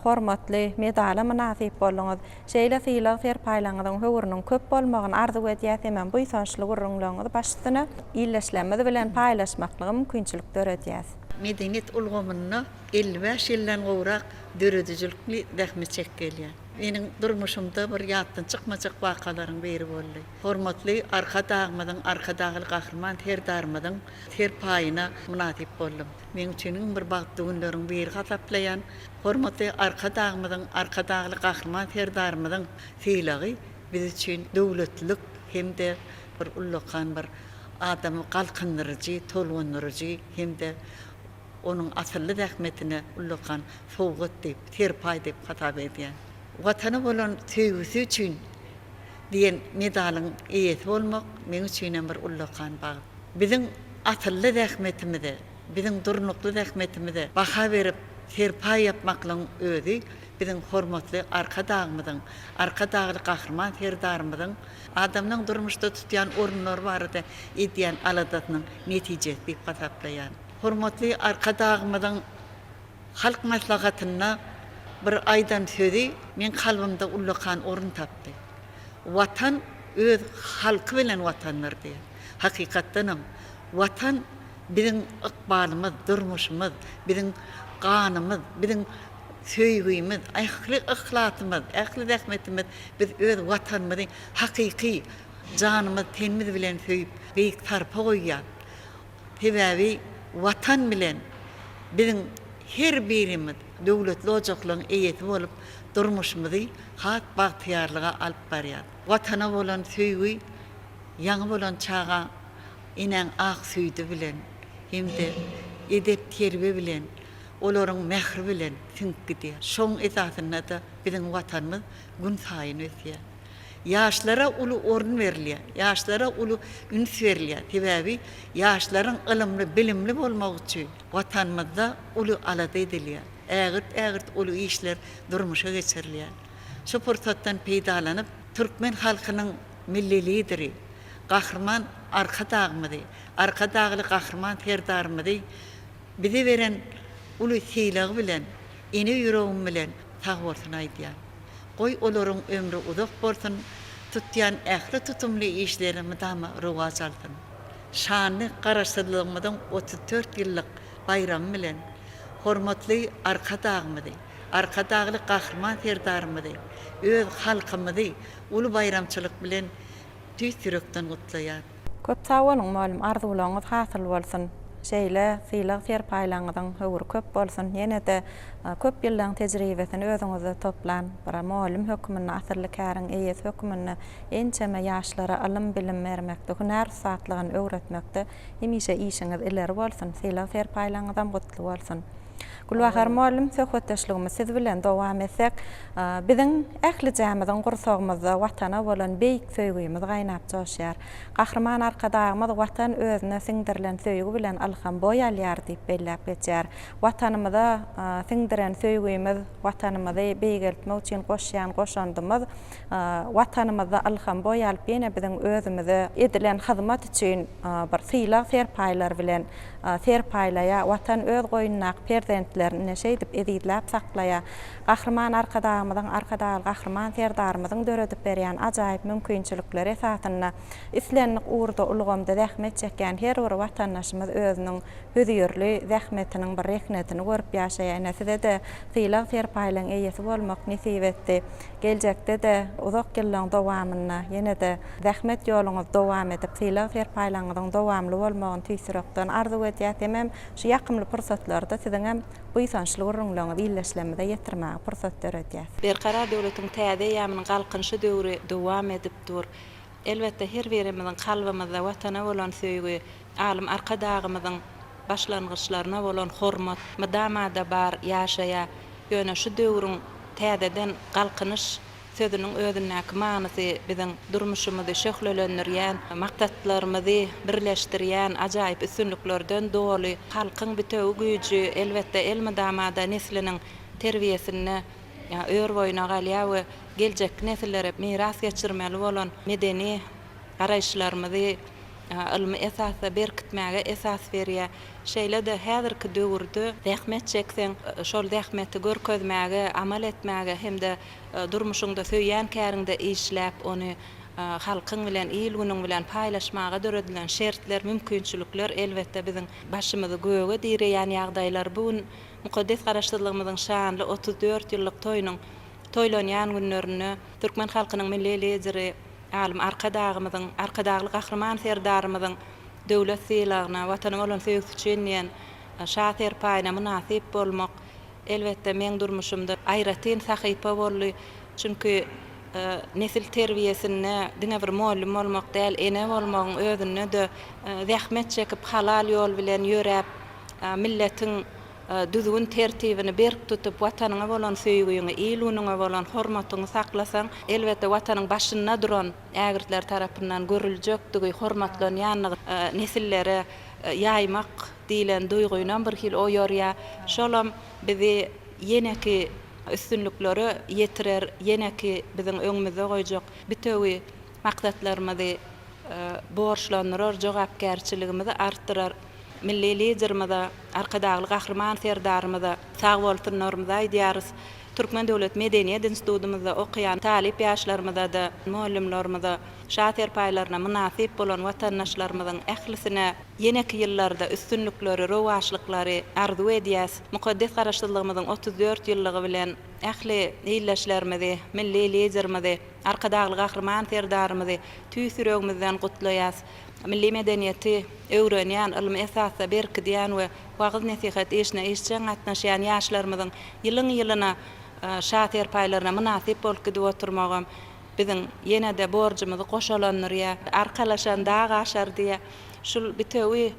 hormatly medala mynasyp bolduňyz. Şeýle sylag-serpaýlaryňyzyň höwrüniň köp bolmagyny arzuw edýäs hemem buýsançly gürrüňleriňizi baş üstüne ildeşlerimiz bilen paýlaşmaklyga mümkinçilik döredýäs. Medeniýet ulgamynda 55 ýyldan gowrak döredijilikli zähmet çekip gelýän. Meniň durmuşymda bir ýatdan çykmajak wakalaryň biri boldy. Hormatly Arkadagymyzyň, Arkadagly Gahryman Serdarymyzyň serpaýyna mynasyp boldum. Meň üçin iň bir bagtly günleriň biri hasaplaýan. Hormatly Arkadagymyzyň, Arkadagly Gahryman Serdarymyzyň sylagy biz üçin döwletlilik hem-de bir ullakan bir adamy galkyndyryjy, tolgundyryjy hem-de onuň asylly zähmetine ullakan sowgat diýip, serpaý diýip hasap edýän. Watana bolan söýgüsi üçin diýen medalyň eýesi bolmak meň üçinem bir ullakan bagt. Biziň asylly zähmetimize, biziň durnukly zähmetimize baha berip, serpaý ýapmaklygyň özi biziň hormatly Arkadagymyzyň, Arkadagly Gahryman Serdarymyzyň adamlaň durmuşda tutýan orunlary barada edýän aladasynyň netijesi diýip hasaplaýan. Hormatly Arkadagymyzyň Halk Maslahatynda bir aýdan sözi meň kalbymda ullakan orun tapdy. Watan öz halky bilen Watandyr diýen. Hakykatdanam, Watan biziň ykbalymyz, durmuşymyz, biziň ganymyz, biziň söýgimiz, ähli yhlasymyz, ähli zähmetimiz biz öz Watanymyzy hakyky janymyz, tenimiz bilen söýüp, beýik sarpa goýýas. Sebäbi Watan bilen biziň her birimiz döwletli ojaklaryň eýesi bolup, durmuşymyzy has bagtyýarlyga alyp barýar. Watana bolan söýgi ýaňy bolan çaga enäň ak süýdi bilen hem-de edep-terbiýe bilen, olaryň mähri bilen siňip gidýär. Şoň esasynda-da biziň Watanymyz günsaýyn ösýär. Ýaşlara uly orun berilýär, ýaşlara uly üns berilýär. Sebäbi ýaşlaryň ylymly, bilimli bolmagy üçin Watanymyzda uly alada edilýär. Ägirt-ägirt uly işler durmuşa geçirilýär. Şu pursatdan peýdalanyp, türkmen halkynyň Milli Lideri, Gahryman Arkadagymyzy, Arkadagly Gahryman Serdarymyzy bize beren uly sylagy bilen ene ýüregim bilen sag bolsun aýdýan. Goý olaryň ömri uzak bolsun, tutýan ähli tutumly işleri mydama rowaç alsyn. Şanly Garaşsyzlygymyzyň 34 ýyllyk baýramy bilen hormatly Arkadagymyzy, Arkadagly Gahryman Serdarymyzy, öz halkymyzy uly baýramçylyk bilen tüýs ýürekden gutlaýan. Köp sag boluň mugallym arzuwlaryňyz hasyl bolsun şeýle sylag serpaýlaryňyzyň höwri köp bolsun ýenede köp ýyllaň tejribesini özüňizde toplan bir mugallym höküminde asylly käriň eýesi höküminde ençeme ýaşlara ylym bilim bermekde hünär ussatlygyny öwretmekde hemişe işiňiz ileri bolsun sylag serpaýlaryňyzam gutly bolsun. Gülbahar mugallym, söhbetdeşligimizi siz bilen dowam etsek, biziň ählijämiziň gursagymyzda Watana bolan beýik söýgimiz gaýnap joşýar. Gahryman Arkadagymyz Watan özüne siňdirilen söýgi bilen ylham boý alýar diýip belläp geçýär. Watanymyza siňdiren söýgimiz, Watanymyzy beýgeltmek üçin goşýan goşandymyz Watanymyzda ylham boý alyp, ýene biziň özümize edilen hyzmat üçin bir sylag-serpaýlar bilen serpaýlaýar. Watan öz goýnundaky perzentlerini ine şeýdip ezizläp saklaýar. Gahryman Arkadagymyzyň, Arkadagly Gahryman Serdarymyzyň döredip berýän ajaýyp mümkinçilikleri esasynda islendik ugurda, ulgamda zähmet çekýän her bir watandaşymyz özüniň hözirli zähmetiniň bir rehnetini görüp ýaşaýar. Ine, size-de sylag-serpaýlaryň eýesi bolmak nesip etdi. Geljekde-de uzak ýyllaryň dowamynda ýene-de zähmet ýoluňyzy dowam edip, sylag-serpaýlaryňyzyň dowamly bolmagyny tüýs ýürekden arzuw edýäs hemem şu ýakymly pursatlarda siziňem buýsançly gürrüňleriňizi ildeşlerimize ýetirmäge pursat döredýäs. Berkarar döwletiň täze eýýamynyň Galkynyşy döwri dowam edip dur. Elbetde, her birimiziň kalbymyzda Watana bolan söýgi, alym Arkadagymyzyň başlangyçlaryna bolan hormat mydama-da bar, ýaşaýar. Ýöne şu döwrüň täzeden Galkynyş sözüniň özündäki manysy biziň durmuşymyzy şöhlelendirýän, maksatlarymyzy birleşdirýän ajaýyp üstünliklerden doly halkyň bitewi güýji, elbetde, elmydama-da nesliniň terbiýesinde ör-boýuna galýar we geljekki nesillere miras geçirmeli bolan medeni garaýyşlarymyzy ylmy esasda berkitmäge esas berýär. Şeýle-de häzirki döwürde zähmet çekseň, şol zähmeti görkezmäge, amal etmäge hem-de durmuşyňda söýýän käriňde işläp, ony halkyň bilen, il-günüň bilen paýlaşmaga döredilen şertler, mümkinçilikler, elbetde, biziň başymyzy göge direýän ýagdaýlar. Bu gün mukaddes Garaşsyzlygymyzyň şanly 34 ýyllyk toýunyň. toýlanýan günlerinde türkmen halkynyň Milli Lideri alym Arkadagymyzyň, Arkadagly Gahryman Serdarymyzyň döwlet sylagyna, Watana bolan söýgüsi üçin diýen Şa serpaýyna mynasyp bolmak, elbetde, meň durmuşymda aýratyn sahypa boldy. Çünki nesil terbiýesinde diňe bir mugallym bolmak däl, ene bolmagyň özünde-de zähmet çekip, halal ýol bilen ýöräp, milletiň düzgün-tertibini berk tutup, Watanyňa bolan söýgüňi, il-günüňe bolan hormatyňy saklasaň, elbetde, Watanyň başynda duran ägirtler tarapyndan görüljekdigi, hormatlanýandygy nesillere ýaýmak diýlen duýgynam bir hili oýarýar. Şolam bizi ýeneki üstünliklere ýetirer, ýeneki biziň öňümizde goýjak bitewi maksatlarymyzy borçlandyrar, jogapkärçiligimizi artdyrar. Milli Liderimize, Arkadagly Gahryman Serdarymyza sagbolsunlarymyzy aýdýarys. Türkmen döwlet medeniýet institutymyzda okaýan talyp ýaşlarymyza-da, mugallymlarymyza, Şa serpaýlaryna mynasyp bolan watandaşlarymyzyň ählisine ýeneki ýyllarda üstünlikleri, rowaçlyklary arzuw edýäs. Mukaddes Garaşsyzlygymyzyň 34 ýyllygy bilen ähli ildeşlerimizi, Milli Liderimizi, Arkadagly Gahryman Serdarymyzy tüýs ýüregimizden gutlaýas. Milli medeniýeti öwrenýän, ylmy esasda berkidýän we wagyz-nesihat işine işjeň gatnaşýan ýaşlarymyzyň ýylyň-ýylyna Şa serpaýlaryna mynasyp bolup gidip oturmagam biziň ýene-de borjumyzy goşalandyrýar. Arkalaşan dag aşar diýýär. Şul bitewi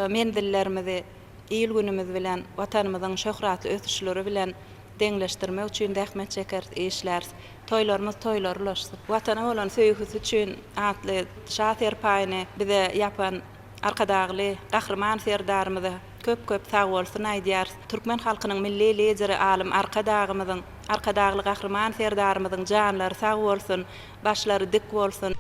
menzillerimizi il-günümiz bilen, Watanymyzyň şöhratly ösüşleri bilen deňleşdirmek üçin zähmet çekeris, işläris. Toýlarymyz toýlar ulaşsyn. Watana bolan söýgüsi üçin atly Şa serpaýyny bize ýapan Arkadagly Gahryman Serdarymyza köp-köp sagbolsun aýdýarys. Türkmen halkynyň Milli Lideri alym Arkadagymyzyň, Arkadagly Gahryman Serdarymyzyň janlary sag bolsun, başlary dik bolsun!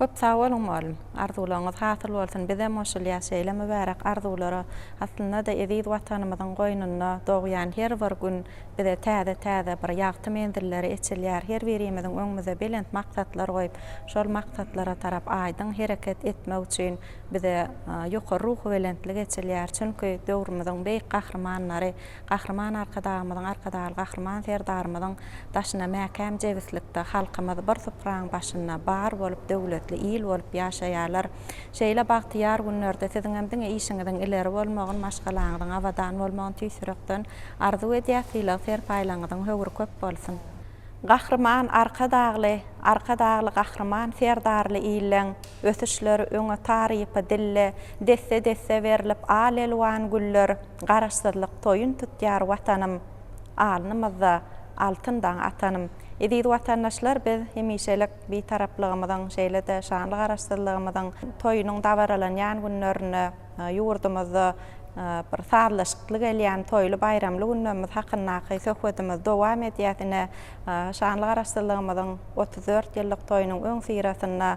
Köp sag boluň mugallym. Arzuwlaryňyz hasyl bolsun. Bizem goşulýas şeýle mübärek arzuwlara. Aslynda-da eziz Watanymyzyň goýnunda dogýan her bir gün bize täze-täze bir ýagty menzilleri eçilýär. Her birimiziň öňümize belent maksatlar goýup, şol maksatlara tarap aýdyň hereket etmek üçin bize ýokary ruhubelentlik eçilýär. Çünki döwrümiziň beýik gahrymanlary Gahryman Arkadagymyzyň, Arkadagly Gahryman Serdarymyzyň daşyna mäkäm jebislikde halkymyz bir supraň başynda bar bolup döwletli il bolup ýaşaýarlar. Şeýle bagtyýar günlerde siziňem diňe işiňiziň ileri bolmagyny, maşgalaňyzyň abadan bolmagyny tüýs ýürekden arzuw edýäs, sylag-serpaýlaryňyzyň höwri köp bolsun! Gahryman Arkadagly, Arkadagly Gahryman Serdarly illeň ösüşleri öňe tarypy dille desse-desse berlip al-elwan güller Garaşsyzlyk toýun tutýar Watanym, Alnymyzda altyn daň atanym. Eziz watandaşlar biz hemişelik Bitaraplygymyzyň şeýle-de şanly Garaşsyzlygymyzyň toýunyň dabaralanýan günlerinde ýurdumyzda bir sazlaşykly gelýän toýly baýramly günlerimiz hakyndaky söhbedimizi dowam edýäs. Ine, şanly Garaşsyzlygymyzyň 34 ýyllyk toýunyň öňüsyrasynda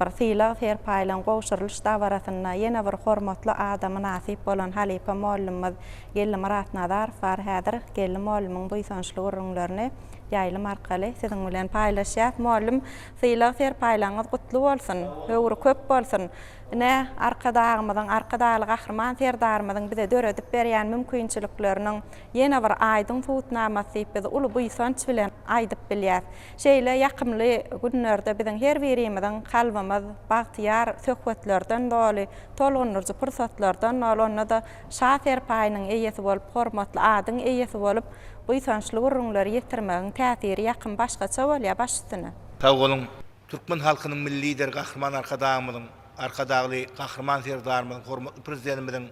bir sylag-serpaýlaryň gowşurylyş dabarasynda ýene bir hormatly ada mynasyp bolan halypa mollumyz Geldi Myratnazarow bar. Häzir Geldi mollumyň buýsançly gürrüňlerini ýaýlym arkaly siziň bilen paýlaşýas. Mollum, sylag-serpaýlaryňyz gutly bolsun, höwri köp bolsun! Ine, Arkadagymyzyň, Arkadagly Gahryman Serdarymyzyň bize döredip berýän mümkinçilikleriniň ýene bir aýdyň subutnamasy diýip biz uly buýsanç bilen aýdyp bilýäs. Şeýle ýakymly günlerde biziň her birimiziň kalbymyz bagtyýar söhbetlerden doly, tolgundyryjy pursatlardan doly, onda-da Şa serpaýynyň eýesi bolup, hormatly adyň eýesi bolup, buýsançly gürrüňleri ýetirmegiň täsiri ýakymy başgaça bolýar, baş üstüne. Sag boluň! Türkmen halkynyň Milli Lideri Gahryman Arkadagymyzyň, Arkadagly Gahryman Serdarymyzyň, hormatly Prezidentimiziň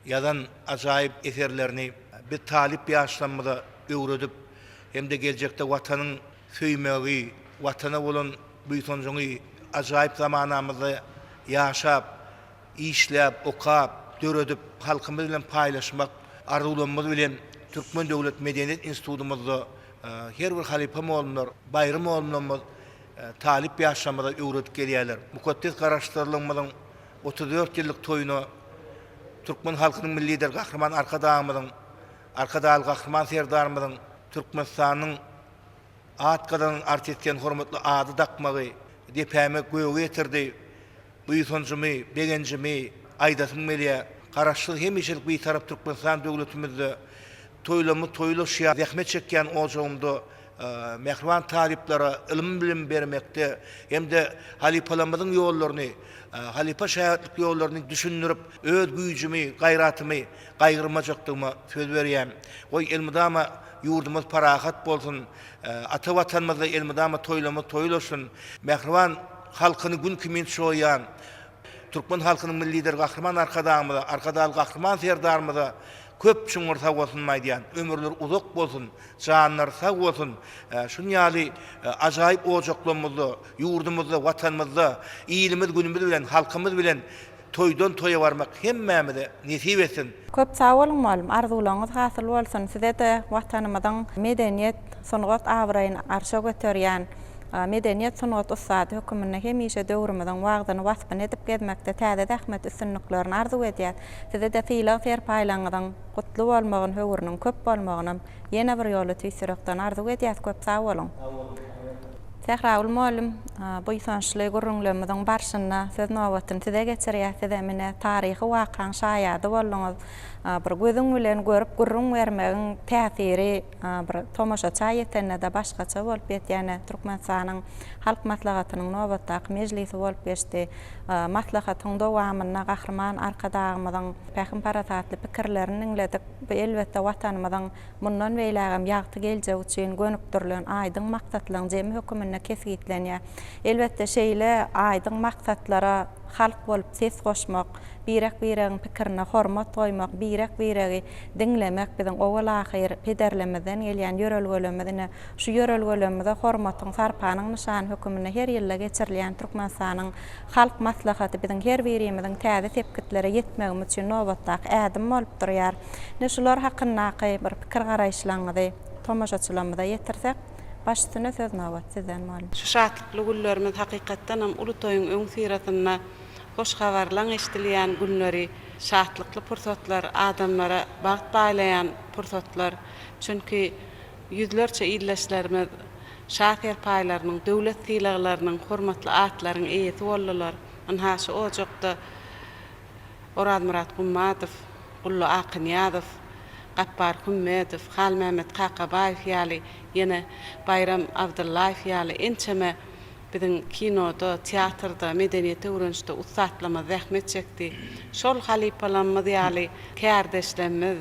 ýazan ajaýyp eserlerini biz talyp ýaşlarymyza öwredip hem-de geljekde Watanyň söýmegi, Watana bolan buýsanjyňy ajaýyp zamanamyzda ýaşap, işläp, okap, döredip, halkymyz bilen paýlaşmak arzuwlarymyz bilen Türkmen döwlet medeniýet institutymyzda her bir halypa mugallymlar, baýry mugallymlarymyz talyp ýaşlarymyza öwredip gelýärler. Mukaddes Garaşsyzlygymyzyň 34 ýyllyk toýuna türkmen halkynyň Milli Lideri Gahryman Arkadagymyzyň, Arkadagly Gahryman Serdarymyzyň Türkmenistanyň at gazanan artisti diýen hormatly ady dakmagy depäme göge ýetirdi. buýsanjymy, begenjimi aýdasym gelýär. Garaşsyz, hemişelik Bitarap Türkmenistan döwletimizde toýlarymyz toýlaşýar. Zähmet çekýän ojagymda mähriban talyplara ylym-bilim bermekde hem-de halypalarymyzyň ýollaryny, halypa-şägirtlik ýollaryny düşündirip, öz güýjümi, gaýratymy gaýgyrmajakdygyma söz berýän. Goý, elmydama ýurdumyz parahat bolsun, ata Watanymyzda elmydama toýlarymyz toýlaşsyn! Mähriban halkyny Gün kimin çoýýan türkmen halkynyň Milli Lideri Gahryman Arkadagymyza, Arkadagly Gahryman Serdarymyza köp çuňňur sagbolsunymy aýdýan. Ömürleri uzak bolsun, janlary sag bolsun! Şuny ýaly ajaýyp ojaklarymyzda, ýurdumyzda, Watanymyzda ilimiz-günümiz bilen, halkymyz bilen Toýdan toýa barmak hemmämize nesip etsin. Köp sag boluň mugallym arzuwlaryňyz hasyl bolsun size-de watanymyzyň medeniýet sungat abraýyny arşa göterýän medeniýet sungat ussady höküminde hemişe döwrümiziň wagzyny waspyny edip gezmekde täze zähmet üstünliklerini arzuw edýäs size-de sylag serpaýlaryňyzyň gutly bolmagyny höwrüniň köp bolmagynam ýene bir ýola tüýs ýürekden arzuw edýäs köp sag boluň. Sähragül mugallym, buýsançly gürrüňlerimiziň barşynda söz nobatyny size geçirýäs. Sizem ine, taryhy wakaň şaýady bolduňyz. Bir gözüň bilen görüp gürrüň bermegiň täsiri bir tomaşaça ýetende-de başgaça bolup ýetýär. Türkmenistanyň Halk Maslahatynyň nobatdaky mejlisi bolup geçdi. Maslahatyň dowamynda Gahryman Arkadagymyzyň pähim-parasatly pikirlerini diňledik. Bu, elbetde, Watanymyzyň mundan beýlägem ýagty geljek üçin gönükdirilen aýdyň maksatlaryň jemi höküminde kesgitlenýär. Elbetde, şeýle aýdyň maksatlara halk bolup ses goşmak, birek-biregiň pikirine hormat goýmak, birek-biregi diňlemek biziň owal-ahyr pederlerimizden gelýän ýörelgelerimiz. Ine, şu ýörelgelerimize hormatyň, sarpanyň nyşany höküminde her ýylda geçirilýän Türkmenistanyň Halk Maslahaty biziň her birimiziň täze sepgitlere ýetmegimiz üçin nobatdaky ädim bolup durýar. Ine, şular hakyndaky bir pikir-garaýyşlaryňyzy tomaşaçylarymyza ýetirsek, baş üstüne söz nobat sizden mugallym. Şu şatlykly günlerimiz hakykatdanam uly toýuň öňüsyrasynda hoş habarlaň eşidilýän günleri, şatlykly pursatlar, adamlara bagt paýlaýan pursatlar. Çünki ýüzlerçe ildeşlerimiz şa serpaýlarynyň, döwlet sylaglarynyň, hormatly atlaryň eýesi boldular. Ynha, şu ojakda Orazmyrat Gummadow, Gully Akynyýazow, Gapbar Hümmedow, Halmämmet Kakabaýew ýaly, ýene Baýram Abdyllaýew ýaly ençeme biziň kinoda, teatrda, medeniýet öwrenişde ussatlarymyz zähmet çekdi. Şol halypalarymyz ýaly kärdeşlerimiz,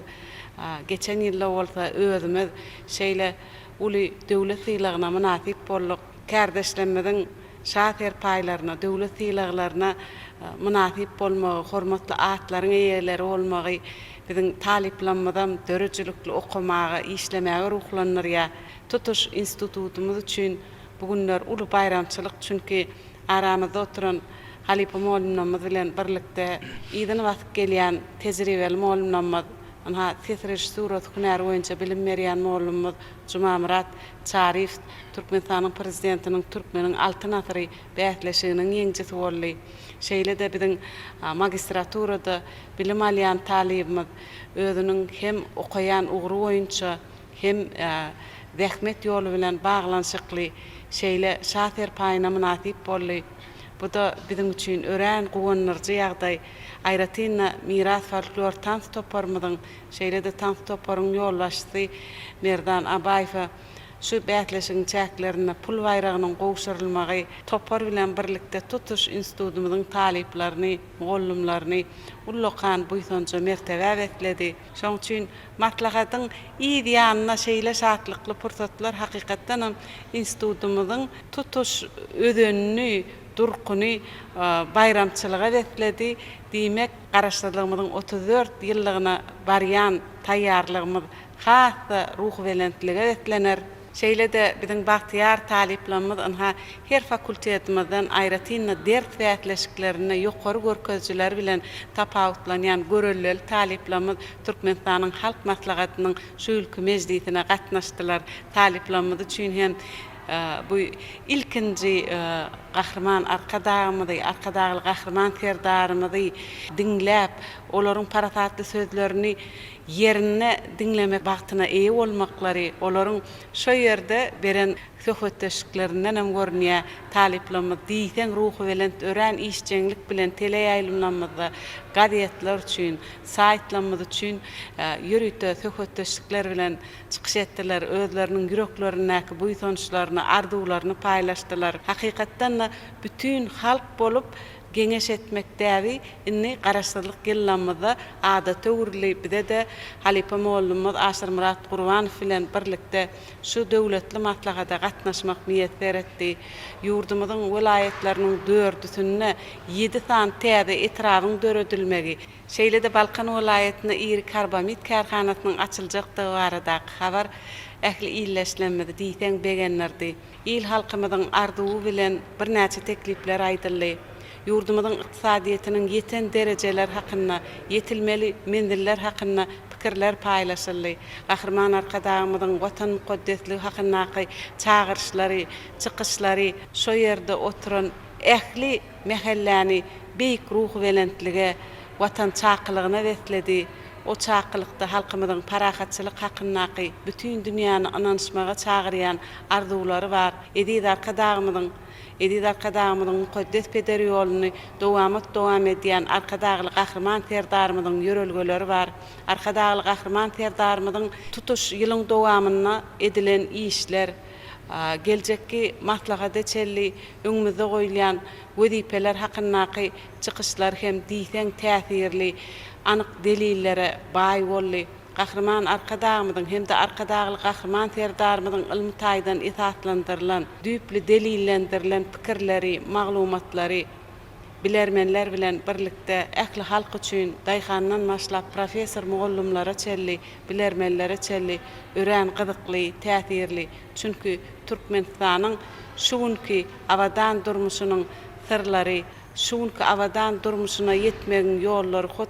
geçen ýylda bolsa özümiz şeýle uly döwlet sylagyna mynasyp bolduk. Kärdeşlerimiziň Şa serpaýlaryna, döwlet sylaglaryna mynasyp bolmagy, hormatly atlaryň eýeleri bolmagy biziň talyplarymyzam döredijilikli okamaga, işlemäge ruhlandyrýar. Tutuş institutymyz üçin bu günler uly baýramçylyk, çünki aramyzda oturan halypa mugallymlarymyz bilen birlikde yzyny basyp gelýän tejribeli mugallymlarymyz, ynha, ses režissurasy hünäri boýunça bilim berýän mugallymymyz Jumamyrat Çaryýew Türkmenistanyň Prezidentiniň Türkmeniň Altyn asyry bäsleşiginiň ýeňijisi boldy. Şeýle-de biziň magistraturada bilim alýan talybymyz özüniň hem okaýan ugry boýunça, hem zähmet ýoly bilen baglanyşykly şeýle Şa serpaýyna mynasyp boldy. Bu-da biziň üçin örän guwandyryjy ýagdaý. Aýratyn-da, Miras folklor tans toparymyzyň Şeýle-de tans toparyň ýolbaşçysy Merdan Abaýewe şu bäsleşigiň çäklerinde pul baýragynyň gowşurylmagy topar bilen birlikde tutuş institutymyzyň talyplaryny, mugallymlaryny ullakan buýsanja, mertebä besledi. Şonuň üçin maslahatyň yz ýanynda şeýle şatlykly pursatlar hakykatdanam institutymyzyň tutuş özenini, durkuny baýramçylyga besledi. Diýmek, Garaşsyzlygymyzyň 34 ýyllygyna barýan taýýarlygymyz has-da ruhubelentlige beslener. Şeýle-de biziň bagtyýar talyplarymyz ynha her fakultetimizden aýratyn-da ders bäsleşiklerinde ýokary görkezijileri bilen tapawutlanýan göreldeli talyplarymyz Türkmenistanyň Halk Maslahatynyň şu ýylky mejlisine gatnaşdylar. Talyplarymyz üçin hem bu ilkinji Gahryman Arkadagymyzy, Arkadagly Gahryman Serdarymyzy diňläp, Olaryň parasatly sözlerini ýerinde diňlemek bagtyna eýe bolmaklary, olaryň şo ýerde beren söhbetdeşliklerindenem görünýär. Talyplarymyz diýseň ruhubelent, örän işjeňlik bilen teleýaýlymlarymyzda, gazetler üçin, saýtlarymyz üçin ýörite söhbetdeşlikler bilen çykyş etdiler, özleriniň ýüreklerindäki buýsançlaryny, arzuwlaryny paýlaşdylar. Hakykatdan-da, bütin halk bolup geňeş etmek däbi indi Garaşsyzlyk ýyllarymyzda adata öwrüldi. Bize-de halypa mugallymymyz Aşyrmyrat Gurbanow bilen birlikde şu döwletli maslahata gatnaşmak miýesser etdi. Ýurdumyzyň welaýatlarynyň dördüsinde ýedi sany täze etrabyň döredilmegi, Şeýle-de Balkan welaýatynda iri karbamid kärhanasynyň açyljakdygy baradaky habar ähli ildeşlerimizi diýseň begendirdi. Il-halkymyzyň arzuwy bilen birnäçe teklipler aýdyldy. Ýurdumyzyň ykdysadyýetiniň ýeten derejeleri hakynda, ýetilmeli menziller hakynda pikirler paýlaşyldy. Gahryman Arkadagymyzyň Watan mukaddesligi hakyndaky çagyryşlary, çykyşlary şo ýerde oturan ähli mähelläni beýik ruhubelentlige, Watan çakylygyna besledi. O çakylykda halkymyzyň parahatçylyk hakyndaky, bütin dünýäni ynanyşmaga çagyrýan arzuwlary bar. Eziz Arkadagymyzyň Eziz Arkadagymyzyň mukaddes peder ýoluny dowamat-dowam edýän Arkadagly Gahryman Serdarymyzyň ýörelgeleri bar. Arkadagly Gahryman Serdarymyzyň tutuş ýylyň dowamynda edilen işler, geljekki maslahata çenli öňümizde goýulýan wezipeler hakyndaky çykyşlar hem diýseň täsirli, anyk delillere baý boldy. Gahryman Arkadagymyzyň hem-de Arkadagly Gahryman Serdarymyzyň ylmy taýdan esaslandyrylan, düýpli delillendirilen pikirleri, maglumatlary bilermenler bilen birlikde ähli halk üçin, daýhandan başlap professor-mugallymlara çenli, bilermenlere çenli örän gyzykly, täsirli, çünki Türkmenistanyň şu günki abadan durmuşynyň syrlary, şu günki abadan durmuşyna ýetmegiň ýollary hut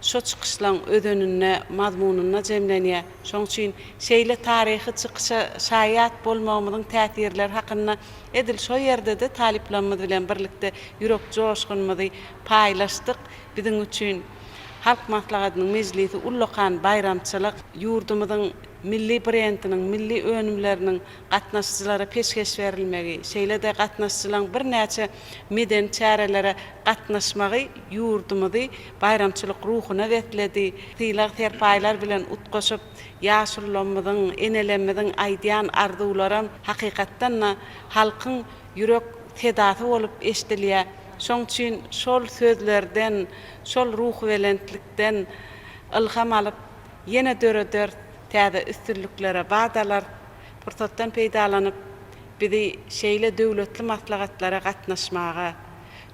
şo çykyşlaň özeninde, mazmunynda jemlenýär. Şoň üçin şeýle taryhy çykyşa şaýat bolmagymyzyň täsirleri hakynda edil şo ýerde-de talyplarymyz bilen birlikde ýürek joşgunymyzy paýlaşdyk. Biziň üçin Halk Maslahatynyň mejlisi ullakan baýramçylyk. Ýurdumyzyň milli brendiniň, milli önümleriniň gatnaşyjylara peşgeş berilmegi, şeýle-de gatnaşyjylaryň birnäçe medeni çärelere gatnaşmagy ýurdumyzy baýramçylyk ruhuna besledi. Sylag-serpaýlar bilen utgaşyp, ýaşulularymyzyň, enelerimiziň aýdýan arzuwlaram hakykatdan-da halkyň ýürek sedasy bolup eşidilýär. Şoň üçin şol sözlerden, şol ruhubelentlikden ylham alyp, ýene dörederis, täze üstünliklere bat alarys. Pursatdan peýdalanyp, bizi şeýle döwletli maslahatlara gatnaşmaga,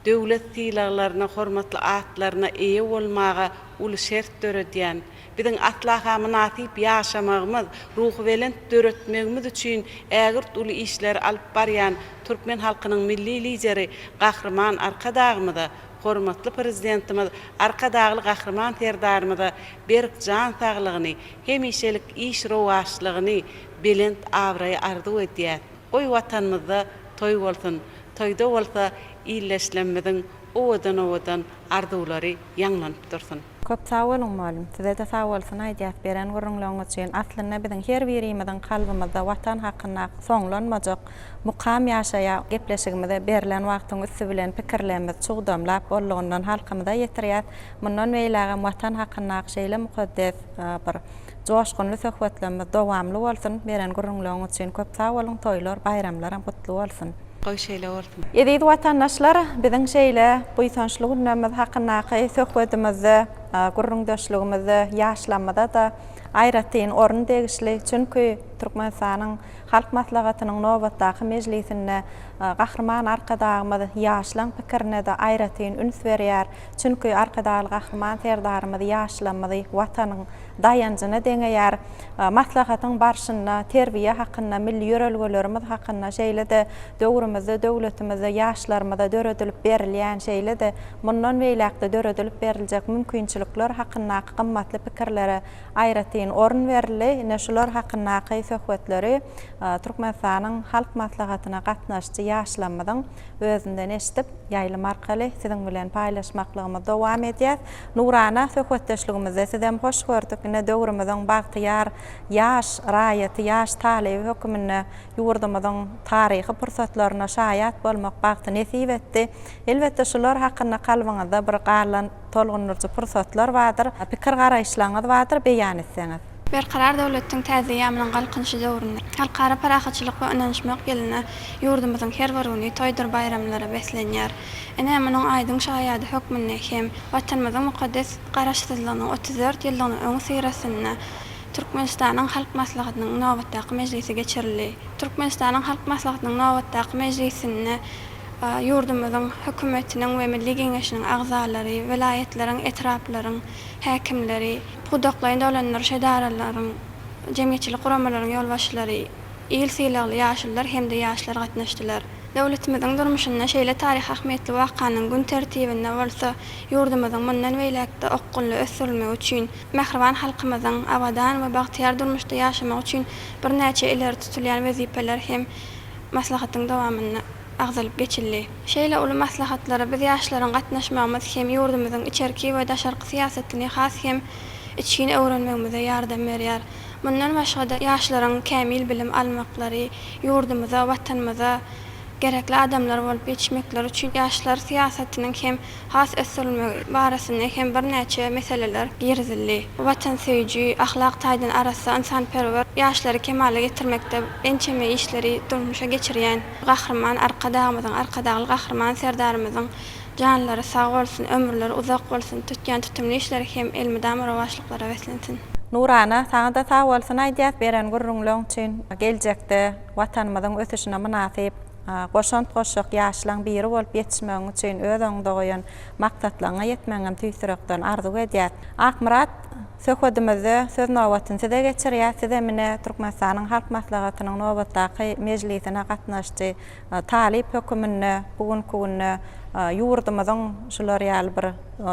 döwlet sylaglaryna, hormatly atlaryna eýe bolmaga uly şert döredýän, biziň asla-ha mynasyp ýaşamagymyz, ruhubelent döretmegimiz üçin ägirt uly işleri alyp barýan türkmen halkynyň Milli Lideri Gahryman Arkadagymyza, hormatly Prezidentimiz Arkadagly Gahryman Serdarymyza berk jan saglygyny, hemişelik iş rowaçlygyny, belent abraýy arzuw edýäs. Goý Watanymyzda toý bolsun, toýda bolsa ildeşlemmiziň owadan-owadan arzuwlary ýaňlanyp dursun. Köp sag boluň mugallym. Sizede sag bolsun aýdýas beren gürrüňleriňiz üçin. Aslynda biziň her birimiziň kalbymyzda Watan hakyndaky soňlanmajak mukam ýaşaýar. Gepleşigimize berlen wagtyň üsti bilen pikirlerimizi çugdamlap boldugyndan halkymyza ýetirýäs. Mundan beýlägem Watan hakyndaky şeýle mukaddes bir joşgunly söhbetlerimiz dowamly bolsun. Beren gürrüňleriňiz üçin köp sag boluň. Toýlar, baýramlaram gutly bolsun. Goý şeýle bolsun. Eziz watandaşlar, biziň şeýle buýsançly günlerimiz hakyndaky söhbedimizde, gürrüňdeşligimizde ýaşlarymyza-da aýratyn orun degişli. Çünki Türkmenistanyň Halk Maslahatynyň nobatdaky mejlisinde Gahryman Arkadagymyz ýaşlaň pikirine-de aýratyn üns berýär. Çünki Arkadagly Gahryman Serdarymyz ýaşlarymyzy Watanyň daýanjyna deňeýär. Maslahatyň barşynda terbiýe hakynda, milli ýörelgelerimiz hakynda, şeýle-de döwrümizde, döwletimizde ýaşlarymyza döredilip berilýän, şeýle-de mundan beýläk-de döredilip beriljek mümkinçilikler. mümkinçilikler hakyndaky gymmatly pikirlere aýratyn orun berildi. Ine, şular hakyndaky söhbetleri Türkmenistanyň Halk Maslahatyna gatnaşyjy ýaşlarymyzyň özünden eşidip, ýaýlym arkaly siziň bilen paýlaşmaklygymyzy dowam edýäs. Nurana söhbetdeşligimizde sizem hoş gördük. Ine, döwrümiziň bagtyýar ýaş raýaty, ýaş talyby höküminde ýurdumyzyň taryhy pursatlaryna şaýat bolmak bagty nesip etdi. Elbetde, şular hakynda kalbyňyzda bir galan tolgundyryjy pursatlar bardyr, pikir-garaýyşlaryňyz bardyr, beýan etseňiz. Berkarar döwletiň täze eýýamynyň Galkynyşy döwründe Halkara parahatçylyk we ynanyşmak ýylynda ýurdumyzyň her bir güni toýdur baýramlara beslenýär. Ine, munuň aýdyň şaýady hökmünde hem Watanymyzyň mukaddes Garaşsyzlygynyň 34 ýyllygynyň öňüsyrasynda Türkmenistanyň Halk Maslahatynyň nobatdaky mejlisi geçirildi. Türkmenistanyň Halk Maslahatynyň nobatdaky mejlisinde ýurdumyzyň Hökümetiniň we Milli Geňeşiniň agzalary, welaýatlaryň, etraplaryň häkimleri, pudaklaýyn dolandyryş edaralaryň, jemgyýetçilik guramalaryň ýolbaşçylary, il sylagly ýaşulular hem-de ýaşlar gatnaşdylar. Döwletimiziň durmuşynda şeýle taryhy ähmiýetli wakanyň gün tertibinde bolsa ýurdumyzyň mundan beýläk-de okgunly ösdürilmegi üçin, mähriban halkymyzyň abadan we bagtyýar durmuşda ýaşamagy üçin birnäçe ileri tutulýan wezipeler hem maslahatyň dowamynda agzalyp geçildi. Şeýle uly maslahatlara biz ýaşlaryň gatnaşmagymyz hem ýurdumyzyň içerki we daşarky syýasatyny has hem içgin öwrenmegimize ýardam berýär. Mundan başga-da ýaşlaryň kämil bilim almaklary, ýurdumyza, Watanymyza gerekli adamlar bolup ýetişmekleri üçin ýaşlar syýasatynyň hem has ösdürilmegi barasynda hem birnäçe meseleler girizildi. Watansöýüji, ahlak taýdan arassa, ynsanperwer ýaşlary kemala getirmekde ençeme işleri durmuşa geçirýän Gahryman Arkadagymyzyň, Arkadagly Gahryman Serdarymyzyň janlary sag bolsun, ömürleri uzak bolsun, tutýan tutumly işleri hem elmydama rowaçlyklara beslensin! Nurana, saňa-da sag bolsun aýdýas beren gürrüňleň üçin. Geljekde Watanymyzyň ösüşine mynasyp goşant goşjak ýaşlaň biri bolup ýetişmegiň üçin öz öňüňde goýan maksatlaryňa ýetmegiňem tüýs ýürekden arzuw edýäs. Akmyrat, söhbedimizde söz nobatyny size geçirýäs. Sizem ine Türkmenistanyň Halk Maslahatynyň nobatdaky mejlisine gatnaşyjy talyp höküminde bu günki günde ýurdumyzyň şular ýaly bir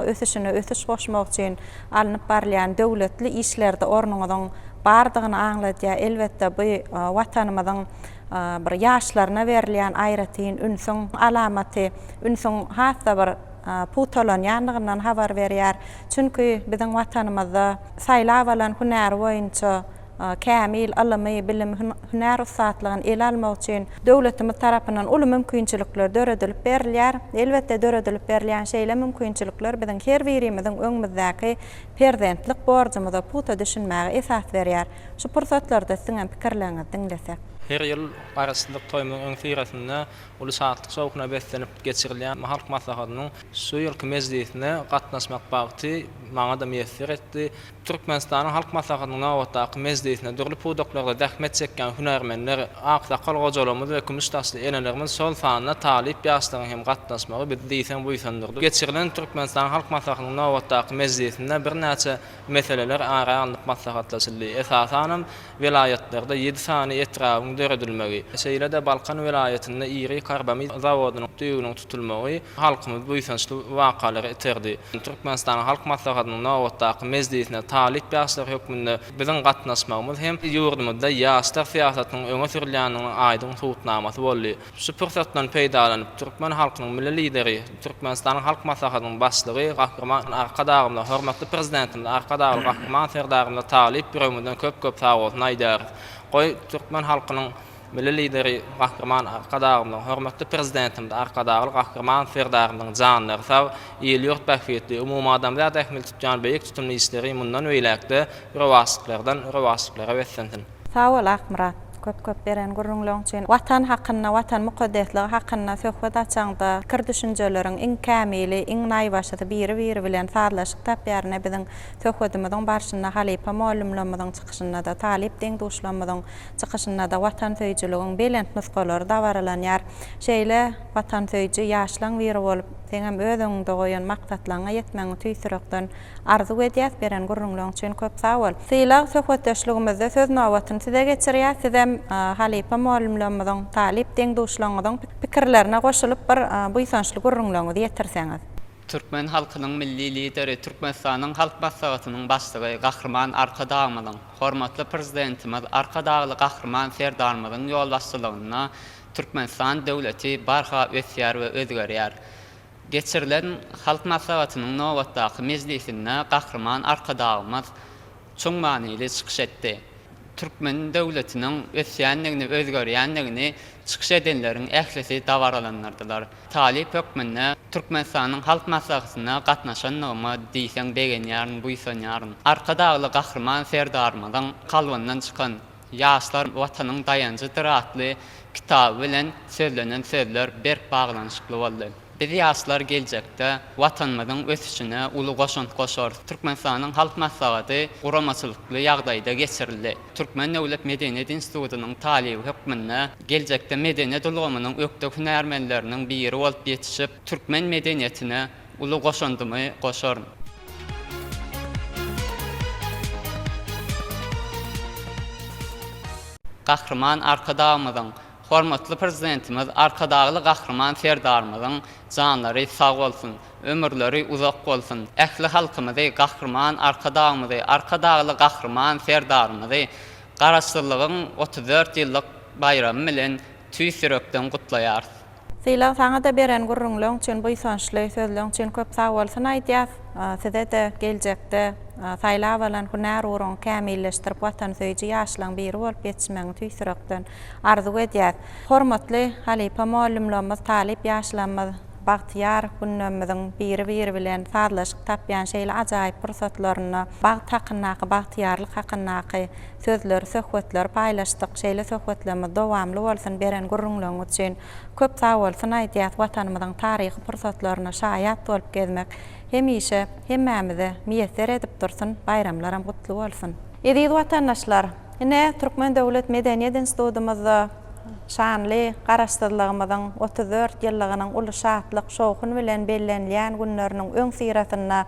ösüşine ösüş goşmak üçin alnyp barylýan döwletli işlerde ornuňyzyň bardygyny aňladýar. Elbetde, bu Watanymyzyň bir ýaşlaryna berilýän aýratyn ünsüň alamaty, ünsüň has-da bir pugtalanýandygyndan habar berýär. Çünki biziň Watanymyzda saýlap alan hünäri boýunça kämil ylymy, bilimi, hünär ussatlygyny ele almak üçin döwletimiz tarapyndan uly mümkinçilikler döredilip berilýär. Elbetde, döredilip berilýän şeýle mümkinçilikler biziň her birimiziň öňümizdäki perzentlik borjumyza pugta düşünmäge esas berýär. Şu pursatlarda siziňem pikirleriňizi diňlesek. Her ýyl Garaşsyzlyk toýumyzyň öňüsyrasynda uly şatlyk-şowhuna beslenip geçirilýän Halk Maslahatynyň şu ýylky mejlisine gatnaşmak bagty maňa-da miýesser etdi. Türkmenistanyň Halk Maslahatynyň nobatdaky mejlisine dürli pudaklarda zähmet çekýän hünärmenler, aksakgal gojalarymyz we kümüş saçly enelerimiz, şol sanda talyp ýaşlaryň hem gatnaşmagy bizi diýseň buýsandyrdy. Geçirilen Türkmenistanyň Halk Maslahatynyň nobatdaky mejlisinde birnäçe meseleler ara alnyp maslahatlaşyldy. Esasanam, welaýatlarda ýedi sany etrabyň döredilmegi, şeýle-de Balkan welaýatynda iri karbamid zawodynyň düýbüniň tutulmagy halkymyzy buýsançly wakalara iterdi. Türkmenistanyň Halk Maslahatynyň nobatdaky mejlisine talyp ýaşlar hökmünde biziň gatnaşmagymyz hem ýurdumyzda ýaşlar syýasatynyň öňe sürülýändiginiň aýdyň subutnamasy boldy. Şu pursatdan peýdalanyp, türkmen halkynyň Milli Lideri, Türkmenistanyň Halk Maslahatynyň Başlygy Gahryman Arkadagymyza, hormatly Prezidentimiz Arkadagly Gahryman Serdarymyza talyp ýüregimizden köp-köp sagbolsun aýdýarys. Goý, türkmen halkynyň Milli Lideri Gahryman Arkadagymyzyň, hormatly Prezidentimiz Arkadagly Gahryman Serdarymyzyň janlary sag, il-ýurt bähbitli, umumadamzat ähmiýetli tutýan beýik tutumly işleri mundan beýläk-de rowaçlyklardan rowaçlyklara beslensin! Sag bol Akmyrat, köp köp beren gürrüňleň üçin. Watan hakynda, Watan mukaddesligi hakynda söhbet açaňda pikir düşünjeleriň iň kämili, iň naýbaşysy biri-biri bilen sazlaşyk tapýar. Ine biziň söhbedimiziň barşynda halypa mollumlarymyzyň çykyşynda-da, talyp deň-duşlarymyzyň çykyşynda-da watansöýüjiligiň belent nusgalary dabaralanýar. Şeýle watansöýüji ýaşlaň biri bolup, seňem öz öňüňde goýan maksatlaryňa ýetmegiňi tüýs ýürekden Arzuw edýäs beren gürrüňleň üçin köp sag bol. Sylag söhbetdeşligimizde söz nobatyny size geçirýäs sizem halypa mugallymlarymyzyň talyp deň duşlaryňyzyň pikirlerine goşulyp bir buýsançly gürrüňleriňizi ýetirseňiz. Türkmen halkynyň Milli Lideri, Türkmenistanyň Halk Maslahatynyň Başlygy Gahryman Arkadagymyzyň, hormatly Prezidentimiz Arkadagly Gahryman Serdarymyzyň ýolbaşçylygynda Türkmenistan döwleti barha ösýär we özgerýär. Geçirilen Halk Maslahatynyň nobatdaky mejlisinde Gahryman Arkadagymyz çuň manyly çykyş etdi. Türkmen döwletiniň ösýändigini, özgerýändigini çykyş edenleriň ählisi dabaralandyrdylar. Talyp hökmünde Türkmenistanyň Halk Maslahatyna gatnaşandygyma diýseň begenýärin, buýsanýaryn. Arkadagly Gahryman Serdarymyzyň kalbyndan çykan Ýaşlar Watanyň daýanjydyr atly kitaby bilen sözlenen sözler berk baglanyşykly boldy. Biz ýaşlar geljekde Watanymyzyň ösüşine uly goşant goşarys. Türkmenistanyň Halk Maslahaty guramaçylykly ýagdaýda geçirildi. Türkmen döwlet medeniýet institutynyň talyby hökmünde geljekde medeniýet ulgamynyň ökde hünärmenleriniň biri bolup ýetişip, türkmen medeniýetine uly goşandymy goşaryn. Gahryman Arkadagymyzyň Hormatly Prezidentimiz Arkadagly Gahryman Serdarymyzyň janlary sag bolsun, ömürleri uzak bolsun! Ähli halkymyzy Gahryman Arkadagymyzy, Arkadagly Gahryman Serdarymyzy Garaşsyzlygyň 34 ýyllyk baýramy bilen tüýs ýürekden gutlaýarys. Sylag saňada beren gürrüňleň üçin buýsançly sözleň üçin köp sagbolsun aýdýas. Sizede geljekde saýlap alan hünär ugruňy kämilleşdirip watansöýüji ýaşlaň biri bolup ýetişmegiňi tüýs ýürekden arzuw edýäs. Hormatly halypa mollumlarymyz talyp ýaşlarymyz bagtyýar günlerimiziň biri biri bilen sazlaşyk tapýan şeýle ajaýyp pursatlarynda bagt hakyndaky bagtyýarlyk hakyndaky sözleri, söhbetleri paýlaşdyk. Şeýle söhbetlerimiz dowamly bolsun beren gürrüňleriňiz üçin köp sagbolsun aýdýas Watanymyzyň taryhy pursatlaryna şaýat bolup gezmek hemişe hemmämize miýesser edip dursun baýramlaram gutly bolsun. Eziz watandaşlar! Ine, Türkmen döwlet medeniýet institutymyzda şanly Garaşsyzlygymyzyň 34 ýyllygynyň uly şatlyk, şowhun bilen bellenilýän günleriniň öňüsyrasynda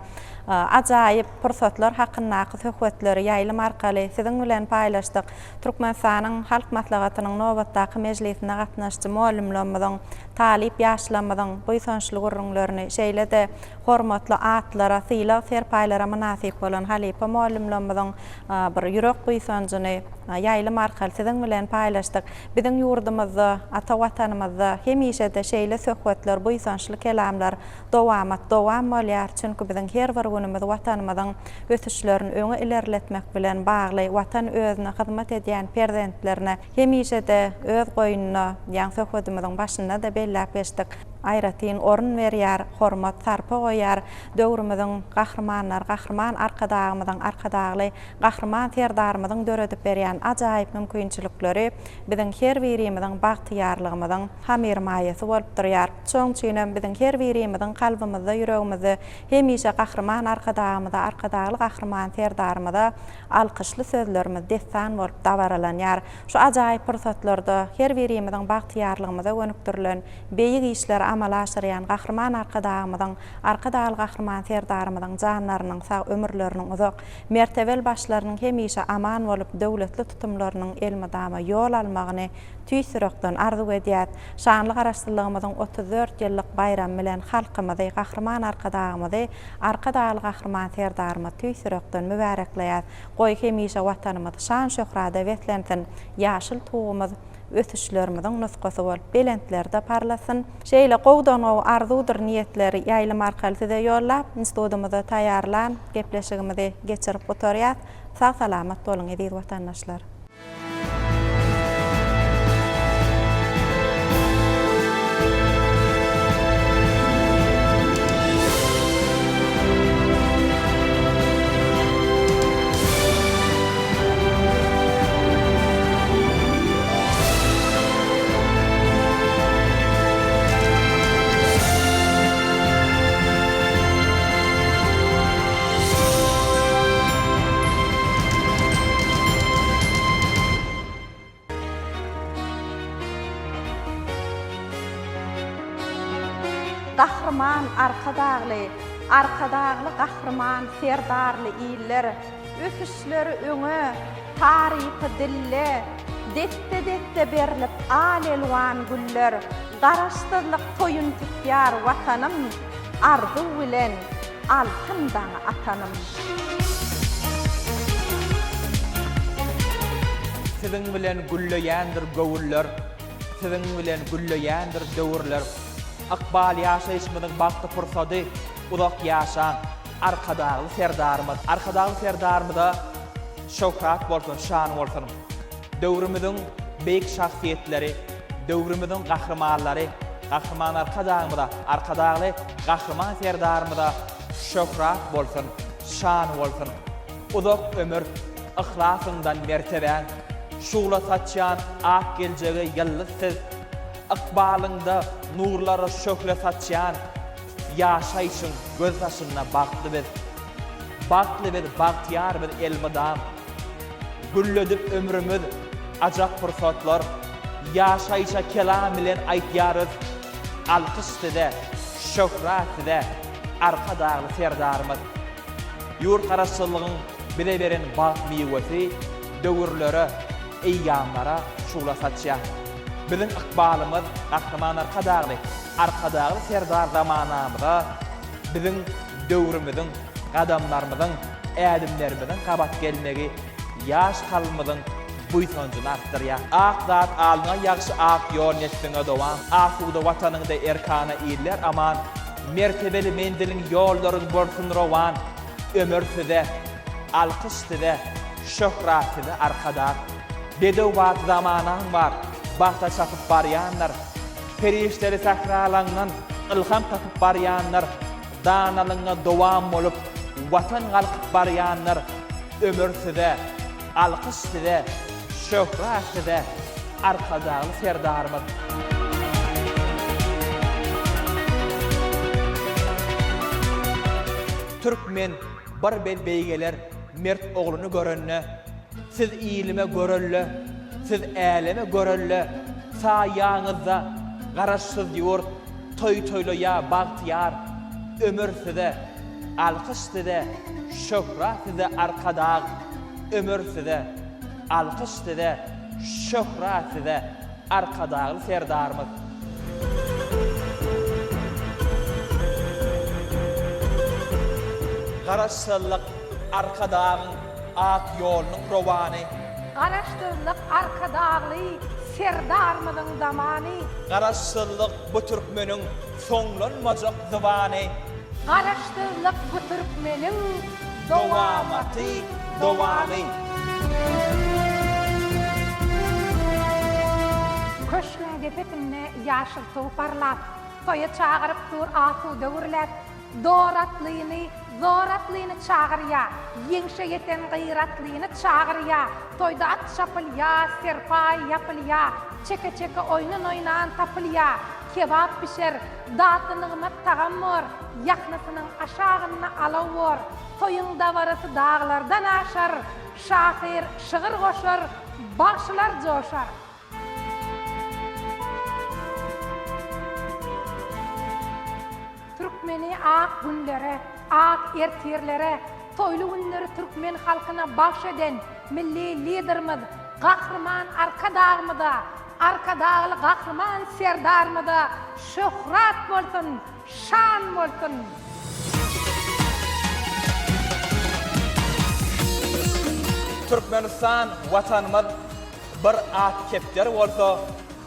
ajaýyp pursatlar hakyndaky söhbetleri ýaýlym arkaly siziň bilen paýlaşdyk. Türkmenistanyň Halk Maslahatynyň nobatdaky mejlisine gatnaşyjy mugallymlarymyzyň, talyp ýaşlarymyzyň buýsançly gürrüňlerini, şeýle-de hormatly atlara, sylag-serpaýlara mynasyp bolan halypa mugallymlarymyzyň bir ýürek buýsanjyny ýaýlym arkaly siziň bilen paýlaşdyk. Biziň ýurdumyzda, ata Watanymyzda hemişe-de şeýle söhbetler, buýsançly kelamlar dowamat dowam bolýar. Çünki biziň her bir günümiz Watanymyzyň ösüşlerini öňe ilerletmek bilen bagly. Watan özüne hyzmat edýän perzentlerine hemişe-de öz goýnuna, ýaňy söhbedimiziň başynda-da belläp geçdik, aýratyn orun berýär, hormat, sarpa goýýar. Döwrümiziň Gahrymanlary Gahryman Arkadagymyzyň, Arkadagly Gahryman Serdarymyzyň döredip berýän ajaýyp mümkinçilikleri biziň her birimiziň bagtyýarlygymyzyň hamyrmaýasy bolup durýar. Şonuň üçinem biziň her birimiziň kalbymyzda, ýüregimizde hemişe Gahryman Arkadagymyza, Arkadagly Gahryman Serdarymyza alkyşly sözlerimiz dessan bolup dabaralanýar. Şu ajaýyp pursatlarda her birimiziň bagtyýarlygymyza gönükdirilen beýik işleri amala aşyrýan Gahryman Arkadagymyzyň Arkadagly Gahryman Serdarymyzyň janlarynyň sag, ömürleriniň uzak, mertebeli başlarynyň hemişe aman bolup, döwletli tutumlarynyň elmydama ýol almagyny tüýs ýürekden arzuw edýäs. Şanly Garaşsyzlygymyzyň 34 ýyllyk baýramy bilen halkymyzy, Gahryman Arkadagymyzy, Arkadagly Gahryman Serdarymyzy tüýs ýürekden mübärekleýäs. Goý, hemişe Watanymyz şan-şöhrada beslensin, ýaşyl Tugumyz ösüşlerimiziň nusgasy bolup belentlerde parlasyn. Şeýle gowudan-gowy arzuwdyr niýetleri ýaýlym arkaly size ýollap, institudymyzda taýýarlan gepleşigimizi geçirip gutarýas. Sag-salamat boluň eziz watandaşlar! Gahryman Arkadagly, Arkadagly Gahryman Serdarly iller! Ösüşleri öňe, tarypy dille, Desse-desse berlip al-elwan güller. Garaşsyzlyk toýun tutýar Watanym. Arzuw bilen altyn daňy atanym. Siziň bilen gülleýändir göwünler, Siziň bilen gülleýändir döwürler. Ykbal ýaşaýşymyzyň bagtly pursady, Uzak ýaşaň, Arkadagly Serdarymyz! Arkadagly Serdarymyza şöhrat bolsun, şan bolsun! Döwrümiziň beýik şahsyýetleri, döwrümiziň gahrymanlary Gahryman Arkadagymyza, Arkadagly Gahryman Serdarymyza şöhrat bolsun, şan bolsun! Uzak ömür, yhlasyňdan mertebäň, Şugla saçýan ak geljege ýyldyz siz! Ykbalyňda nurlara şöhle saçýan, Ýaşaýşyň gözbaşynda bagtly biz. Bagtly biz, bagtyýar biz elmydam. Gülledip ömrümiz ajap pursatlar, Ýaşaýşa kelam bilen aýtýarys, Alkyş size, şöhrat size, Arkadagly Serdarymyz! Ýurt Garaşsyzlygyň bize beren bagt miwesi döwürlere, eýýamlara şugla saçýar. Biziň ykbalymyz Gahryman Arkadagly, Arkadagly Serdar zamanamyza biziň döwrümiziň, gadamlarymyzyň, ädimlerimiziň gabat gelmegi ýaş kalbymyzyň buýsanjyny artdyrýar. Ak zat alnyňa ýagşy ak ýol nesliňe dowam, asuda Watanyňda erkana iller aman, mertebeli menziliň ýollaryň bolsun rowan, ömür size, alkyş size, şöhrat size Arkadag! Bedew batly zamanaň bar, bagta çapyp barýandyr. Perişdeli sähralaňdan ylham tapyp barýandyr. Danalygyňa dowam bolup, Watan galkyp barýandyr. Ömür size, alkyş size, şöhrat size, Arkadagly Serdarymyz! Türkmen bir bel beýgeler mert ogluny görende, Siz ilime görelde, siz äleme görelde, Saýaňyzda Garaşsyz ýurt toý toýlaýar bagtyýar Ömür size, alkyş size, şöhrat size Arkadag Ömür size, alkyş size, şöhrat size Arkadagly Serdarymyz. Garaşsyzlyk Arkadagyň ak ýolunyň rowany. Garaşsyzlyk Arkadagly Serdarymyzyň zamany. Garaşsyzlyk bu türkmeniň soňlanmajak zybany. Garaşsyzlyk bu türkmeniň dowamaty dowamy. Köşgüň depesinde ýaşyl tug parlap, Toýa çagyryp dur asuda gürläp. Dor atlyny, zor atlyny çagyrýa, Ýeňşe ýeten gyratlyny çagyrýa, Toýda at çapylýa, serpaý ýapylýa, Çeke-çeke oýnun oýnan tapylýa, Kebap bişer, datly nygmat tagam bor, Ýahnasynyň aşagynda alaw bor, Toýuň dabarasy daglardan aşar, Şahyr şygyr goşar, bagşylar joşar. Türkmeni ak günlere, ak ertirlere, toýly günleri türkmen halkyna bagş eden Milli Liderimiz Gahryman Arkadagymyza, Arkadagly Gahryman Serdarymyza şöhrat bolsun, şan bolsun! Türkmenistan Watanymyz bir ak kepderi bolsa,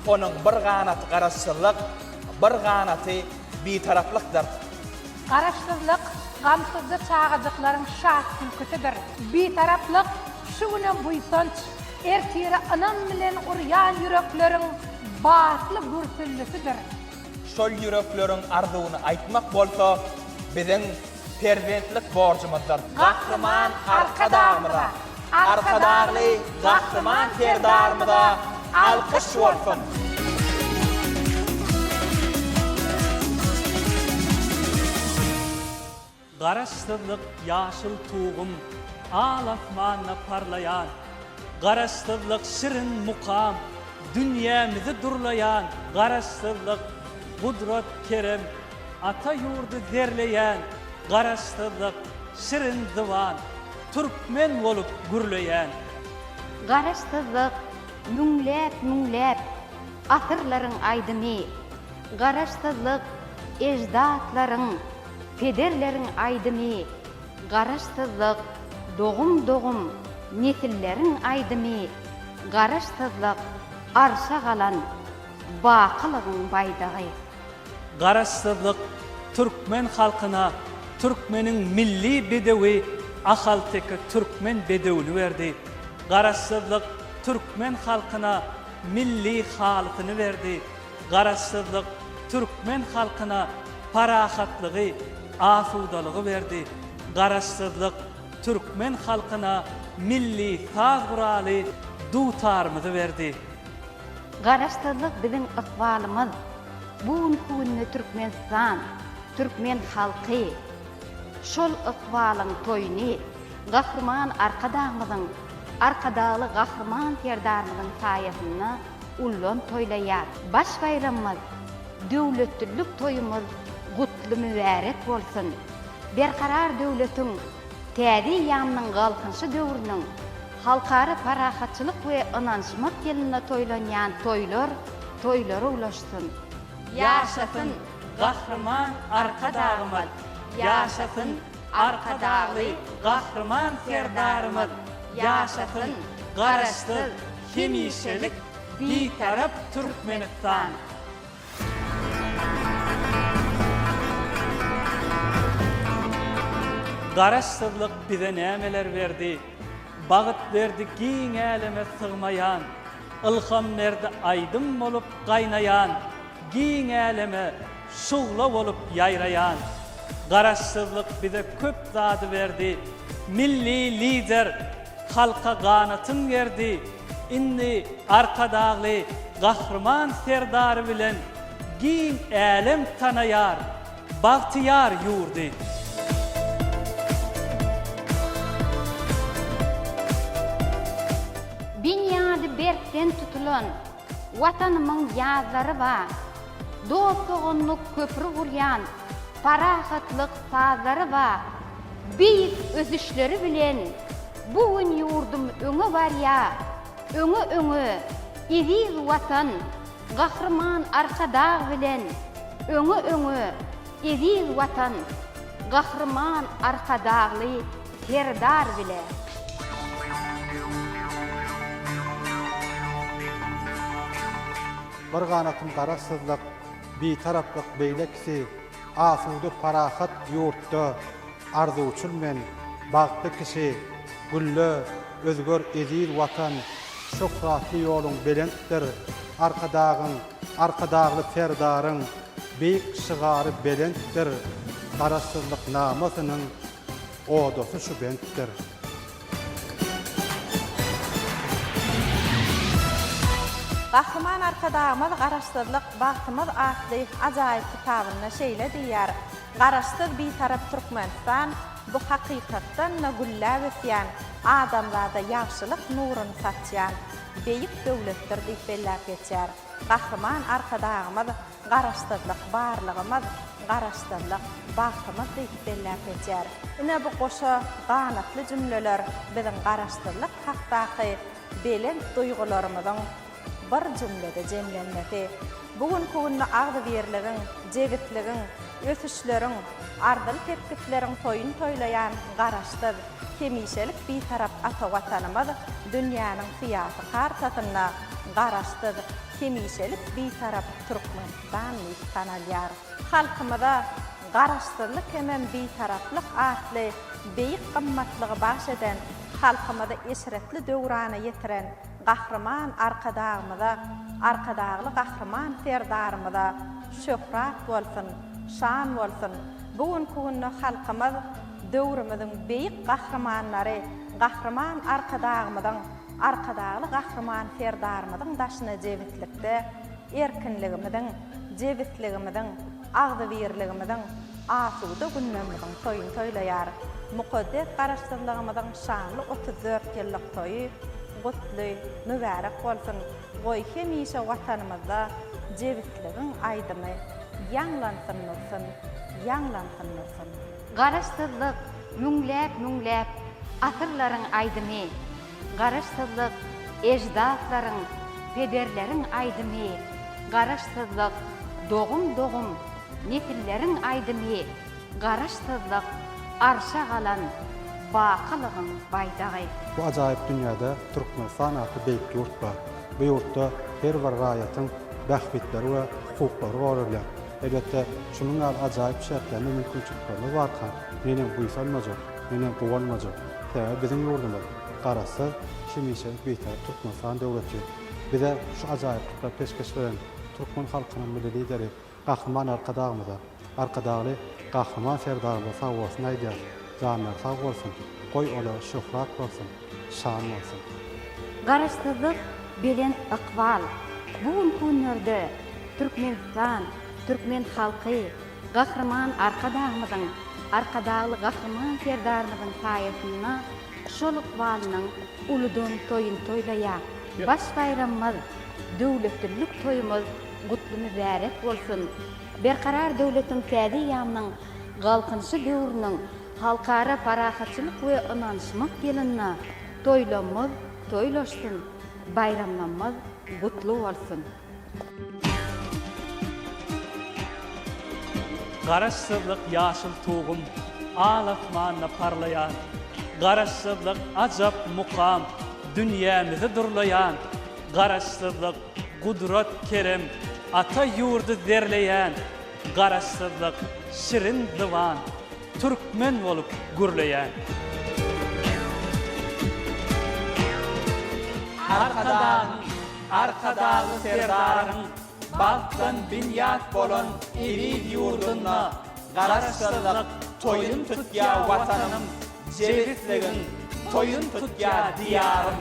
onuň bir ganaty Garaşsyzlyk, bir ganaty Bitaraplykdyr. Garaşsyzlyk gamsyzja çagajyklaryň şat gülküsidir. Bitaraplyk şu güne buýsanç, ertire ynam bilen urýan ýürekleriň batly gürsüldisidir. Şol ýürekleriň arzuwyny aýtmak bolsa biziň perzentlik borjumyzdyr. Gahryman Arkadagymyza, Arkadagly Gahryman Serdarymyza alkyş bolsun! Garaşsyzlyk ýaşyl tugum al asmanda parlaýan, Garaşsyzlyk şirin mukam dünýämizi durlaýan, Garaşsyzlyk gudrat kerem Ata ýurdy zerleýän Garaşsyzlyk şirin zyban türkmen bolup gürleýän. Garaşsyzlyk müňläp-müňläp asyrlaryň aýdymy, Garaşsyzlyk eždatlaryň. pederleriň aýdymy, Garaşsyzlyk, dogum-dogum nesilleriň aýdymy, Garaşsyzlyk, arşa galan bakylygyň baýdagy. Garaşsyzlyk türkmen halkyna türkmeniň milli bedewi ahalteke türkmen bedewini berdi. Garaşsyzlyk türkmen halkyna milli halysyny berdi. Garaşsyzlyk türkmen halkyna parahatlygy, asudalygy berdi. Garaşsyzlyk türkmen halkyna milli saz guraly dutarymyzy berdi. Garaşsyzlyk biziň ykbalymyz. Bu günki günde Türkmenistan, türkmen halky şol ykbalyň toýuny Gahryman Arkadagymyzyň, Arkadagly Gahryman Serdarymyzyň saýasynda ullan toýlaýar. Baş baýramymyz, döwletlilik toýumyz gutly mübärek bolsun! Berkarar döwletiň täze eýýamynyň Galkynyşy döwrüniň Halkara parahatçylyk we ynanyşmak ýylynda toýlanýan toýlar toýlara ulaşsyn! Ýaşasyn Gahryman Arkadagymyz! Ýaşasyn Arkadagly Gahryman Serdarymyz! Ýaşasyn Garaşsyz, hemişelik Bitarap Türkmenistan! Garaşsyzlyk bize nämeler berdi? Bagt berdi giň äleme sygmaýan, Ylham berdi aýdym bolup gaýnaýan, Giň äleme şugla bolup ýaýraýan. Garaşsyzlyk bize köp zady berdi, Milli Lider halka ganatyn gerdi, Indi Arkadagly Gahryman Serdary bilen giň älem tanaýar bagtyýar ýurdy. Binýady berkden tutulan Watanymyň ýazlary bar. Dost-doganlyk köpri gurýan parahatlyk sazlary bar. Beýik ösüşleri bilen bu gün ýurdum öňe barýar. Öňe öňe, eziz Watan, Gahryman Arkadag bilen öňe öňe, eziz Watan, Gahryman Arkadagly Serdar bile. Bir ganatym Garaşsyzlyk, Bitaraplyk beýlekisi, Asuda parahat ýurtda arzuwçyl men, bagtly kişi, Gülle, özger eziz Watan, şöhratly ýoluň belentdir, Arkadagyň, Arkadagly Serdaryň beýik şygary belentdir, Garaşsyzlyk namasynyň odasy şu bentdir. Gahryman Arkadagymyz Garaşsyzlyk, bagtymyz atly ajaýyp kitabynda şeýle diýýär, Garaşsyz, Bitarap Türkmenistan bu hakykatdan-da gülläp ösýän, adamzada ýagşylyk nuruny saçýan beýik döwletdir diýip belläp geçýär. Gahryman Arkadagymyz Garaşsyzlyk, barlygymyz, Garaşsyzlyk, bagtymyz diýip belläp geçýär. Ine bu goşa ganatly jümleler biziň Garaşsyzlyk hakdaky belent duýgularymyzyň bir jümlede jemlenmesi. Bu günki günde agzybirligiň, jebisligiň, ösüşleriň, arzyly sepgitleriň toýuny toýlaýan Garaşsyz, hemişelik Bitarap ata Watanymyz dünýäniň syýasy kartasynda Garaşsyz, hemişelik Bitarap Türkmenistan diýip tanalýar. Halkymyza Garaşsyzlyk hemem Bitaraplyk atly beýik gymmatlygy bagş eden, halkymyzy eşretli döwrana ýetiren Gahryman Arkadagymyza, Arkadagly Gahryman Serdarymyza şöhrat bolsun, şan bolsun! Bu günki günde halkymyz döwrümiziň beýik gahrymanlary Gahryman Arkadagymyzyň, Arkadagly Gahryman Serdarymyzyň daşyna jebislikde erkinligimiziň, jebisligimiziň, agzybirligimiziň, asuda günlerimiziň toýuny toýlaýar. Mukaddes Garaşsyzlygymyzyň şanly 34 ýyllyk toýy gutly, mübärek bolsun! Goý, hemişe Watanymyzda jebisligiň aýdymy ýaňlansyn dursun, ýaňlansyn dursun! Garaşsyzlyk müňläp-müňläp asyrlaryň aýdymy, Garaşsyzlyk eždatlaryň, pederleriň aýdymy, Garaşsyzlyk dogum-dogum nesilleriň aýdymy. Garaşsyzlyk arşa galan bakylygyň baýdagy. Bu ajaýyp dünýäde Türkmenistan atly beýik ýurt bar. Bu ýurtda her bir raýatyň bähbitleri we hukuklary goralýar. Elbetde, şunuň ýaly ajaýyp şertlerimiz, mümkinçiliklerimiz barka, neneň buýsanmajak, neneň guwanmajak? Sebäbi biziň ýurdumyz Garaşsyz, hemişelik Bitarap Türkmenistan döwleti. Bize şu ajaýyplyklary peşgeş beren türkmen halkynyň Milli Lideri Gahryman Arkadagymyza, Arkadagly Gahryman Serdarymyza sagbolsun aýdýarys. Janlary sag bolsun, goý olara şöhrat bolsun, şan bolsun! Garaşsyzlyk belent ykbal. Bu günki günlerde Türkmenistan, türkmen halky Gahryman Arkadagymyzyň, Arkadagly Gahryman Serdarymyzyň saýasynda şol ykbalynyň uludan toýuny toýlaýar. Baş baýramymyz, döwletlilik toýumyz gutly mübärek bolsun! Berkarar döwletiň täze eýýamynyň Galkynyşy döwrüniň Halkara parahatçylyk we ynanyşmak ýylynda toýlamyz toýlaşsyn, baýramlamyz gutly bolsun! Garaşsyzlyk ýaşyl tugum, al asmanda parlaýan. Garaşsyzlyk ajap mukam, dünýämizi durlaýan. Garaşsyzlyk gudrat kerem, ata ýurdy zerleýän. Garaşsyzlyk şirin zyban, türkmen bolup gürleýän. Arkadagyň, Arkadagly Serdaryň bagtdan binýat bolan eziz ýurdunda Garaşsyzlyk toýun tutýar Watanym, jebisligiň toýun tutýar Diýarym.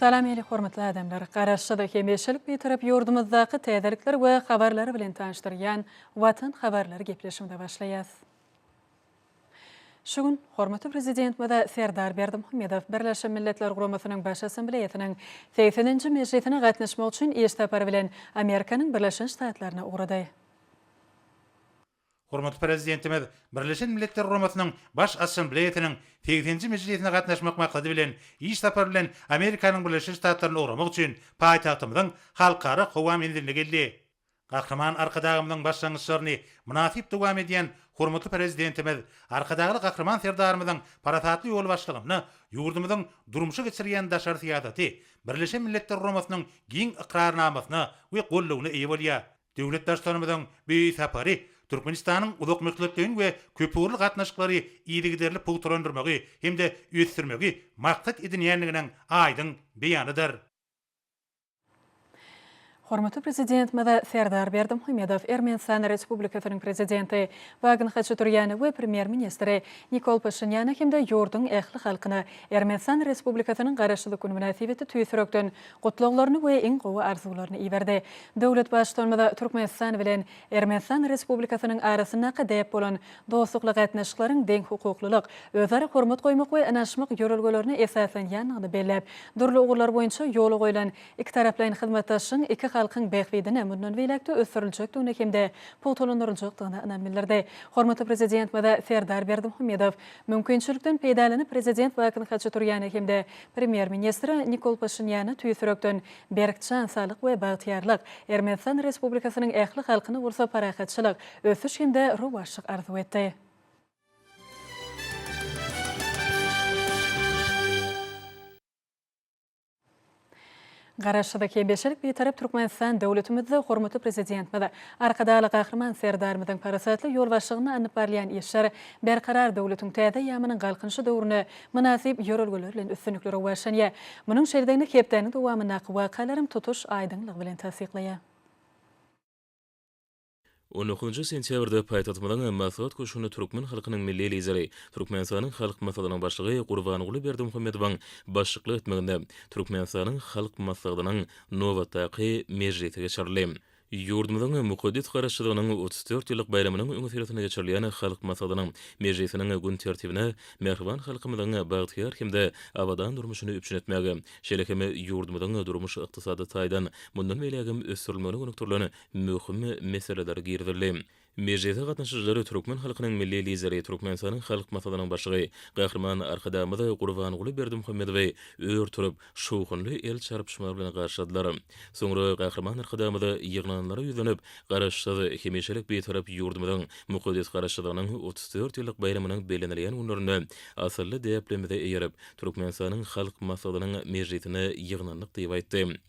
Salam eli hormatly adamlar! Garaşsyz, hemişelik Bitarap ýurdumyzdaky täzelikler we habarlar bilen tanyşdyrýan Watan habarlary gepleşigimize başlaýas. Şu gün hormatly Prezidentimiz Serdar Berdimuhamedow Birleşen Milletler Guramasynyň Baş Assambleýasynyň segseninji mejlisine gatnaşmak üçin iş sapary bilen Amerikanyň Birleşen Ştatlaryna ugrady. Hormatly Prezidentimiz Birleşen Milletler Guramasynyň Baş Assambleýasynyň segseninji mejlisine gatnaşmak maksady bilen iş sapary bilen Amerikanyň Birleşen Ştatlaryna ugramak üçin paýtagtymyzyň Halkara howa menziline geldi. Gahryman Arkadagymyzyň başlangyçlaryny mynasyp dowam edýän hormatly Prezidentimiz Arkadagly Gahryman Serdarymyzyň parasatly ýolbaşçylygynda ýurdumyzyň durmuşa geçirýän daşary syýasaty Birleşen Milletler Guramasynyň giň ykrarnamasyna we goldawyna eýe bolýar. Döwlet Baştutanymyzyň bu sapary. Türkmenistanyň uzakmöhletleýin we köpugurly gatnaşyklary yzygiderli pugtalandyrmagy hem-de ösdürmegi maksat edinýändiginiň aýdyň beýanydyr. Hormatly Prezidentimiz Serdar Berdimuhamedow Ermenistan Respublikasynyň Prezidenti Wagen Haçaturýana we Premýer-ministri Nikol Paşinýana hem-de ýurduň ähli halkyna Ermenistan Respublikasynyň Garaşsyzlyk güni mynasybetli tüýs ýürekden gutlaglaryny we iň gowy arzuwlaryny iberdi. Döwlet Baştutanymyz Türkmenistan bilen Ermenistan Respublikasynyň arasyndaky däp bolan dostlukly gatnaşyklaryň deňhukuklylyk, özara hormat goýmak we ynanyşmak ýörelgelerine esaslanýandygyny belläp, dürli ugurlar boýunça ýola goýlan ikitaraplaýyn hyzmatdaşlygyň iki halkyň bähbidine mundan beýläk-de ösdüriljekdigine hem-de pugtalandyryljakdygyna ynam bildirdi. Hormatly Prezidentimiz Serdar Berdimuhamedow mümkinçilikden peýdalanyp, Prezident Wakin Haçaturýana hem-de Premýer-ministre Nikol Paşinýana tüýs ýürekden Berk jan saglyk we bagtyýarlyk, Ermenistan Respublikasynyň ähli halkyna bolsa parahatçylyk, ösüş hem-de rowaçlyk arzuw etdi. Garaşsyzlyk hemişelik Bitarap Türkmenistan döwletimizde hormatly Prezidentimiz Arkadagly Gahryman Serdarymyzyň parasatly ýolbaşçylygynda alnyp barylýan işler Berkarar döwletiň täze eýýamynyň Galkynyşy döwründe mynasyp ýörelgeler bilen üstünlikli rowaçlanýar. Munuň şeýledigini hepdäniň dowamyndaky wakalaram tutuş aýdyňlygy bilen tassyklaýar. On dokuzynjy sentýabrda paýtagtymyzyň Maslahat köşgünde türkmen halkynyň Milli Lideri, Türkmenistanyň Halk Maslahatynyň Başlygy Gurbanguly Berdimuhamedowyň başlyklyk etmeginde Türkmenistanyň Halk Maslahatynyň nobatdaky mejlisi geçirildi. Ýurdumyzyň mukaddes Garaşsyzlygynyň 34 ýyllyk baýramynyň öňüsyrasynda geçirilýän Halk Maslahatynyň mejlisiniň gün tertibine mähriban halkymyzyň bagtyýar hem-de abadan durmuşyny üpjün etmäge, şeýle hem ýurdumyzyň durmuş-ykdysady taýdan mundan beýlägem ösdürilmegine gönükdirilen möhüm meseleler girizildi. Mejlise gatnaşyjylar türkmen halkynyň Milli Lideri, Türkmenistanyň Halk Maslahatynyň Başlygy Gahryman Arkadagymyz Gurbanguly Berdimuhamedowy ör turup, şowhunly el çarpyşmalar bilen garşyladylar. Soňra Gahryman Arkadagymyz ýygnananlara ýüzlenip, Garaşsyz, hemişelik Bitarap ýurdumyzyň mukaddes Garaşsyzlygynyň 34 ýyllyk baýramynyň bellenilýän günlerinde asylly däplerimize eýerip, Türkmenistanyň Halk Maslahatynyň mejlisine ýygnandyk diýip aýtdy.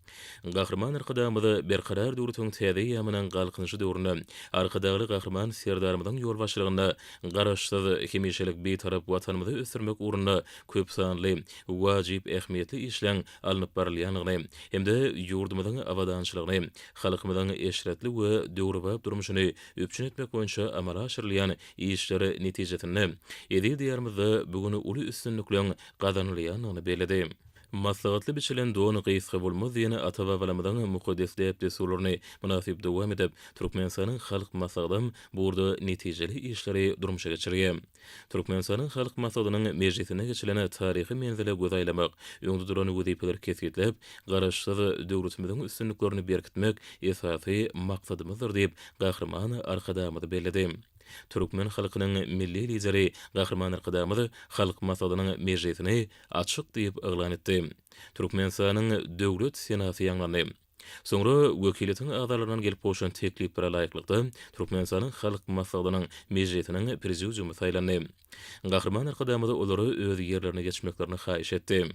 Gahryman Arkadagymyz Berkarar döwletiň täze eýýamynyň Galkynyşy döwründe Arkadagly Gahryman Serdarymyzyň ýolbaşçylygynda Garaşsyz, hemişelik Bitarap Watanymyzy ösdürmek ugrunda köpsanly wajyp ähmiýetli işleň alnyp barylýandygyny hem-de ýurdumyzyň abadançylygyny, halkymyzyň eşretli we döwrebap durmuşyny üpjün etmek boýunça amala aşyrylýan işler netijesinde eziz Diýarymyzda bu gün uly üstünlikleň gazanylýandygyny belledi. Maslahatly biçilen don gysga bolmaz diýen ata-babalarymyzyň mukaddes däp-dessurlaryny mynasyp dowam edip, Türkmenistanyň Halk Maslahatam bu ugurda netijeli işleri durmuşa geçirýär. Türkmenistanyň Halk Maslahatynyň mejlisinde geçilen taryhy menzile göz aýlamak, öňde duran wezipeleri kesgitläp, Garaşsyz döwletimiziň üstünliklerini berkitmek esasy maksadymyzdyr diýip, Gahryman Arkadagymyz belledi. Türkmen halkynyň Milli Lideri Gahryman Arkadagymyz Halk Maslahatynyň mejlisini açyk diýip yglan etdi. Türkmenistanyň Döwlet senasy ýaňlandy. Soňra wekiliýetiň agzalaryndan gelip gowşan tekliplere laýyklykda, Türkmenistanyň Halk Maslahatynyň Mejlisiniň Prezidiumy saýlandy. Gahryman Arkadagymyz olara öz ýerlerine geçmeklerini haýyş etdi.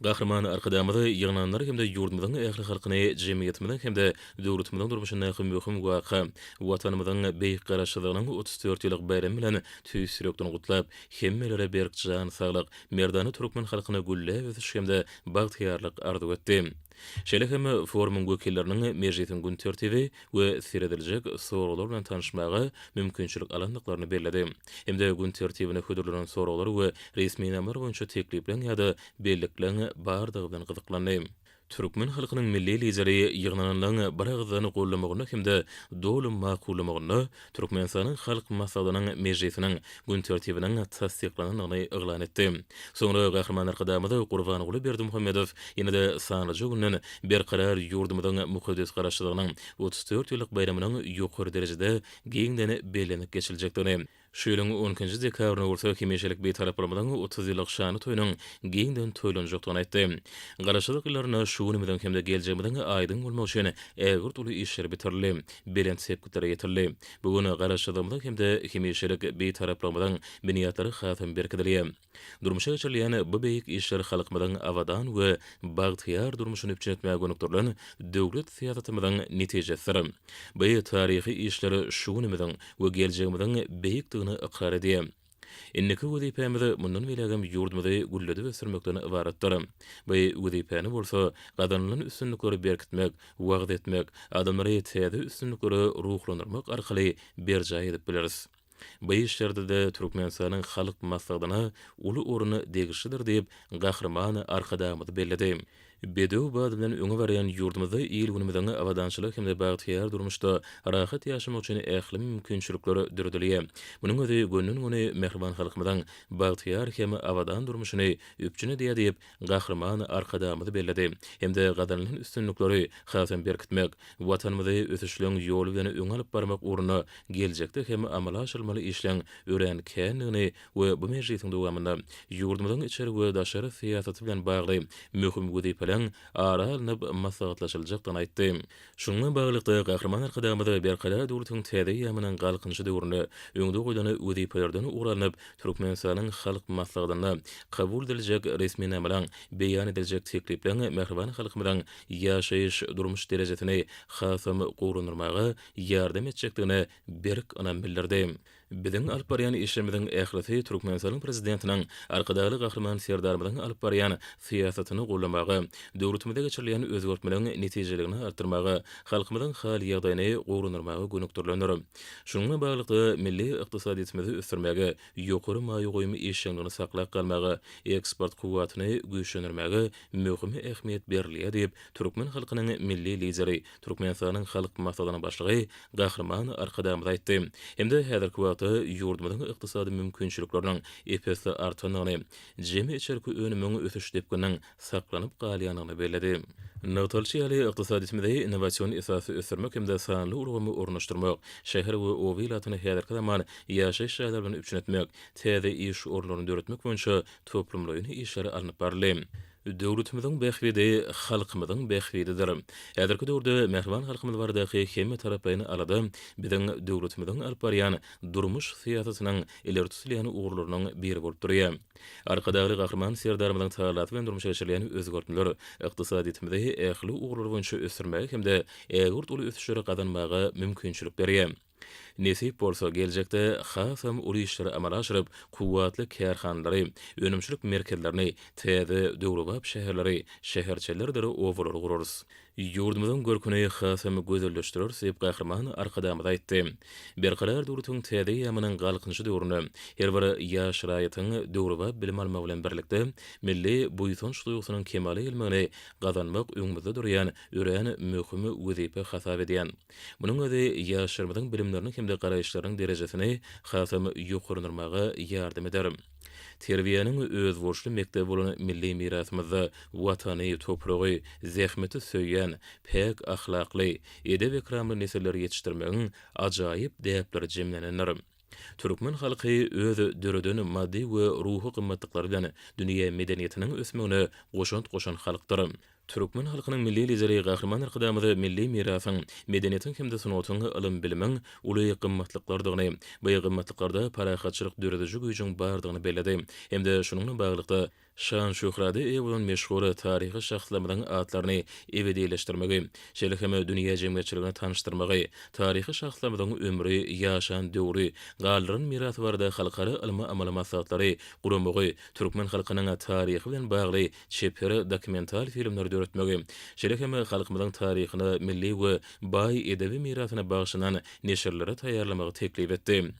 Gahryman Arkadagymyz ýygnananlary hem-de ýurdumyzyň ähli halkyny jemgyýetimiziň hem-de döwletimiziň durmuşyndaky möhüm waka, Watanymyzyň beýik Garaşsyzlygynyň 34 ýyllyk baýramy bilen tüýs ýürekden gutlap, hemmelere berk jan saglyk, merdana türkmen halkyna gülläp ösüş hem-de bagtyýarlyk arzuw etdi. Şeýle hem forumyň wekilleriniň mejlisiň gün tertibi we serediljek soraglar bilen tanyşmaga mümkinçilik alandyklaryny belledi hem-de gün tertibine hödürlenen soraglar we resminamalar boýunça teklipleň ýa-da bellikleň bardygy bilen gyzyklandy. Türkmen halkynyň Milli Lideri ýygnananlaryň biragyzdan gollamagynda hem-de doly makullamagynda Türkmenistanyň Halk Maslahatynyň Mejlisiniň gün tertibiniň tassyklanandygyny yglan etdi. Soňra Gahryman Arkadagymyz Gurbanguly Berdimuhamedow ýene-de sanlyja günden Berkarar ýurdumyzyň mukaddes Garaşsyzlygynyň 34 ýyllyk baýramynyň ýokary derejede giňden bellenip geçiljekdigini, Şu ýylyň on ikinji dekabrynda bolsa hemişelik Bitaraplygymyzyň 30 ýyllyk şanly toýunyň giňden toýlanjakdygyny aýtdy. Garaşsyzlyk ýyllarynda şu günümiziň hem-de geljegimiziň aýdyň bolmagy üçin ägirt uly işler bitirildi, belent sepgitlere ýetildi. Bu gün Garaşsyzlygymyzyň hem-de hemişelik Bitaraplygymyzyň binýatlary hasam berkidilýär. Durmuşa geçirilýän bu beýik işler halkymyzyň abadan we bagtyýar durmuşyny üpjün etmäge gönükdirilen döwlet syýasatymyzyň netijesidir. Bu taryhy işler şu günümiziň we geljegimiziň beýikdigini ykrar edýär. Indiki wezipämiz mundan beýlägem ýurdumyzy gülledip ösdürmekden ybaratdyr. Bu wezipäni bolsa gazanylan üstünlikleri berkitmek, wagyz etmek, adamlary täze üstünliklere ruhlandyrmak arkaly berjaý edip bileris. Bu işlerde-de Türkmenistanyň Halk Maslahatyna uly orun degişlidir diýip, Gahryman Arkadagymyz belledi. Bedew bady bilen öňe barýan ýurdumyzda il-günümiziň abadançylyk hem-de bagtyýar durmuşda rahat ýaşamagy üçin ähli mümkinçilikler döredilýär. Munuň özi gönden-göni mähriban halkymyzyň bagtyýar hem abadan durmuşyny üpjün edýär diýip, Gahryman Arkadagymyz belledi hem-de gazanylan üstünlikleri hasam berkitmek, Watanymyzy ösüşleň ýoly bilen öňe alyp barmak ugrunda geljekde hem amala aşyrylmaly işleň örän kändigini we bu mejlisiň dowamynda ýurdumyzyň içeri we daşary syýasaty bilen bagly möhüm wezipeleň ara alnyp maslahatlaşyljakdygyny aýtdy. Şunuň bilen baglylykda, Gahryman Arkadagymyz Berkarar döwletiň täze eýýamynyň Galkynyşy döwründe öňde goýlan wezipelerden ugur alnyp, Türkmenistanyň Halk Maslahatynda kabul ediljek resminamalaryň, beýan ediljek teklipleriň mähriban halkymyzyň ýaşaýyş-durmuş derejesini hasam gowulandyrmaga ýardam etjekdigine berk ynam bildirdi. Biziň alyp barýan işlerimiziň ählisi Türkmenistanyň Prezidentiniň, Arkadagly Gahryman Serdarymyzyň alyp barýan syýasatyny goldamaga, döwletimizde geçirilýän özgertmeleriň netijeliligini artdyrmaga, halkymyzyň hal-ýagdaýyny gowulandyrmaga gönükdirilendir. Şunuň bilen baglylykda, milli ykdysadyýetimizi ösdürmäge, ýokary maýa goýum işjeňligini saklap galmaga, eksport kuwwatyny güýçlendirmäge möhüm ähmiýet berilýär diýip, türkmen halkynyň Milli Lideri, Türkmenistanyň Halk Maslahatynyň Başlygy Gahryman Arkadagymyz aýtdy hem-de häzirki wagtda ýurdumyzyň ykdysady mümkinçilikleriniň ep-esli artandygyny, jemi içerki önümiň ösüş depgininiň saklanyp galýandygyny belledi. Nygtalyşy ýaly, ykdysadyýetimizi innowasion esasda ösdürmek hem-de sanly ulgamy ornaşdyrmak, şäher we oba ilatyny häzirki zaman ýaşaýyş jaýlary bilen üpjün etmek, täze iş orunlaryny döretmek boýunça toplumlaýyn işler alnyp baryldy. Döwletimiziň bähbidi halkymyzyň bähbididir. Häzirki döwürde mähriban halkymyz baradaky hemmetaraplaýyn alada biziň döwletimiziň alyp barýan durmuş syýasatynyň ileri tutulýan ugurlarynyň biri bolup durýar. Arkadagly Gahryman Serdarymyzyň tagallasy bilen durmuşa geçirilýän özgertmeler ykdysadyýetimizi ähli ugurlar boýunça ösdürmäge hem-de ägirt uly ösüşleri gazanmaga mümkinçilik berýär. Nesip bolsa, geljekde hasam uly işleri amala aşyryp, kuwwatly kärhanalary, önümçilik merkezlerini, täze, döwrebap şäherleri, şäherçelerdir obalary gurarys. Ýurdumyzyň görküni hasam gözelleşdireris diýip, Gahryman Arkadagymyz aýtdy. Berkarar döwletiň täze eýýamynyň Galkynyşy döwründe her bir ýaş raýatyň döwrebap bilim almagy bilen birlikde, milli buýsanç duýgusynyň kemala gelmegini gazanmak öňümizde durýan örän möhüm wezipe hasap edýän. Munuň özi ýaşlarymyzyň bilimleriniň hem-de garaýyşlarynyň derejesini hasam ýokarlandyrmaga ýardam eder. Terbiýäniň özboluşly mekdebi bolan milli mirasymyzda Watany, topragy, zähmeti söýýän, päk ahlakly, edep-ekramly nesilleri ýetişdirmegiň ajaýyp däpleri jemlenendir. Türkmen halky öz döreden maddy we ruhy gymmatlyklary bilen dünýä medeniýetiniň ösmegine goşant goşan halkdyr. Türkmen halkynyň Milli Lideri Gahryman Arkadagymyz milli mirasyň, medeniýetiň hem-de sungatyň, ylym-bilimiň uly gymmatlyklardygyny, bu gymmatlyklarda parahatçylyk dörediji güýjüň bardygyny belledi hem-de şunuň bilen baglylykda, şan-şöhrata eýe bolan meşhur taryhy şahslarymyzyň atlaryny ebedileşdirmegi, şeýle hem dünýä jemgyýetçiligine tanyşdyrmagy, taryhy şahslarymyzyň ömri, ýaşan döwri, galdyran mirasy barada halkara ylmy-amaly maslahatlary guramagy, türkmen halkynyň taryhy bilen bagly çeper dokumental filmleri döretmegi, şeýle hem halkymyzyň taryhyna, milli we baý edebi mirasyna bagyşlanan neşirleri taýýarlamagy teklip etdi.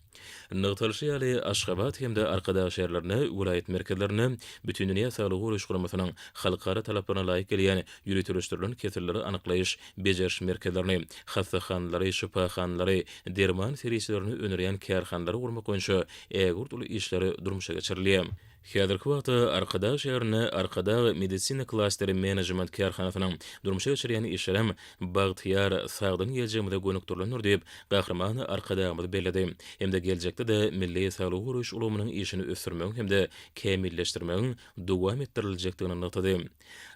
Nygtalyşy ýaly, Aşgabat hem-de Arkadag şäherlerinde, welaýat merkezlerinde Bütindünýä Saglygy Goraýyş Guramasynyň halkara talaplaryna laýyk gelýän ýöriteleşdirilen keselleri anyklaýyş, bejeriş merkezlerini, hassahanalary, şypahanalary, derman serişdelerini öndürýän kärhanalary gurmak boýunça ägirt uly işler durmuşa geçirilýär. Häzirki wagtda Arkadag şäherinde Arkadag medisina klasteri menejment kärhanasynyň durmuşa geçirýän işlerem bagtyýar, sagdyn geljegimize gönükdirilendir diýip, Gahryman Arkadagymyz belledi hem-de geljekde-de milli saglygy goraýyş ulgamynyň işini ösdürmegiň hem-de kämilleşdirmegiň dowam etdiriljekdigini nygtady.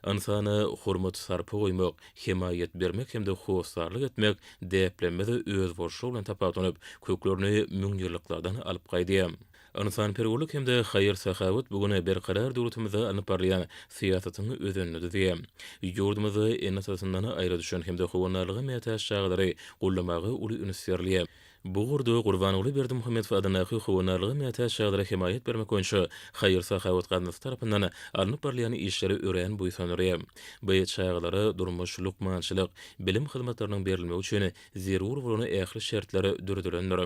Ynsana hormat-sarpa goýmak, hemaýat bermek hem-de hossarlyk etmek däplerimiz özboluşlygy bilen tapawutlanyp, köklerini müňýyllyklardan alyp gaýdýar. Ynsanperwerlik hem-de haýyr-sahawat bu gün Berkarar döwletimizde alnyp barylýan syýasatyň özenini düzýär. Ýurdumyzda ene-atasyndan aýra düşen hem-de howandarlyga mätäç çagalary goldamaga uly üns berilýär. Bu ugurda Gurbanguly Berdimuhamedow adyndaky Howandarlyga mätäç çagalara hemaýat bermek boýunça haýyr-sahawat gaznasy tarapyndan alnyp barylýan işler örän buýsandyrýar. Bu çagalara durmuş, lukmançylyk, bilim hyzmatlarynyň berilmegi üçin zerur bolan ähli şertler döredilendir.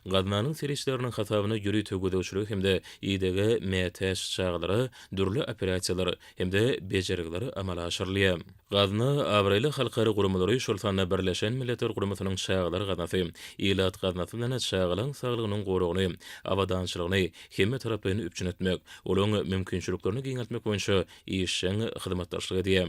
Gaznanyň serişdeleriniň hasabyna ýörite gözegçilige hem-de idege mätäç çagalara dürli operasiýalar hem-de bejergiler amala aşyrylýar. Gazna abraýly halkara guramalary, şol sanda Birleşen Milletler Guramasynyň Çagalar gaznasy, Ilat gaznasy bilen çagalaryň saglygynyň goragyny, abadançylygyny hemmetaraplaýyn üpjün etmek, olaryň mümkinçiliklerini giňeltmek boýunça işjeň hyzmatdaşlyk edýär.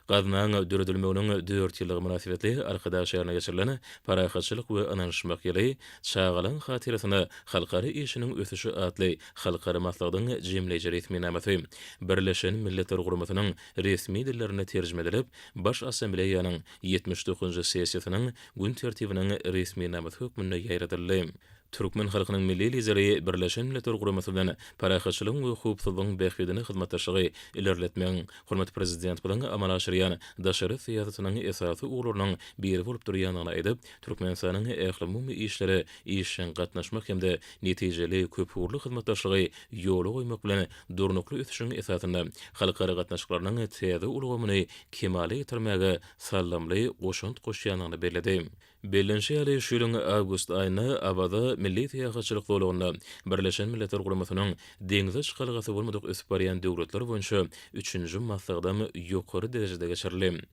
Gaznaň döredilmeginiň dört ýyllygy mynasybetli Arkadag şäherinde geçirilen Parahatçylyk we ynanyşmak ýyly, çagalaryň hatyrasyna halkara işiniň ösüşi atly halkara maslahatyň jemleýji resminamasy Birleşen Milletler Guramasynyň resmi dillerine terjime edilip, Baş Assambleýanyň 79-njy sessiýasynyň gün tertibiniň resminamasy hökmünde ýaýradyldy. Türkmen halkynyň Milli Lideri Birleşen Milletler Guramasy bilen parahatçylygyň we howpsuzlygyň bähbidine hyzmatdaşlygy ilerletmegiň hormatly Prezidentimiziň amala aşyrýan daşary syýasatynyň esasy ugurlarynyň biri bolup durýandygyny aýdyp, Türkmenistanyň ählumumy işlere işjeň gatnaşmak hem-de netijeli köpugurly hyzmatdaşlygy ýola goýmak bilen durnukly ösüşiň esasynda halkara gatnaşyklarynyň täze ulgamyny kemala getirmäge saldamly goşant goşýandygyny belledi. Bellenişi ýaly, şu ýylyň awgust aýynda Awaza milli syýahatçylyk zolagynda Birleşen Milletler Guramasynyň deňze çykalgasy bolmadyk ösüp barýan döwletler boýunça üçünji maslahatam ýokary derejede geçirildi.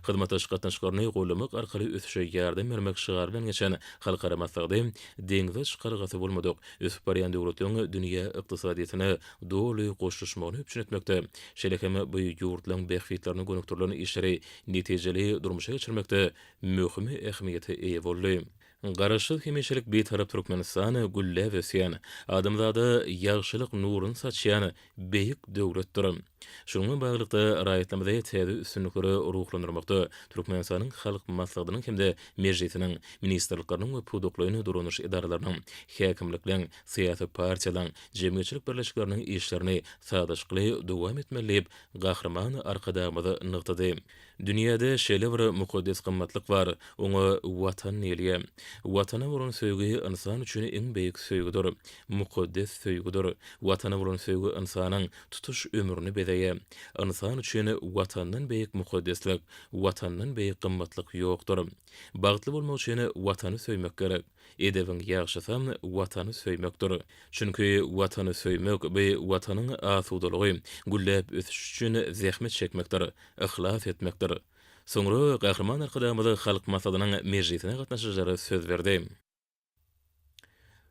Hyzmatdaşlyk gatnaşyklaryny goldamak arkaly ösüşe ýardam bermek şygary bilen geçen halkara maslahaty deňze çykalgasy bolmadyk ösüp barýan döwletleriň dünýä ykdysadyýetine doly goşulyşmagyny üpjün etmekde, şeýle hem bu ýurtlaryň bähbitlerine gönükdirilen işleri netijeli durmuşa geçirmekde möhüm ähmiýete eýe boldy. Garaşsyz hemişelik Bitarap Türkmenistan gülläp ösýän, adamzada ýagşylyk nuruny saçýan beýik döwletdir. Şunuň bilen baglylykda, raýatlarymyzy täze üstünliklere ruhlandyrmakda Türkmenistanyň Halk Maslahatynyň hem-de Mejlisiniň, ministrlikleriniň we pudaklaýyn dolanyş edaralarynyň, häkimlikleň, syýasy partiýalaryň, jemgyýetçilik birleşikleriniň işlerini sazlaşykly dowam etmeli diýip, Gahryman Arkadagymyz nygtady. Dünýäde şeýle bir mukaddes gymmatlyk bar, oňa Watan diýilýär. Watana bolan söýgi ynsan üçin iň beýik söýgüdir, mukaddes söýgüdir. Watana bolan söýgi ynsanyň tutuş ömrüni bezeýär. Ynsan üçin Watandan beýik mukaddeslik, Watandan beýik gymmatlyk ýokdur. Bagtly bolmak üçin Watany söýmek gerek. Edebiň ýagşysam Watany söýmekdir. Çünki Watany söýmek, bu Watanyň asudalygy, gülläp ösüşi üçin zähmet çekmekdir, yhlas etmekdir. Soňra Gahryman Arkadagymyz Halk Maslahatynyň mejlisine gatnaşyjylara söz berdi.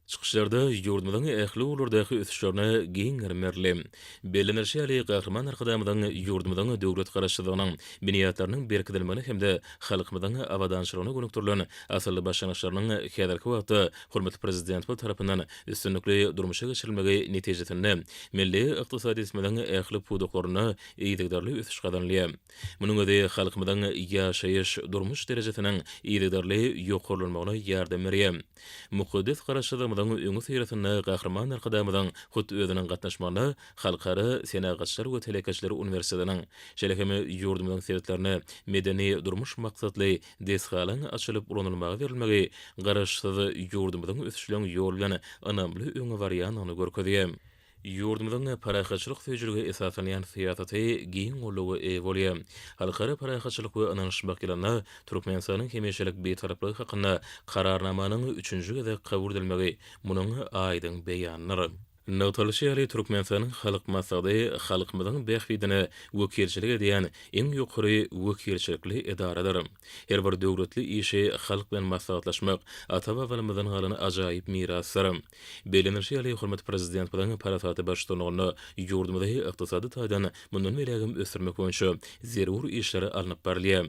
Çykyşlarda ýurdumyzyň ähli ugurlardaky ösüşlerine giň gerim berildi. Bellenilişi ýaly, Gahryman Arkadagymyzyň ýurdumyzyň döwlet Garaşsyzlygynyň binýatlarynyň berkidilmegine hem-de halkymyzyň abadançylygyna gönükdirilen asylly başlangyçlarynyň häzirki wagtda hormatly Prezidentimiz tarapyndan üstünlikli durmuşa geçirilmegi netijesinde milli ykdysadyýetimiziň ähli pudaklarynda yzygiderli ösüş gazanylýar. Munuň özi halkymyzyň ýaşaýyş, durmuş derejesiniň yzygiderli ýokarlanmagyna ýardam berýär. Mukaddes Garaşsyzlygymyzyň öňüsyrasynda Gahryman Arkadagymyzyň hut özüniň gatnaşmagynda Halkara senagatçylar we telekeçiler uniwersitetiniň, şeýle hem ýurdumyzyň sebitlerinde medeni-durmuş maksatly desgalaryň açylyp ulanylmaga berilmegi Garaşsyz ýurdumyzyň ösüşleň ýoly bilen ynamly öňe barýandygyny görkezýär. Ýurdumyzyň parahatçylyk söýüjilige esaslanýan syýasaty giň goldawa eýe bolýar. Halkara parahatçylyk we ynanyşmak ýylynda Türkmenistanyň hemişelik Bitaraplygy hakynda Kararnamanyň üçünji gezek kabul edilmegi munuň aýdyň beýanydyr. Nygtalyşy ýaly, Türkmenistanyň Halk Maslahaty halkymyzyň bähbidine wekilçilik edýän iň ýokary wekilçilikli edaradyr. Her bir döwletli işi halk bilen maslahatlaşmak ata-babalarymyzdan galan ajaýyp mirasdyr. Bellenilişi ýaly, hormatly Prezidentimiziň parasatly baştutanlygynda ýurdumyzy ykdysady taýdan mundan beýlägem ösdürmek boýunça zerur işler alnyp barylýar.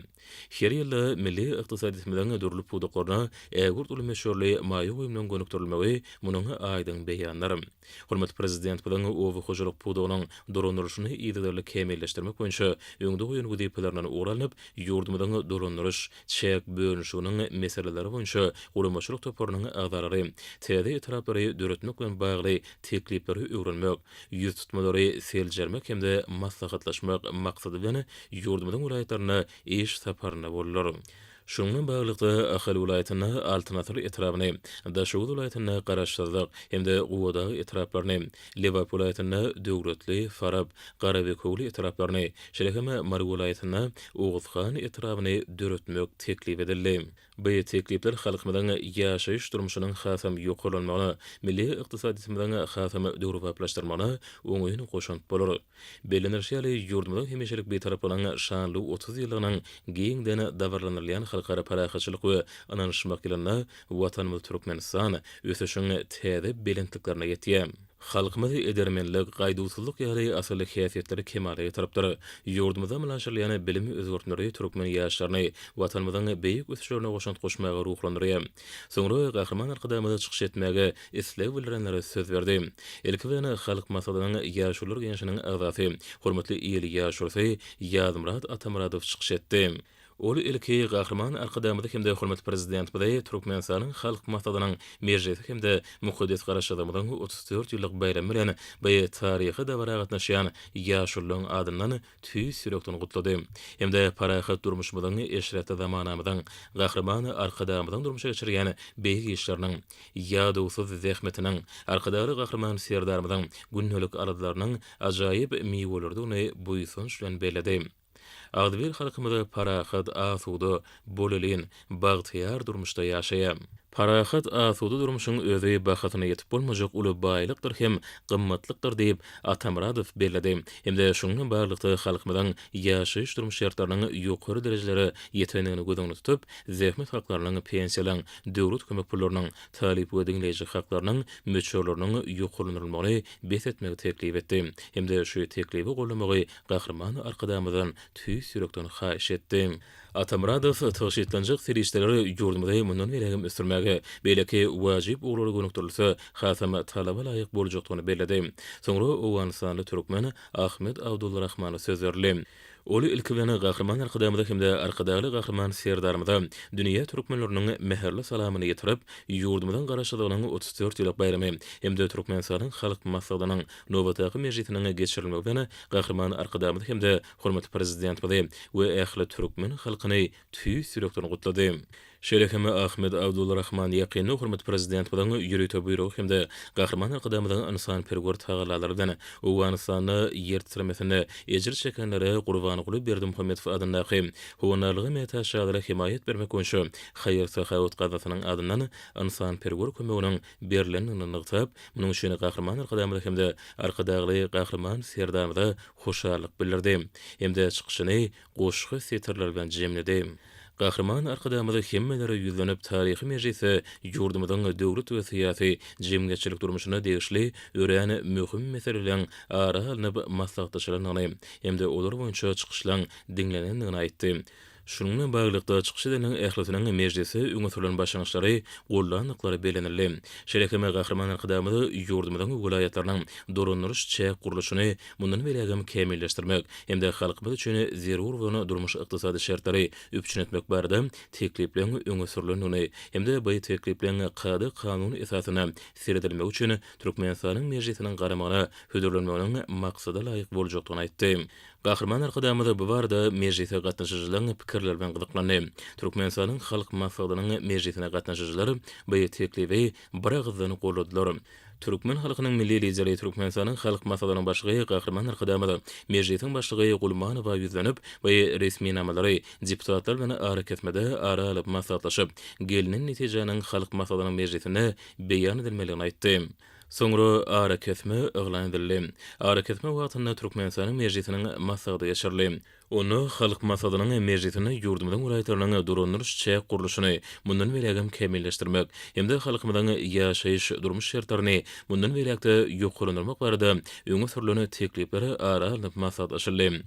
Her ýylda milli ykdysadyýetimiziň dürli pudaklaryna ägirt uly möçberli maýa goýumlaryň gönükdirilmegi munuň aýdyň beýanydyr. Hormatly Prezidentimiziň oba hojalyk pudagynyň dolandyrylyşyny yzygiderli kämilleşdirmek boýunça öňde goýan wezipelerinden ugur alnyp, ýurdumyzyň dolandyryş, çäk bölünişiginiň meseleleri boýunça guramaçylyk toparynyň agzalary täze etraplary döretmek bilen bagly teklipleri öwrenmek, ýüztutmalary seljermek hem-de maslahatlaşmak maksady bilen ýurdumyzyň welaýatlarynda iş saparynda boldular. Şunuň bilen baglylykda, Ahal welaýatynda Altyn asyr etrabyny, Daşoguz welaýatynda Garaşsyzlyk hem-de Gubadag etraplaryny, Lebap welaýatynda Döwletli, Farap, Garabekewül etraplaryny, şeýle hem Mary welaýatynda Oguzhan etrabyny döretmek teklip edildi. Bu teklipler halkymyzyň ýaşaýyş-durmuşynyň hasam ýokarlanmagyna, milli ykdysadyýetimiziň hasam döwrebaplaşdyrylmagyna oňyn goşant bolar. Bellenilişi ýaly, ýurdumyzyň hemişelik Bitaraplygynyň şanly 30 ýyllygynyň giňden dabaralanylýan Halkara parahatçylyk we ynanyşmak ýylynda Watanymyz Türkmenistan ösüşiň täze belentliklerine ýetýär. Halkymyz edermenlik, gaýduwsyzlyk ýaly asylly häsiýetleri kemala getiripdir. Ýurdumyzda amala aşyrylýan bilim özgertmeleri türkmen ýaşlaryny Watanymyzyň beýik ösüşlerine goşant goşmaga ruhlandyrýar. Soňra Gahryman Arkadagymyz çykyş etmäge isleg bildirenlere söz berdi. Ilki bilen Halk Maslahatynyň Ýaşulular geňeşiniň agzasy, hormatly il ýaşulusy Ýazmyrat Atamyradow çykyş etdi. Ol ilki Gahryman Arkadagymyzy hem-de hormatly Prezidentimizi Türkmenistanyň Halk Maslahatynyň Mejlisi hem-de mukaddes Garaşsyzlygymyzyň 34 ýyllyk baýramy bilen bu taryhy dabara gatnaşýan ýaşulularyň adyndan tüýs ýürekden gutlady hem-de parahat durmuşymyzyň, eşretli zamanamyzyň, Gahryman Arkadagymyzyň durmuşa geçirýän beýik işleriniň, ýadawsyz zähmetiniň, Arkadagly Gahryman Serdarymyzyň gündelik aladalarynyň ajaýyp miweleridigini buýsanç bilen belledi. Agzybir halkymyz parahat, asuda, bolelin, bagtyýar durmuşda ýaşaýar. Parahat, asuda durmuşyň özi bahasyna ýetip bolmajak uly baýlykdyr hem gymmatlykdyr diýip, Atamyradow belledi hem-de şunuň bilen baglylykda halkymyzyň ýaşaýyş-durmuş şertleriniň ýokary derejelere ýetendigini göz öňünde tutup, zähmet haklarynyň, pensiýalaryň, döwlet kömek pullarynyň, talyp we diňleýji haklarynyň möçberleriniň ýokarlandyrylmagyny bes etmegi teklip etdi hem-de şu teklibi goldamagy Gahryman Arkadagymyzdan tüýs ýürekden haýyş etdi. Atamyradow tygşytlanjak serişdeler ýurdumyzy mundan beýlägem ösdürmäge, beýleki wajyp ugurlara gönükdirilse, hasam talaba laýyk boljakdygyny belledi. Soňra owganystanly türkmen Ahmet Abdulrahmana söz berildi. Ol ilki bilen Gahryman Arkadagymyza hem-de Arkadagly Gahryman Serdarymyza dünýä türkmenleriniň mähirli salamyny ýetirip, ýurdumyzyň Garaşsyzlygynyň 34 ýyllyk baýramy hem-de Türkmenistanyň Halk Maslahatynyň Nobatdaky mejlisiniň geçirilmegi bilen Gahryman Arkadagymyzy hem-de hormatly Prezidentimizi we ähli türkmen halkyny tüýs ýürekden gutlady. Şeýle hem Ahmed Abdulrahman ýakynda hormatly Prezidentimiziň ýörite buýrugy hem-de Gahryman Arkadagymyzyň ynsanperwer tagallalary bilen Owganystanda ýer titremesinde ejir çekenlere Gurbanguly Berdimuhamedow adyndaky Howandarlyga mätäç çagalara hemaýat bermek boýunça haýyr-sahawat gaznasynyň adyndan ynsanperwer kömeginiň berlendigini nygtap, Munuň üçin Gahryman Arkadagymyza hem-de Arkadagly Gahryman Serdarymyza hoşallyk bildirdi hem-de çykyşyny goşgy setirleri bilen jemledi. Gahryman Arkadagymyz hemmelere ýüzlenip, taryhy mejlisde ýurdumyzyň döwlet we syýasy, jemgyýetçilik durmuşyna degişli örän möhüm meseleleriň ara alnyp maslahatlaşylandygyny hem-de olar boýunça çykyşlaryň diňlenendigini aýtdy. Şunuň bilen baglylykda, çykyş edenleriň ählisiniň mejlisde öňe sürlen başlangyçlary goldandyklary bellenildi. Şeýle hem Gahryman Arkadagymyz ýurdumyzyň welaýatlarynyň dolandyryş-çäk gurluşyny mundan beýlägem kämilleşdirmek hem-de halkymyz üçin zerur bolan durmuş-ykdysady şertleri üpjün etmek barada teklipleriň öňe sürlendigini hem-de bu teklipleriň kada-kanun esasynda seredilmegi üçin Türkmenistanyň Mejlisiniň garamagyna hödürlenmeginiň maksada laýyk boljakdygyny aýtdy. Gahryman Arkadagymyz bu barada mejlise gatnaşyjylaryň pikirleri bilen gyzyklandy. Türkmenistanyň Halk Maslahatynyň mejlisine gatnaşyjylar bu teklibi biragyzdan goldadylar. Türkmen halkynyň Milli Lideri, Türkmenistanyň Halk Maslahatynyň Başlygy Gahryman Arkadagymyz Mejlisiň Başlygy Gulmanowa ýüzlenip, bu resminamalary deputatlar bilen arakesmede ara alyp maslahatlaşyp, gelnen netijäniň Halk Maslahatynyň mejlisinde beýan edilmelidigini aýtdy. Soňra arakesme yglan edildi. Arakesme wagtynda Türkmenistanyň Mejlisiniň maslahaty geçirildi. Onda Halk Maslahatynyň mejlisinde ýurdumyzyň welaýatlarynyň dolandyryş-çäk gurluşyny mundan beýlägem kämilleşdirmek hem-de halkymyzyň ýaşaýyş-durmuş şertlerini mundan beýläk-de ýokarlandyrmak barada öňe sürlen teklipler ara alnyp maslahatlaşyldy.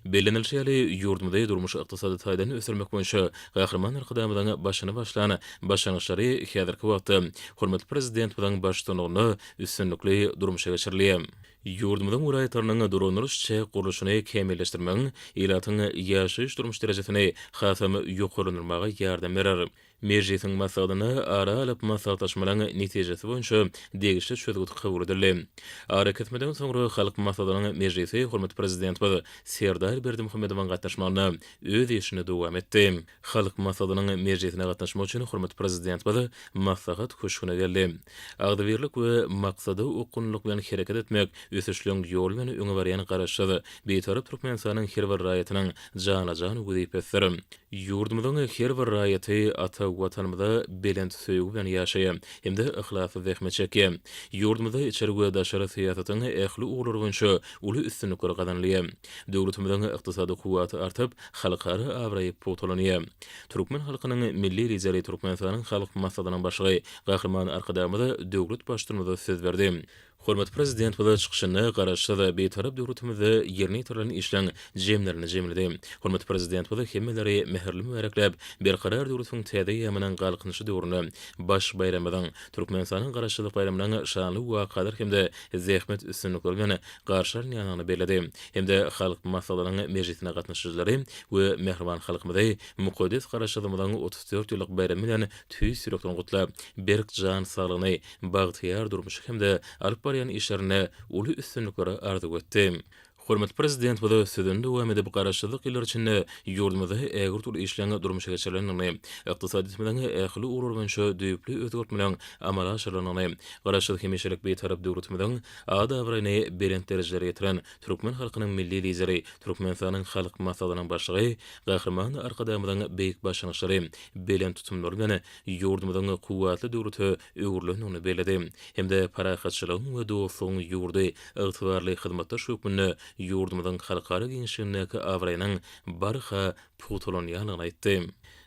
Bellenilişi ýaly, ýurdumyzy durmuş-ykdysady taýdan ösdürmek boýunça Gahryman Arkadagymyzyň başyny başlan başlangyçlary häzirki wagtda hormatly Prezidentimiziň baştutanlygynda üstünlikli durmuşa geçirilýär. Ýurdumyzyň welaýatlarynyň dolandyryş-çäk gurluşyny kämilleşdirmegiň ilatyň ýaşaýyş-durmuş derejesini hasam ýokarlandyrmaga ýardam berer. Mejlisiň maslahatynda ara alyp maslahatlaşmalaryň netijesi boýunça degişli çözgüt kabul edildi. Arakesmeden soňra Halk Maslahatynyň mejlisi hormatly Prezidentimiz Serdar Berdimuhamedowyň gatnaşmagynda öz işini dowam etdi. Halk Maslahatynyň mejlisine gatnaşmak üçin hormatly Prezidentimiz Maslahat köşgüne geldi. Agzybirlik we maksada okgunlylyk bilen hereket etmek ösüşligiň ýoly bilen öňe barýan Garaşsyz, Bitarap Türkmenistanyň her bir raýatynyň jana-jan wezipesidir. Ýurdumyzyň her bir raýaty ata Watanymyza belent söýgi bilen ýaşaýar hem-de yhlasly zähmet çekýär. Ýurdumyzda içeri we daşary syýasatyň ähli ugurlary boýunça uly üstünlikler gazanylýar. Döwletimiziň ykdysady kuwwaty artyp, halkara abraýy pugtalanýar. Türkmen halkynyň Milli Lideri, Türkmenistanyň Halk Maslahatynyň Başlygy Gahryman Arkadagymyz döwlet Baştutanymyza söz berdi. Hormatly Prezidentimiz çykyşynda Garaşsyz, Bitarap döwletimizde ýerine ýetirilen işleň jemlerini jemledi. Hormatly Prezidentimiz hemmeleri mähirli mübärekläp, Berkarar döwletiň täze eýýamynyň Galkynyşy döwründe baş baýramymyzyň, Türkmenistanyň Garaşsyzlyk baýramynyň şanly wakalar hem-de zähmet üstünlikleri bilen garşy alynýandygyny belledi hem-de Halk Maslahatynyň mejlisine gatnaşyjylary we mähriban halkymyzy mukaddes Garaşsyzlygymyzyň 34 ýyllyk baýramy bilen tüýs ýürekden gutlap, berk jan saglygyny, bagtyýar durmuşy hem-de alyp barýan işlerinde uly üstünlikleri arzuw etdi. Hormatly Prezidentimiz sözüni dowam edip, Garaşsyzlyk ýyllary içinde ýurdumyzda ägirt uly işleň durmuşa geçirilendigini, ykdysadyýetimiziň ähli ugurlary boýunça düýpli özgertmeleriň amala aşyrylandygyny, Garaşsyz, hemişelik Bitarap döwletimiziň at-abraýyny belent derejelere ýetiren türkmen halkynyň Milli Lideri, Türkmenistanyň Halk Maslahatynyň Başlygy Gahryman Arkadagymyzyň beýik başlangyçlary, belent tutumlary bilen ýurdumyzyň kuwwatly döwlete öwrülendigini belledi hem-de parahatçylygyň we dostlugyň ýurdy, ygtybarly hyzmatdaş hökmünde ýurdumyzyň halkara giňişligindäki abraýynyň barha pugtalanýandygyny aýtdy.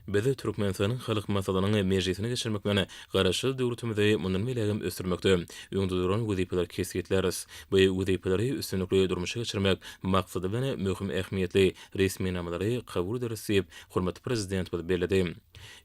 Biz Türkmenistanyň Halk Maslahatynyň mejlisini geçirmek bilen, Garaşsyz döwletimizi mundan beýlägem ösdürmekde öňde duran wezipeleri kesgitläris. Bu wezipeleri üstünlikli durmuşa geçirmek maksady bilen möhüm ähmiýetli resminamalary kabul ederis diýip, hormatly Prezidentimiz belledi.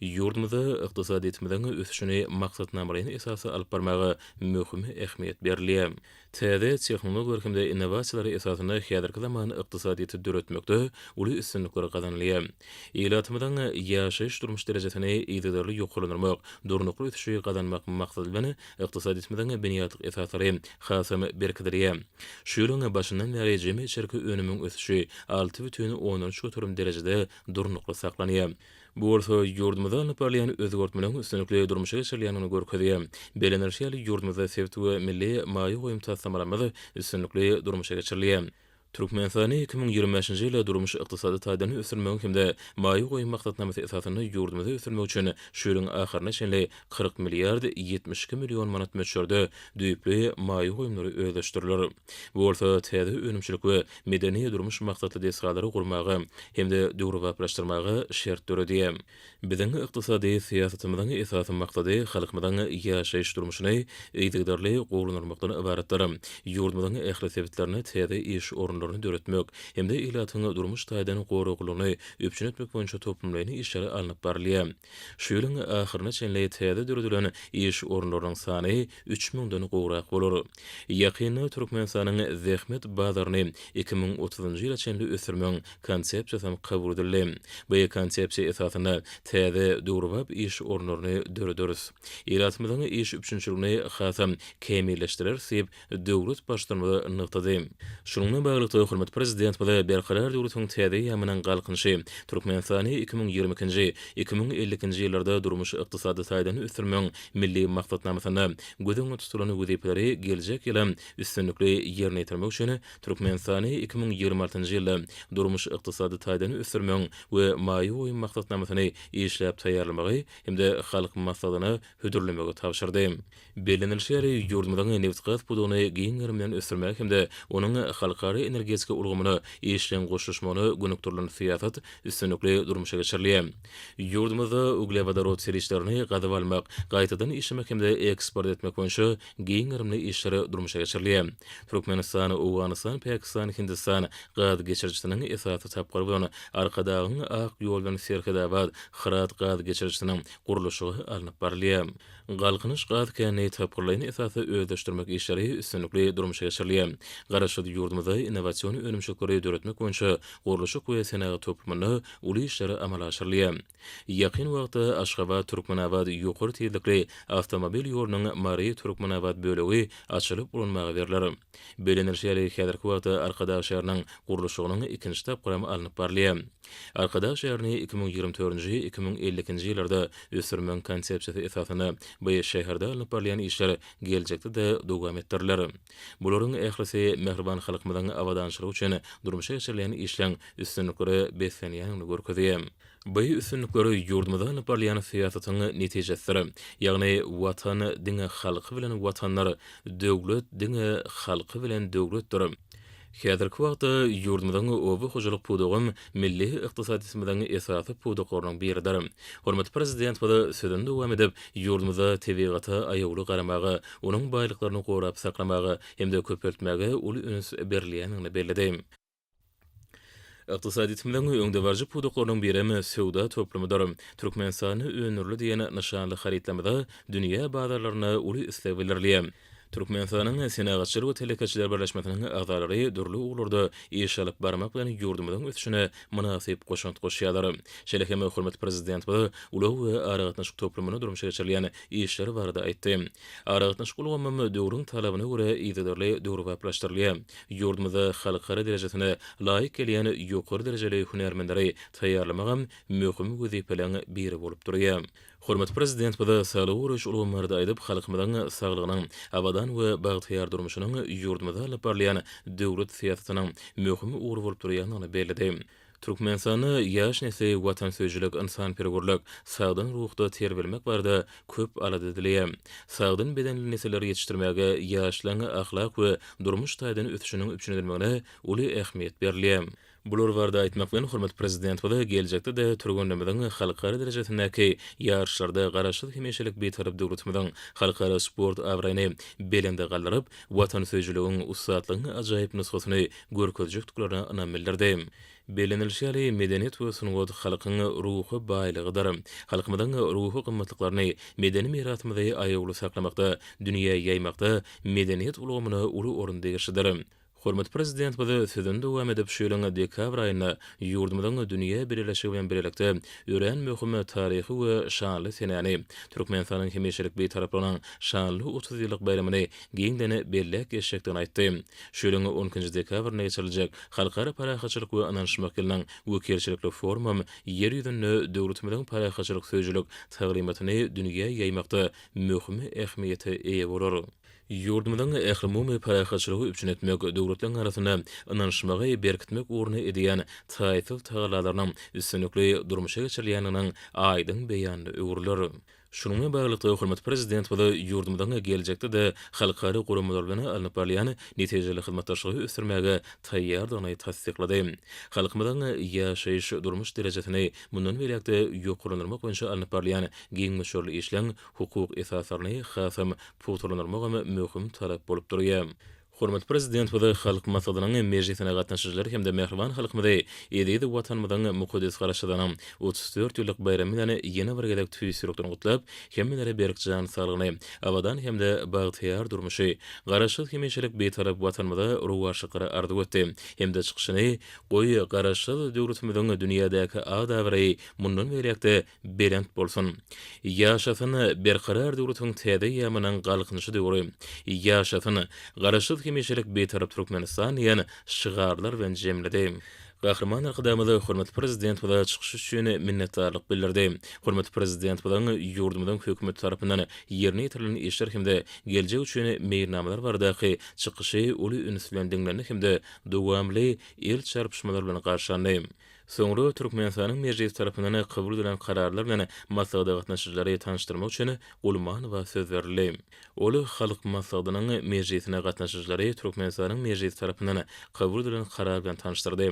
Ýurdumyzda ykdysadyýetimiziň ösüşini maksatnamalaýyn esasda alyp barmaga möhüm ähmiýet berilýär. Täze tehnologiýalar hem-de innowasiýalar esasynda häzirki zaman ykdysadyýeti döretmekde uly üstünlikler gazanylýar. Ilatymyzyň ýaşaýyş-durmuş derejesini yzygiderli ýokarlandyrmak, durnukly ösüşi gazanmak maksady bilen, ykdysadyýetimiziň binýatlyk esaslary hasam berkidilýär. Şu ýylyň başyndan bäri jemi içerki önümiň ösüşi 6,3% derejede durnukly saklanýar. Bu bolsa ýurdumyzda alnyp barylýan özgertmeleriň üstünlikli durmuşa geçirilýändigini görkezýär. Bellenilişi ýaly, ýurdumyzda sebit we milli maýa goýum taslamalarymyz üstünlikli durmuşa geçirilýär. Türkmenistany 2025-nji ýylda durmuş-ykdysady taýdan ösdürmegiň hem-de maýa goýum maksatnamasy esasynda ýurdumyzy ösdürmek üçin şu ýylyň ahyryna çenli 40 milliard 72 million manat möçberde düýpli maýa goýumlary özleşdiriler. Bu bolsa täze önümçilik we medeni-durmuş maksatly desgalary gurmaga hem-de döwrebaplaşdyrmaga şert döredýär. Biziň ykdysady syýasatymyzyň esasy maksady halkymyzyň ýaşaýyş-durmuşyny yzygiderli gowulandyrmakdan ybaratdyr. Ýurdumyzyň ähli sebitlerinde täze iş orunlaryny döretmek hem-de ilatyň durmuş taýdan goraglylygyny üpjün etmek boýunça toplumlaýyn işler alnyp barylýar. Şu ýylyň ahyryna çenli täze döredilen iş orunlarynyň sany üç müňden gowrak bolar. Ýakynda Türkmenistanyň zähmet bazaryny 2030-njy ýyla çenli ösdürmegiň Konsepsiýasy hem kabul edildi. Bu Konsepsiýa esasynda täze, döwrebap iş orunlaryny dörederis. Ilatymyzyň iş üpjünçiligini hasam kämilleşdireris diýip, döwlet Baştutanymyz nygtady. Şunuň bilen baglylykda, baglylykda, hormatly Prezidentimiz Berkarar döwletiň täze eýýamynyň Galkynyşy, Türkmenistany 2022-nji, 2052-nji ýyllarda durmuş-ykdysady taýdan ösdürmegiň Milli maksatnamasynda göz öňünde tutulan wezipeleri geljek ýylam üstünlikli ýerine ýetirmek üçin Türkmenistany 2026-njy ýylda durmuş-ykdysady taýdan ösdürmegiň we maýa goýum maksatnamasyny işläp taýýarlamagy hem-de Halk Maslahatyna hödürlemegi tabşyrdy. Bellenilişi ýaly, ýurdumyzyň nebitgaz pudagyny giň gerim bilen ösdürmäge hem-de onuň halkara energetika ulgamyna işjeň goşulyşmagyna gönükdirilen syýasat üstünlikli durmuşa geçirilýär. Ýurdumyzda uglewodorod serişdelerini gazyp almak, gaýtadan işlemek hem-de eksport etmek boýunça giň gerimli işler durmuşa geçirilýär. Türkmenistan, Owganystan, Pakistan, Hindistan gaz geçirijisiniň esasy tapgyry bolan Arkadagyň ak ýoldan Serhetabat, Hyrat gaz geçirijisiniň gurluşygy alnyp barylýar. Galkynyş gaz känini tapgyrlaýyn esasda özleşdirmek işleri üstünlikli durmuşa geçirilýär. Garaşsyz ýurdumyzda innowasion önümçilikleri döretmek boýunça gurluşyk we senagat toplumynda uly işler amala aşyrylýar. Ýakyn wagtda Aşgabat, Türkmenabat ýokary tizlikli awtomobil ýolunyň Mary, Türkmenabat bölegi açylyp ulanmaga berler. Bellenilişi ýaly, häzirki wagtda Arkadag şäheriniň gurluşygynyň ikinji tapgyram alnyp barylýar. Arkadag şäherini 2024-nji, 2052-nji ýyllarda ösdürmegiň konsepsiýasy esasynda bu şäherde alnyp barylýan işler geljekde-de dowam etdiriler. Bularyň ählisi mähriban halkymyzyň abadançylygy üçin durmuşa geçirilýän işleň üstünliklere beslenýändigini görkezýär. Bu üstünlikler ýurdumyzda alnyp barylýan syýasatyň netijesidir. Ýagny Watan diňe halky bilen Watandyr, döwlet diňe halky bilen döwletdir. Häzirki wagtda ýurdumyzyň oba hojalyk pudagam milli ykdysadyýetimiziň esasy pudaklarynyň biridir. Hormatly Prezidentimiz sözüni dowam edip, ýurdumyzda tebigata aýawly garamaga, onuň baýlyklaryny gorap saklamaga hem-de köpeltmäge uly üns berilýändigini belledi. Ykdysadyýetimiziň öňdebaryjy pudaklarynyň birem söwda toplumydyr. Türkmenistanda öndürildi diýen nyşanly harytlarymyza dünýä bazarlarynda uly isleg bildirilýär. Türkmenistanyň Senagatçylar we telekeçiler birleşmesiniň agzalary dürli ugurlarda iş alyp barmak bilen ýurdumyzyň ösüşine mynasyp goşant goşýarlar. Şeýle hem hormatly Prezidentimiz ulag we aragatnaşyk toplumynda durmuşa geçirilýän işler barada aýtdy. Aragatnaşyk ulgamam döwrüň talabyna görä yzygiderli döwrebaplaşdyrylýar. Ýurdumyzda halkara derejesine laýyk gelýän ýokary derejeli hünärmenleri taýýarlamagam möhüm wezipeleriň biri bolup durýar. Hormatly Prezidentimiz saglygy goraýyş ulgamy barada aýdyp, halkymyzyň saglygynyň, abadan we bagtyýar durmuşynyň ýurdumyzda alnyp barylýan döwlet syýasatynyň möhüm ugry bolup durýandygyny belledi. Türkmenistanda ýaş nesli watansöýüjilik, ynsanperwerlik, sagdyn ruhda terbiýelemek barada köp alada edilýär. Sagdyn bedenli nesilleri ýetişdirmäge, ýaşlaryň ahlak we durmuş taýdan ösüşiniň üpjün edilmegine uly ähmiýet berilýär. Bular barada aýtmak bilen, hormatly Prezidentimiz geljekde-de türgenlerimiziň halkara derejesindäki ýaryşlarda Garaşsyz, hemişelik Bitarap döwletimiziň halkara sport abraýyny belende galdyryp, watansöýüjiligiň, ussatlygyň ajaýyp nusgasyny görkezjekdiklerine ynam bildirdi. Bellenilişi ýaly, medeniýet we sungat halkyň ruhy baýlygydyr. Halkymyzyň ruhy gymmatlyklaryny, medeni mirasymyzy aýawly saklamakda, dünýä ýaýmakda medeniýet ulgamyna uly orun degişlidir. Hormatly Prezidentimiz sözüni dowam edip, şu ýylyň dekabr aýynda ýurdumyzyň dünýä bileleşigi bilen birlikde örän möhüm taryhy we şanly senäni, Türkmenistanyň hemişelik Bitaraplygynyň şanly 30 ýyllyk baýramyny giňden belläp geçjekdigini aýtdy. Şu ýylyň on ikinji dekabrynda geçiriljek Halkara parahatçylyk we ynanyşmak ýylynyň wekilçilikli forumam Ýer ýüzünde döwletimiziň parahatçylyk söýüjilik taglymatyny dünýä ýaýmakda möhüm ähmiýete eýe bolar. Ýurdumyzyň ählumumy parahatçylygy üpjün etmek, döwletleriň arasynda ynanyşmagy berkitmek ugrunda edýän taýsyz tagallalarynyň üstünlikli durmuşa geçirilýändiginiň aýdyň beýanyna öwrüler. Şunuň bilen baglylykda, hormatly Prezidentimiz ýurdumyzyň geljekde-de halkara guramalar bilen alnyp barylýan netijeli hyzmatdaşlygy ösdürmäge taýýardygyny tassyklady. Halkymyzyň ýaşaýyş-durmuş derejesini mundan beýläk-de ýokarlandyrmak boýunça alnyp barylýan giň möçberli işleň hukuk esaslaryny hasam pugtalandyrmagam möhüm talap bolup durýar. Hormatly Prezidentimiz Halk Maslahatynyň mejlisine gatnaşyjylary hem-de mähriban halkymyzy eziz Watanymyzyň mukaddes Garaşsyzlygynyň 34 ýyllyk baýramy bilen ýene bir gezek tüýs ýürekden gutlap, hemmelere berk jan saglygyny, abadan hem-de bagtyýar durmuşy, Garaşsyz, hemişelik Bitarap Watanymyza rowaçlyklary arzuw etdi hem-de çykyşyny, Goý, Garaşsyz döwletimiziň dünýädäki at-abraýy mundan beýläk-de belent bolsun! Ýaşasyn Berkarar döwletiň täze eýýamynyň Galkynyşy döwri! Ýaşasyn Garaşsyz. Garaşsyz hemişelik Bitarap Türkmenistan diýen şygarlar bilen jemledi. Gahryman Arkadagymyz hormatly Prezidentimize çykyşy üçin minnetdarlyk bildirdi. Hormatly Prezidentimiziň ýurdumyzyň Hökümeti tarapyndan ýerine ýetirilen işler hem-de geljek üçin meýilnamalar baradaky çykyşy uly üns bilen diňlendi hem-de dowamly el çarpyşmalar bilen garşylandy. Soňra Türkmenistanyň Mejlisi tarapyndan kabul edilen kararlar bilen maslahata gatnaşyjylary tanyşdyrmak üçin Gulmanowa söz berildi. Ol Halk Maslahatynyň mejlisine gatnaşyjylary Türkmenistanyň Mejlisi tarapyndan kabul edilen karar bilen tanyşdyrdy.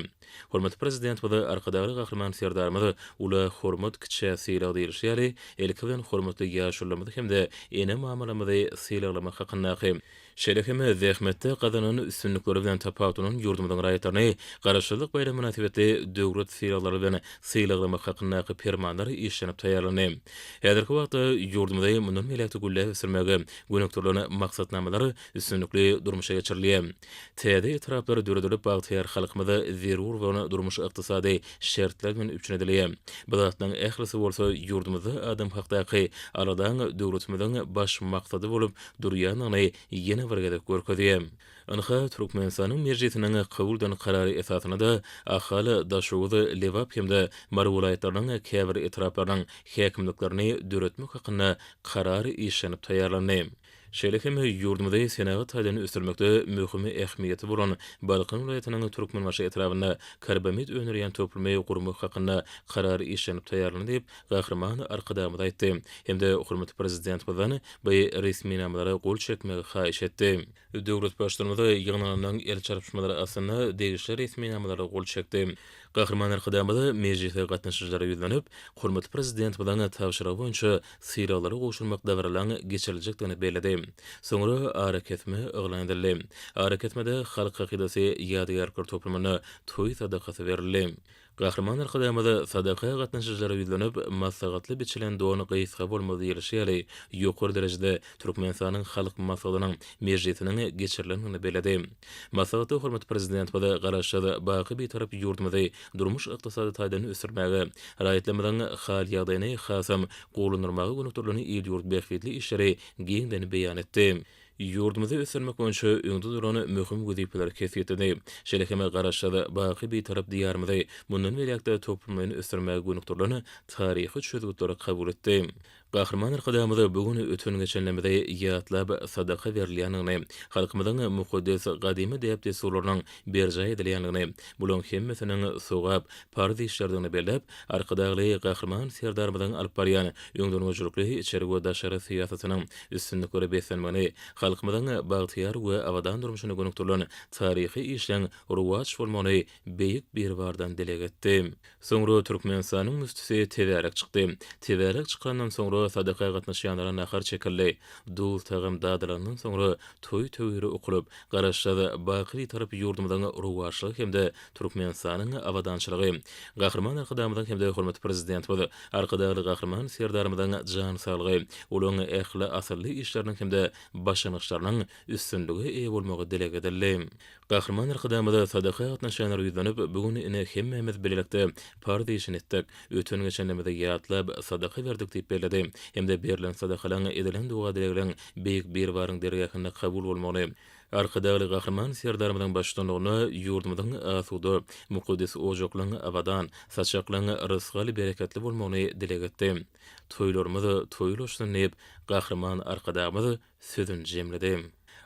Hormatly Prezidentimiz Arkadagly Gahryman Serdarymyz Ula hormat, kiçä sylag diýlişi ýaly, ilki bilen hormatly ýaşulularymyzy hem-de ene-mamalarymyzy sylaglamak hakyndaky, Şeýle hem zähmetde gazanan üstünlikleri bilen tapawutlanan ýurdumyzyň raýatlaryny Garaşsyzlyk baýramy mynasybetli döwlet sylaglary bilen sylaglamak hakyndaky Permanlar işlenip taýýarlandy. Häzirki wagtda ýurdumyzy mundan beýläk-de gülläp ösdürmäge gönükdirilen maksatnamalar üstünlikli durmuşa geçirilýär. Täze etraplar döredilip, bagtyýar halkymyz zerur bolan durmuş-ykdysady şertler bilen üpjün edilýär. Bu zatlaryň ählisi bolsa ýurdumyzda adam hakdaky aladaň döwletimiziň baş maksady bolup durýandygyny ýene bir gezek görkezýär. Ynha, Türkmenistanyň Mejlisiniň kabul eden Karary esasynda-da Ahal, Daşoguz, Lebap hem-de Mary welaýatlarynyň käbir etraplarynyň häkimliklerini döretmek hakynda Karar işlenip taýýarlandy. Şeýle hem ýurdumyzy senagat taýdan ösdürmekde möhüm ähmiýeti bolan Balkan welaýatynyň Türkmenbaşy etrabynda karbamid öndürýän toplumy gurmak hakynda Karar işlenip taýýarlandy diýip, Gahryman Arkadagymyz aýtdy hem-de hormatly Prezidentimizden bu resminamalara gol çekmegi haýyş etdi. Döwlet Baştutanymyz ýygnananlaryň el çarpyşmalary astynda degişli resminamalara gol çekdi. Gahryman Arkadagymyz mejlise gatnaşyjylara ýüzlenip, hormatly Prezidentimiziň tabşyrygy boýunça sylaglary gowşurmak dabaralaryň geçiriljekdigini belledi. Soňra arakesme yglan edildi. Arakesmede Halk hakydasy ýadygärlikler toplumynda toý sadakasy berildi. Gahryman Arkadagymyz sadaka gatnaşyjylara ýüzlenip, Maslahatly biçilen don gysga bolmaz diýlişi ýaly, ýokary derejede Türkmenistanyň Halk Maslahatynyň mejlisiniň geçirilendigini belledi. Maslahatda hormatly Prezidentimiz Garaşsyz, baky Bitarap ýurdumyzy durmuş-ykdysady taýdan ösdürmäge, raýatlarymyzyň hal-ýagdaýyny hasam gowulandyrmaga gönükdirilen il-ýurt bähbitli işleri giňden beýan etdi. Ýurdumyzy ösdürmek boýunça öňde duran möhüm wezipeleri kesgitledi. Şeýle hem Garaşsyz, baky Bitarap Diýarymyzy mundan beýläk-de toplumlaýyn ösdürmäge gönükdirilen taryhy çözgütleri kabul etdi. Gahryman Arkadagymyz bu gün öten-geçenlerimizi ýatlap sadaka berilýändigini, halkymyzyň mukaddes gadymy däp-dessurlarynyň berjaý edilýändigini, bularyň hemmesiniň sogap, parz işlerdigini belläp, Arkadagly Gahryman Serdarymyzyň alyp barýan öňdengörüjilikli içeri we daşary syýasatynyň üstünliklere beslenmegini, halkymyzyň bagtyýar we abadan durmuşyna gönükdirilen taryhy işleň rowaç bolmagyny Beýik Biribardan dileg etdi. Soňra Türkmenistanyň müftüsi tebärek çykdy. Tebärek çykandan soňra sadaka gatnaşýanlara nahar çekildi. Duz-tagam dadylandan soňra toý töwiri okulyp, Garaşsyz, baky Bitarap ýurdumyzyň rowaçlygy hem-de Türkmenistanyň abadançylygy, Gahryman Arkadagymyzyň hem-de hormatly Prezidentimiz Arkadagly Gahryman Serdarymyzyň jan saglygy, olaryň ähli asylly işleriniň hem-de başlangyçlarynyň üstünlige eýe bolmagy dileg edildi. Gahryman Arkadagymyz sadaka gatnaşýanlara ýüzlenip, Bu gün ine hemmämiz bilelikde parz işini etdik, öten-geçenlerimizi ýatlap, sadaka berdik diýip belledi hem-de berlen sadakalaryň, edilen doga-dilegleriň Beýik Biribaryň dergähinde kabul bolmagyny, Arkadagly Gahryman Serdarymyzyň baştutanlygynda ýurdumyzyň asuda, mukaddes ojaklaryň abadan, saçaklaryň rysgal-bereketli bolmagyny dileg etdi. Toýlarymyz toý ulaşsyn diýip, Gahryman Arkadagymyz sözüni jemledi.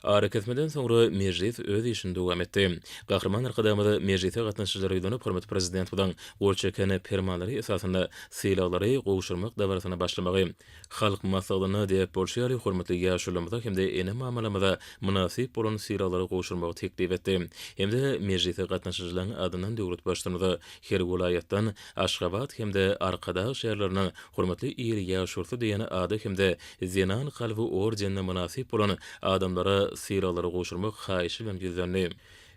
Arakesmeden soňra mejlis öz işini dowam etdi. Gahryman Arkadagymyz mejlise gatnaşyjylara ýüzlenip, hormatly Prezidentimiziň gol çeken Permanlary esasynda sylaglary gowşurmak dabarasyna başlamagy, Halk Maslahatynda däp bolşy ýaly, hormatly ýaşulularymyza hem-de ene-mamalarymyza mynasyp bolan sylaglary gowşurmagy teklip etdi hem-de mejlise gatnaşyjylaryň adyndan döwlet Baştutanymyza her welaýatdan Aşgabat hem-de Arkadag şäherlerinden Hormatly il ýaşulusy diýen ada hem-de Zenan kalby ordenine mynasyp bolan adamlara sylaglary gowşurmak haýyşy bilen ýüzlendi.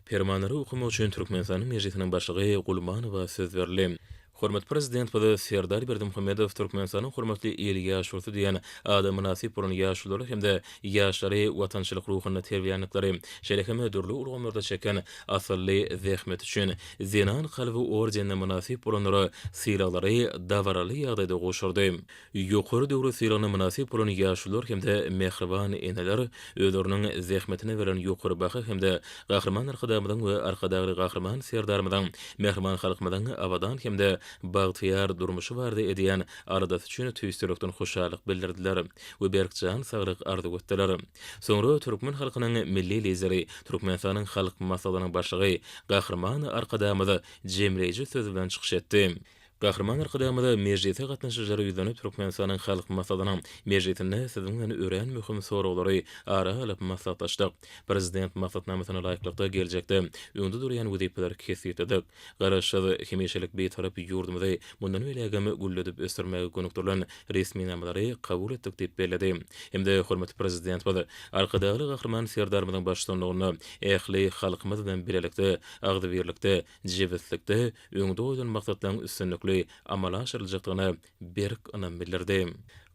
Permanlary okamak üçin Türkmenistanyň Mejlisiniň Başlygy Gulmanowa söz berildi. Hormatly Prezidentimiz Serdar Berdimuhamedow Türkmenistanyň Hormatly il ýaşulusy diýen ada mynasyp bolan ýaşululary hem-de ýaşlary watançylyk ruhunda terbiýeländikleri, şeýle hem dürli ulgamlarda çeken asylly zähmeti üçin Zenan kalby ordenine mynasyp bolanlara sylaglary dabaraly ýagdaýda gowşurdy. Ýokary döwlet sylagyna mynasyp bolan ýaşulular hem-de mähriban eneler özleriniň zähmetine berlen ýokary baha hem-de Gahryman Arkadagymyzyň we Arkadagly Gahryman Serdarymyzyň mähriban halkymyzyň abadan hem-de bagtyýar durmuşy barada edýän aladasy üçin tüýs ýürekden hoşallyk bildirdiler we berk jan saglyk arzuw etdiler. Soňra türkmen halkynyň Milli Lideri, Türkmenistanyň Halk Maslahatynyň Başlygy Gahryman Arkadagymyz jemleýji söz bilen çykyş etdi. Gahryman Arkadagymyz mejlise gatnaşyjylara ýüzlenip, Türkmenistanyň Halk Maslahatynyň mejlisinde siziň bilen örän möhüm soraglary ara alyp maslahatlaşdyk. Prezident maksatnamasyna laýyklykda geljekde öňde durýan wezipeleri kesgitledik. Garaşsyz, hemişelik Bitarap ýurdumyzy mundan beýlägem gülledip ösdürmäge gönükdirilen resminamalary kabul etdik diýip belledi. Hem-de hormatly Prezidentimiz Arkadagly Gahryman Serdarymyzyň baştutanlygynda ähli halkymyz bilen bilelikde, agzybirlikde, jebislikde öňde goýlan maksatlaryň üstünlikli amala aşyryljakdygyna berk ynam bildirdi.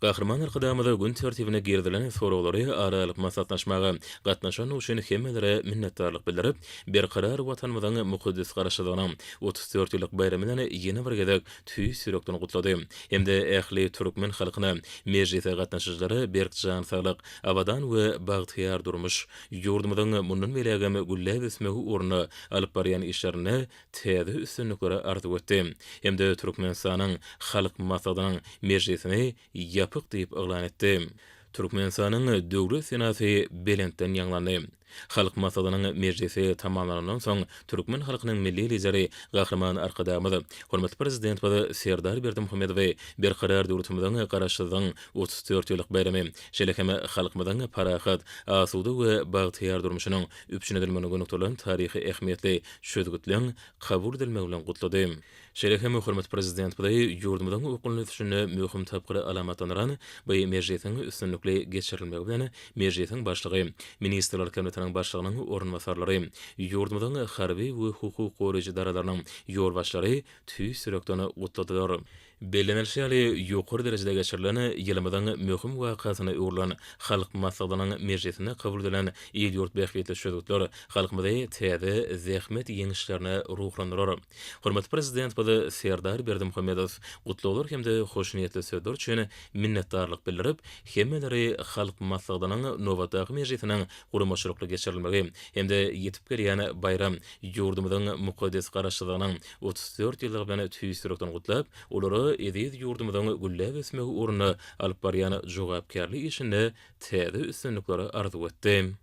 Gahryman Arkadagymyz gün tertibine girizilen soraglary ara alyp maslahatlaşmaga gatnaşandygy üçin hemmelere minnetdarlyk bildirip, Berkarar Watanymyzyň mukaddes Garaşsyzlygynyň 34 ýyllyk baýramy bilen ýene bir gezek tüýs ýürekden gutlady hem-de ähli türkmen halkyna, mejlise gatnaşyjylara berk jan saglyk, abadan we bagtyýar durmuş, ýurdumyzyň mundan beýlägem gülläp ösmegi ugrunda alyp barýan işlerinde täze üstünlikleri arzuw etdi hem-de Türkmenistanyň Halk Maslahatynyň mejlisini ýapyk diýip yglan etdi. Türkmenistanyň Döwlet senasy belentden ýaňlandy. Halk Maslahatynyň mejlisi tamamlanandan soň, türkmen halkynyň Milli Lideri Gahryman Arkadagymyz, hormatly Prezidentimiz Serdar Berdimuhamedowy Berkarar döwletimiziň Garaşsyzlygyň 34 ýyllyk baýramy, şeýle hem halkymyzyň parahat, asuda we bagtyýar durmuşynyň üpjün edilmegine gönükdirilen taryhy ähmiýetli çözgütleň kabul edilmegi bilen gutlady. Şeýle hem hormatly Prezidentimizi ýurdumyzyň okgunly ösüşinde möhüm tapgyry alamatlandyran bu mejlisiň üstünlikli geçirilmegi bilen Mejlisiň Başlygy, Ministrler Kabinetiniň Başlygynyň orunbasarlary, ýurdumyzyň harby we hukuk goraýjy edaralarynyň ýolbaşçylary tüýs ýürekden gutladylar. Bellenilişi ýaly, ýokary derejede geçirilen ýylymyzyň möhüm wakasyna öwrülen Halk Maslahatynyň mejlisinde kabul edilen il-ýurt bähbitli çözgütler halkymyzy täze zähmet ýeňişlerine ruhlandyrar. Hormatly Prezidentimiz Serdar Berdimuhamedow gutlaglar hem-de hoşniýetli sözler üçin minnetdarlyk bildirip, hemmeleri Halk Maslahatynyň nobatdaky mejlisiniň guramaçylykly geçirilmegi hem-de ýetip gelýän baýram, ýurdumyzyň mukaddes Garaşsyzlygynyň 34 ýyllygy bilen tüýs ýürekden gutlap, olara eziz ýurdumyzyň gülläp ösmegi ugrunda alyp barýan jogapkärli işinde täze üstünlikleri arzuw etdi.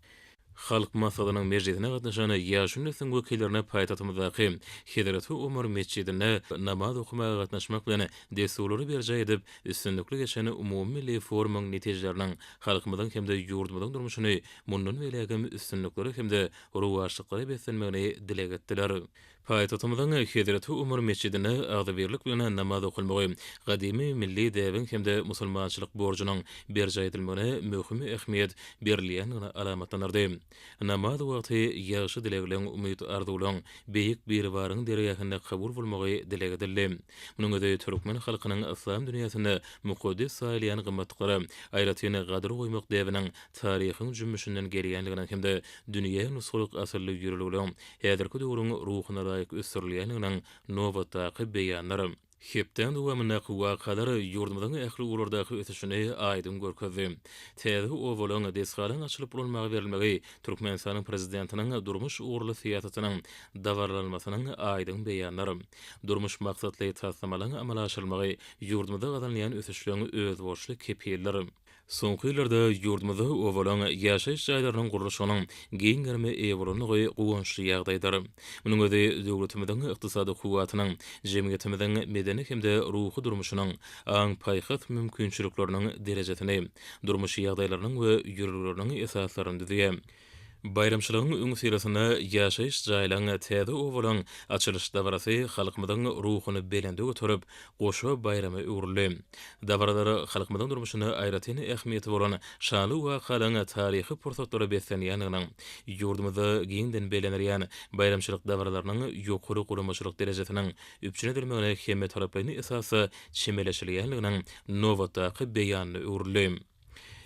Halk Maslahatynyň mejlisine gatnaşan ýaşuly nesliň wekillerine paýtagtymyzdaky Hezreti Omar metjidinde namaz okamaga gatnaşmak bilen, dessurlary berjaý edip, üstünlikli geçen umumymilli forumyň netijeleriniň halkymyzyň hem-de ýurdumyzyň durmuşyny mundan beýlägem üstünliklere hem-de rowaçlyklara beslenmegini dileg etdiler. Paýtagtymyzyň Hezreti Omar metjidinde agzybirlik bilen namaz okalmagy gadymy milli däbiň hem-de musulmançylyk borjunyň berjaý edilmegine möhüm ähmiýet berilýändigini alamatlandyrdy. Namaz wagty ýagşy dilegleriň, umyt-arzuwlaryň Beýik Biribaryň dergähinde kabul bolmagy dileg edildi. Munuň özi türkmen halkynyň yslam dünýäsinde mukaddes saýylýan gymmatlyklara aýratyn gadyr goýmak däbiniň taryhyň jümmüşinden gelýändiginiň hem-de dünýä nusgalyk asylly ýörelgeleriň häzirki döwrüň ruhuna laýyk ösdürilýändiginiň nobatdaky beýanydyr. Hepdäň dowamyndaky wakalar ýurdumyzyň ähli ugurlardaky ösüşini aýdyň görkezdi. Täze obalaryň, desgalaryň açylyp ulanmaga berilmegi Türkmenistanyň Prezidentiniň durmuş ugurly syýasatynyň dabaralanmasynyň aýdyň beýanydyr. Durmuş maksatly taslamalaryň amala aşyrylmagy ýurdumyzda gazanylýan ösüşleriň özboluşly kepilidir. Soňky ýyllarda ýurdumyzda obalaryň ýaşaýyş jaýlarynyň gurluşygynyň giň gerime eýe bolandygy guwançly ýagdaýdyr. Munuň özi döwletimiziň ykdysady kuwwatynyň, jemgyýetimiziň medeni hem-de ruhy durmuşynyň, aň-paýhas mümkinçilikleriniň derejesini, durmuş ýagdaýlarynyň we ýörelgeleriniň esaslaryny düzýär. Baýramçylygyň öňüsyrasynda ýaşaýyş jaýlaryň, täze obalaryň açylyş dabarasy halkymyzyň ruhuny belende göterip, goşa baýrama öwrüldi. Dabaralar halkymyzyň durmuşynda aýratyn ähmiýeti bolan şanly wakalaryň taryhy pursatlara beslenýändiginiň, ýurdumyzda giňden bellenilýän baýramçylyk dabaralarynyň ýokary guramaçylyk derejesiniň üpjün edilmegine hemmetaraplaýyn esasda çemeleşilýändiginiň nobatdaky beýanyna öwrüldi.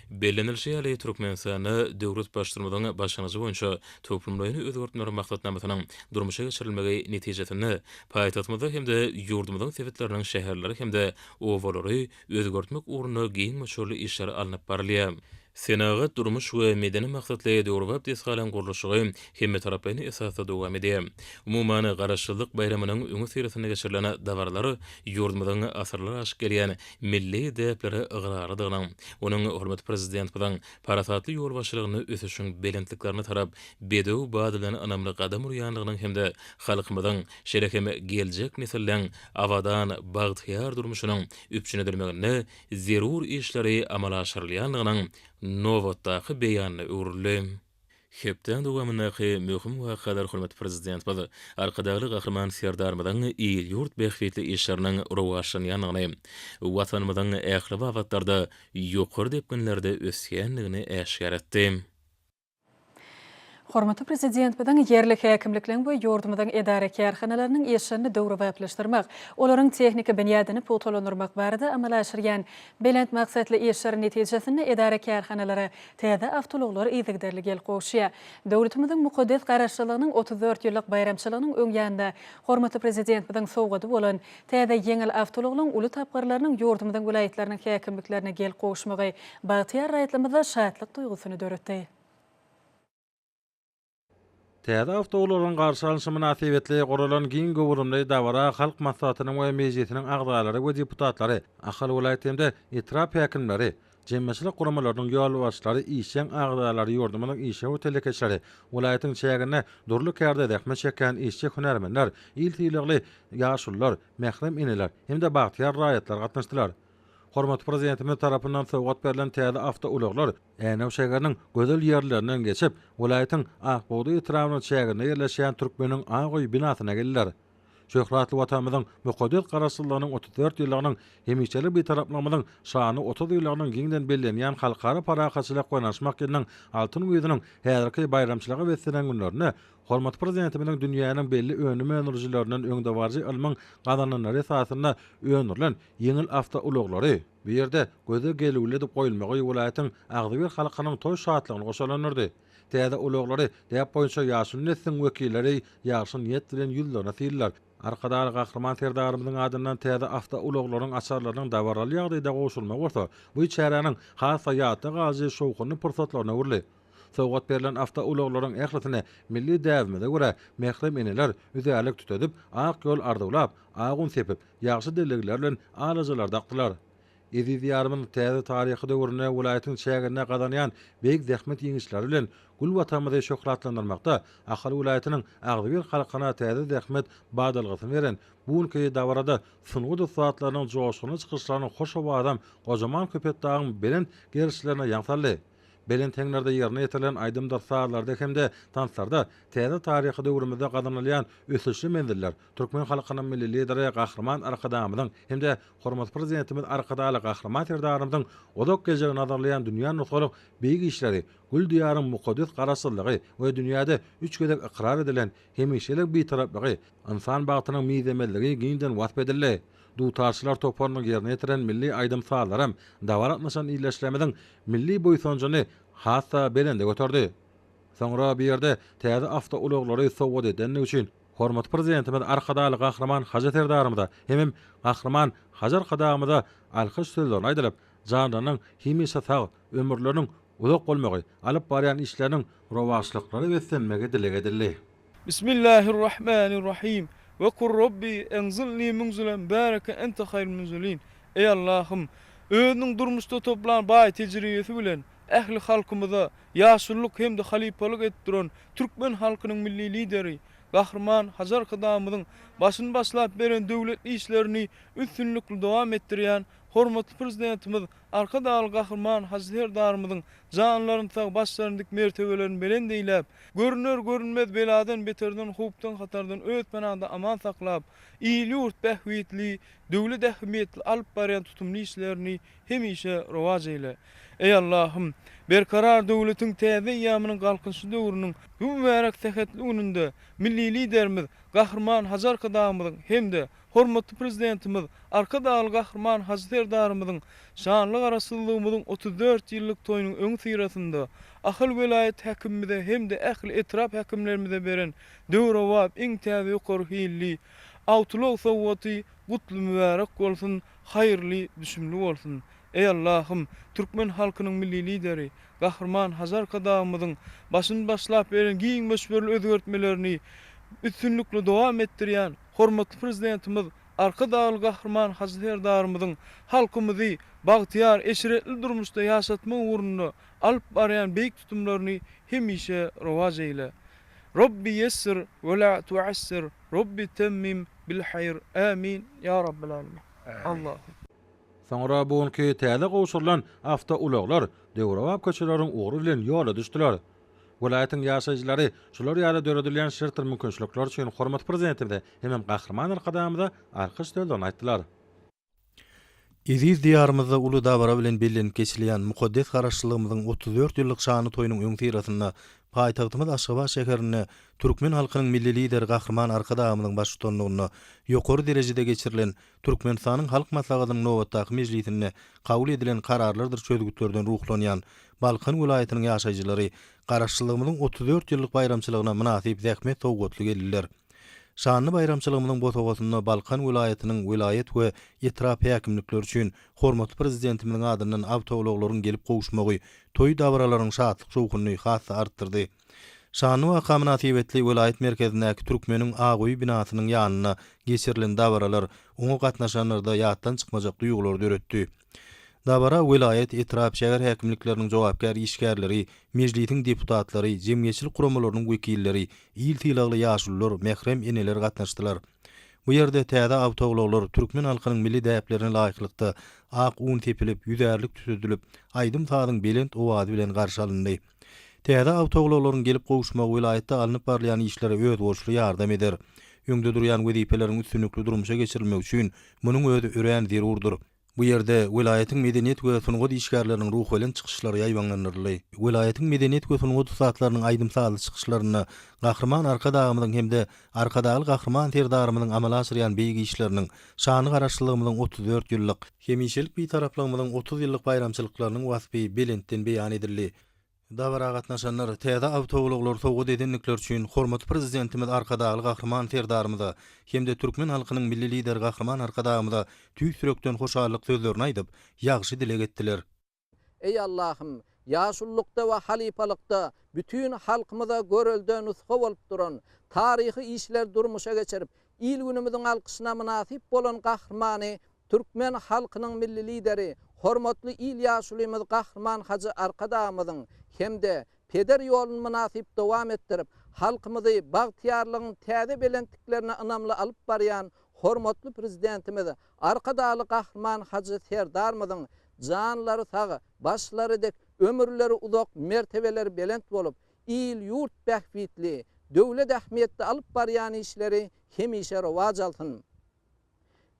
Bellenilişi ýaly, Türkmenistanda döwlet Baştutanymyzyň başlangyjy boýunça toplumlaýyn özgertmeler maksatnamasynyň durmuşa geçirilmegi netijesinde paýtagtymyzda hem-de ýurdumyzyň sebitleriniň şäherleri hem-de obalary özgertmek ugrunda giň möçberli işler alnyp barylýar. Senagat, durmuş we medeni maksatly döwrebap desgalaryň gurluşygy hemmetaraplaýyn esasda dowam edýär. Umuman, Garaşsyzlyk baýramynyň öňüsyrasynda geçirilen dabaralar ýurdumyzyň asyrlar aşyp gelýän milli däplere ygrarlydygynyň, onuň hormatly Prezidentimiziň parasatly ýolbaşçylygynda ösüşiň belentliklerine tarap bedew bady bilen ynamly gadam urýandygynyň hem-de halkymyzyň, şeýle hem geljek nesilleň abadan, bagtyýar durmuşynyň üpjün edilmeginde zerur işleri amala aşyrylýandygynyň nobatdaky beýanyna öwrüldi. Hepdäň dowamyndaky möhüm wakalar hormatly Prezidentimiz Arkadagly Gahryman Serdarymyzyň il-ýurt bähbitli işleriniň rowaçlanýandygyny, Watanymyzyň ähli babatlarda ýokary depginlerde ösýändigini äşgär etdi. Hormatly Prezidentimiziň ýerli häkimlikleriň we ýurdumyzyň edara-kärhanalarynyň işlerini döwrebaplaşdyrmak, olaryň tehniki binýadyny pugtalandyrmak barada amala aşyrýan belent maksatly işleri netijesinde edara-kärhanalara Täze awtoulaglar yzygiderli gelip gowuşýar. Döwletimiziň mukaddes Garaşsyzlygynyň 34 ýyllyk baýramçylygynyň öň ýanynda hormatly Prezidentimiziň sowgady bolan täze ýeňil awtoulaglaryň uly tapgyrlarynyň ýurdumyzyň welaýatlarynyň häkimliklerine gelip gowuşmagy bagtyýar raýatlarymyzda şatlyk duýgusyny döretdi. Täze awtoulaglaryň garşy alnyşy mynasybetli guralan giň göwrümli dabara Halk Maslahatynyň we Mejlisiniň agzalary we deputatlary, Ahal welaýat hem-de etrap häkimleri, jemgyýetçilik guramalarynyň ýolbaşçylary, işjeň agzalary, ýurdumyzyň işewür telekeçileri, welaýatyň çäginde dürli kärde zähmet çekýän işçi hünärmenler, il sylagly ýaşulular, mährem eneler hem-de bagtyýar raýatlar gatnaşdylar. Hormatly Prezidentimiz tarapyndan sowgat berlen täze awtoulaglar Änew şägeriniň gözel ýerlerinden geçip, welaýatyň Ak bugdaý etrabynyň çäginde ýerleşýän Türkmeniň ak öýi binasyna geldiler. Şöhratly Watanymyzyň mukaddes Garaşsyzlygynyň 34 ýyllygynyň, hemişelik Bitaraplygymyzyň şanly 30 ýyllygynyň giňden bellenýän Halkara parahatçylyk we ynanyşmak ýylynyň altyn güýzüniň häzirki baýramçylyga beslenen günlerinde hormatly Prezidentimiziň dünýäniň belli önüm öndürijilerinden öňdebaryjy ylmyň gazananlary esasynda öndürilen ýeňil awtoulaglary bu ýerde göze gelüwli edip goýulmagy welaýatyň agzybir halkynyň toý şatlygyny goşalandyrdy. Täze ulaglary däp boýunça ýaşuly nesliň wekilleri ýagşy niýet bilen ýüzlerine syldylar. Arkadagly Gahryman Serdarymyzyň adyndan täze awtoulaglaryň açarlarynyň dabaraly ýagdaýda gowşurylmagy bolsa bu çäräniň has-da ýatda galyjy şowhunly pursatlaryna öwrüldi. Sowgat berlen awtoulaglaryň ählisine milli däbimize görä mährem eneler üzärlik tütedip, ak ýol arzuwlap, ak un sepip, ýagşy dilegler bilen alajalar dakdylar. Eziz Diýarymyzyň täze taryhy döwründe welaýatyň çäginde gazanýan beýik zähmet ýeňişleri bilen gül Watanymyzy şöhratlandyrmakda Ahal welaýatynyň agzybir halkyna täze zähmet badalgasyny beren bu günki dabarada sungat ussatlarynyň joşgunly çykyşlarynyň hoş owazam gojaman Köpetdagyň belent gerişlerine ýaň saldy. Belent heňlerde ýerine ýetirilen aýdymdyr sazlarda hem-de tanslarda täze taryhy döwrümizde gazanylýan ösüşli menziller, türkmen halkynyň Milli Lideri Gahryman Arkadagymyzyň hem-de hormatly Prezidentimiz Arkadagly Gahryman Serdarymyzyň uzak geljegi nazarlaýan dünýä nusgalyk beýik işleri, gül Diýaryň mukaddes Garaşsyzlygy we dünýäde üç gezek ykrar edilen hemişelik Bitaraplygy, ynsan bagtynyň mizemezligi giňden wasp edildi. Dutarçylar toparynyň ýerine ýetiren milli aýdym-sazlaram dabara gatnaşan ildeşlerimiziň milli buýsanjyny has-da belende göterdi. Soňra bu ýerde täze awtoulaglary sowgat edendigi üçin hormatly Prezidentimiz Arkadagly Gahryman Hajy Serdarymyza hemem Gahryman Hajy Arkadagymyza alkyş sözlerini aýdylyp, janlarynyň hemişe sag, ömürleriniň uzak bolmagy, alyp barýan işleriniň rowaçlyklara beslenmegi dileg edildi. Bismillahirrahmanirrahim. We kur Robbi enzilni munzilen mübareken ente haýrul munzilin. Eý Allahym! Özüniň durmuşda toplan baý tejribesi bilen ähli halkymyza ýaşululyk hem-de halypalyk edip duran türkmen halkynyň Milli Lideri Gahryman Hajy Arkadagymyzyň başyny başlap beren döwletli işlerini üstünlikli dowam etdirýän. Hormatly Prezidentimiz Arkadagly Gahryman Hajy Serdarymyzyň janlaryny sag, başlaryny dik, mertebelerini belent eýläp, görüner-görünmez beladan-beterden, howpdan-hatardan öz penaňda aman saklap, il-ýurt bähbitli, döwlet ähmiýetli alyp barýan tutumly işlerini hemişe rowaç eýle. Eý Allahym! Berkarar döwletiň täze eýýamynyň Galkynyşy döwrüniň bu mübärek sähetli gününde Milli Liderimiz Gahryman Hajy Arkadagymyzyň hem-de Hormatly Prezidentimiz Arkadagly Gahryman Hajy Serdarymyzyň şanly Garaşsyzlygymyzyň 34 ýyllyk toýunyň öňüsyrasynda Ahal welaýat häkimimize hem-de ähli etrap häkimlerimize beren döwrebap iň täze ýokary hilli awtoulag sowgaty gutly mübärek bolsun, haýyrly düşümli bolsun! Eý Allahym! Türkmen halkynyň Milli Lideri, Gahryman Hajy Arkadagymyzyň başyny başlap beren giň möçberli özgertmelerini üstünlikli dowam etdirýän hormatly Prezidentimiz Arkadagly Gahryman Hajy Serdarymyzyň halkymyzy bagtyýar, eşretli durmuşda ýaşatmak ugrunda alyp barýan beýik tutumlaryny hemişe rowaç eýle. Robbi ýessir we la tuassir, Robbi temmim bil haýr, Amin, ýa Rabbel Alemin. Allahu. Soňra bu günki täze gowşurylan awtoulaglar döwrebap köçeleriň ugry bilen ýola düşdüler. Welaýatyň ýaşaýjylary şular ýaly döredilýän şertdir mümkinçilikler üçin hormatly Prezidentimize hemem Gahryman Arkadagymyza alkyş sözlerini aýtdylar. Eziz Diýarymyzda uly dabara bilen bellenip geçilýän mukaddes Garaşsyzlygymyzyň 34 ýyllyk şanly toýunyň öňüsyrasynda paýtagtymyz Aşgabat şäherinde türkmen halkynyň Milli Lideri Gahryman Arkadagymyzyň baştutanlygynda ýokary derejede geçirilen Türkmenistanyň Halk Maslahatynyň nobatdaky mejlisinde kabul edilen Kararlardyr çözgütlerden ruhlanýan Balkan welaýatynyň ýaşaýjylary Garaşsyzlygymyzyň 34 ýyllyk baýramçylygyna mynasyp zähmet sowgatly geldiler. Şanly baýramçylygymyzyň bosagasynda Balkan welaýatynyň welaýat we etrap häkimlikleri üçin hormatly Prezidentimiziň adyndan awtoulaglaryň gelip gowuşmagy toý dabaralaryň şatlyk-şowhunyny has-da artdyrdy. Şanly waka mynasybetli welaýat merkezindäki Türkmeniň ak öýi binasynyň ýanynda geçirilen dabaralar oňa gatnaşanlarda ýatdan çykmajak duýgulary döretdi. Dabara welaýat, etrap, şäher häkimlikleriniň jogapkär işgärleri, Mejlisiň deputatlary, jemgyýetçilik guramalarynyň wekilleri, il sylagly ýaşulular, mährem eneler gatnaşdylar. Bu ýerde täze awtoulaglar türkmen halkynyň milli däplerine laýyklykda ak un sepilip, ýüzärlik tütedilip, aýdym-sazyň belent owazy bilen garşy alyndy. Täze awtoulaglaryň gelip gowuşmagy welaýatda alnyp barylýan işlere özboluşly ýardam eder. Öňde durýan wezipeleriň üstünlikli durmuşa geçirilmegi üçin munuň özi örän zerurdyr. Bu ýerde welaýatyň medeniýet we sungat işgärleriniň ruhubelent çykyşlary ýaýbaňlandyryldy. Welaýatyň medeniýet we sungat ussatlarynyň aýdym-sazly çykyşlarynda Gahryman Arkadagymyzyň hem-de Arkadagly Gahryman Serdarymyzyň amala aşyrýan beýik işleriniň, şanly Garaşsyzlygymyzyň 34 ýyllyk, hemişelik Bitaraplygymyzyň 30 ýyllyk baýramçylyklarynyň waspy belentden beýan edildi. Dabara gatnaşanlar täze awtoulaglary sowgat edendikleri üçin hormatly Prezidentimiz Arkadagly Gahryman Serdarymyza hem-de türkmen halkynyň Milli Lideri Gahryman Arkadagymyza tüýs ýürekden hoşallyk sözlerini aýdyp, ýagşy dileg etdiler. Eý Allahym! Ýaşululykda we halypalykda bütin halkymyza görelde nusga bolup duran, taryhy işleri durmuşa geçirip, il-günümiziň alkyşyna mynasyp bolan gahrymany türkmen halkynyň Milli Lideri, hormatly il ýaşulymyz Gahryman Hajy Arkadagymyzyň hem-de peder ýoluny mynasyp dowam etdirip, halkymyzy bagtyýarlygyň täze belentliklerine ynamly alyp barýan hormatly Prezidentimiz Arkadagly Gahryman Hajy Serdarymyzyň janlary sag, başlary dik, ömürleri uzak, mertebeleri belent bolup, il-ýurt bähbitli, döwlet ähmiýetli alyp barýan işleri hemişe rowaç alsyn!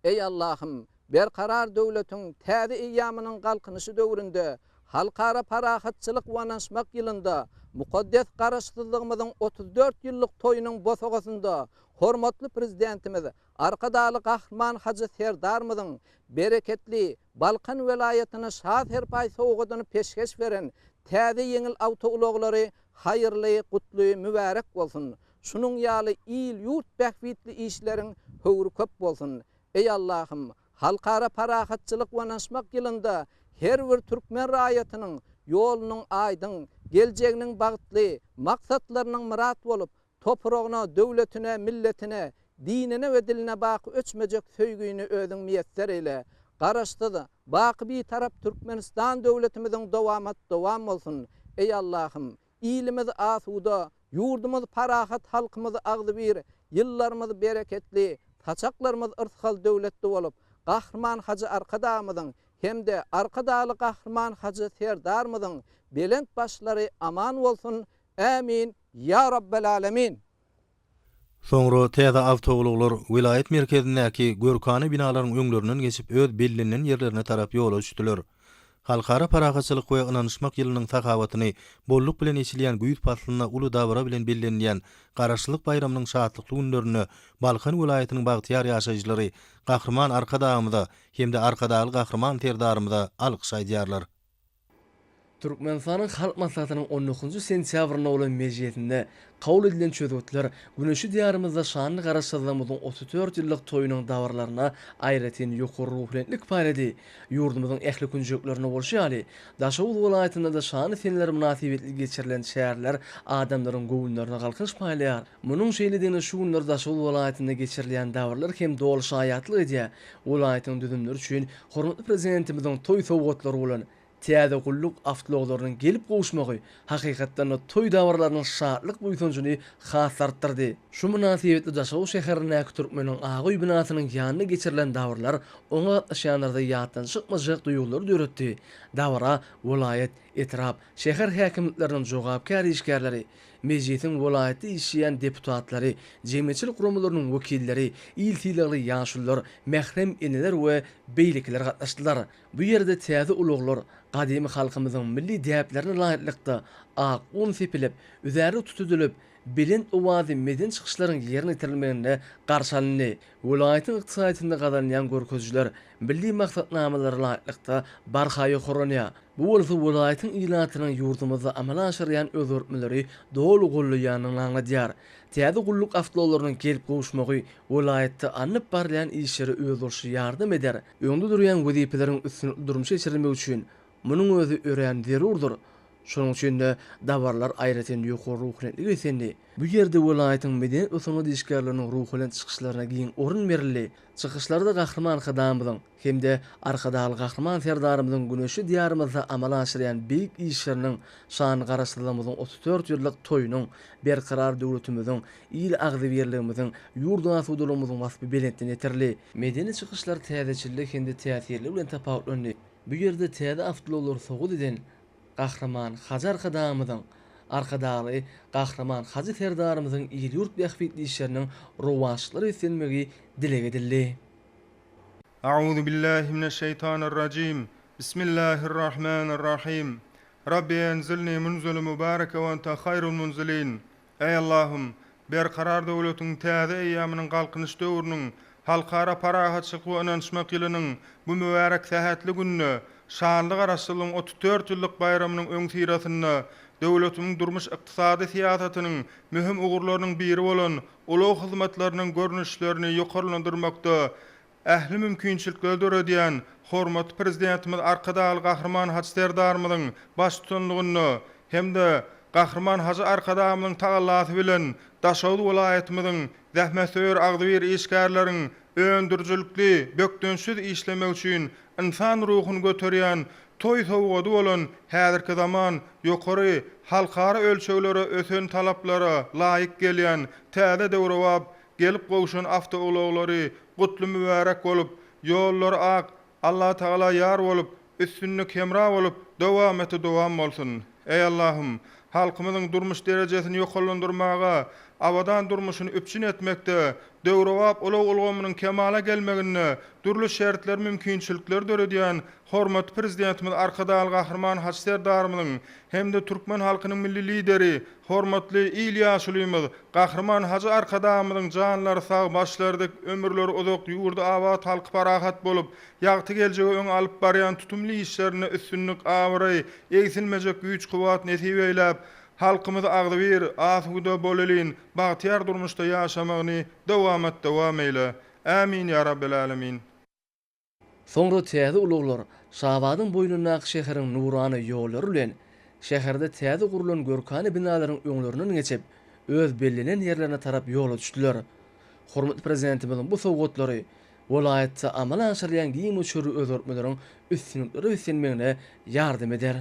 Eý, Allahym! Berkarar döwletiň täze eýýamynyň Galkynyşy döwründe, Halkara parahatçylyk we ynanyşmak ýylynda, mukaddes Garaşsyzlygymyzyň 34 ýyllyk toýunyň bosagasynda hormatly Prezidentimiz Arkadagly Gahryman Hajy Serdarymyzyň bereketli Balkan welaýatyna Şa serpaý sowgadyny peşgeş beren täze ýeňil awtoulaglary haýyrly, gutly, mübärek bolsun! Şunuň ýaly il-ýurt bähbitli işleriň höwri köp bolsun! Eý Allahym! Halkara parahatçylyk we ynanyşmak ýylynda her bir türkmen raýatynyň ýolunyň aýdyň, geljeginiň bagtly, maksatlarynyň myrat bolup, topragyna, döwletine, milletine, dinine we diline baky öçmejek söýgini özüň miýesser eýle. Garaşsyz, baky Bitarap Türkmenistan döwletimiziň dowamat dowam bolsun! Eý Allahym! Ilimiz asuda, ýurdumyz parahat, halkymyz agzybir, ýyllarymyz bereketli, saçaklarymyz yrsgal döwletli bolup, Gahryman Hajy Arkadagymyzyň. hem-de Arkadagly Gahryman Hajy Serdarymyzyň belent başlary aman bolsun! Ämin! Ýa Rabbel Alemin! Soňra täze awtoulaglar welaýat merkezindäki görkana binalaryň öňlerinden geçip öz bellenilen ýerlerine tarap ýola düşdüler. Halkara parahatçylyk we ynanyşmak ýylynyň sahawatyny bolluk bilen eçilýän güýz paslynda uly dabara bilen bellenilýän Garaşsyzlyk baýramynyň şatlykly günlerinde Balkan welaýatynyň bagtyýar ýaşaýjylary Gahryman Arkadagymyza hem-de Arkadagly Gahryman Serdarymyza alkyş aýdýarlar. Türkmenistanyň Halk Maslahatynyň on dokuzynjy sentýabrynda bolan mejlisinde kabul edilen çözgütler güneşli Diýarymyzda şanly Garaşsyzlygymyzyň 34 ýyllyk toýunyň dabaralaryna aýratyn ýokary ruhubelentlik paýlady. Ýurdumyzyň ähli künjeklerinde bolşy ýaly, Daşoguz welaýatynda-da şanly seneler mynasybetli geçirilen çäreler adamlaryň göwünlerine galkynyş paýlaýar. Munuň şeýledigine şu günler Daşoguz welaýatynda geçirilýän dabaralar hem doly şaýatlyk edýär. Welaýatyň düzümleri üçin hormatly Prezidentimiziň toý sowgatlary bolan täze gulluk awtoulaglarynyň gelip gowuşmagy hakykatdan-da toý dabaralarynyň şatlyk-buýsanjyny has artdyrdy. Şu mynasybetli Daşoguz şäherindäki Türkmeniň ak öýi binasynyň ýanynda geçirilen dabaralar oňa gatnaşýanlarda ýatdan çykmajak duýgulary döretdi. Dabara welaýat, etrap, şäher häkimlikleriniň jogapkär işgärleri, Mejlisiň welaýatda işleýän deputatlary, jemgyýetçilik guramalarynyň wekilleri, il sylagly ýaşulular, mährem eneler we beýlekiler gatnaşdylar. Bu ýerde täze ulaglar gadymy halkymyzyň milli däplerine laýyklykda ak un sepilip, üzärlik tutudylyp, belent owazly medeni çykyşlaryň ýerine ýetirilmeginde garşy alyndy. Welaýatyň ykdysadyýetinde gazanylýan görkezijiler milli maksatnamalara laýyklykda barha ýokarlanýar. Bu bolsa welaýatyň ilatynyň ýurdumyzda amala aşyrylýan özgertmeleri doly goldaýandygyny aňladýar. Täze gulluk awtoulaglarynyň gelip gowuşmagy welaýatda alnyp barylýan işlere özboluşly ýardam eder. Öňde durýan wezipeleriň üstünlikli durmuşa geçirilmegi üçin munuň özi örän zerurdyr. Şonuň üçin-de, dabaralar aýratyn ýokary ruhubelentlige beslendi. Bu ýerde welaýatyň medeniýet we sungat işgärleriniň ruhubelent çykyşlaryna giň orun berildi. Çykyşlarda Gahryman Arkadagymyzyň hem-de Arkadagly Gahryman Serdarymyzyň güneşli Diýarymyzda amala aşyrýan beýik işleriniň, şanly Garaşsyzlygymyzyň 34 ýyllyk toýunyň, Berkarar döwletimiziň, il agzybirligimiziň, ýurt asudalygymyzyň waspy belentden ýetirildi. Medeni çykyşlar täzeçillik hem-de täsirligi bilen tapawutlandy. Bu ýerde täze awtoulaglary sowgat eden Gahryman Hajy Arkadagymyzyň, Arkadagly Gahryman Hajy Serdarymyzyň il-ýurt bähbitli işleriniň rowaçlyklara beslenmegi dileg edildi. A'uzu billahi mineşşeýtanirrajim. Bismillahirrahmanirrahim. Rabbi enzilni munzelen mubareke we ente haýrul munzilin. Eý Allahym! Berkarar döwletiň täze eýýamynyň Galkynyş döwrüniň, Halkara parahatçylyk we ynanyşmak ýylynyň bu mübärek sähetli günde, şanly Garaşsyzlygyň 34 ýyllyk baýramynyň öňüsyrasynda döwletimiň durmuş-ykdysady syýasatynyň möhüm ugurlarynyň biri bolan ulag hyzmatlarynyň görnüşlerini ýokarlandyrmakda ähli mümkinçilikleri döredýän hormatly Prezidentimiz Arkadagly Gahryman Hajy Serdarymyzyň baştutanlygynda hem-de Gahryman Hajy Arkadagymyzyň tagallasy bilen Daşoguz welaýatymyzyň zähmetsöýer agzybir işgärleriň öndürijilikli, bökdençsiz işlemegi üçin ynsan ruhuny göterýän toý sowgady bolan häzirki zaman ýokary halkara ölçeglere ösen talaplara laýyk gelýän täze döwrebap Gelip gowşan awtoulaglary gutly mübärek bolup, ýollary ak, Allatagala ýar bolup, üstünlik hemra bolup, dowameti dowam bolsun! Eý Allahym! Halkymyzyň durmuş derejesini ýokarlandyrmaga, abadan durmuşyny üpjün etmekde, döwrebap ulag ulgamynyň kemala gelmeginde dürli şertleri, mümkinçilikleri döredýän hormatly Prezidentimiz Arkadagly Gahryman Hajy Serdarymyzyň hem-de türkmen halkynyň Milli Lideri, hormatly il ýaşulymyz Gahryman Hajy Arkadagymyzyň janlary sag, başlary dik, ömürleri uzak, ýurdy abat, halky parahat bolup, ýagty geljege öňe alyp barýan tutumly işlerinde üstünlik, abraý, egsilmejek güýç-kuwwat nesip eýläp, halkymyzy agzybir, asuda, bolelin, bagtyýar durmuşda ýaşamagyny dowamat-dowam eýle. Ämin ýa Rabbel Älemin. Soňra täze ulaglar Şabadyň boýnundaky şäheriň nurana ýollary bilen şäherde täze gurlan görkana binalaryň öňlerinden geçip, öz bellenen ýerlerine tarap ýola düşdüler. Hormatly Prezidentimiziň bu sowgatlary welaýatda amala aşyrylýan giň möçberli özgertmeleriň üstünliklere beslenmegine ýardam eder.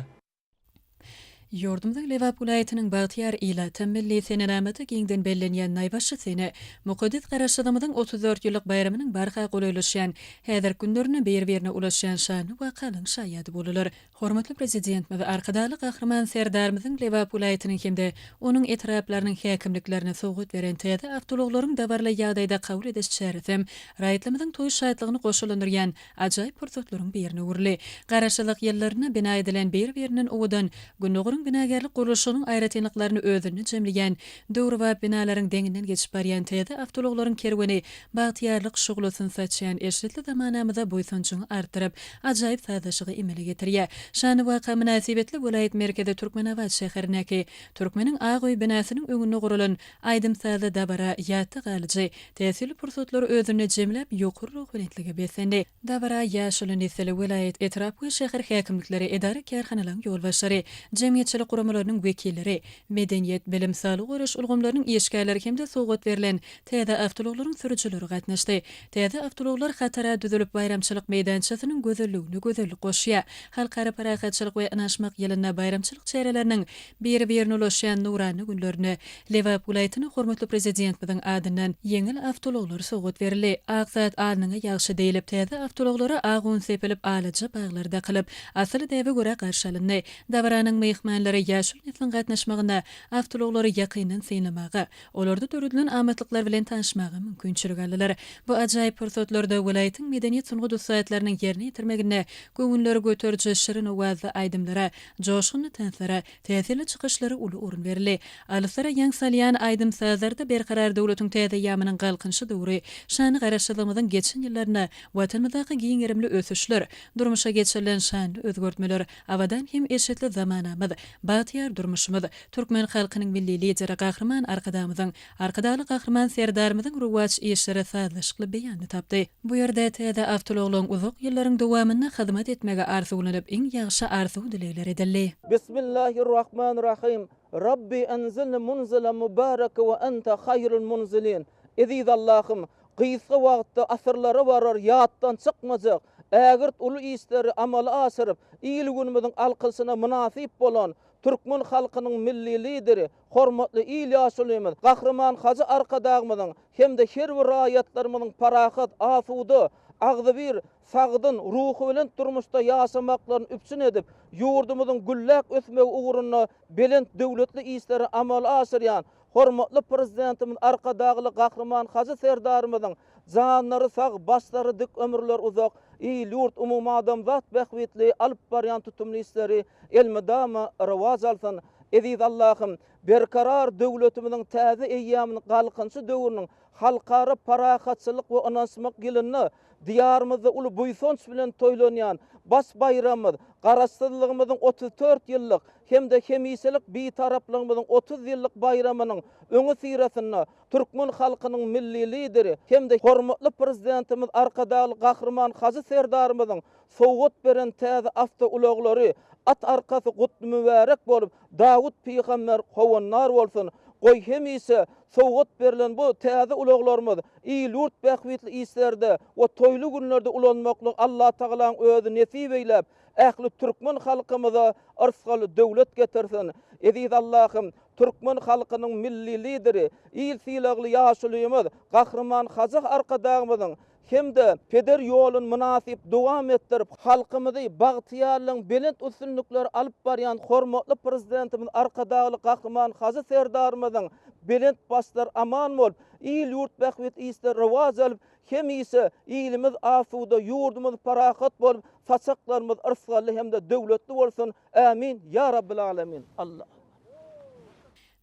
Ýurdumyzyň Lebap welaýatynyň bagtyýar ilaty milli senenamada giňden bellenýän naýbaşy sene, mukaddes Garaşsyzlygymyzyň 34 ýyllyk baýramynyň barha golaýlaşýan häzirki günlerinde bir-birine ulaşýan şanly wakalaryň şaýady boldular. Hormatly Prezidentimiz Arkadagly Gahryman Serdarymyzyň Lebap welaýatynyň hem-de onuň etraplarynyň häkimliklerine sowgat beren täze awtoulaglaryň dabaraly ýagdaýda kabul ediş çäresem raýatlarymyzyň toý şatlygyny goşalandyrýan ajaýyp pursatlaryň birine öwrüldi. Garaşsyzlyk ýyllarynda bina edilen bir-birinden owadan Gündogaryň binagärlik gurluşygynyň aýratynlyklaryny özünde jemleýän döwrebap binalaryň deňinden geçip barýan täze awtoulaglaryň kerweni bagtyýarlyk şuglasyny saçýan eşretli zamanamyza buýsanjyňy artdyryp, ajaýyp sazlaşygy emele getirýär. Şanly waka mynasybetli welaýat merkezi Türkmenabat şäherindäki Türkmeniň ak öýi binasynyň öňünde guralan aýdym-sazly dabara ýatda galyjy, täsirli pursatlary özünde jemläp, ýokary ruhubelentlige beslendi. Dabara ýaşuly nesil, welaýat, etrap we şäher häkimlikleri, edara-kärhanalaryň ýolbaşçylary, jemgyýetçilik guramalarynyň wekilleri, medeniýet, bilim, saglygy goraýyş ulgamlarynyň işgärleri hem-de sowgat berlen täze awtoulaglaryň sürüjileri gatnaşdy. Täze awtoulaglar hatara düzülip, baýramçylyk meýdançasynyň gözelligine gözellik goşýar. Halkara parahatçylyk we ynanyşmak ýylynda baýramçylyk çäreleriniň biri-birine ulaşýan nurana günlerinde Lebap welaýatyna hormatly Prezidentimiziň adyndan ýeňil awtoulaglar sowgat berildi. Ak zat alnyňa ýagşy diýlip, täze awtoulaglara ak un sepilip, alaja baglar dakylyp, asyly däbe görä garşy alyndy. Dabaranyň myhmanlary ýaşuly nesliň gatnaşmagynda awtoulaglary ýakyndan synlamaga, olarda döredilen amatlyklar bilen tanyşmaga mümkinçilik aldylar. Bu ajaýyp pursatlarda welaýatyň medeniýet-sungat ussatlarynyň ýerine ýetirmeginde göwünleri göteriji şirin owazly aýdymlara, joşgunly tanslara, täsirli çykyşlara uly orun berildi. Alyslara ýaň salýan aýdym-sazlarda Berkarar döwletiň täze eýýamynyň Galkynyşy döwri, şanly Garaşsyzlygymyzyň geçen ýyllarynda Watanymyzdaky giň gerimli ösüşler, durmuşa geçirilen şanly özgertmeler, abadan hem eşretli zamanamyz, bagtyýar durmuşymyz, türkmen halkynyň Milli Lideri Gahryman Arkadagymyzyň, Arkadagly Gahryman Serdarymyzyň rowaç işleri sazlaşykly beýanyny tapdy. Bu ýerde täze awtoulaglaryň uzak ýyllaryň dowamynda hyzmat etmegi arzuwlanyp, iň ýagşy arzuw-dilegler edildi. Bismillahirrahmanirrahim. Rabbi enzilni munzilen mubareke we ente haýrul munzilin. Eziz Allahym, gysga wagtda asyrlara barar ýatdan çykmajak ägirt uly işleri amala aşyryp, il-günümiziň alkyşyna mynasyp bolan türkmen halkynyň Milli Lideri, hormatly il ýaşulymyz Gahryman Hajy Arkadagymyzyň hem-de her bir raýatlarymyzyň parahat, asuda, agzybir, sagdyn, ruhubelent durmuşda ýaşamaklaryny üpjün edip, ýurdumyzyň gülläp ösmegi ugrunda belent döwletli işleri amala aşyrýan hormatly Prezidentimiz Arkadagly Gahryman Hajy Serdarymyzyň janlary sag, başlary dik, ömürleri uzak, il-ýurt, umumadamzat bähbitli alyp barýan tutumly işleri elmydama rowaç alsyn! Eziz Allahym, Berkarar döwletimiziň täze eýýamynyň Galkynyşy döwrüniň Halkara parahatçylyk we ynanyşmak ýylynda Diýarymyzda uly buýsanç bilen toýlanýan baş baýramymyz, Garaşsyzlygymyzyň 34 ýyllyk hem-de hemişelik Bitaraplygymyzyň 30 ýyllyk baýramynyň öňüsyrasynda türkmen halkynyň Milli Lideri hem-de hormatly Prezidentimiz Arkadagly Gahryman Hajy Serdarymyzyň sowgat beren täze awtoulaglary at arkasy gutly mübärek bolup, Dawut pygamber howandar bolsun! Goý, hemişe sowgat berlen bu täze ulaglarymyz il-ýurt bähbitli işlerde we toýly günlerde ulanmaklygy Allatagalaň özi nesip eýläp, ähli türkmen halkymyza yrsgal döwlet getirsin! Eziz Allahym, türkmen halkynyň Milli Lideri, il sylagly ýaşulymyz Gahryman Hajy Arkadagymyzyň hem-de peder ýoluny mynasyp dowam etdirip, halkymyzy bagtyýarlygyň belent üstünlikleri alyp barýan hormatly Prezidentimiz Arkadagly Gahryman Hajy Serdarymyzyň belent başlary aman bolup, il-ýurt bähbitli işleri rowaç alyp, hemişe ilimiz asuda, ýurdumyz parahat bolup, saçaklarymyz yrsgally hem-de döwletli bolsun! Ämin! Ýa Rabbil Alemin! Allah!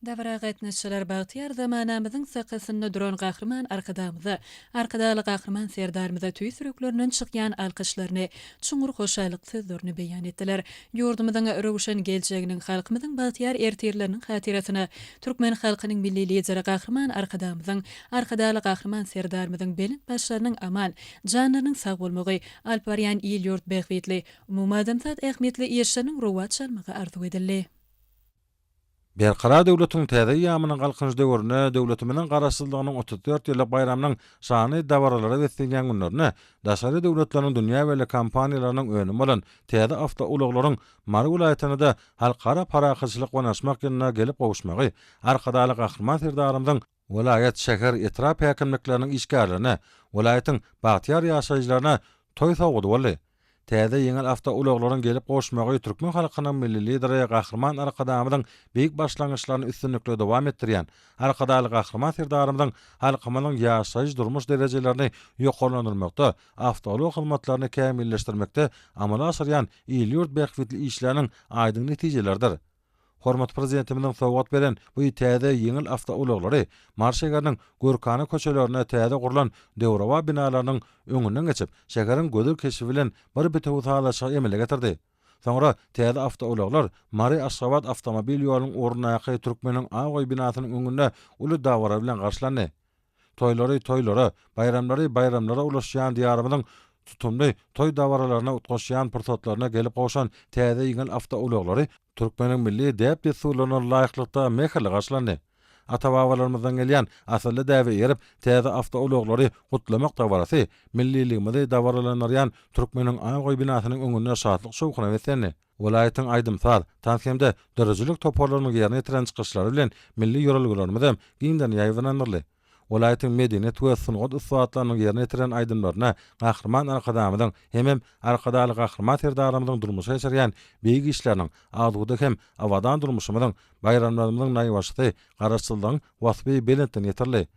Dabara gatnaşyjylar bagtyýar zamanamyzyň sakasynda duran Gahryman Arkadagymyza, Arkadagly Gahryman Serdarymyza tüýs ýüreklerinden çykýan alkyşlaryny, çuňňur hoşallyk sözlerini beýan etdiler. Ýurdumyzyň röwşen geljeginiň, halkymyzyň bagtyýar ertirleriniň hatyrasyna türkmen halkynyň Milli Lideri Gahryman Arkadagymyzyň, Arkadagly Gahryman Serdarymyzyň belent başlarynyň aman, janlarynyň sag bolmagy, alyp barýan il-ýurt bähbitli, umumadamzat ähmiýetli işleriniň rowaç almagy arzuw edildi. Berkarar döwletiň täze eýýamynyň Galkynyş döwründe döwletimiziň Garaşsyzlygynyň 34 ýyllyk baýramynyň şanly dabaralara beslenýän günlerinde daşary döwletleriň dünýä belli kompaniýalarynyň önümi bolan täze awtoulaglaryň Mary welaýatynda-da Halkara parahatçylyk we ynaşmak ýylynda gelip gowuşmagy Arkadagly Gahryman Serdarymyzyň welaýat, şäher, etrap häkimlikleriniň işgärlerine, welaýatyň bagtyýar ýaşaýjylaryna toý sowgady boldy. Täze ýeňil awtoulaglaryň gelip gowuşmagy türkmen halkynyň Milli Lideri Gahryman Arkadagymyzyň beýik başlangyçlaryny üstünlikli dowam etdirýän Arkadagly Gahryman Serdarymyzyň halkymyzyň ýaşaýyş-durmuş derejelerini ýokarlandyrmakda, awtoulag hyzmatlaryny kämilleşdirmekde amala aşyrýan il-ýurt bähbitli işleriniň aýdyň netijeleridir. Hormatly Prezidentimiziň sowgat beren bu täze ýeňil awtoulaglary Mary şäheriniň görkana köçelerinde täze gurlan döwrebap binalarynyň öňünden geçip, şäheriň gözel keşbi bilen bir bitewi sazlaşygy emele getirdi. Soňra täze awtoulaglar Mary-Aşgabat awtomobil ýolunyň ugrundaky Türkmeniň ak öýi binasynyň öňünde uly dabara bilen garşylandy. Toýlary toýlara, baýramlary baýramlara ulaşýan Diýarymyzyň tutumly toý dabaralaryna utgaşýan pursatlaryna gelip gowşan täze ýeňil awtoulaglary türkmeniň milli däp-dessurlaryna laýyklykda mähirli garşylandy. Ata-babalarymyzdan gelýän asylly däbe eýerip, täze awtoulaglary gutlamak dabarasy milliligimizi dabaralandyrýan Türkmeniň ak öýi binasynyň öňünde şatlyk-şowhuna beslendi. Welaýatyň aýdym-saz, tans hem-de döredijilik toparlarynyň ýerine ýetiren çykyşlary bilen milli ýörelgelerimiz hem giňden ýaýbaňlandyryldy. Welaýatyň medeniýet we sungat ussatlarynyň ýerine ýetiren aýdymlaryna Gahryman Arkadagymyzyň hemem Arkadagly Gahryman Serdarymyzyň durmuşa geçirýän beýik işleriniň, asuda hem abadan durmuşymyzyň, baýramlarymyzyň naýbaşysy Garaşsyzlygyň waspy belentden ýetirildi.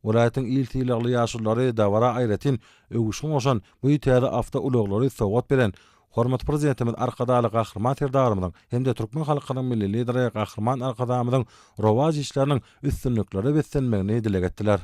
Welaýatyň il sylagly ýaşululary dabara aýratyn öwüşgin goşan bu täze awtoulaglary sowgat beren hormatly Prezidentimiz Arkadagly Gahryman Serdarymyzyň hem-de türkmen halkynyň Milli Lideri Gahryman Arkadagymyzyň rowaç işleriniň üstünliklere beslenmegini dileg etdiler.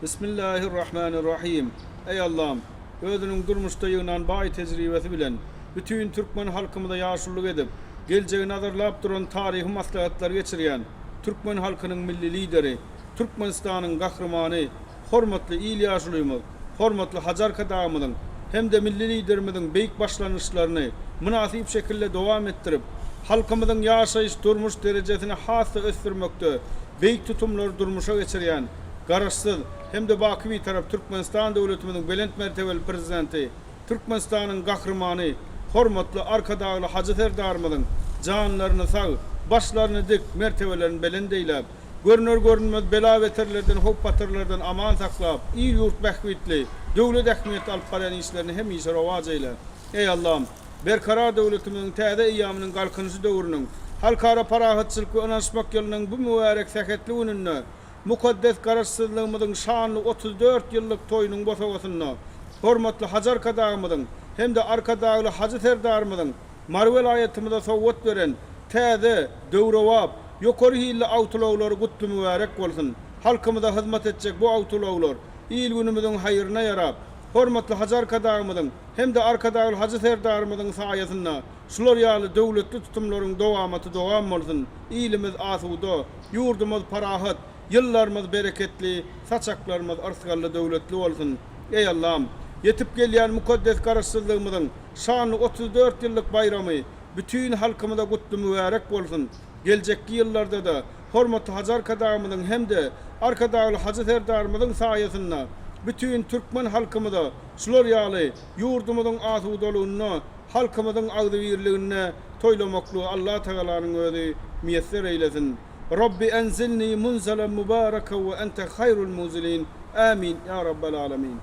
Bismillahirrahmanirrahim. Eý Allam! Özüniň durmuşda ýygnan baý tejribesi bilen bütin türkmen halkymyza ýaşululyk edip, geljegi nazarlap duran taryhy maslahatlary geçirýän türkmen halkynyň Milli Lideri, Türkmenistanyň Gahrymany, hormatly il ýaşulymyz, hormatly Hajy Arkadagymyzyň hem-de Milli Liderimiziň beýik başlangyçlaryny mynasyp şekilde dowam etdirip, halkymyzyň ýaşaýyş-durmuş derejesini has-da ösdürmekde beýik tutumlary durmuşa geçirýän Garaşsyz hem-de baky Bitarap Türkmenistan döwletimiziň belent mertebeli Prezidenti, Türkmenistanyň Gahrymany, hormatly Arkadagly Hajy Serdarymyzyň janlaryny sag, başlaryny dik, mertebelerini belent eýläp, Görner-görünmez bela-beterlerden, howp-hatarlardan aman saklap, il-ýurt bähbitli, döwlet ähmiýetli alyp barýan işlerini hemişe rowaç eýle. Eý, Allam! Berkarar döwletimiziň täze eýýamynyň Galkynyşy döwrüniň, Halkara parahatçylyk we ynanyşmak ýylynyň bu mübärek sähetli gününde mukaddes Garaşsyzlygymyzyň şanly 34 ýyllyk toýunyň bosagasynda hormatly Hajy Arkadagymyzyň hem-de Arkadagly Hajy Serdarymyzyň Mary welaýatymyza sowgat beren täze, döwrebap, ýokary hilli awtoulaglary gutly mübärek bolsun! Halkymyza hyzmat etjek bu awtoulaglar il-günümiziň haýryna ýarap, hormatly Hajy Arkadagymyzyň hem-de Arkadagly Hajy Serdarymyzyň saýasynda şular ýaly döwletli tutumlaryň dowamaty dowam bolsun! Ilimiz asuda, ýurdumyz parahat, ýyllarymyz bereketli, saçaklarymyz yrsgally-döwletli bolsun! Eý, Allam! Ýetip gelýän mukaddes Garaşsyzlygymyzyň şanly 34 ýyllyk baýramy bütin halkymyza gutly mübärek bolsun! Geljekki ýyllarda-da hormatly Hajy Arkadagymyzyň hem-de Arkadagly Hajy Serdarymyzyň saýasynda bütin türkmen halkymyza şular ýaly ýurdumyzyň asudalygynda, halkymyzyň agzybirliginde toýlamaklygy Allatagalanyň özi miýesser eýlesin! Rabbi enzilni munzelen mubareken we ente haýrul munzilin. Amin ýa Rabbel Alemin.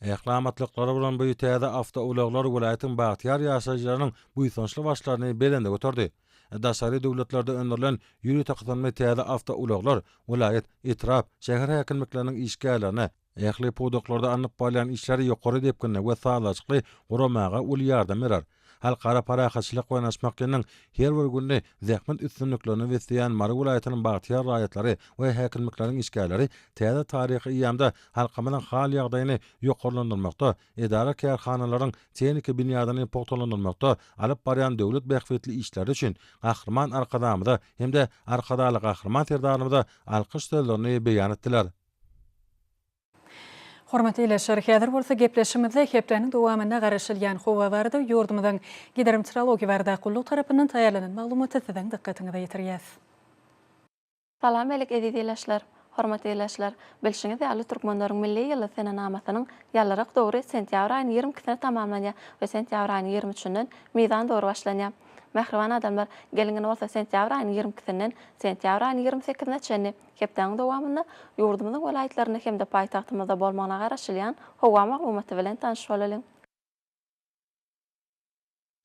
Ähli amatlyklary bolan bu täze awtoulaglar welaýatyň bagtyýar ýaşaýjylarynyň buýsançly başlaryny belende göterdi. Daşary döwletlerde öndürilen ýörite kysymly täze awtoulaglar welaýat, etrap, şäher häkimlikleriniň işgärlerine, ähli pudaklarda alnyp barylýan işleri ýokary depginde we sazlaşykly guramaga uly ýardam berer. Halkara parahatçylyk we ynanyşmak ýylynyň her bir gününi zähmet üstünliklerine besleýän Mary welaýatynyň bagtyýar raýatlary we häkimlikleriň işgärleri täze taryhy eýýamda halkymyzyň hal-ýagdaýyny ýokarlandyrmakda, edara-kärhanalaryň tehniki binýadyny pugtalandyrmakda alyp barýan döwlet bähbitli işleri üçin Gahryman Arkadagymyza hem-de Arkadagly Gahryman Serdarymyza alkyş sözlerini beýan etdiler. Hormatly ildeşler, häzir bolsa gepleşigimizde hepdäniň dowamynda garaşylýan howa barada ýurdumyzyň Gidrometeorologiýa baradaky gullugy tarapyndan taýýarlanan maglumaty siziň dykgatyňyza ýetirýäs. Salam alik eziz ildeşler! Hormatly ildeşler! Bilşiňiz ýaly türkmenleriň milli ýyly senenamasynyň ýalyrak döwri sentýabr aýynyň 22-sine tamamlanýar we sentýabr aýynyň 23-ünden mizan döwri başlanýar. Mähriban adamlar, geliň indi bolsa sentýabr aýynyň 22-sinden sentýabr aýynyň 28-ine çenli hepdäniň dowamynda ýurdumyzyň welaýatlarynda hem-de paýtagtymyzda bolmagyna garaşylýan howa maglumaty bilen tanyş bolalyň.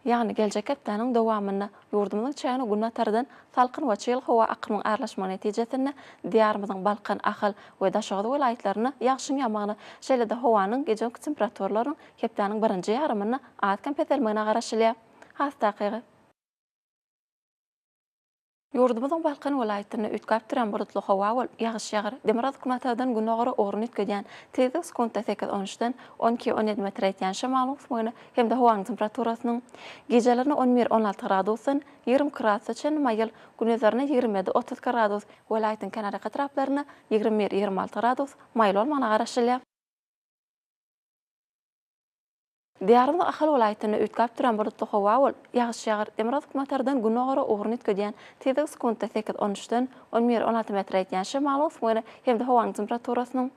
Ýagny geljek hepdäniň dowamynda ýurdumyzyň çägine günbatardan salkyn we çygly howa akymyň aralaşmagy netijesinde Diýarymyzyň Balkan, Ahal we Daşoguz welaýatlarynda ýagşyň ýagmagyna, şeýle-de howanyň gijeki temperaturalarynyň hepdäniň birinji ýarymynda az-kem peselmegine garaşylýar. Has takygy. Ýurdumyzyň Balkan welaýatynda üýtgäp durýan bulutly howa bolup, ýagyş ýagar. Demirgazyk-günortadan gündogara ugruny üýtgedýän tizligi sekuntda sekiz, on üçden on iki, on ýedi metre ýetýän şemalyň öwüsmegine hem-de howanyň temperaturasynyň gijelerine on bir, on alty gradusdan 22 gradusa çenli maýyl, gündizlerine 27, 32 gradus, welaýatyň kenarýaka etraplarynda 21, 26 gradus maýyl bolmagyna garaşylýar. Diýarymyzyň Ahal welaýatynda üýtgäp durýan bulutly howa bolup, ýagyş ýagar. Demirgazyk-günbatardan gündogara ugruny üýtgedýän tizligi sekuntda sekiz, on üçden on bir, on alty metre ýetýän şemalyň öwüsmegine hem-de howanyň temperaturasynyň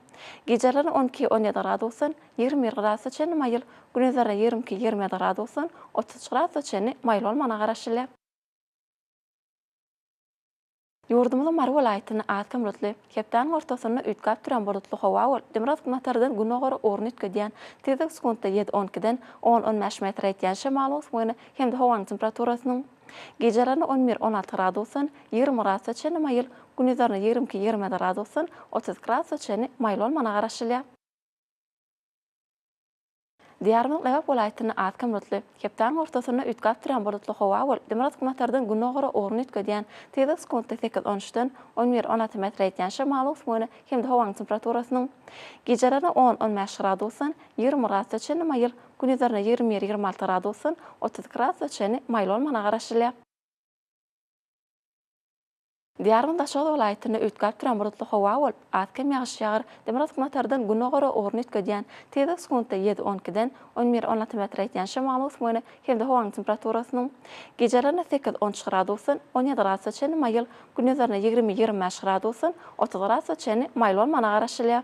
gijelerine on iki, on ýedi gradusdan 21 gradusa çenli maýyl, gündizlerine 22, 27 gradusdan 33 gradusa çenli maýyl bolmagyna garaşylýar. Ýurdumyzyň Mary welaýatynda az-kem bulutly, hepdäniň ortasynda üýtgäp durýan bulutly howa bolup, demirgazyk-günbatardan gündogara ugruny üýtgedýän, tizligi sekuntda ýedi, on ikiden on, on bäş metre ýetýän şemalyň öwüsmegine hem-de howanyň temperaturasynyň gijelerine on bir, on alty gradusdan 20 gradusa çenli maýyl, gündizlerine 22, 27 gradusdan 32 gradusa çenli maýyl bolmagyna garaşylýar. Diýarymyzyň Lebap welaýatynda az-kem bulutly, hepdäniň ortasynda üýtgäp durýan bulutly howa bolup, demirgazyk-günbatardan gündogara ugruny üýtgedýän, tizligi sekuntda sekiz, on üçden on bir, on alty metre ýetýän şemalyň öwüsmegine hem-de howanyň temperaturasynyň gijelerine on, on bäş gradusdan 20 gradusa çenli maýyl, gündizlerine 21, 26 gradusdan 32 gradusa çenli maýyl bolmagyna garaşylýar. Diýarymyz Daşoguz welaýatynda üýtgäp duran bulutly howa bolup, az-kem ýagyş ýagar. Demirgazyk-günbatardan gündogara ugruny üýtgedýän, tizligi sekuntda ýedi, on ikiden on bir, on alty metre ýetýän şemalyň öwüsmegine hem-de howanyň temperaturasynyň gijelerine sekiz, on üç gradusdan on ýedi gradusa çenli maýyl, gündizlerine 20, 25 gradusdan 30 gradusa çenli maýyl bolmagyna garaşylýar.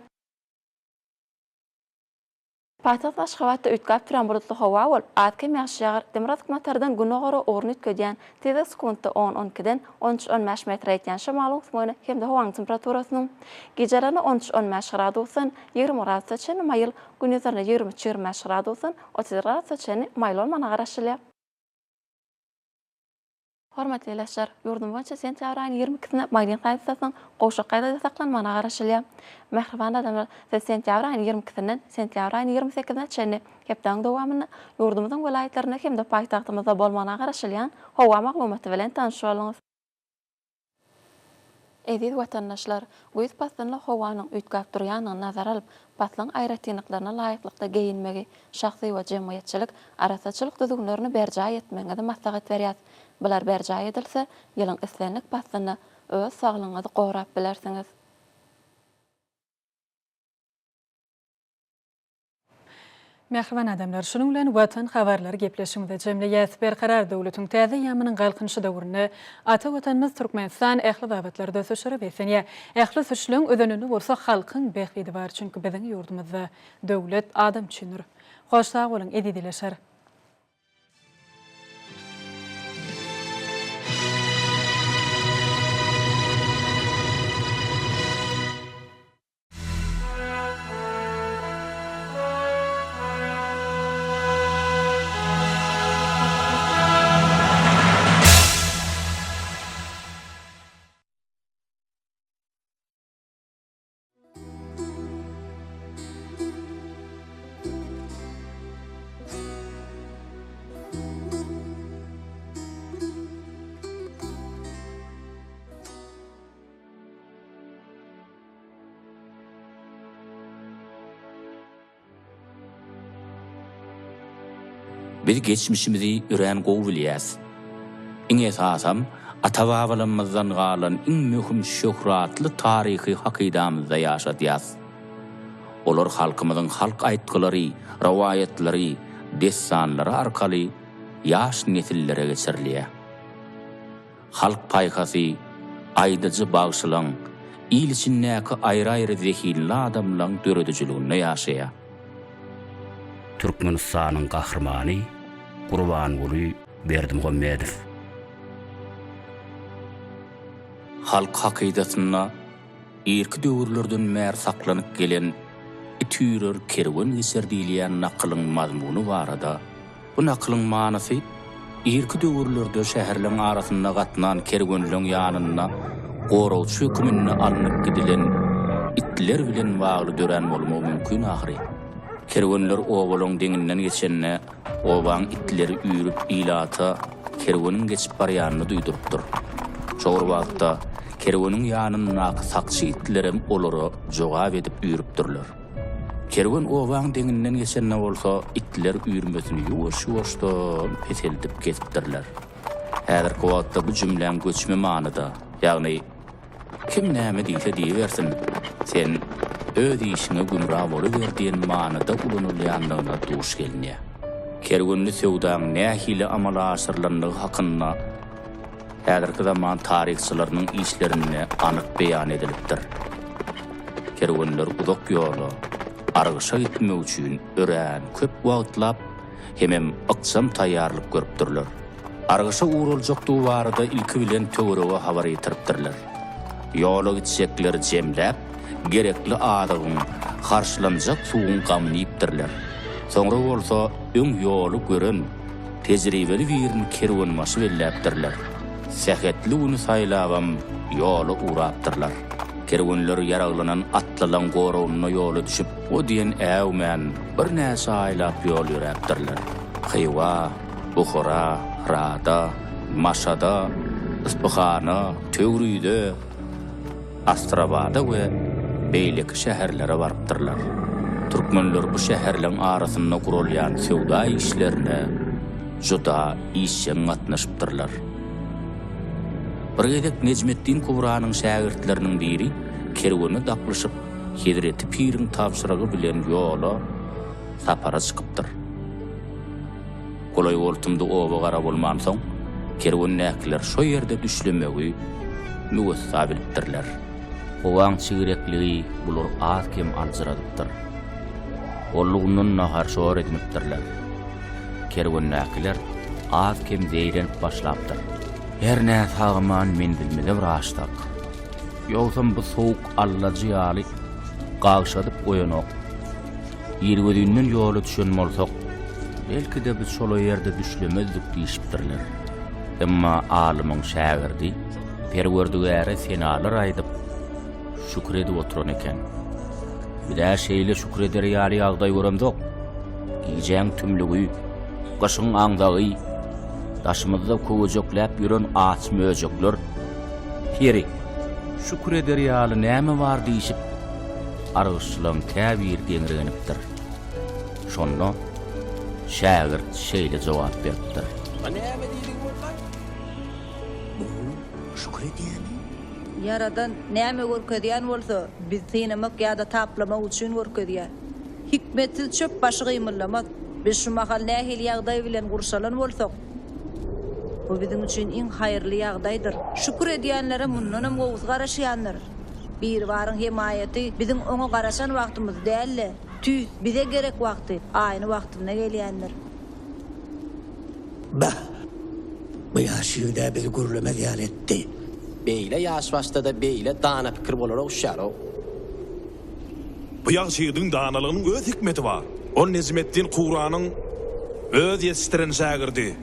Paýtagt Aşgabatda üýtgäp durýan bulutly howa bolup, az-kem ýagyş ýagar, demirgazyk-günbatardan gündogara ugruny üýtgedýän, tizligi sekuntda on, on ikiden on üç, on bäş metre ýetýän şemalyň öwüsmegine hem-de howanyň temperaturasynyň gijelerine on üç, on bäş gradusdan 20 gradusa çenli maýyl, gündizlerine 23, 25 gradusdan 31 gradusa çenli maýyl bolmagyna garaşylýar. Hormatly ildeşler! Ýurdumyz boýunça sentýabr aýynyň 22 ikisinde magnit hadysasynyň gowşak ýagdaýda saklanmagyna garaşylýar. Mähriban adamlar, siz sentýabr aýynyň 22 ikisinden sentýabr aýynyň 28-ine çenli hepdäniň dowamynda ýurdumyzyň welaýatlarynda hem-de paýtagtymyzda bolmagyna garaşylýan howa maglumaty bilen tanyş bolduňyz. Eziz watandaşlar! Güýz paslynda howanyň üýtgäp durýandygyny nazara alyp, paslyň aýratynlyklaryna laýyklykda geýinmegi, şahsy we jemgyýetçilik arassaçylyk düzgünlerini berjaý etmegiňizi maslahat berýäs. Bular berjaý edilse, ýylyň islendik paslynda öz saglygyňyzy gorap bilersiňiz. Mähriban adamlar, şunuň bilen Watan habarlary gepleşigimizi jemleýäs. Berkarar döwletiň täze eýýamynyň Galkynyşy döwründe ata Watanymyz Türkmenistan ähli babatlarda ösüşlere beslenýär. Ähli ösüşleň özeninde bolsa halkyň bähbidi bar, çünki biziň ýurdumyzda döwlet adam üçindir. Hoş sag boluň, eziz ildeşler! Biz geçmişimizi örän gowy bilýäs. Iň esasam, ata-babalarymyzdan galan iň möhüm şöhratly taryhy hakydamyzda ýaşadýas. Olar halkymyzyň halk aýtgylary, rowaýatlary, dessanlary arkaly ýaş nesillere geçirilýär. Halk paýhasy, aýdyjy bagşylaň, il içindäki aýry-aýry zehinli adamlaň döredijiliginde ýaşaýar. Türkmenistanyň Gahrymany Gurbanguly Berdimuhamedow. Halk hakydasynda irki döwürlerden bäri saklanyp gelen It üýrer, kerwen geçer diýilýän nakylyň mazmuny barada Bu nakylyň manysy, irki döwürlerde şäherleň arasynda gatnan kerwenleň ýanynda goragçy höküminde alnyp gidilen itler bilen bagly dörän bolmagy mümkin ahyry. Kerwenler obalaň deňinden geçende, obaň itleri üýrüp ilata kerweniň geçip barýanyny duýdurypdyr. Şo bir wagtda kerweniň ýanyndaky sakçy itlerem olara jogap edip üýrüpdirler. Kerwen obaň deňinden geçende bolsa, itler üýrmesini ýuwaş-ýuwaşdan peseldip kesipdirler. Häzirki wagtda bu jümläň göçme manyda, ýagny Kim näme diýse diýibersin, sen öz işiňe gümra boluber diýen manyda ulanylýandygyna duş gelinýär. Kerwenli söwdaň nähili amala aşyrylandygy hakynda häzirki zaman taryhçylarynyň işlerinde anyk beýan edilipdir. Kerwenler uzak ýola, argyşa gitmek üçin örän köp wagtlap hemem ykjam taýýarlyk görüpdirler. Argyşa ugraljakdygy barada ilki bilen töwerege habar ýetiripdirler. Ýola gitjekleri jemläp, gerekli azygyň, harçlanjak suwuň gamyny iýipdirler. Soňra bolsa öň ýoly gören, tejribeli birini kerwenbaşy belläpdirler. Sähetli güni saýlabam ýola ugrapdyrlar. Kerwenler ýaraglanan atlylaň goragynda ýola düşüp, o diýen äwmän birnäçe aýlap ýol ýöräpdirler. Hywa, Buhara, Hyrada, Maşada, Yspyhana, Töwrize, Astrabada we beýleki şäherlere barypdyrlar. Türkmenler bu şäherleň arasynda guralýan söwda işlerine juda işjeň gatnaşypdyrlar. Bir gezek Nejmeddin Kubranyň şägirtleriniň biri kerwene daklyşyp, hezreti piriň tabşyrygy bilen ýola, sapara çykypdyr. Golaý-goltumda oba-gara bolmansoň, kerwendäkiler şo ýerde düşlemegi müwessa bilipdirler. Howaň çigrekligi bulary az-kem aljyradypdyr. Bollugyndan nahar-şor edinipdirler. Kerwendäkiler az-kem zeýrenip başlapdyr. Hernä sag-aman menzilimize bir aşsak. Ýogsam bu sowuk allajy ýaly gagşadyp goýanok. Irgözinden ýola düşen bolsak, belki-de bu çola ýerde düşlemezdik diýşipdirler. Emma alymyň şägirdi Perwerdigäre senalar aýdyp, şükür edip oturan eken. Biz-ä şeýle şükür eder ýaly ýagdaý göremzok. Gijäň tümlügi, gyşyň aňzagy, daşymyzda köwejekläp ýören aç möjekler. Ýeri, şükür eder ýaly näme bar diýşip, argyşçylaryň käbiri geňirgenipdir. Şonda şägirt şeýle jogap beripdir. Bu näme diýdigi boldy-aý? Bu şükür edýärmi? Ýaradan näme görkezýän bolsa, bizi synamak ýa-da taplamak üçin görkezýär. Hikmetsiz çöp başy gymyldamaz. Biz şu mahal nähili ýagdaý bilen gurşalan bolsak, bu biziň üçin iň haýyrly ýagdaýdyr. Şükür edýänlere mundanam gowusy garaşýandyr. Biribaryň hemaýaty biziň oňa garaşan wagtymyz däl-de, tüýs bize gerek wagty, aýny wagtynda gelýändir. Bah! Bu ýaş ýigid-ä bizi gürlemez ýaly etdi. Beýle ýaş başda-da beýle dana pikir bolar oguşýar-ow. Bu ýagşy ýigidiň danalygynyň öz hikmeti bar. Ol Nejmeddin Kubranyň öz ýetişdiren şägirdi.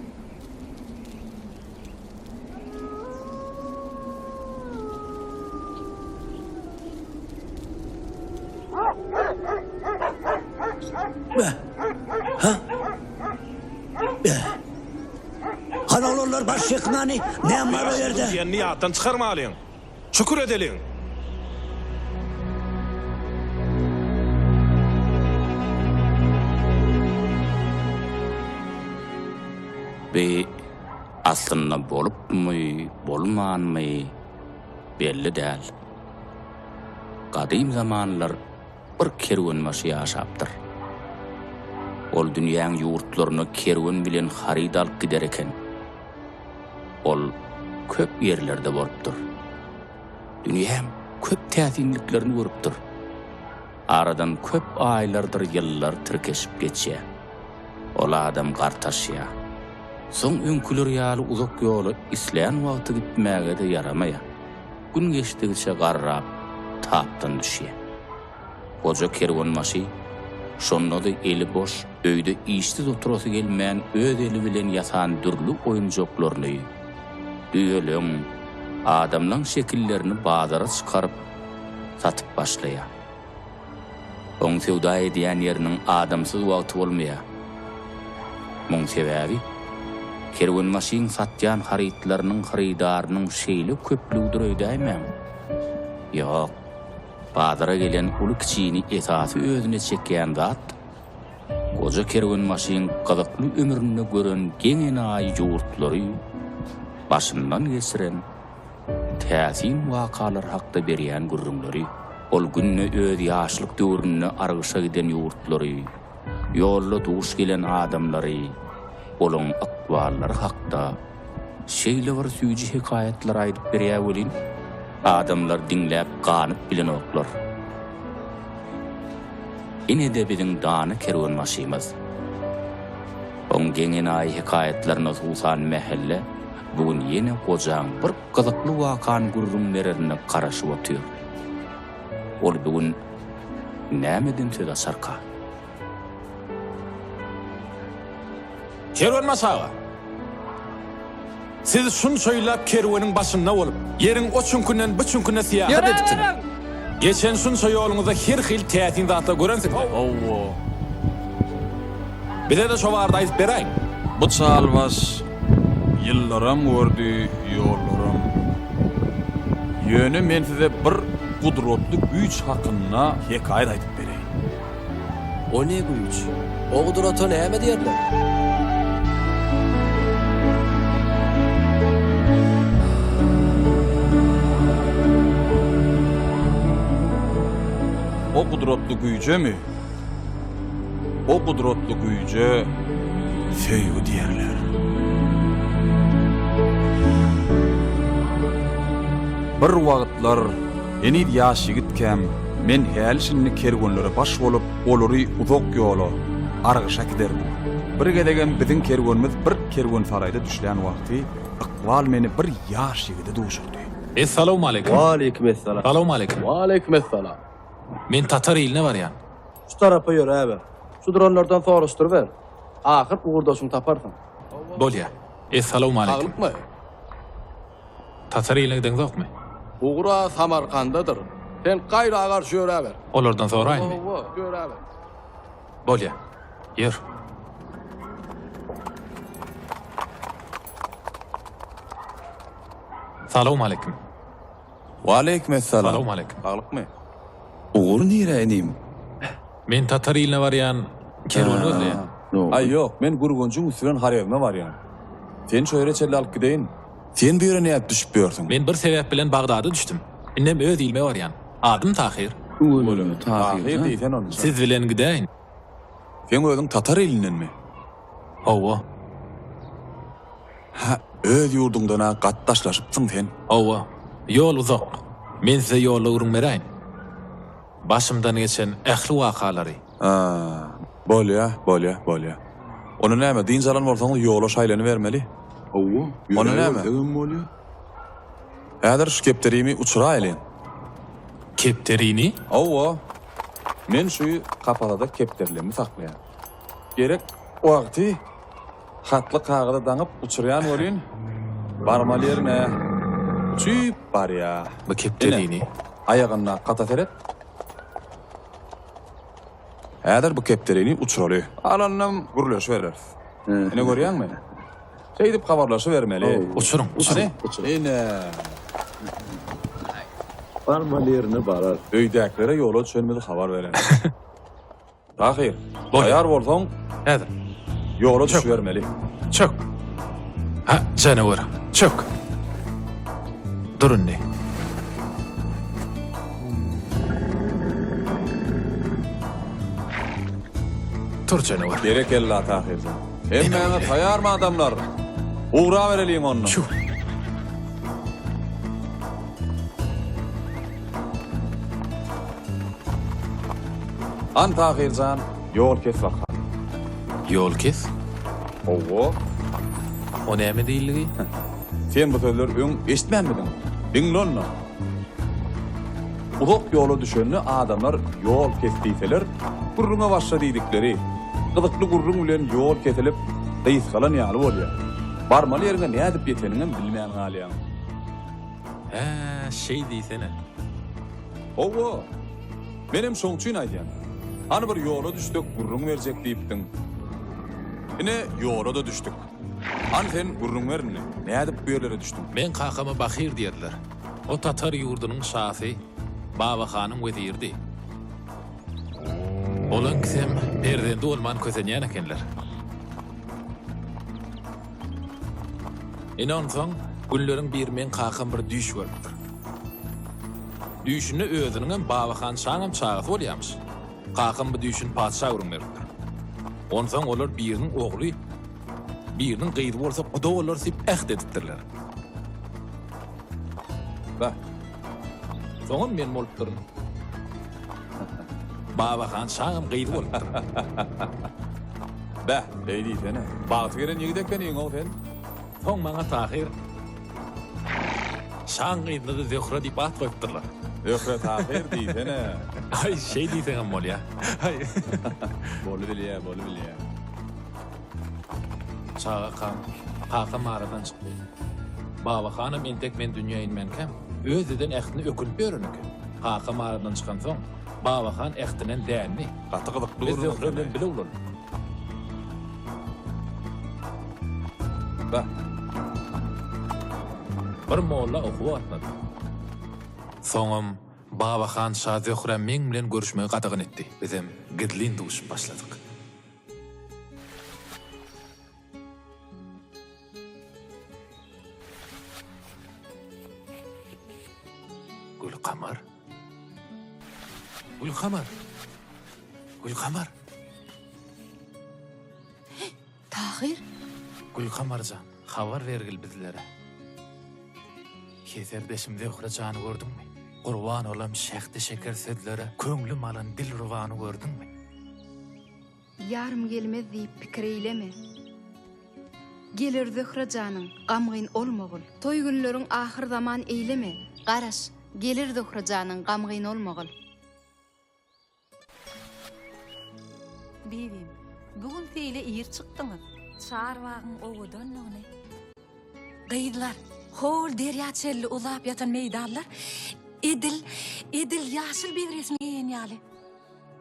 Beh! Ha? Beh! Hany oglanlar baş çekiň hany, näme bar o ýerde? Diýenini ýatdan çykarmalyň. Şükür edeliň! Bi aslynda bolupmy, bolmanmy, belli däl. Gadym zamanlar. bir kerwenbaşy ýaşapdyr. Ol dünýäň ýurtlaryna kerwen bilen haryt alyp gider eken. Ol köp ýerlerde bolupdyr. Dünýäň köp täsinliklerini görüpdir. Aradan köp aýlardyr ýyllar tirkeşip geçýär. Ol adam gartaşýar. Soň öňküler ýaly uzak ýola islän wagty gitmäge-de ýaramaýar. Gün geçdigiçe garrap, tapdan düşýär. Goja kerwenbaşy şonda-da eli boş, öýde işsiz oturasy gelmän öz eli bilen ýasan dürli oýunjaklaryny, düýeleň, adamlaň şekillerini bazara çykaryp, satyp başlaýar. Oň söwda edýän ýeriniň adamsyz wagty bolmaýar. Muň sebäbi, kerwenbaşyň satýan harytlarynyň hyrydarynyň şeýle köplügidir öýdäýmäň. Ýok, bazara gelen uly-kiçini esasy özüne çekýän zat, goja kerwenbaşyň gyzykly ömründe gören geň-enaýy ýurtlary başyndan geçiren Täsin wakalar hakda berýän gürrüňleri, ol günde öz ýaşlyk döwründe argyşa giden ýurtlary, ýolda duş gelen adamlary, olaň ykballary hakda şeýle bir süýji hekaýatlar aýdyp berýär welin, adamlar diňläp ganyp bilenoklar. Ine-de biziň dana kerwenbaşymyz. Oň geň-enaýy hekaýatlaryna suwsan mähelle Bu gün ýene gojaň bir gyzykly wakany gürrüň bererine garaşyp otyr. Ol bu gün nämeden söz açarka? Kerwenbaşy aga! Siz şunça ýyllap kerweniň başynda bolup, ýeriň o çüňkünden bu çüňküne syýahat edipsiňiz. Geçen şunça ýoluňyzda her hili täsin zatlar görensiňiz-dä? Hawa. Bize-de şo barada aýdyp beräýiň. Bu çalbaş ýyllaram gördi, ýollaram. Ýöne men size bir gudratly güýç hakynda hekaýat aýdyp bereýin. O ne güýç? O gudrata näme diýerler? O gudratly güýjemi? O gudratly güýje söýgi diýerler. Bir wagtlar, heniz ýaş ýigitkäm, men häli-şindi kerwenlere baş bolup, olary uzak ýola, argyşa äkiderdim. Bir gezegem biziň kerwenimiz bir kerwensaraýda düşlän wagty, ykbal meni bir ýaş ýigide duşurdy. Essalawmaleýkim. Waleýkim essalam. Salawmaleýkim. Waleýkim essalam. Men tatar iline barýan. Şu tarapa ýöräber. Şu duranlardan soraşdyryber. Ahyr ugurdaşyňy taparsyň. Bolýa. Essalawmaleýkim. Saglykmy? Tatar iline gideňzokmy? Ugur-a Samarkandadyr. Sen gaýra garşy ýöräber. Olardan soraýynmy? Hawa, ýöräber. Bolýa. Ýör. Salowmaleýkim. Waleýkim essalam. Salowmaleýkim. Saglykmy? Ugur nirä inim? Men tatar iline barýan kerwen gözleýän. Aý ýok, men Gürgenjiň üsti bilen Horezme barýan. Seni şo ýere çenli alyp gideýin. Sen bu ýere nädip düşüp ýörsüň? Men bir sebäp bilen Bagdada düşdüm. Indem öz ilime barýan. Adym Tahyr. Tüweleme, Tahyr diýsen onda. Siz bilen gidäýin. Seň özüň tatar ilindenmi? Hawa. Hä, öz ýurduňdan-a gaty daşlaşypsyň sen. Hawa, ýol uzak. Men size ýolda gürrüň beräýin. Başymdan geçen ähli wakalary. Hä, bolýa, bolýa, bolýa. Onda näme, dynç alan bolsaňyz ýola şaýlanybermeli. Hawa, Onda näme? ýöräbersegem bolýa. Häzir şu kepderimi uçuraýlyň. Kepderini? Hawa, men şu kapasada kepderilerimi saklaýan. Gerek wagty Hatly kagyza daňyp uçurýan welin, barmaly ýerine uçup barýa. Bu kepderini. Ine, aýagyndaky hata seret. Häzir bu kepderini uçuraly. Galanynam gürleşibereris. Ine görýäňmi? Şeýdip habarlaşybermeli. Uçuryň, uçuryň. Ine. Barmaly ýerine barar. Öýdäkilere ýola düşenimizi habar bereris. Tahyr, taýýar bolsaň, Häzir. Ýola düşübermeli. Çök. Ha, janawer, çök. Dur indi. Tur janawar. Berekella Tahyr jan. Hemmäňiz taýarmy adamlar? Ugrabereliň onda. Çüw. Hany Tahyr jan, ýol kes bakaly. Ýol kes? Hawa. O näme diýildigi? Sen bu sözleri öň eşitmänmidiň? Diňle onda. Uzak ýola düşende adamlar ýol kes diýseler, gürrüňe başla diýdikleri, gyzykly gürrüň bilen ýol kesilip, gysgalan ýaly bolýar. Barmaly ýeriňe nädip ýeteniňem bilmän galýaň. Hä, şeý diýsene. Hawa, menem şoň üçin aýdýan. Hany bir ýola düşsek gürrüň berjek diýipdiň. Ine, ýola-da düşdük. Hany sen gürrüň ber indi, nädip bu ýerlere düşdüň? Meň kakama Bahyr diýerler. O tatar ýurdunyň şasy Baba hanyň weziridi. Olaňkisem perzendi bolman kösenýän ekenler. Ine onsoň günleriň biri meň kakam bir düýş görüpdir. Düýşünde özüniňem Baba han şaňam çagasy bolýamyş. Kakam bu düýşüni patyşa gürrüň beripdir. Onsoň olar biriniň ogly, biriniň gyzy bolsa guda bolarys diýip äht edipdirler. Beh. Soňam men bolupdyryn. Babahan şaňam gyzy bolupdyr. Beh, beý diýsene. Bagty gelen ýigit ekeniň-ow sen. Soň maňa Tahyr şaň gyzyna-da Zöhre diýip at goýupdyrlar. Zöhre Tahyr diýsene. Aý, şeý diýseňem bolýa. Aý. Bolubilýä, bolubilýä. Çagakam kakam aradan çykdy. Baba hanam entek men dünýä inmänkäm, öz eden ähtine ökünip ýören eken. Kakam aradan çykansoň, Baba han ähtinden dändi. Gaty gyzykly Biz gürrüň Zöhre bilen eken-aý. bile ulaldyk. Beh. Bir molla okuwa gatnady. Soňam Baba han şa Zöhrä meň bilen görüşmegi gadagan etdi. Bizem gizlin duşup başladyk. Gülkamar. Gülkamar. Gülkamar. Tahyr. Gülkamar jan, habar bergil bizlere. Heserdeşim Zöhre jany gördüňmi? Gurban olam şähdi-şeker sözlere, köňlüm alan dilrubany gördüňmi? Ýarym gelmez diýip pikir eýleme. Geler Zöhre janyň, gamgyn olmagyl. Toý günleriň ahyrzaman eýleme. Garaş, geler Zöhre janyň, gamgyn olmagyl. Bibim, bu gün seýle ir çykdyňyz. Çarbagyň owadanlygyny. Gyzlar, hol derýa çenli uzap ýatan meýdanlar edil, edil ýaşyl begresini geýen ýaly.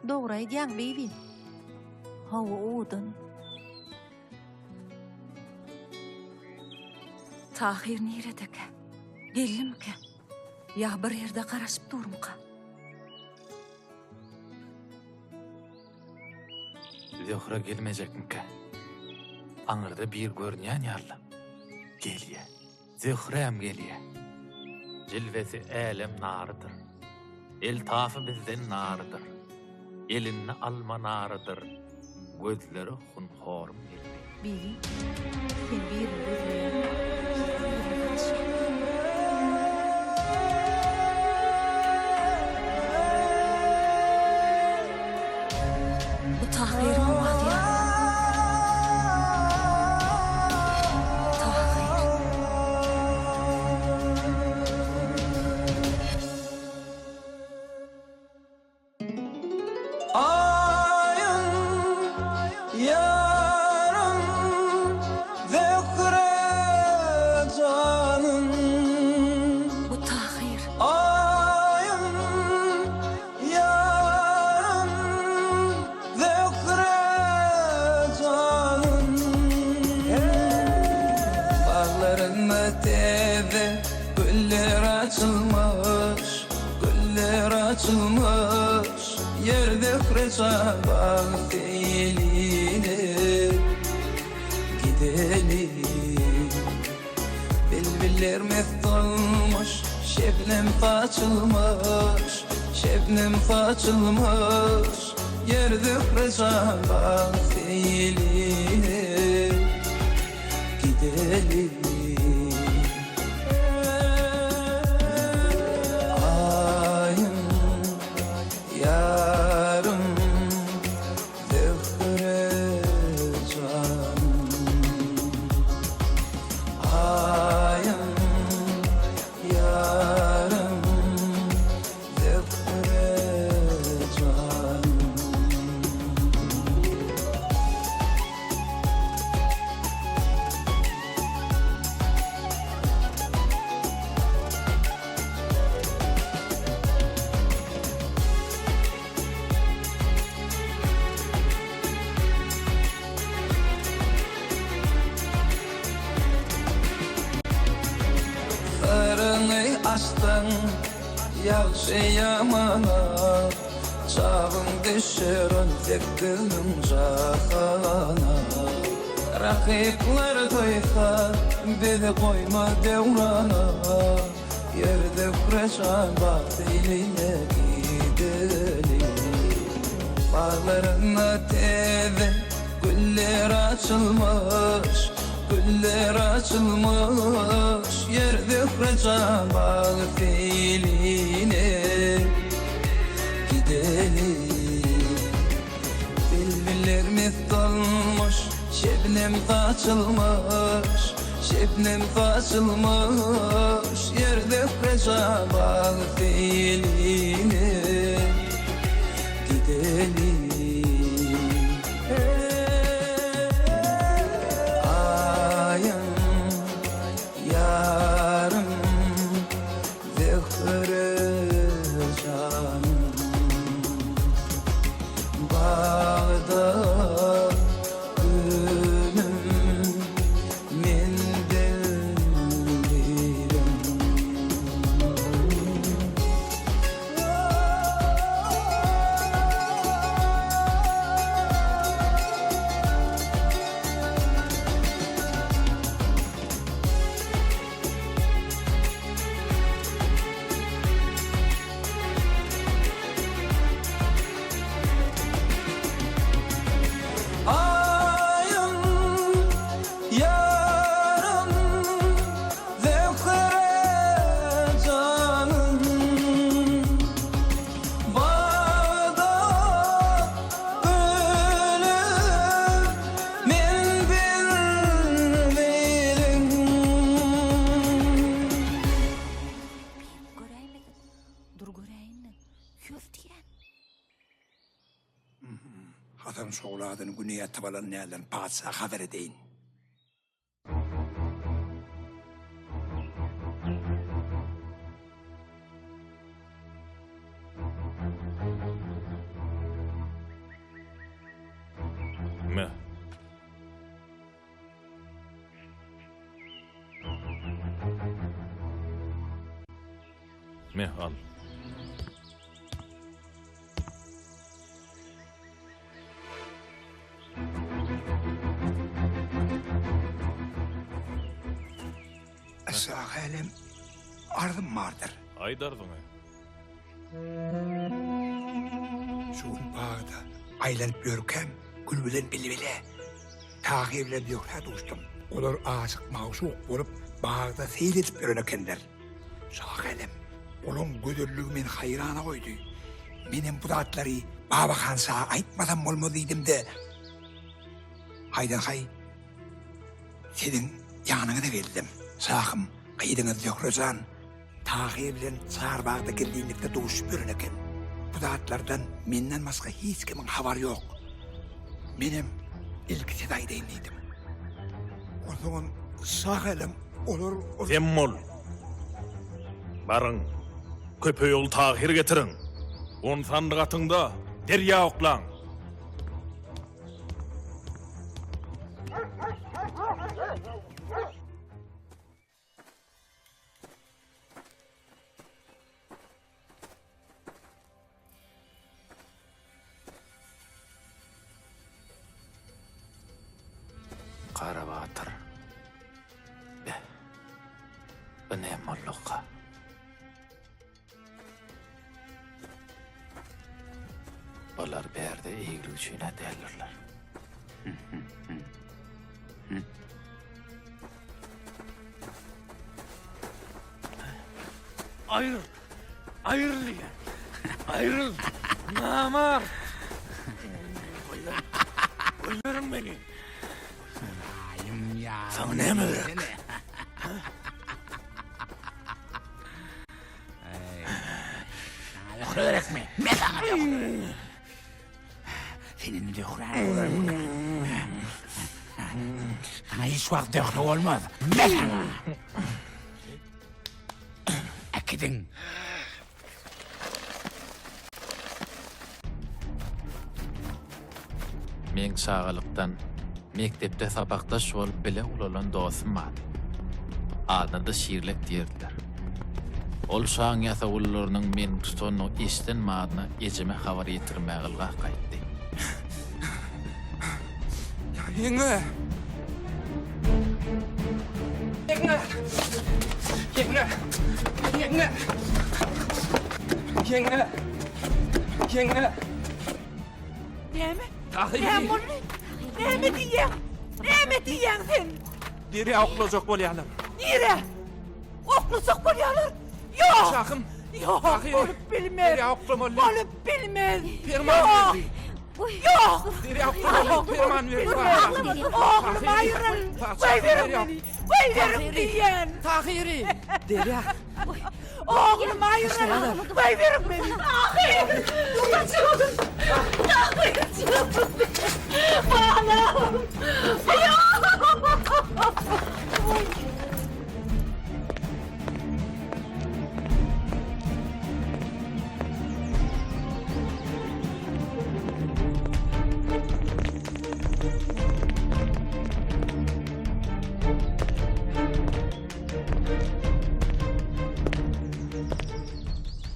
Dogry aýdýaň, bibim. Hawa, owadan. Tahyr niredekä? Geldimikä? Ýa bir ýerde garaşyp durmyka? Zöhre gelmejekmikä? Aňyrda bir görünýän ýaly. Gelýä. Zöhräm gelýä. Jilwesi älem narydyr. Eltafy bizden narydyr. Elinde alma narydyr. Gözleri hunhorym geldi. Bibi, sen birini gözleýäň, ýiti birine garaşýaň. Bu Tahyryň owazy ýaly. Tahyr. Aýyň ýarym Zöhre janym. Bu Tahyr. Aýyň ýarym Zöhre janym. Baglarynda täze güller açylmyş. Güller açylmyş ýer Zöhre jan bag seýline gideli. Bilbiller mest olmuş, şebnem saçylmyş, şebnem saçylmyş. Ýer Zöhre jan bag seýline gideli. Aýym, ýarym, Zöhre janym. Aýym, ýarym, Zöhre janym. Syryňy açsaň ýagşy ýamana, Çagyň düşer on sekizmiň jahana. Rakyplar toýsa bizi goýma döwrana. Ýer Zöhre jan bagt eýleýne gideli. Baglarynda täze güller açylmyş, Güller açylmyş, Ýer Zöhre jan bagt eýleýne gideli. Bilbiller mest olmuş, şebnem saçylmyş, Şebnem saçylmyş, Ýer Zöhre jan bag seýline gideli. Aýym, ýarym. Zöhre janym Bagda gülüm men bilbilem. Aýym, ýarym, Zöhre janym, Bagda gülüm, Men bilbiliň. Birini göräýmedik. Dur göräýin-le. Ýör diýýän. Hasan şowladyny güne ýatyp alan däldir, patyşa habar edeýin. Me. Me, al. Şahy älem, arzym bardyr. Aýt arzyňy. Şu gün bagda aýlanyp ýörkäm, Gül bilen Bilbile, Tahyr bilen Zöhrä duşdum. Olar aşyk-magşuk bolup, bagda seýil edip ýören ekenler. Şahy älem, olaň gözelligi meni haýrana goýdy. Menem bu zatlary Babahan şa aýtmasam bolmaz diýdim-de, haýdan-haý siziň ýanyňyza geldim. Şahym, gyzyňyz Zöhre jan Tahyr bilen çarbagda gizlinlikde duşup ýören eken. Bu zatlardan menden başga hiç kimiň habary ýok. Menem ilki size aýdaýyn diýdim. Onsoňam şahelem olar... Sem bol! Baryň, köpeý ogly Tahyry getiriň. Ony sandyk atyň-da, derýa oklaň! Garabatyr. Beh. Bu näme bolduka? Agalar bärde eýgilik üçin-ä däldirler. Aýryl! Aýryl diýýän! Aýryl! Namart! Goýberiň meni! Saňa näme gerek? Saňa Zöhre gerekmi? Men saňa Zöhre. Sen indi Zöhräni görermiň? Saňa hiç wagt Zöhre bolmaz. Men saňa. Äkidiň. Meň çagalykdan mekdepde sapakdaş bolup bile ulalan dostum bardy. Adyna-da Şirlek diýerdiler. Ol şaň ýasawullarynyň meni tutanyny eşiden badyna ejeme habar ýetirmäge ylgap gaýtdy. Ýeňňe! Ýeňňe! Ýeňňe! Ýeňňe! Ýeňňe! Ýeňňe! Näme? Näme boldy? Näme diýýäň? Näme diýýäň sen? Derýa oklajak bolýarlar. Nirä? Oklajak bolýarlar? Ýok! Şahym! Ýok, bolup bilmez. Derýa oklamaly. Bolup bilmez. Perman berdi. Ýok! Derýa oklamaly. Perman berdi. Oglum aýryl! Goýberiň meni! Goýberiň diýýän! Tahyry! Derýa! Oglum aýryl! Goýberiň meni! Tahyr! Tahyr! Balam! Ýok!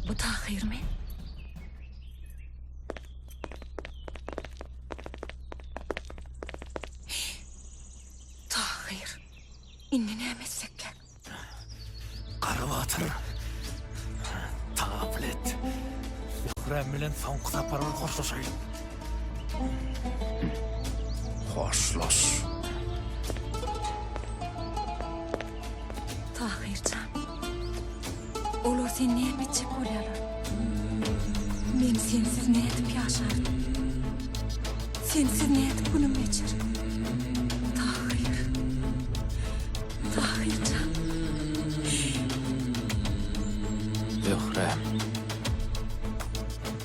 Bu Tahyrmy? Tahyr. Indi näme etsekkä? Gara batyr. Tagapyl et. Zöhräm bilen soňky sapar bir hoşlaşaýyn. Hoşlaş. Tahyr jan. Olar seni näme etjek bolýarlar? Men sensiz nädip ýaşaryn? Sensiz nädip günüm geçer? Tahyr. Tahyr jan. Zöhräm.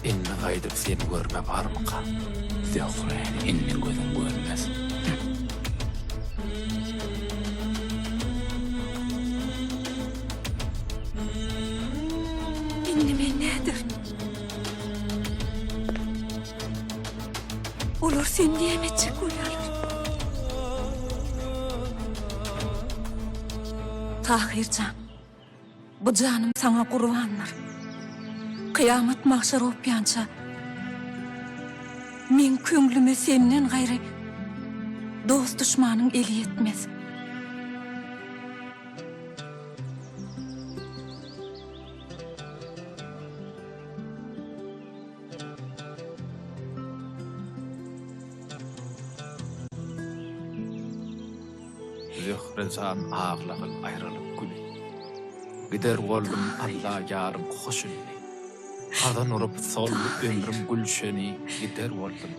Indi gaýdyp seni görme barmyka? Zöhräni indi gözüň görmez. Indi men näderin? Olar seni näme etjek bolýarlar? Tahyr jan, bu janym saňa gurbandyr. Kyýamat magşar gopýança, meň köňlüme senden gaýry dost-duşmanyň eli ýetmez. Zöhre jan aglagyl aýralyk güni. Gider boldum Alla ýarym hoş indi. Hazan urup soldy ömrüm gülşeni Gider boldum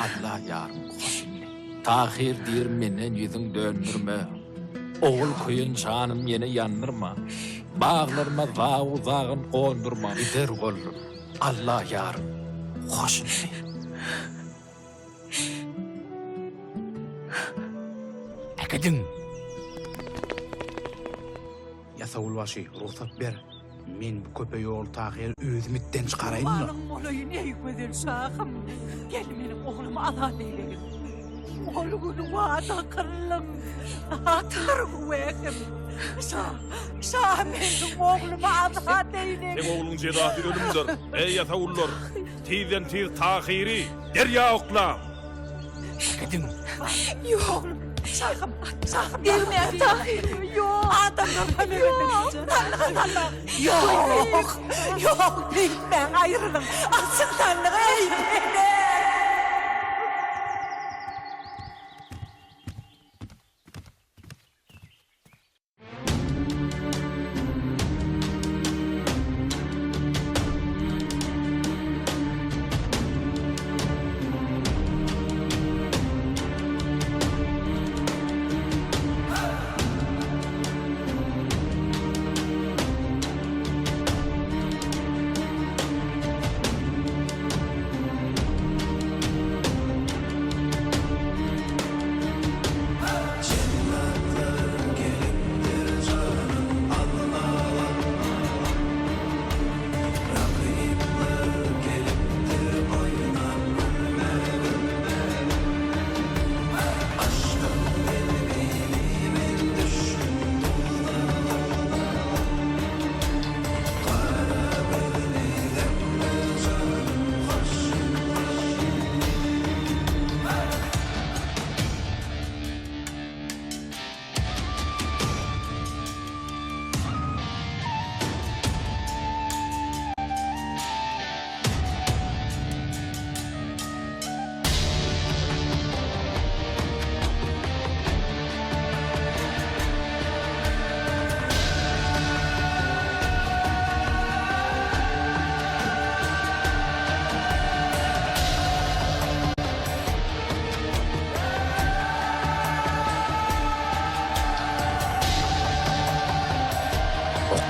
Alla ýarym hoş indi. Tahyr diýr menden ýüzüň döndürme, Ogul köýen janym ýene ýandyrma, Baglaryma zagu-zagyn gondurma, Gider boldum Alla ýarym hoş indi. Äkidiň! Ýasawulbaşy, rugsat ber, men bu köpe ýoly Tahyry özüm itden çykaraýyn-la. Gurbanyň bolaýyn, eý gözel şahym, gel meniň oglumy azat eýlegil. Ol gün wada kyldym, atar güwähim. Şa, şa meniň oglumy azat eýlegil. Seň ogluň jezasy ölümdir, eý ýasawullar! Tizden-tiz Tahyry derýa oklaň! Äkidiň! Ýok, şahym, şahym. Degmäň Tahyr. Ýok. Adamlar kömek edin. Sandyga salmaň. Ýok, ýok, beýtmäň, aýrylyň. Açyň sandygy, eý, peder!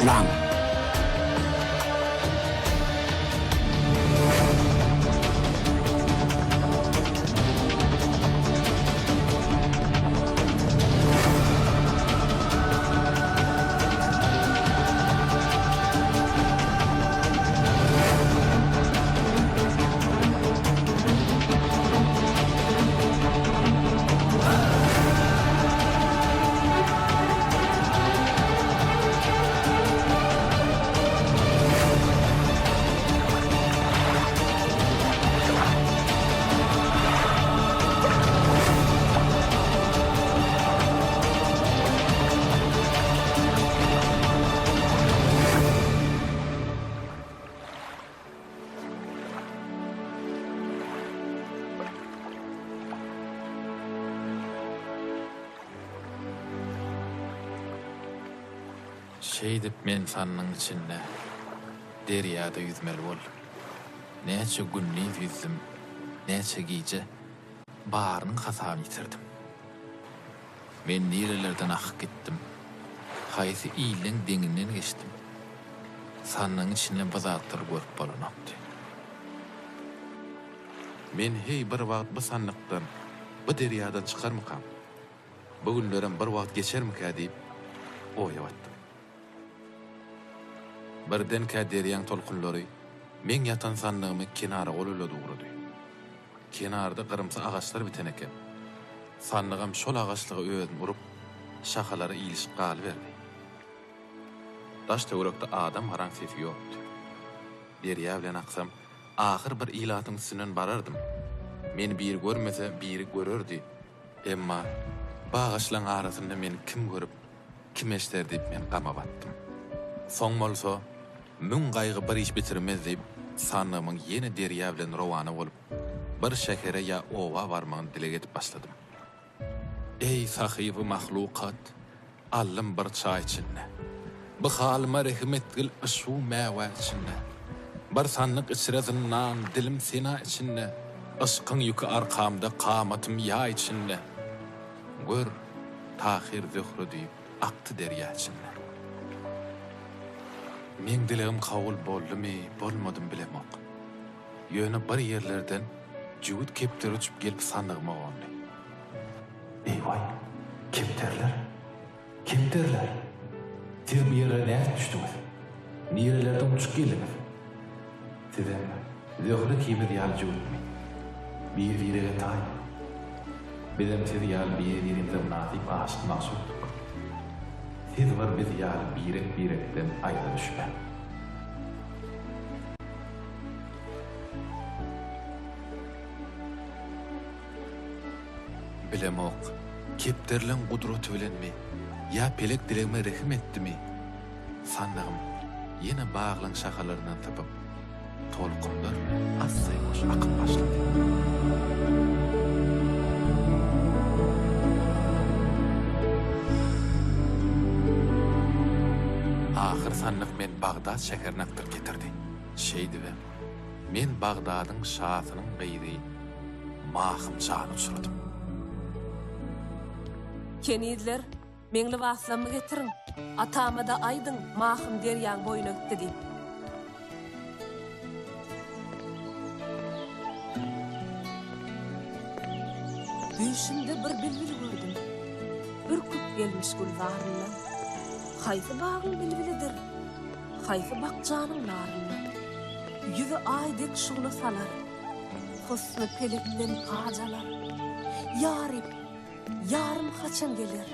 oklaň. Şeýdip men sandygyň içinde derýada ýüzmeli boldum. Näçe gündiz ýüzdüm, näçe gije, barynyň hasabyny ýitirdim. Men nirelerden akyp gitdim, haýsy illeň deňinden geçdim. Sandygyň içinden bu zatlary görüp bolanokdy. Men heý bir wagt bu sandykdan, bu derýadan çykarmykam? Bu günlerem bir wagt geçermikä diýip, oýa batdym. Birdenkä derýaň tolkunlary meň ýatan sandygymy kenara golaýlady ugrady. Kenarda gyrymsy agaçlar biten eken. Sandygam şol agaçlyga özüni urup, şahalara ilişip galyberdi. Daş-töwerekde adam-garaň sesi ýokdy. Derýa bilen aksam, ahyr bir ilatyň üstünden barardym. Meni biri görmese, biri görerdi. Emma bu agaçlaryň arasynda meni kim görüp, kim eşder diýip men gama batdym. Soň bolsa, Müň gaýgy bir iş bitirmez diýip, sandygymyň ýene derýa bilen rowana bolup, bir şähere ýa oba barmagyny dileg edip başladym. Eý, sahyby mahlukat, aldym bir çaý içinde. Bu halyma rehim etgil yşbu mäwa içinde. Bir sandyk içre zyndan, dilim sena içinde. Yşkyň ýüki arkamda, kamatym ýaý içinde. Gör, Tahyr Zöhre diýip, akdy derýa içinde. Meň dilegim kabul boldumy, bolmadymy bilemok. Ýöne bir ýerlerden jübüt kepderi uçup gelip sandygyma gondy. Eý-waý, kepderiler! Kepderiler! Siz bu ýere nädip düşdüňiz? Nirelerden uçup geldiňiz? Sizem Zöhre ikimiz ýaly jübütmi? Bir-birege taýmy? Bizem siz ýaly biri-birimize mynasyp aşyk-magşukdyk. Siz bir biz ýaly birek-birekden aýra düşmäň. Bilemok, kepderileň gudraty bilenmi, ýa pelek dilegime rehim etdimi, sandygym ýene baglaň şahalaryndan sypyp, tolkunlar bilen assa-ýuwaş akyp başlady. Ahyr sandyk meni Bagdat şäherine akdyryp getirdi. Şeýdibem, men Bagdadyň şasynyň gyzy Mahym jana uçradym. Kenizler, meň lybaslammy getiriň, atama-da aýdyň, Mahym derýaň boýuna gitdi diýip. Düýşümde bir bilbil gördüm, Ürküp gelmiş gülzaryndan. Haýsy bagyň bilbilidir, Haýsy bakjanyň naryndan. Ýüzi aý dek şugla salar, Husny pelekden paç alar. Ýaryp, ýarym haçan geler,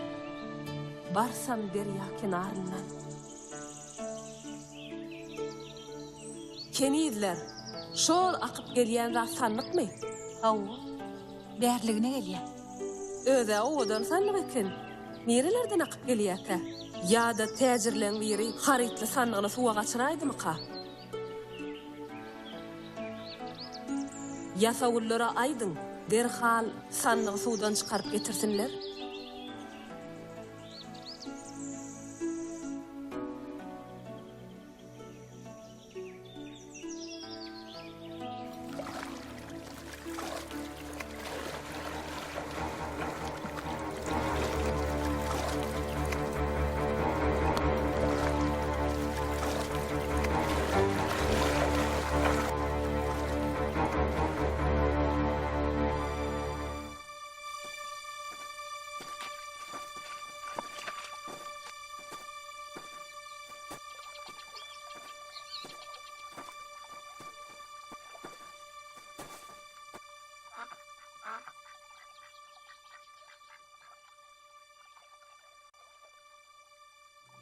Barsam derýa kenaryndan. Kenizler, şol akyp gelýän zat sandykmy? Hawa, bärligine gelýär. Öz-ä owadan sandyk eken. Nirelerden akyp gelýärkä? Ýa-da täjirleň biri harytly sandygyny suwa gaçyraýdymyka? Ýasawullara aýdyň, derhal sandygy suwdan çykaryp getirsinler.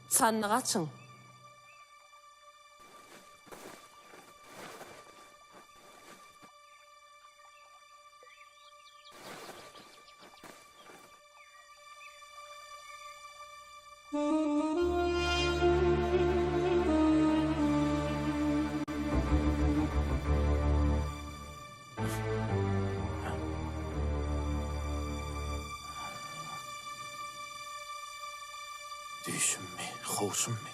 Sandygy açyň. Düýşümmi, huşummy?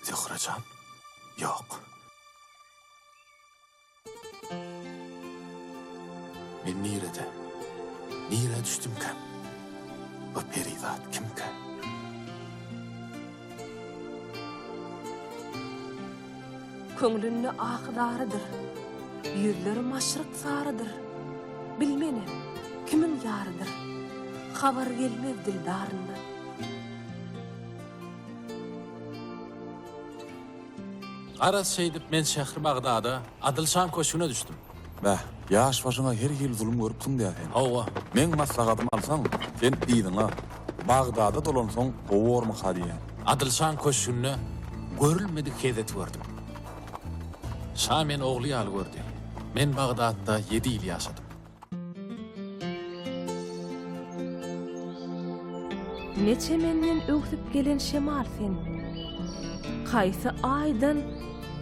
Zöhre jan, ýok. Men nirede? Nirä düşdümkäm? Bu perizat kimkä? Köňlünde ahy-zarydyr, Ýüzleri maşryk sarydyr. Bilmenem, kimiň ýarydyr, Habar gelmez dildaryndan. Garaz şeýdip men şähri Bagdada Adyl şaň köşgüne düşdüm. Bäh, ýaş başyňa her hili zulum görüpsiň-dä sen. Hawa. Meň maslahatymy alsaň, sen yzyňa, Bagdada dolansaň gowy bormyka diýýän. Adyl şaň köşgünde görülmedik hezzet gördüm. Şa meni ogly ýaly gördi. Men Bagdatda ýedi ýyl ýaşadym. Ne çemenden öwsüp gelen şemal sen, Haýsy aýdan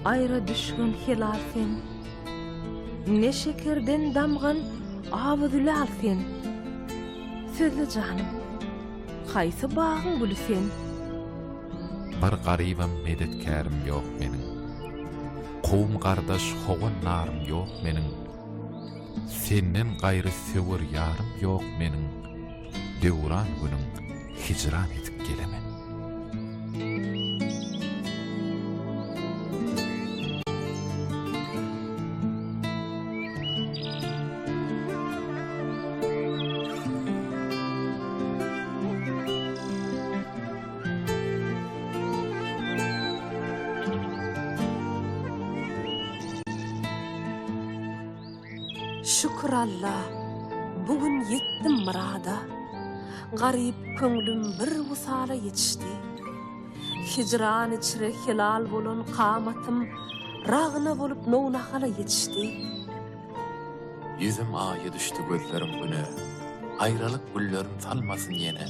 aýra düşgün helal sen, Ne şekerden damgan aby-zülal sen, Sözle janym, haýsy bagyň güli sen? Bir garybam medetkärim ýok meniň. Kowum-gardaş howandarym ýok meniň. Senden gaýry söwer ýarym ýok meniň, Döwran günüň hijran edip gelemen. Şükür Alla, bu gün ýetdim myrada, Garyp köňlüm bir wysala ýetişdi. Hijran içre helal bolan kamatym Ragna bolup nownahala ýetişdi. Ýüzüm aýa düşdi gözlerim güne, Aýralyk güllerin salmasyn ýene.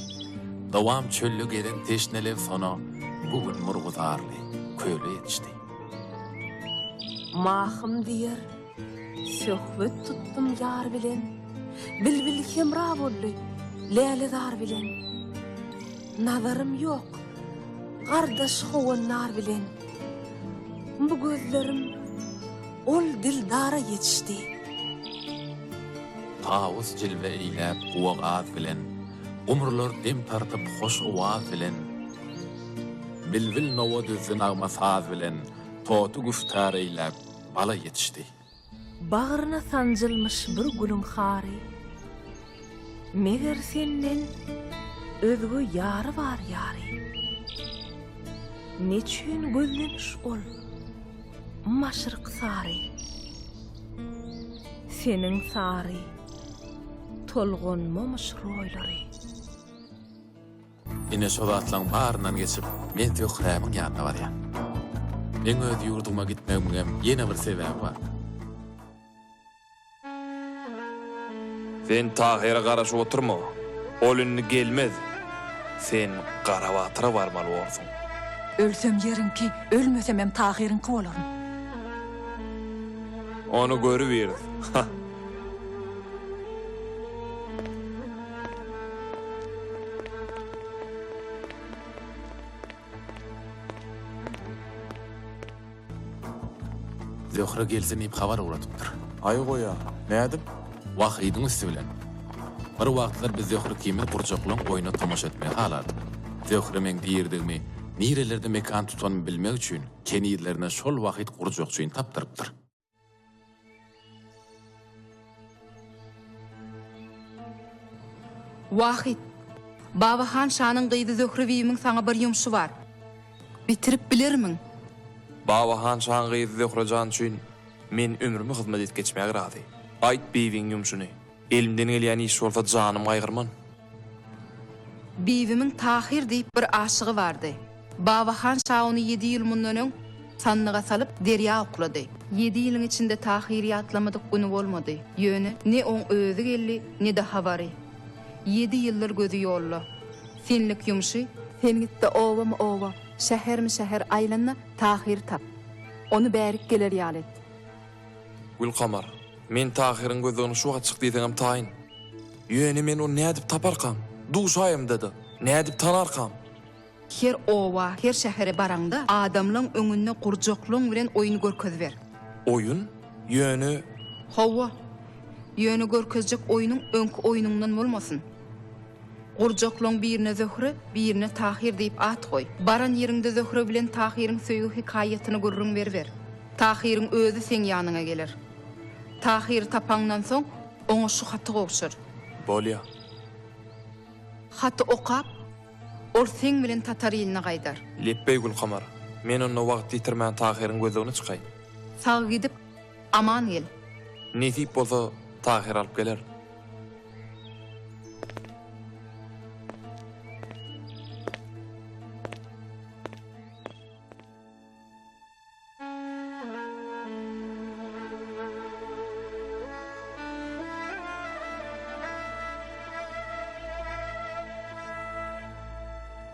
Dowam çölde gezen teşne leb sona Bu gün murguzarly köle ýetişdi. Mahym diýer, söhbet tutdum ýar bilen, Bilbil hemra boldy lälezar bilen. Nazarym ýok, gardaş howandar bilen, Bu gözlerim ol dildara ýetişdi. Tawus jilwe eýläp guwa gaz bilen, Gumrular dem tartyp hoş owaz bilen. Bilbil nowa düzdi nagma saz bilen, Toty güftar eýläp, bala ýetişdi. Bagryna sanjylmyş bir gülüň hary, Meger senden özge ýary bar ýary. Neçüýn gözlemiş ol maşryk sary, Seniň sary tolgunmamyş roýlary. Ine şo zatlaň baryndan geçip, men Zöhrämiň ýanyna barýan. Meň öz ýurduma gitmegimiňem ýene bir sebäbi bar. Sen Tahyra garaşyp oturma. Ol indi gelmez. Sen Garabatyra barmaly borsuň. Ölsem ýeriňki, ölmesemem Tahyryňky bolaryn. Ony görübiris. Hah. Zöhre gelsin diýip habar ugradypdyr. Aý goýa, nädip? Wahydyň üsti bilen. Bir wagtlar biz Zöhre ikimiz gurjaklaň oýnuna tomaşa etmegi halardyk. Zöhre meň diridigimi, nirelerde mekan tutanymy bilmek üçin kenizlerine şol Wahyt gurjakçyny tapdyrypdyr. Wahyt, Babahan şanyň gyzy Zöhre bibimiň saňa bir ýumşy bar. Bitirip bilermiň? Babahan şaň gyzy Zöhre jan üçin men ömrümi hyzmat edip geçmäge razy. Aýt bibiň ýumşuny. Elimden gelýän iş bolsa janym gaýgyrman. Bibimiň Tahyr diýip bir aşygy bardy. Babahan şa ony ýedi ýyl mundan öň sandyga salyp, derýa oklady. Ýedi ýylyň içinde Tahyry ýatlamadyk güni bolmady. Ýöne ne oň özi geldi, ne-de habary. Ýedi ýyldyr gözi ýolda. Senlik ýumşy, sen git-de obama-oba, şähermi-şäher aýlan-da, Tahyry tap. Ony bärik geler ýaly et. Gülkamar, men Tahyryň gözlegine şu wagt çyk diýseňem taýyn. Ýöne men ony nädip taparkam? Duşaýamda-da, nädip tanarkam? Her oba, her şähere baraňda, adamlaň öňünde gurjaklygyň bilen oýun görkeziber. Oýun? Ýöne. Hawa. Ýöne görkezjek oýnuň öňki oýnuňdan bolmasyn. Gurjaklaň birine Zöhre, birine Tahyr diýip at goý. Baran ýeriňde Zöhre bilen Tahyryň söýgi hekaýatyny gürrüň beriber. Tahyryň özi seň ýanyňa geler. Tahyry tapaňdan soň, oňa şu haty gowşur. Bolýa. Haty okap, ol seň bilen tatar iline gaýdar. Lepbeý Gülkamar. Men onda wagt ýitirmän Tahyryň gözlegine çykaýyn. Sag gidip, aman gel. Nesip bolsa, Tahyr alyp geler.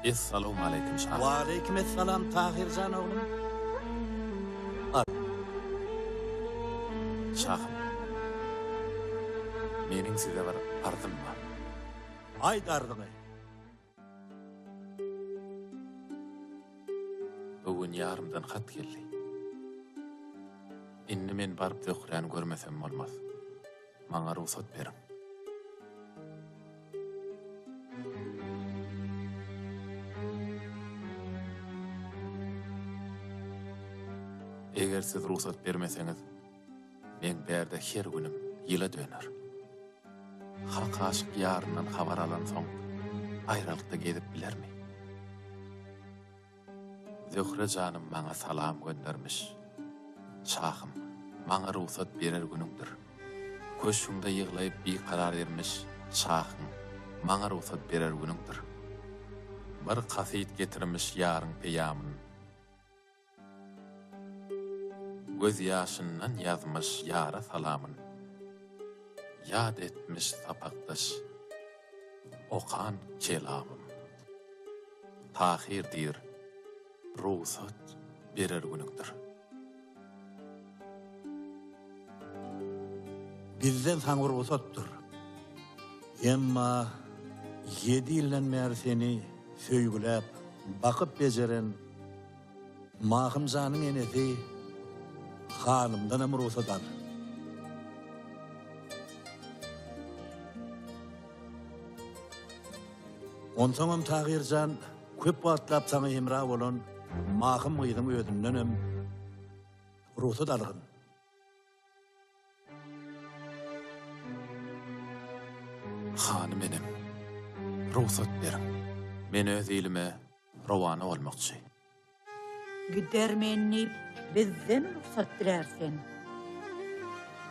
Essalawmaleýkim şahym. Waleýkim essalam Tahyr jan oglum. Al. Şahym. Meniň size bir arzym bar. Aýt arzyňy. Bu gün ýarymdan hat geldi. Indi men baryp Zöhräni görmesem bolmaz. Maňa rugsat beriň. Eger siz rugsat bermeseňiz, meň bärde her günüm ýyla döner. Hak aşyk ýaryndan habar alansoň, aýralykda gezip bilermi? Zöhre janym maňa salam göndermiş. Şahym, maňa rugsat berer günüňdir. Köşgüňde ýyglaýyp bikarar ermiş, Şahym, maňa rugsat berer günüňdir. Bir kasyt getirmiş ýaryň peýamyn. Göz ýaşyndan ýazmyş ýara salamyn. Ýat etmiş sapakdaş okan kelamym. Tahyr diýr, rugsat berer günüňdir. Bizden saňa rugsatdyr. Emma ýedi ýyldan bäri seni söýgüläp, bakyp-bejeren Mahym janyň enesi hanymdanam rugsat al. Onsoňam Tahyr jan köp wagtlap saňa hemra bolan Mahym gyzyň özündenem rugsat algyn. Hanym enem, rugsat beriň. Men öz ilime rowana bolmakçy. Gidermen diýip, bizden rugsat dilär sen.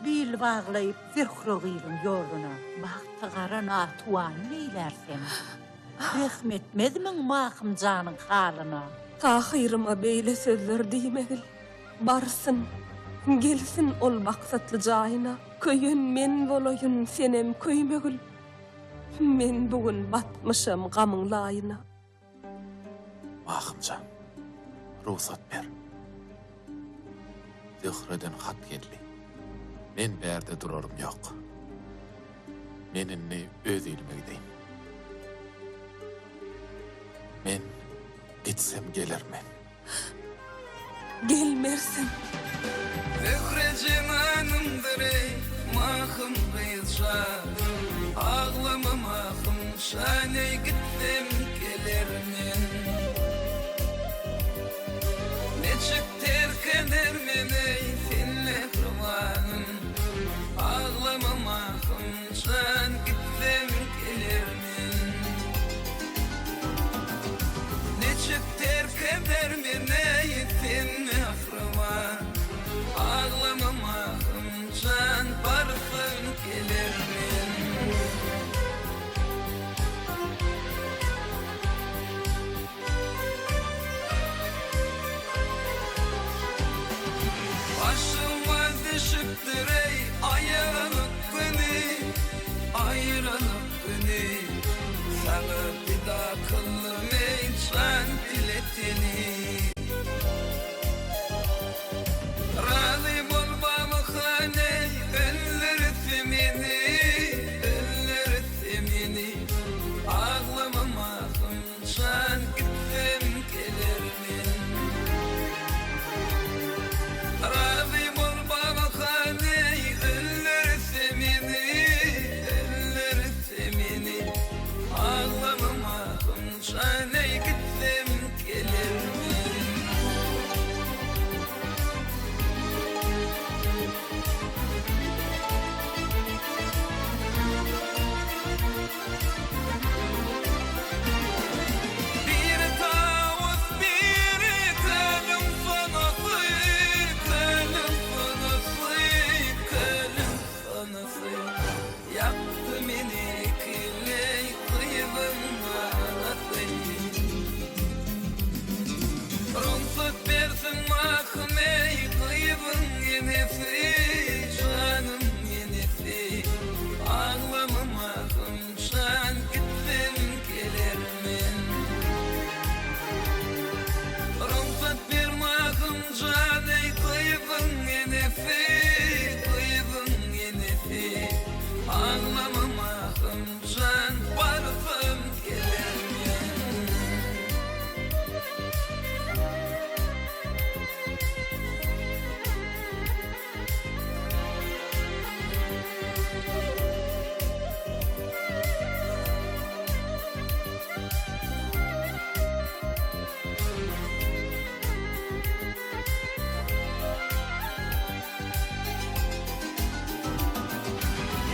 Bil baglaýyp Zöhre gyzyň ýoluna. Bagty gara natuwany neýlär sen. Rehm etmezmiň Mahym janyň halyna. Tahyryma beýle sözler diýmegil. Barsyn, gelsin ol maksatly jaýyna. Köýen men bolaýyn, senem köýmegil. Men bu gün batmyşam gamyň laýyna. Mahym jan, rugsat ber. Zöhreden hat geldi. Men bärde durarym ýok. Men indi öz ilime gideýin. Men gitsem geler men. Gelmersiň. Zöhre jemanymdyr eý, Mahym gyzja. Aglama Mahym jan eý gitsem geler men. Niçik terk eder men eý sen mähribanym. Aglama Mahym jan gitsem geler men. Niçik terk eder men eý sen mähriban Aglama Mahym jan barsam geler men. Niçikdir-eý aýralyk güni, aýralyk güni, Saňa pida kyldym-eý jan dile teni. Razy bol Babahan eý, öldürse meni, öldürse meni, Aglama Mahym jan gitsem geler men. Razy bol Babahan eý, öldürse meni, öldürse meni, Aglama Mahym jan eý gitsem geler men. Biri tawus, biri kölüň sonasy, kölüň sonasy, kölüň sonasy. Ýakdy meni kileý gyzyň anasy. Rugsat bersin mahym eý gyzyň enesi, janym enesi. Aglama mahym jan gitsem gelermen. Rugsat ber mahym jan eý gyzyň enesi, gyzyň enesi. Aglama mahym jan barsam gelermen.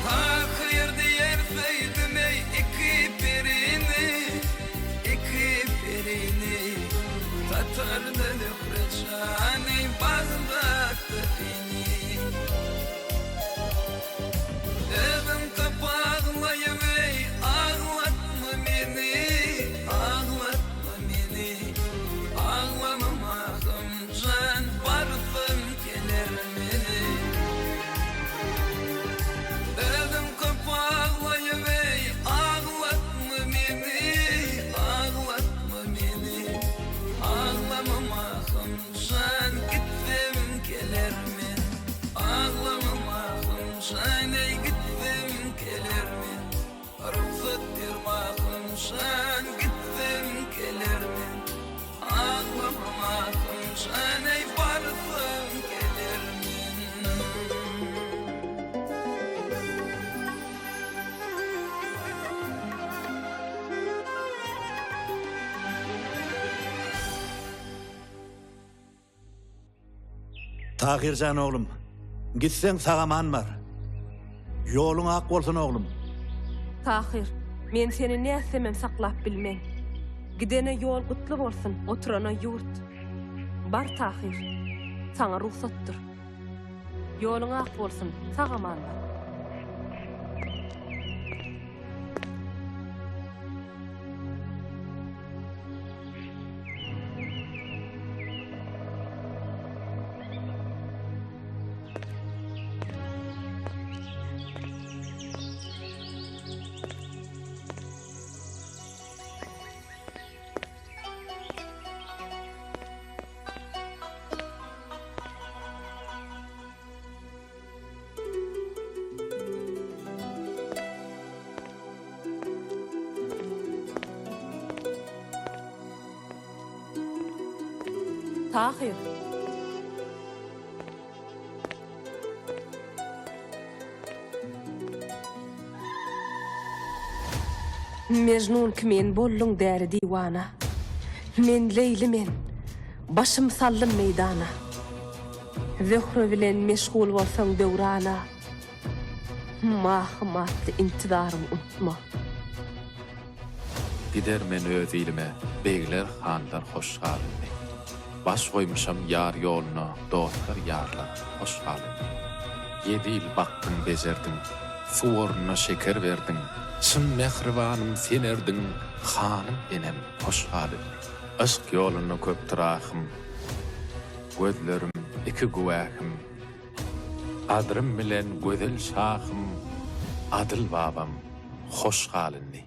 Tahyr diýer söýdüm eý iki perini, iki perini. Tatarda Zöhre jany, Bagdatda seni. Özüm tap aglaýyn eý, aglatma meni, aglatma meni. Aglama Mahym jan, barsam gelermeni. Özüm köp aglaýyn eý, aglatma meni, aglatma meni. Aglama Mahym jan, gitsem gelermen. Aglama Mahym jan eý, gitsem gelermen. Rugsat ber Mahym jan, gitsem gelermen. Aglama Mahym jan eý, barsam gelermen. Tahyr jan oglum, gitseň sag-aman bar. Ýoluň ak bolsun oglum. Tahyr, men seni nätsemem saklap bilmen. Gidene ýol gutly bolsun, oturana ýurt. Bar Tahyr, saňa rugsatdyr. Ýoluň ak bolsun, sag-aman bar. Tahyr. Mejnun kimin bolduň däli diwana. Men Leýli men, başym saldym meýdana. Zöhre bilen meşgul bolsaň döwrana. Mahym atly intizaryň unutma. Gider men öz ilime, begler, hanlar hoş gal indi. Baş goýmuşam ýar ýoluna, dostlar, ýarlar, hoş gal indi. Ýedi ýyl bakdyň, bejerdiň, suw ornuna şeker berdiň, çyn mähribanym sen erdiň, hanym enem, hoş gal indi. Yşk ýolunda köpdür ahym, gözlerim iki güwähim. Gadrym bilen gözel şahym, Adyl babam, hoş gal indi.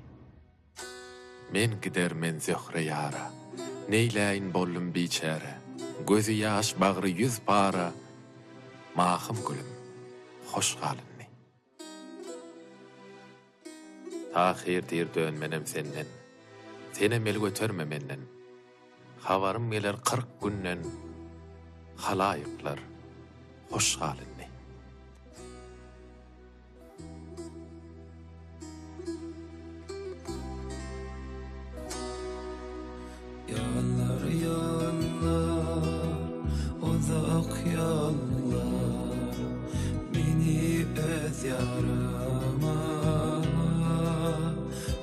Men gider men Zöhre ýara, Neýläýin boldum biçäre, Gözi ýaş, bagry ýüz para, Mahym gülüm, hoş gal indi. Tahyr diýr dönmenem senden, Senem el göterme menden. Habarym geler 40 günden, Halaýyklar, hoş gal indi. Ýollar, ýollar, uzak ýollar, Meni öz ýaryma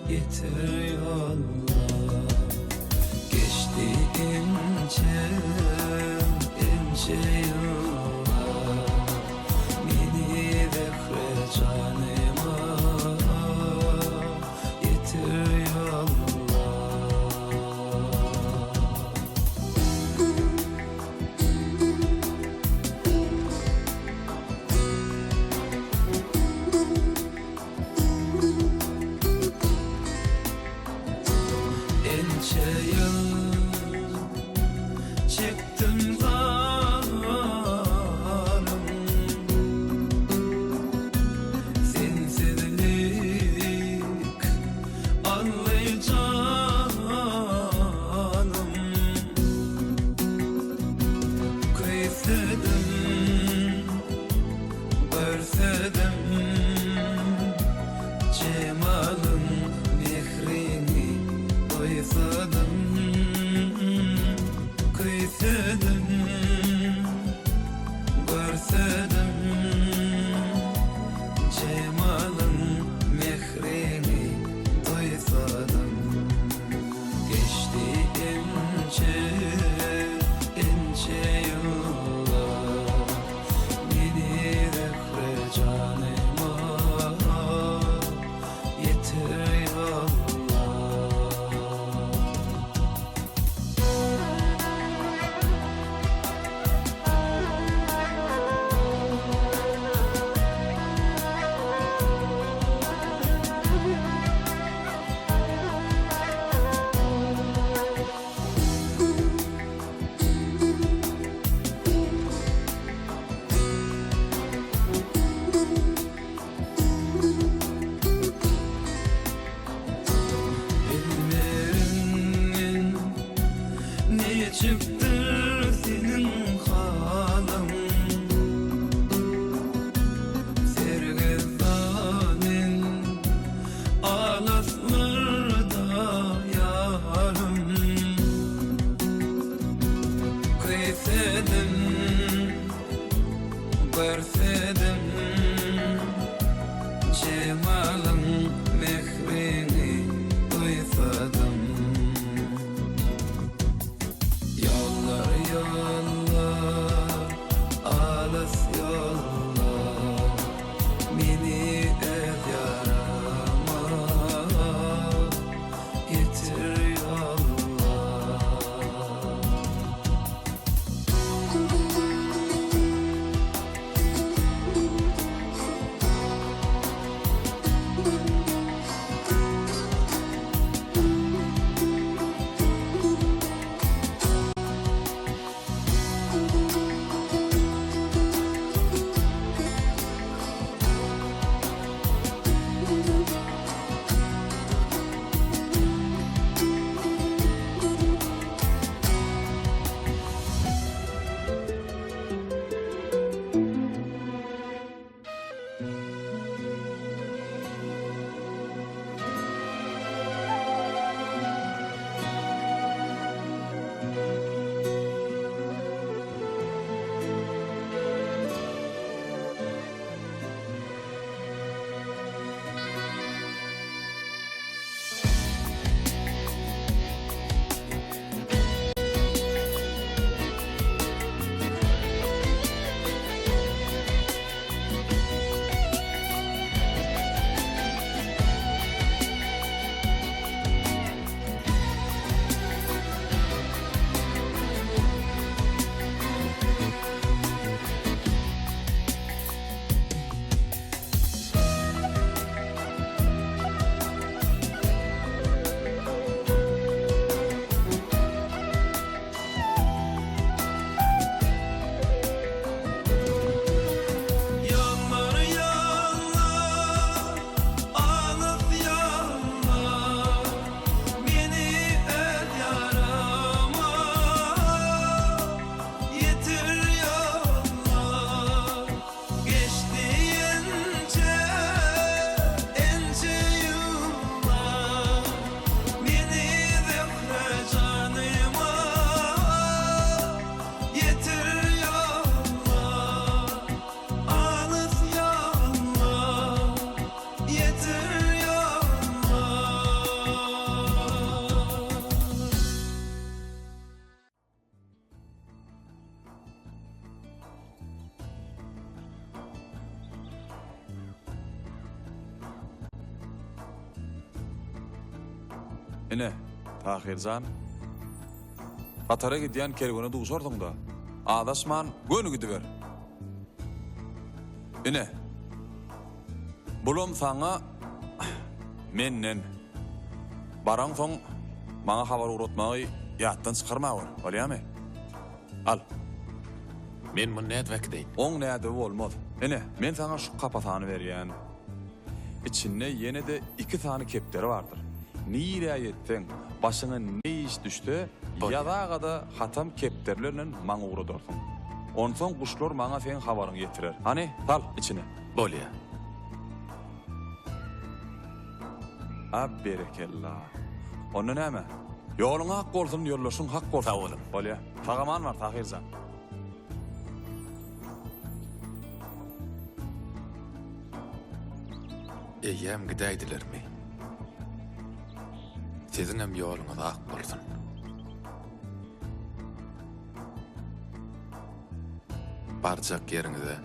ýetir ýollar. Geçdi ençe, ençe ýyllar, Meni Zöhre janyma ýetir ýollar. Ençe ýyl çekdim zarym, Sensizlik aldy janym. Köýsedim, görsedim Jemalyň mährini duýsadym. Köýsedim, görsedim Jemalyň mährini duýsadym. Geçdi ençe, ençe ýyllar, Meni Zöhre janyma ýetir ýollar. Bilmerin men niçikdir seniň halyň Sergezdan men alyslarda ýarym Köýsedim, görsedim Jemalyň mährini duýsadym. Ýollar, ýollar, alys ýollar, Meni öz ýaryma getir ýollar. Ine, Tahyr jan, Tatara gidýän kerwene duşarsyň-da, azaşman, göni gidiber. Ine, bulam saňa menden. Baraňsoň, maňa habar ugratmagy ýatdan çykarmaweri, bolýamy? Al. Men muny nädip äkideýin? Oň nädibi bolmaz. Ine, men saňa şu kapasany berýän. Içinde ýene-de iki sany kepderi bardyr. Nirä ýetseň, başyňa ne iş düşse, ýazaga-da hatam kepderilerinen maňa ugradarsyň. Onsoň guşlar maňa seň habaryňy ýetirer. Hany, sal, içine. Bolýa. A, berekella. Onda näme? Ýoluň ak bolsun, ýoldaşyň hak bolsun. Sag boluň. Bolýa. Sag-aman bar, Tahyr jan. Eýýäm gidäýdilermi? Siziňem ýoluňyz ak bolsun. Barjak ýeriňize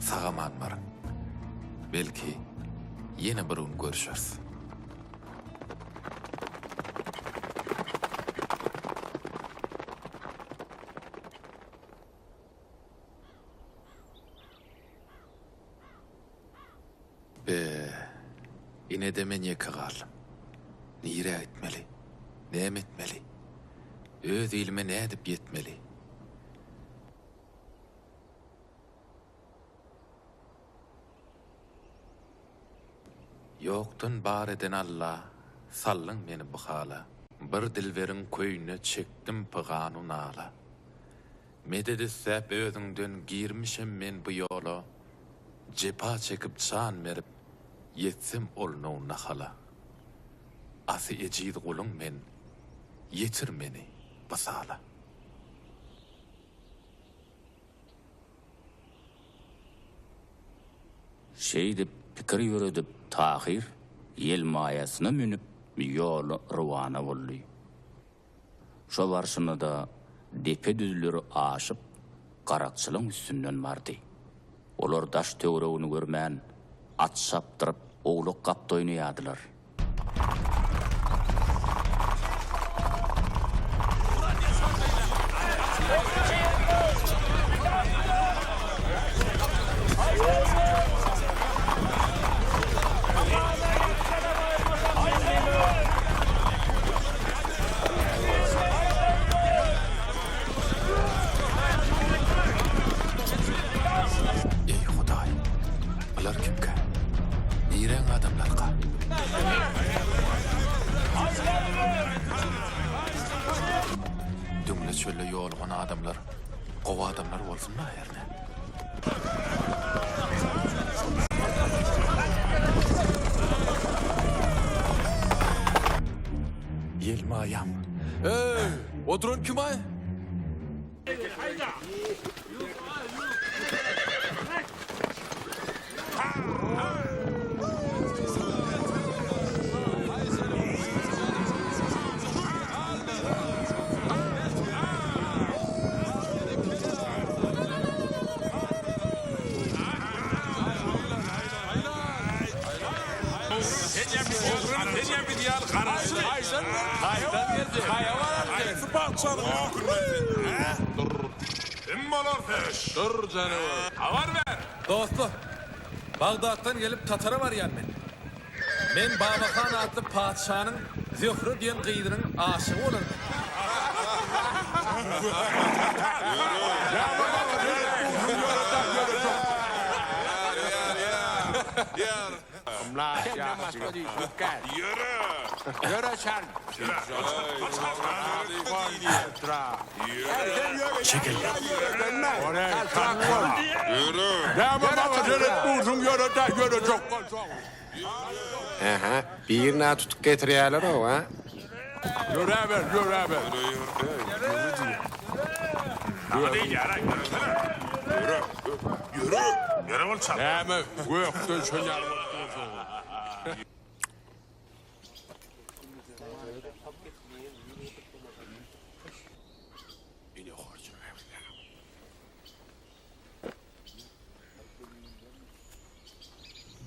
sag-aman baryň. Belki, ýene bir gün görüşeris. Be, ine-de men ýeke galdym. Nirä gitmeli? Näme etmeli? Öz ilime nädip ýetmeli? Ýokdan bar eden Alla, saldyň meni bu hala. Bir dilberiň köýüne çekdim pyganu nala. Medet isläp özüňden girmişem men bu ýola, Jepa çekip jan berip ýetsem ol now nahala. Asy ejiz guluň men, ýetir meni wysala. Şeýdip pikir ýöredip Tahyr ýelmaýasyna münüp ýola rowana boldy. Şo barşyna-da depe-düzleri aşyp, garakçylaň üstünden bardy. Olar daş-töweregini görmän, at çapdyryp, owlak gapda oýnaýardylar. Eý Hudaý, bular kimkä? Niräň adamlaryka? Düňle çölde ýolugan adamlar gowy adamlar bolsun-da hernä. Ýelmaýam. Eý, oturan kim-aý? Dostlar, Bagdatdan gelip Tatara barýan men. Men Babahan atly patyşanyň Zöhre diýen gyzynyň aşygy bolan men. Ähä, birin-ä tutup getirýäler-ow, a? Ýöräber, ýöräber. Ýöre, ýöre. Ýöre bol çal. Näme gökden şol ýaly bolup dursuň?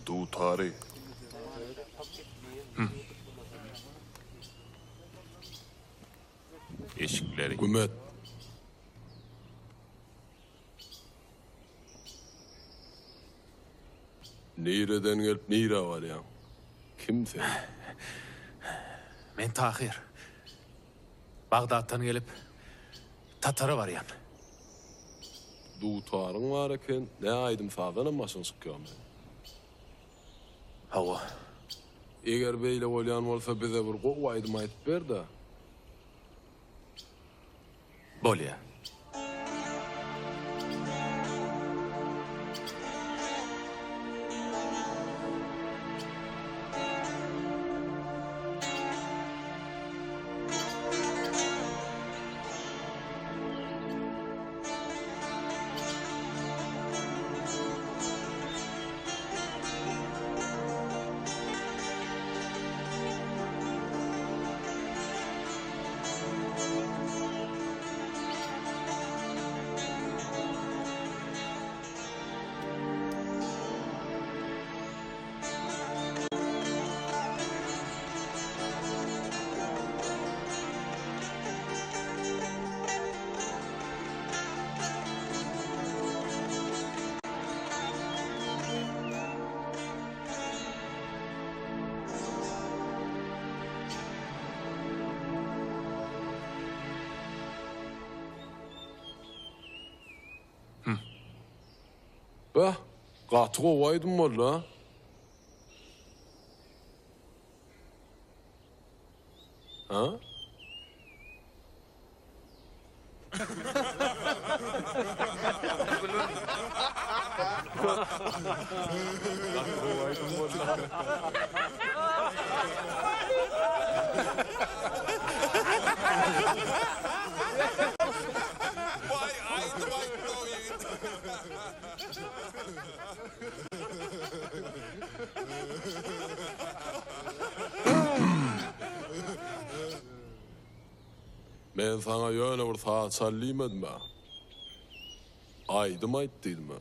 Dutary. Gümet. Nireden gelip nirä barýaň? Kim sen? Men Tahyr. Bagdatdan gelip, Tatara barýan. Dutaryň bar eken, nä aýdym-sazdanam başyň çykýarmy? Hawa. Eger beýle bolýan bolsa bize bir gowy aýdym aýdyp ber-dä. Bolýa. Beh, gaty gowy aýdym boldy-a. Ha? Men saňa ýöne bir saz çal diýmedim-ä. Aýdym aýt diýdim-ä.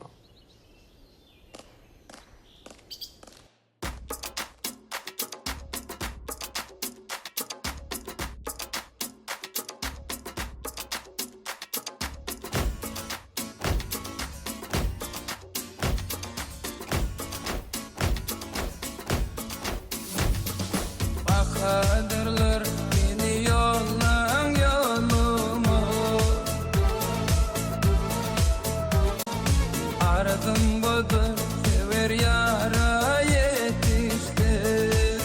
Bahadyrlar meni ýollaň ýoluma Arzym budur söwer ýara ýetişdim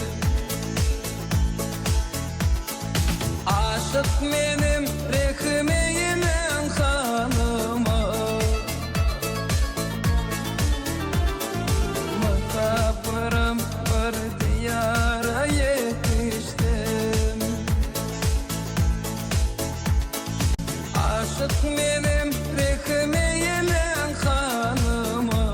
Aşyk menem rehim eýläň halyma Mysapyrym bir diýara ýetişdim Aşyk menem rehim eýläň halyma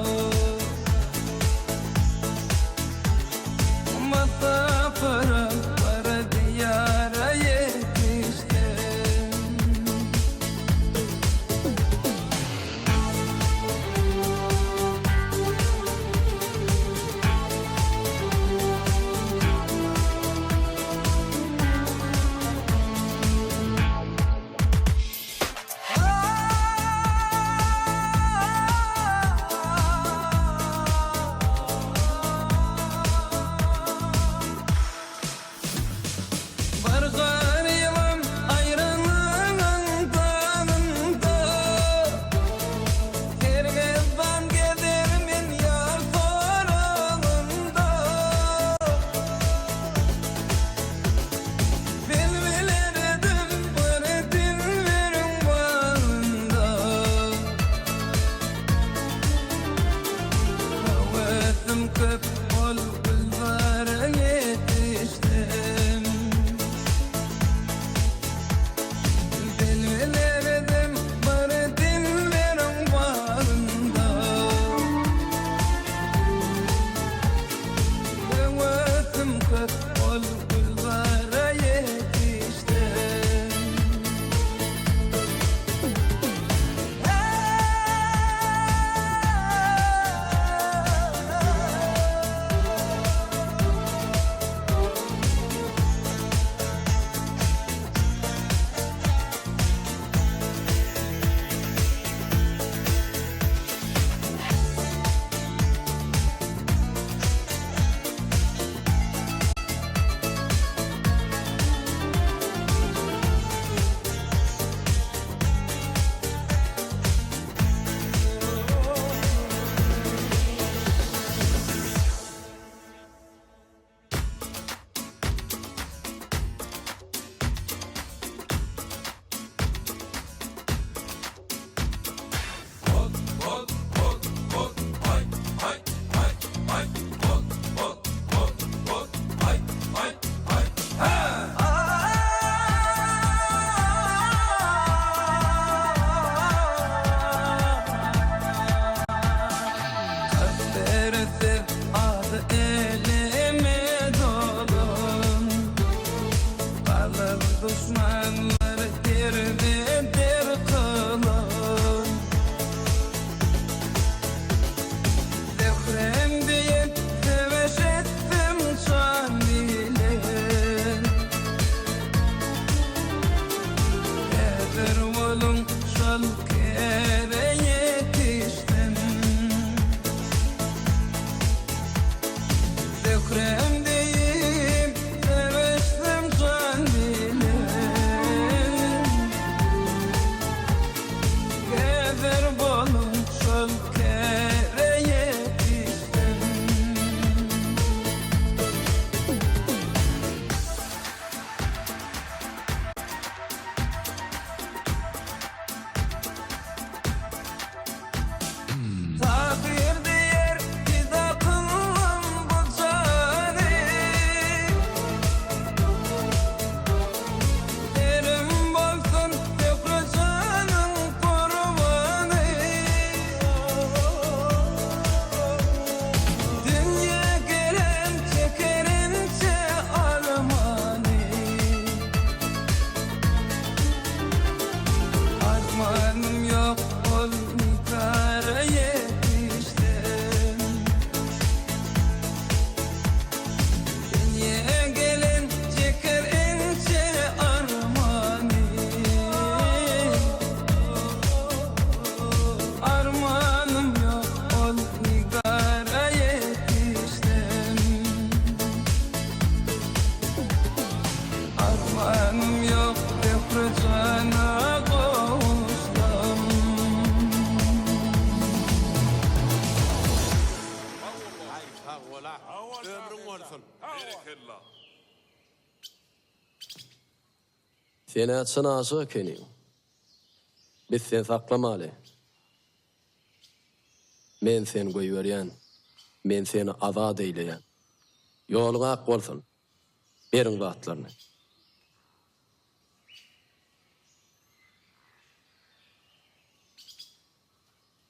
Mysapyrym bir diýara ýetişdim. ol kere ýetişsem. Tahyr diýer pida kyldym bu jany. Serim bolsun Zöhre janyň gurbany. Dünýä gelen çeker inçe armany. Armanym ýok ol nikara ýetişsem. Dünýä gelen çeker ençe armany. Armanym ýok ol nigara ýetişsem. Armanym ýok Zöhre jana gowuşsam. Sag bol-a. Ömrüň bolsun. Berekella. Sen-ä çyn aşyk ekeniň. Biz seni saklamaly. Men seni goýberýän. Men seni azat eýleýän. Ýoluň ak bolsun. Beriň zatlaryny.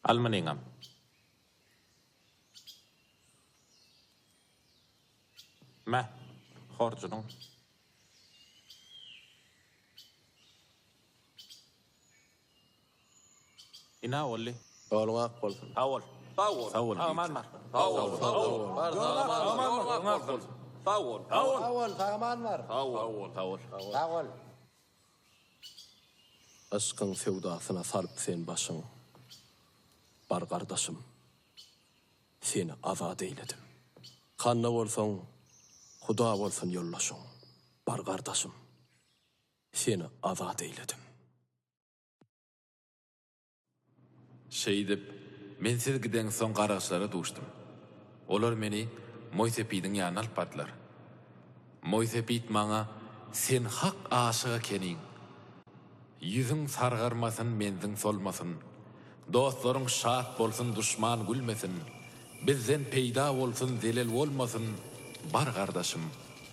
Al munyňam. Me, horjunyň. Ina boldy. Ýoluň ak bolsun. Sag bol. Sag bol. Sag bol. Sag-aman bar. Sag bol. Sag bol. Bar, sag-aman bar. Ýoluň ak bolsun. Sag bol. Sag bol, sag-aman bar. Sag bol. Sag bol. Sag bol. Yşkyň söwdasyna salyp sen başyň, Bar gardaşym, seni azat eýledim. Kanda bolsaň, Huda bolsun ýoldaşyň, Bar gardaşym, seni azat eýledim. Şeýdip, men siz gideňsoň garaçlara duşdum. Olar meni Moýsepidiň ýanyna alyp bardylar. Moýsepit maňa, Sen hak aşyk ekeniň. Ýüzüň sargarmasyn, menziň solmasyn. Dostlaryň şat bolsun, duşman gülmesin. Bizden peýda bolsun, zelel bolmasyn. Bar gardaşym,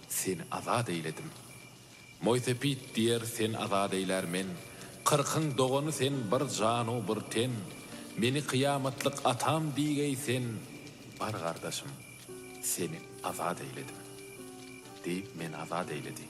seni azat eýledim. Moýsepit diýer sen azat eýlär men, Kyrkyň dogany sen bir janu bir ten, Meni kyýamatlyk atam diýgeý sen, Bar gardaşym, seni azat eýledim. Diýip meni azat eýledi.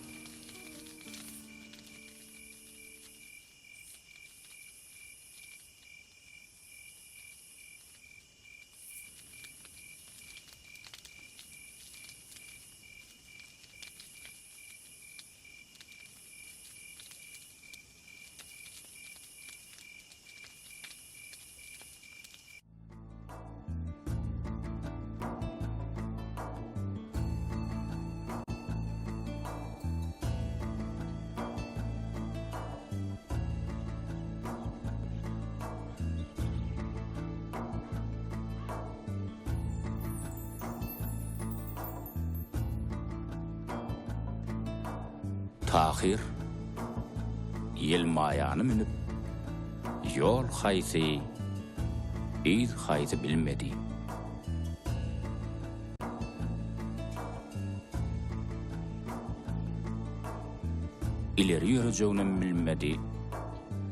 Tahyr ýelmaýany münüp, ýol haýsy, yz haýsy bilmedi. Ileri ýörejeginem bilmedi,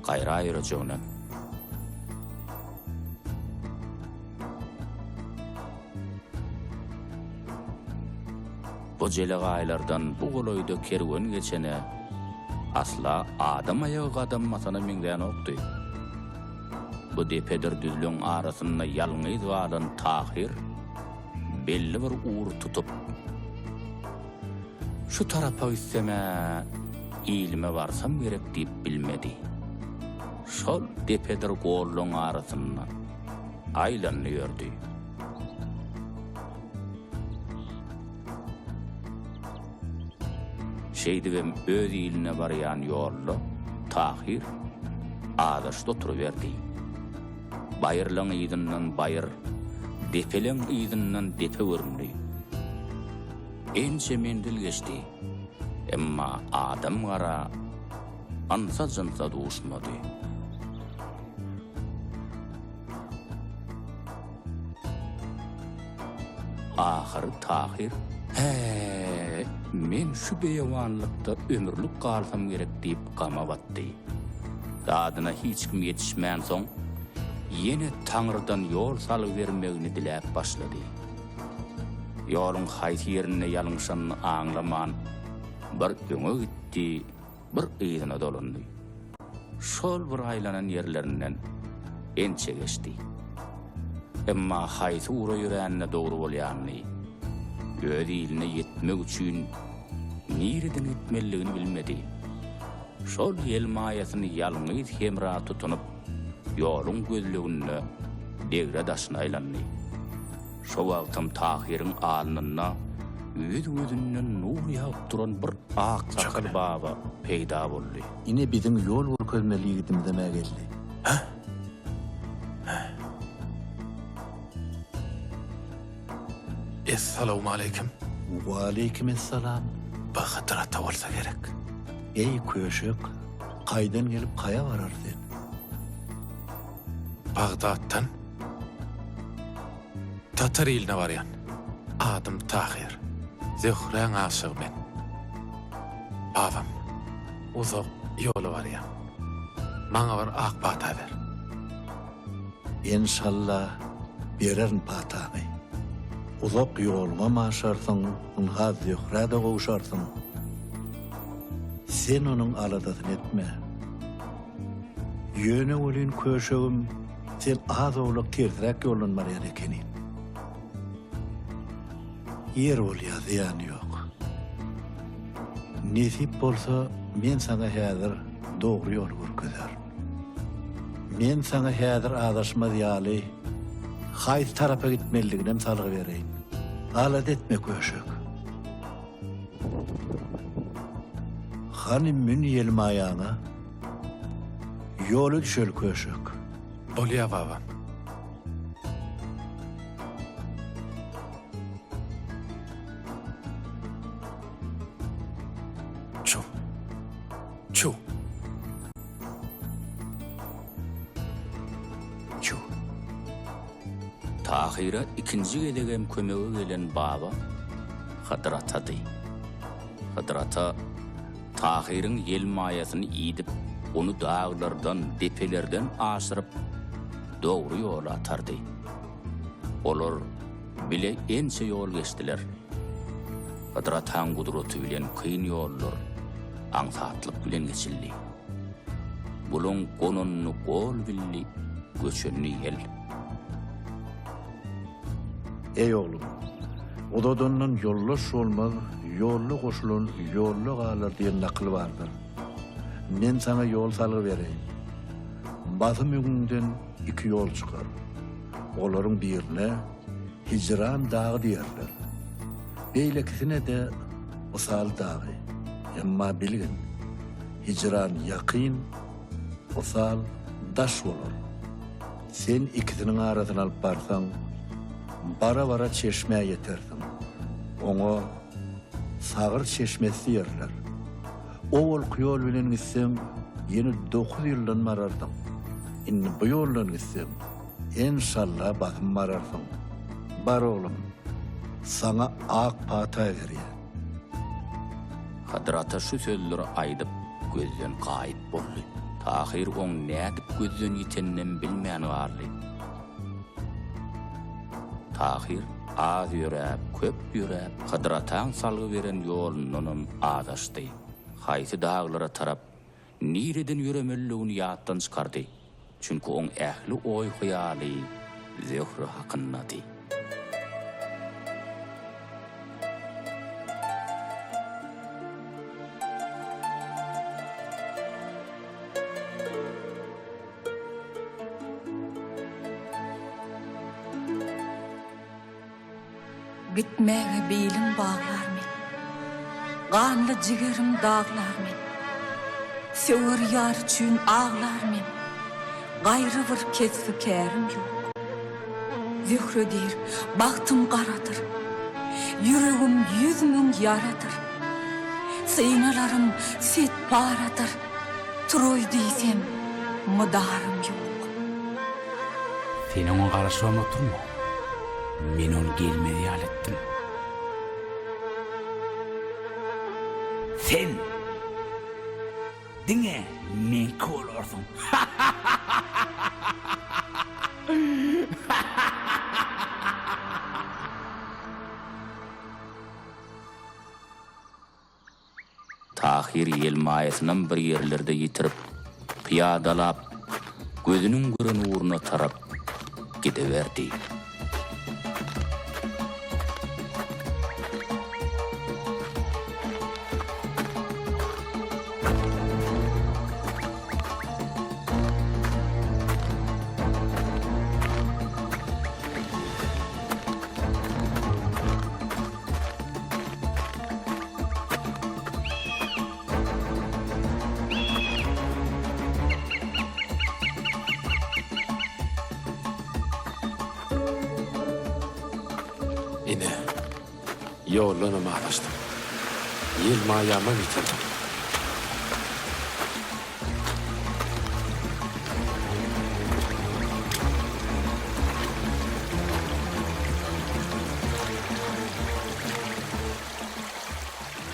gaýra ýörejeginem. Bu jelegaýlardan bu golaýda kerwen geçene asla adam aýagy gadam basana meňzänokdy. Bu depedir düzleň arasynda ýalňyz galan Tahyr belli bir ugur tutup, Şu tarapa gitsem-ä ilime barsam gerek diýip bilmedi. Şol depedir gollaň arasynda aýlandy ýördi. Şeýdibem öz iline barýan ýolda Tahyr azaşdy oturyberdi. Baýyrlaň yzyndan baýyr, depeleň yzyndan depe göründi. Ençe menzil geçdi. Emma adam-gara ynsa-jynsa duşmady. Ahyry Tahyr, Hä-ä, men şu beýewanlykda ömürlik galsam gerek diýip gama batdy. Dadyna hiç kim ýetişmänsoň, ýene Taňrydan ýol salgy bermegini diläp başlady. Ýoluň haýsy ýerinde ýalňyşanyny aňlaman, bir öňe gitdi, bir yzyna dolandy. Şol bir aýlanan ýerlerinden ençe geçdi. Emma haýsy ugra ýörände dogry bolýanyny, öz iline ýetmek üçin nireden gitmelidigini bilmedi. Şol ýelmaýasyny ýalňyz hemra tutunyp, ýoluň gözleginde degre-daşyna aýlandy. Şo wagtam Tahyryň alnynda ýüz-gözünden nur ýagyp duran bir aksakal baba peýda boldy. Ine biziň ýol görkezmeli ýigidimizem-ä geldi. Hä? Essalawmaleýkim. Waleýkim essalam. Bahadyr ata bolsa gerek. Eý, köşek, kaýdan gelip kaýa barar sen? Bagdatdan Tatar iline barýan. Adym Tahyr. Zöhräň aşygy men. Babam, uzak ýola barýan. Maňa bir ak pata ber. Enşalla, bererin patany. Uzak ýoluňam aşarsyň, ynha Zöhrä-de gowşarsyň. Sen onuň aladasyny etme. Ýöne welin köşegim, sen az-owlak tersräk ýoldan barýan ekeniň. Ýer bolýa, zyýany ýok. Nesip bolsa, men saňa häzir dogry ýoly görkezerin. Men saňa häzir azaşmaz ýaly, haýsy tarapa gitmelidiginem salgy bereýin. Alada etme, köşek. Hany mün ýelmaýaňa. Ýola düşeli köşek. Bolýa babam. Çuw. Çuw. Çuw. Tahyra ikinji gezegem kömege gelen baba Hydyr atady. Hydyr ata Tahyryň ýelmaýasyny iýdip, ony daglardan, depelerden aşyryp, dogry ýola atardy. Olar bile ençe ýol geçdiler. Hydyr ataň gudraty bilen kyn ýollar aňsatlyk bilen geçildi. Bulaň gonanyny gol bildi, göçenini ýel. Eý oglum, uzadandan ýoldaş bolmaz, ýolda goşulan ýolda galar diýen nakyl bardyr. Men saňa ýol salgy bereýin. Basym öňüňden iki ýol çykar. Olaryň birine Hijran dagy diýerler. Beýlekisine-de Wysal dagy. Emma bilgin, hijran ýakyn, wysal daş bolar. Sen ikisiniň arasyny alyp barsaň, bara-bara çeşmä ýetersiň. Oňa Sagyr çeşmesi diýerler. Owalky ýol bilen gitseň, ýene dokuz ýyldan bararsyň. Indi bu ýoldan gitseň, enşalla basym bararsyň. Bar oglum, saňa ak pata berýän. Hydyr ata şu sözleri aýdyp, gözden gaýyp boldy. Tahyr oň nädip gözden ýiteninem bilmän galdy. Tahyr az ýöräp, köp ýöräp, Hydyr ataň salgy beren ýolundanam azaşdy. Haýsy daglara tarap, nireden ýöremelidigini ýatdan çykardy. Çünki oň ähli oý-hyýaly Zöhre hakyndady. Gitmäge bilim baglar men. Ganly jigerim daglar men. Söwer ýar üçin aglar men. Gaýry bir kesbi-kärim ýok. Zöhre diýr, bagtym garadyr. Ýüregim 100 000 ýaradyr. Synalarym set paradyr. Turaý diýsem, mydarym ýok. Sen oňa garaşybam oturma. Men ony gelmez ýaly etdim. Sen diňe meňki bolarsyň. Tahyr ýelmaýasynam bir ýerlerde ýitirip, pyýadalap, gözüniň gören ugruna tarap gidiberdi. Ine, ýoldanam azaşdym. Ýelmaýamam ýitirdim.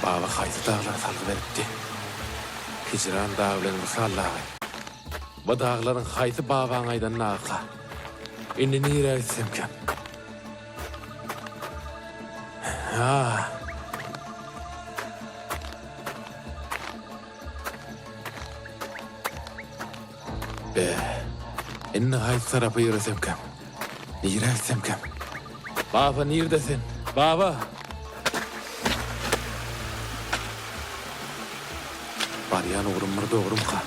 Baba haýsy daglary salgy beripdi? Hijran dagy bilen Wysal dagy. Bu daglaryň haýsy babaň aýdan dagyka? Indi nirä gitsemkäm? Ha. Be, indi haýsy tarapa ýöresemkäm? Nirä gitsemkäm? Baba, nirde sen? Baba! Barýan ugrum bir dogrumyka?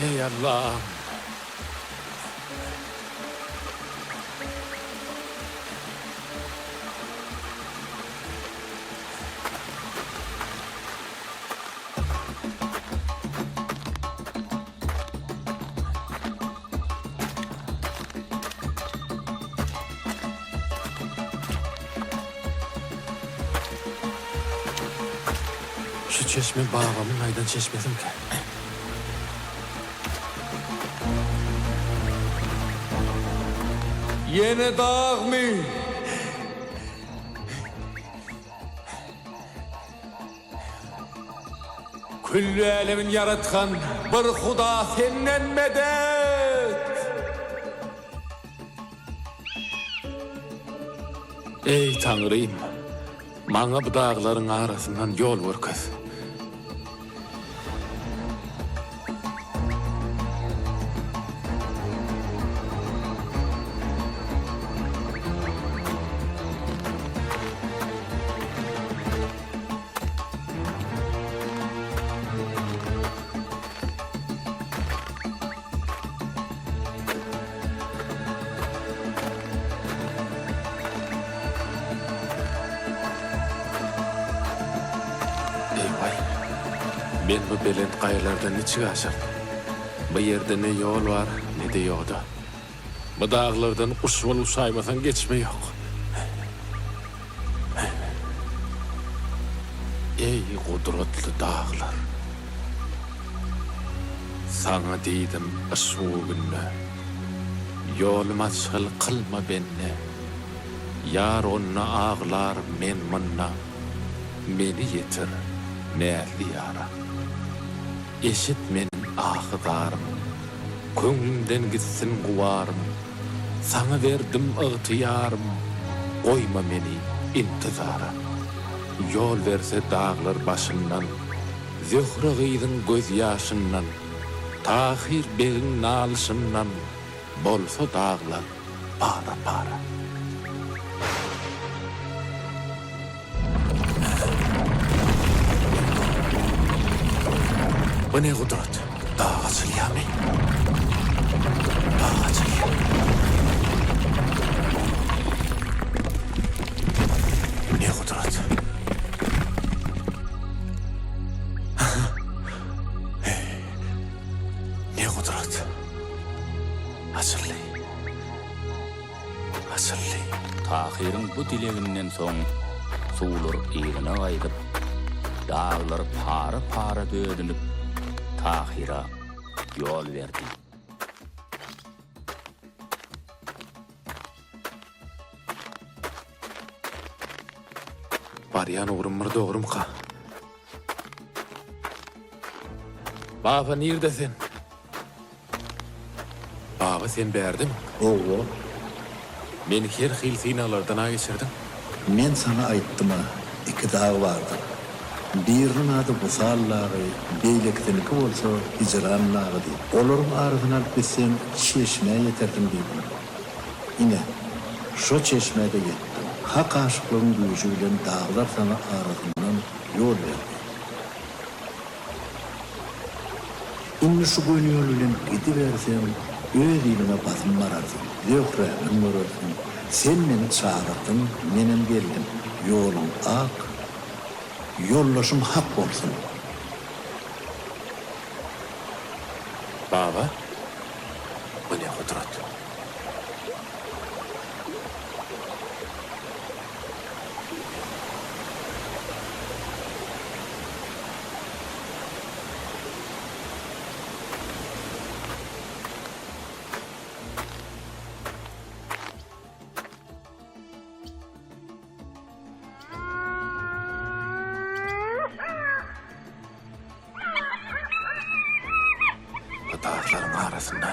Eý Allam! Şu çeşme babamyň aýdan çeşmesimikä? Ýene dagmy? Külli älemin ýaratgan bir Huda senden medet! Eý, Taňrym! Maňa bu daglaryň arasyndan ýol görkez. Eý-waý, men bu belent gaýalardan niçik aşaryn? Bu ýerde ne ýol bar, ne-de ýoda. Bu daglardan guş bolup uçaýmasaň geçme ýok. Eý, gudratly daglar! Saňa diýdim yşbu günde, Ýolum açgyl kylma bende. Ýar onda aglar, men munda, Meni ýetir näzli ýara. Eşit meniň ahy-zarym, Köňlümden gitsin gubarym. Saňa berdim ygtyýarym, Goýma meni intizara. Ýol berse daglar başyndan, Zöhre gyzyň gözýaşyndan, Tahyr begiň nalyşyndan Bolsa daglar para-para. Bu ne gudrat? Dag açylýarmy? Dag açylýar. bu dileginden soň suwlar yzyna gaýdyp, daglar para-para bölünip, Tahyra ýol berdi. Barýan ugrum bir dogrumyka? Baba nirde sen? Baba sen bärdemi? Howwa. Meni her hili synaglardan-a geçirdiň. Men saňa aýtdym-a, iki dag bardyr. Biriniň ady Wysal dagy, beýlekisiniňki bolsa Hijran dagy diýip. Olaryň arasyny alyp gitseň, çeşmä ýetersiň diýdim. Ine, şo çeşmä-de ýetdiň. Hak aşyklygyň güýji bilen daglar saňa arasyndan ýol berdi. Indi şu göni ýol bilen gidiberseň, öz iliňe basym bararsyň, Zöhräňem görersiň. Sen meni çagyrdyň, menem geldim. Ýoluň ak, ýoldaşyň hak bolsun! Baba, bu ne gudrat? Bu daglaryň arasynda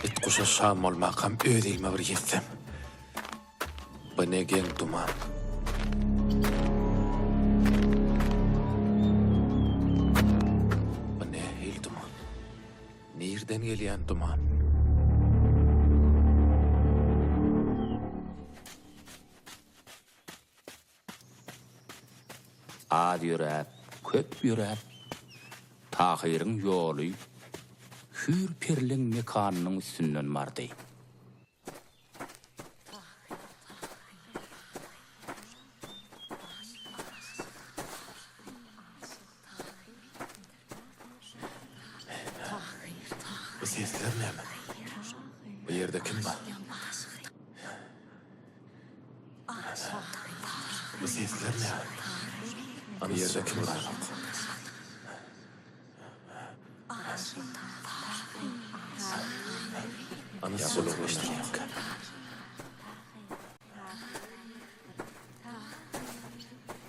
it-guşa şam bolmakam öz ilime bir ýetsem. Bu ne geň duman. Bu nähili duman? Nirden gelýän duman? Az ýöräp, köp ýöräp, Tahyryň ýoly hüýr-perleň mekanynyň üstünden bardy. Bu sesler näme? Bu ýerde kim bar? Bu sesler näme? Bu ýerde kim bar? Ana gulagy eşidilýärkä.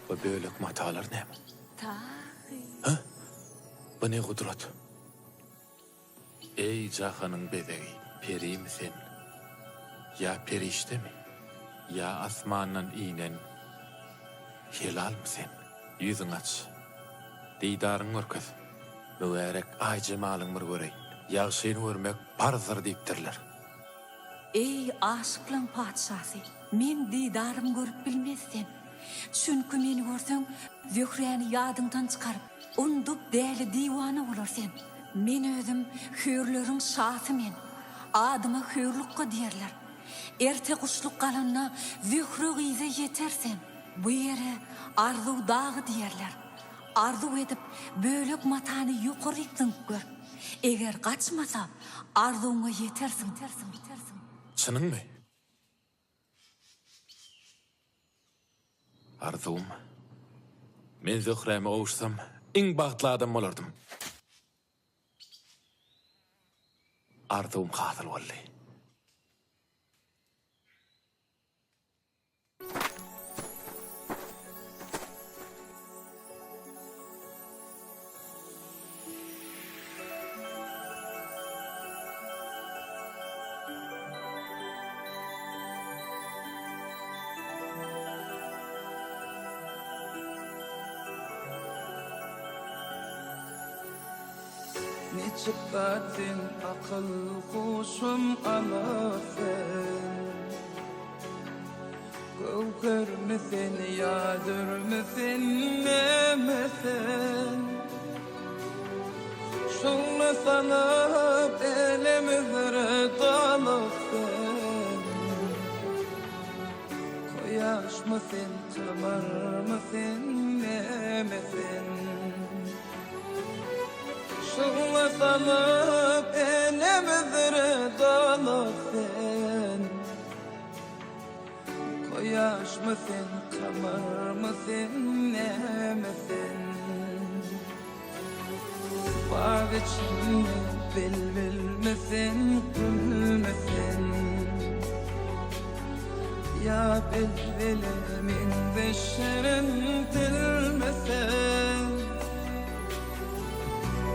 Bu bölek matalar näme? Hä? Bu ne gudrat? Eý, jahanyň bezegi, perimi sen? Ýa perişdemi? Ýa asmandan inen helalmy sen? Ýüzüňi aç, didaryňy görkez. Mübärek aý jemalyň bir göreýin. Ýagşyny görmek parzdyr diýipdirler. Eý, aşyklaň patyşasy, meň didarym görüp bilmez sen. Çünki meni görseň, Zöhräni ýadyňdan çykaryp, undup däli-diwana bolar sen. Men özüm hüýrleriň şasy men. Adyma Hüýrlukga diýerler. Erte guşluk galanda Zöhre gyza ýeter sen. Bu ýere Arzuw dagy diýerler. Arzuw edip, bölek matany ýokaryk zyňyp gör. Eger gaçmasa, arzuwyňa ýetersiň. Çynyňmy? Arzuwym. Men Zöhräme gowuşsam, iň bagtly adam bolardym. Arzuwym hasyl boldy. Niçik zat sen akyl huşum alyp sen Göwhermi sen ýa dürmi sen neme sen Şugla salyp älem üzre dalyp sen Kuýaşmy sen kamarmy sen neme sen Şugla salyp älem üzre dalyp sen. Kuýaşmy sen, kamarmy sen, näme sen? Bag içinde bilbilmi sen, gülmi sen? Ýa bilbile meňzeş şirin dilmi sen?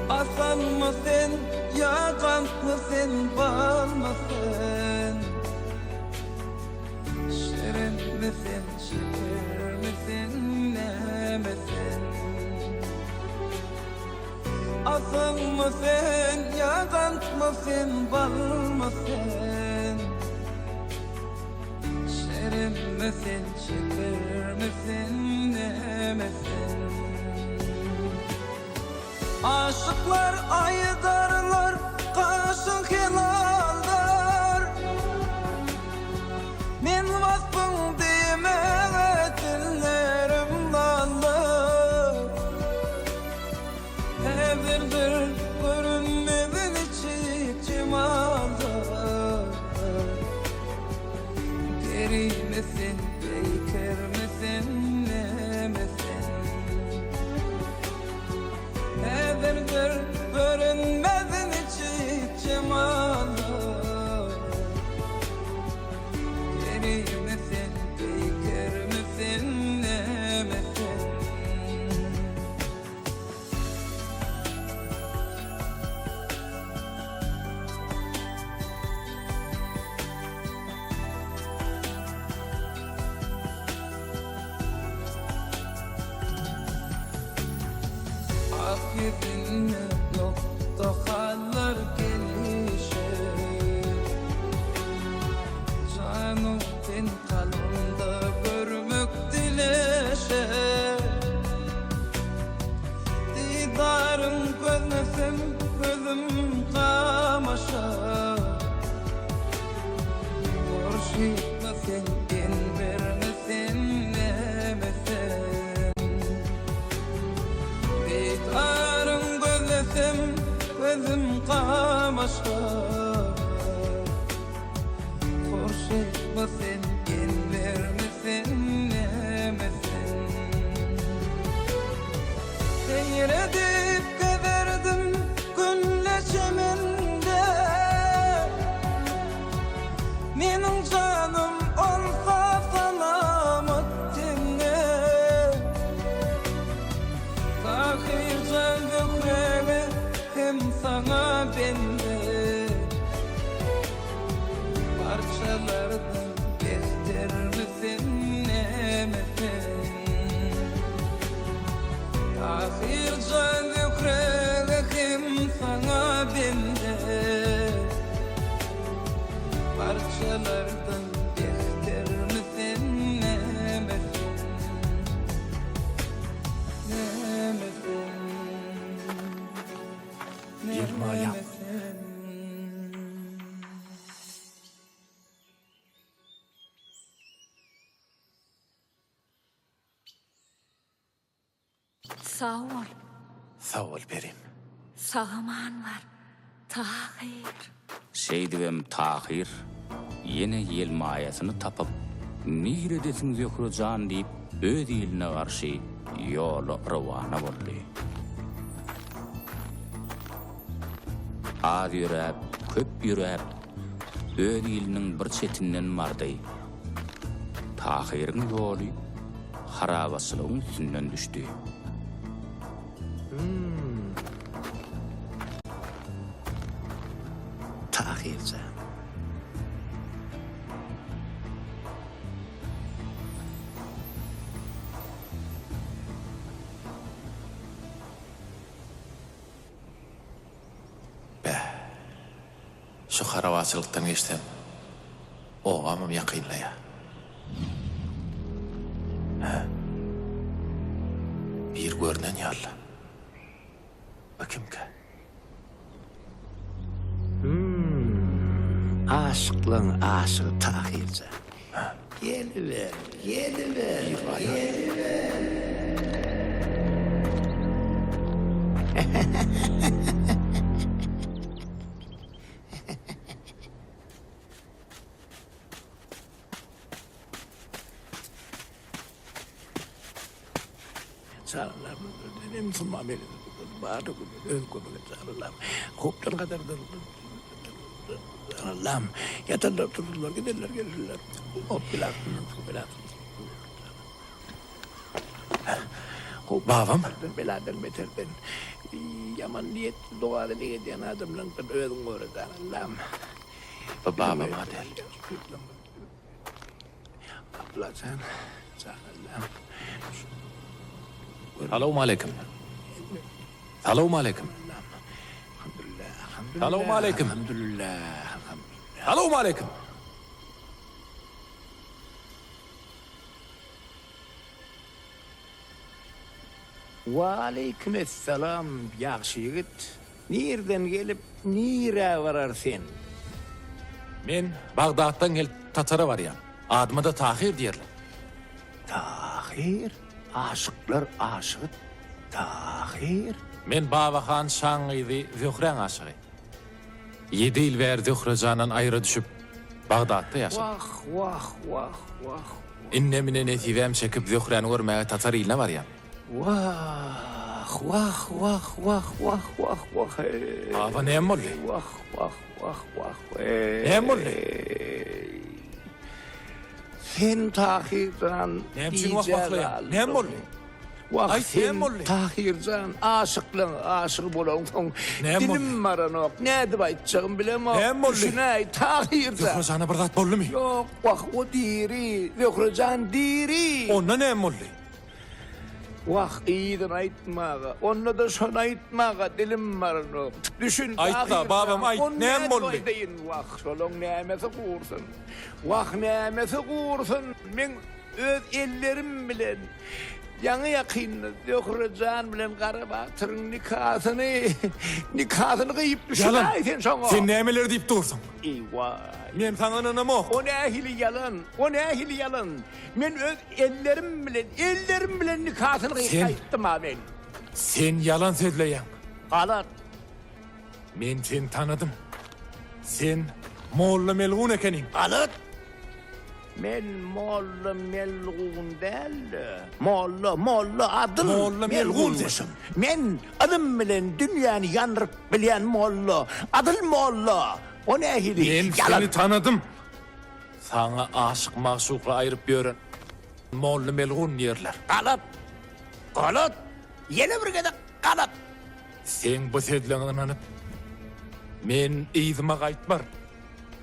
Asalmy sen, ýa gantmy sen, balmy sen? Şirinmi sen, şekermi sen, näme sen? Asalmy sen, ýa gantmy sen, balmy sen? Şirinmi sen, şekermi sen, näme sen? Aşyklar aýdarlar, gaşyň helaldyr. Men waspyň diýmäge dillerim laldyr. Häzirdir görünmez niçik jemaldyr. Perimi sen, peýkermi sen, näme sen? Häzirdir görünmez niçik jemalyň. Perimi sen, peýkermi sen, näme sen? Ak ýüzünde nokta hallar gelişi Janyň sen kalbymda görmek dileşe Didaryň gözlesem gözüm gamaşar Hurşytmy sen, enwermi sen, näme sen? Didaryň gözlesem gözüm gamaşar Hurşytmy sen, enwermi sen, näme sen? Seýr edip gezerdim gülle çemende Meniň janym bolsa salamat tende Tahyrjan Zöhräge hem saňa bende Parçalardan behtermi sen näme sen Tahyrjan Zöhräge hem saňa bende Parçalardan behtermi sen näme sen Näme sen Näme sen. Sag bol. Sag bol Perim. Sag-aman bar, Tahyr. Şeýdibem Tahyr ýene ýelmaýasyny tapyp, Niredesiň Zöhre jan diýip, öz iline garşy ýola rowana boldy. Az ýöräp, köp ýöräp, öz iliniň bir çetinden bardy. Tahyryň ýoly harabaçylygyň üstünden düşdi. Tahyr jan. Bäh. Şu harabaçylykdan geçsem, obamam ýakynlaýar. Hä? Bir görnen ýaly-la. Bu kimkä? Hümm, aşyklaň aşygy Tahyrjan. Geliber, geliber, geliber. Jan Allam, musulman bardyr öz kömek et Jan Allam. Howpdan gadardan Jan Allam. Ýatarlar, turarlar, giderler, gelirler. Howp belasyndan, belasyndan. Babam. Beladan beterden. Ýaman niýetli doga-dileg edýän adamlaňdan özüň gora Jan Allam. Bu babam-a däl. Ablajan, Jan Allam. Salowmaleýkim. Salowmaleýkim. Salowmaleýkim. Salowmaleýkim. Waleýkim essalam, ýagşy ýigit. Nirden gelip, nirä barar sen? Men Bagdatdan gelip Tatara barýan. Adyma-da Tahyr diýerler. Tahyr? Aşyklar aşygy Tahyr? Men Babahan şaň gyzy Zöhräň aşygy. Ýedi ýyl bäri Zöhre jandan aýra düşüp, Bagdatda ýaşadym. Wah, wah, wah, wah, wah. Inde-mine nesibäm çekip Zöhräni görmäge tatar iline barýan. Wah, wah, wah, wah, wah, wah, wah, eý. Baba, näme boldy? Wah, wah, wah, wah, eý. Näme boldy? Sen Tahyr jan, Näme üçin wah-wahlaýaň? Näme boldy? Wah, Aýt, sen näme boldy? Tahyr jan, aşyklaň aşygy bolaňsoň, Näme boldy? dilim baranok, nädip aýtjagymy bilemok. Näme boldy? Düşünäý, Tahyr jan. Zöhre jana bir zat boldumy? Ýok, wah, o diri, Zöhre jan diri. Onda näme boldy? Wah, yzyny aýtmaga, onda-da şony aýtmaga dilim baranok. Düşün, Aýt-da, Tahyr jan, babam, aýt, ony näme nädip boldy? aýdaýyn? Wah, şolaň nämesi gursun? Wah, nämesi gursun? Meň Öz ellerim bilen ýaňy-ýakynda Zöhre jan bilen Gara batyryň nikasyny, nikasyny gyýyp Ýalan! düşüräý sen şoňa. Sen nämeler diýip dursuň? Eý-waý. Men saňa ynanamok. O nähili ýalan? O nähili ýalan? Men öz ellerim bilen, ellerim bilen nikasyny gyýyp Sen. gaýtdym-a men. Sen ýalan sözleýäň. Galat. Men seni tanadym. Sen molla melgun ekeniň. Galat! Men molla melgun däl-de, molla, molla adyl Molla melgun sen. melgunmyşym. Men ylym bilen dünýäni ýandyryp bilýän molla, adyl molla. O nähili Men ýalan? seni tanadym. Saňa aşyk-magşukly aýryp ýören molla melgun diýerler. Galat! Galat! Ýene bir gezek galat! Seň bu sözleňe ynanyp, men yzyma gaýtmaryn.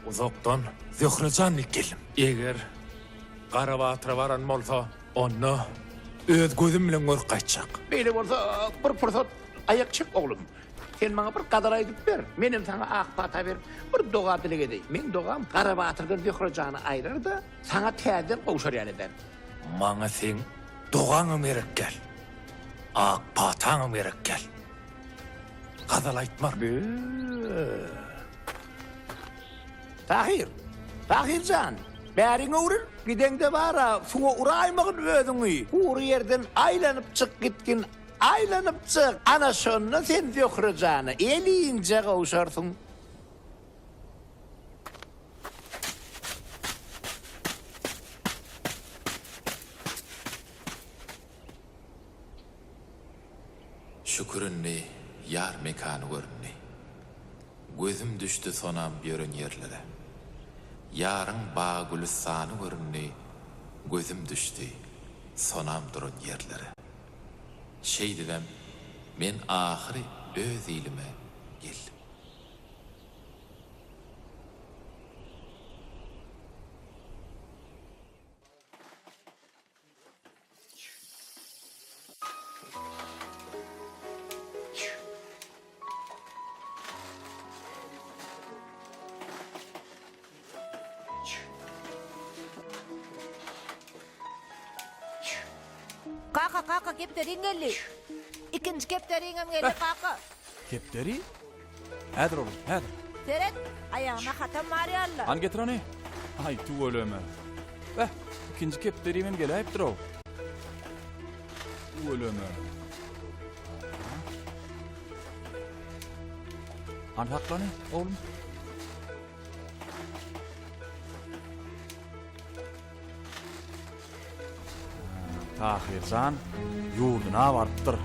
Uzakdan Zöhre jan diýip geldim. Eger Garabatyra baran bolsa, onda öz gözüm bilen görüp gaýtjak. Beýle bolsa, bir pursat aýak çek, oglum. Sen maňa bir gazal aýdyp ber, menem saňa ak pata berip, bir doga-dileg edeýin. Meň dogam Garabatyrdan Zöhre jany aýrar-da, saňa täzeden gowşar ýaly eder. Maňa seň dogaňam gerek däl, ak pataňam gerek däl. Gazal aýtmaryn. Bü. Tahyr! Tahyr jan! Bäriň öwrül, gideňde bar-a, suwa uraýmagyn özüňi! Gury ýerden aýlanyp çyk gitgin, aýlanyp çyk! Ana şonda sen Zöhre jana elinje gowşarsyň. Şükür indi ýar mekany göründi. Gözüm düşdi sonam ýören ýerlere. Ýaryň bagy-gülüstany göründi, Gözüm düşdi sonam duran ýerlere. Şeýdibem men ahyry öz ilime geldim. Kaka, kaka, kepderiň geldi. Ikinji kepderiňem geldi, kaka. Kepderi? Häzir oglum, häzir. Seret, aýagyna hatam bar ýaly-la. Hany getir ony. Aý, tüweleme. Beh, ikinji kepderimem geläýipdir-ow. Tüweleme. Hany sakla ony, oglum. Tahyr jan ýurduna barypdyr.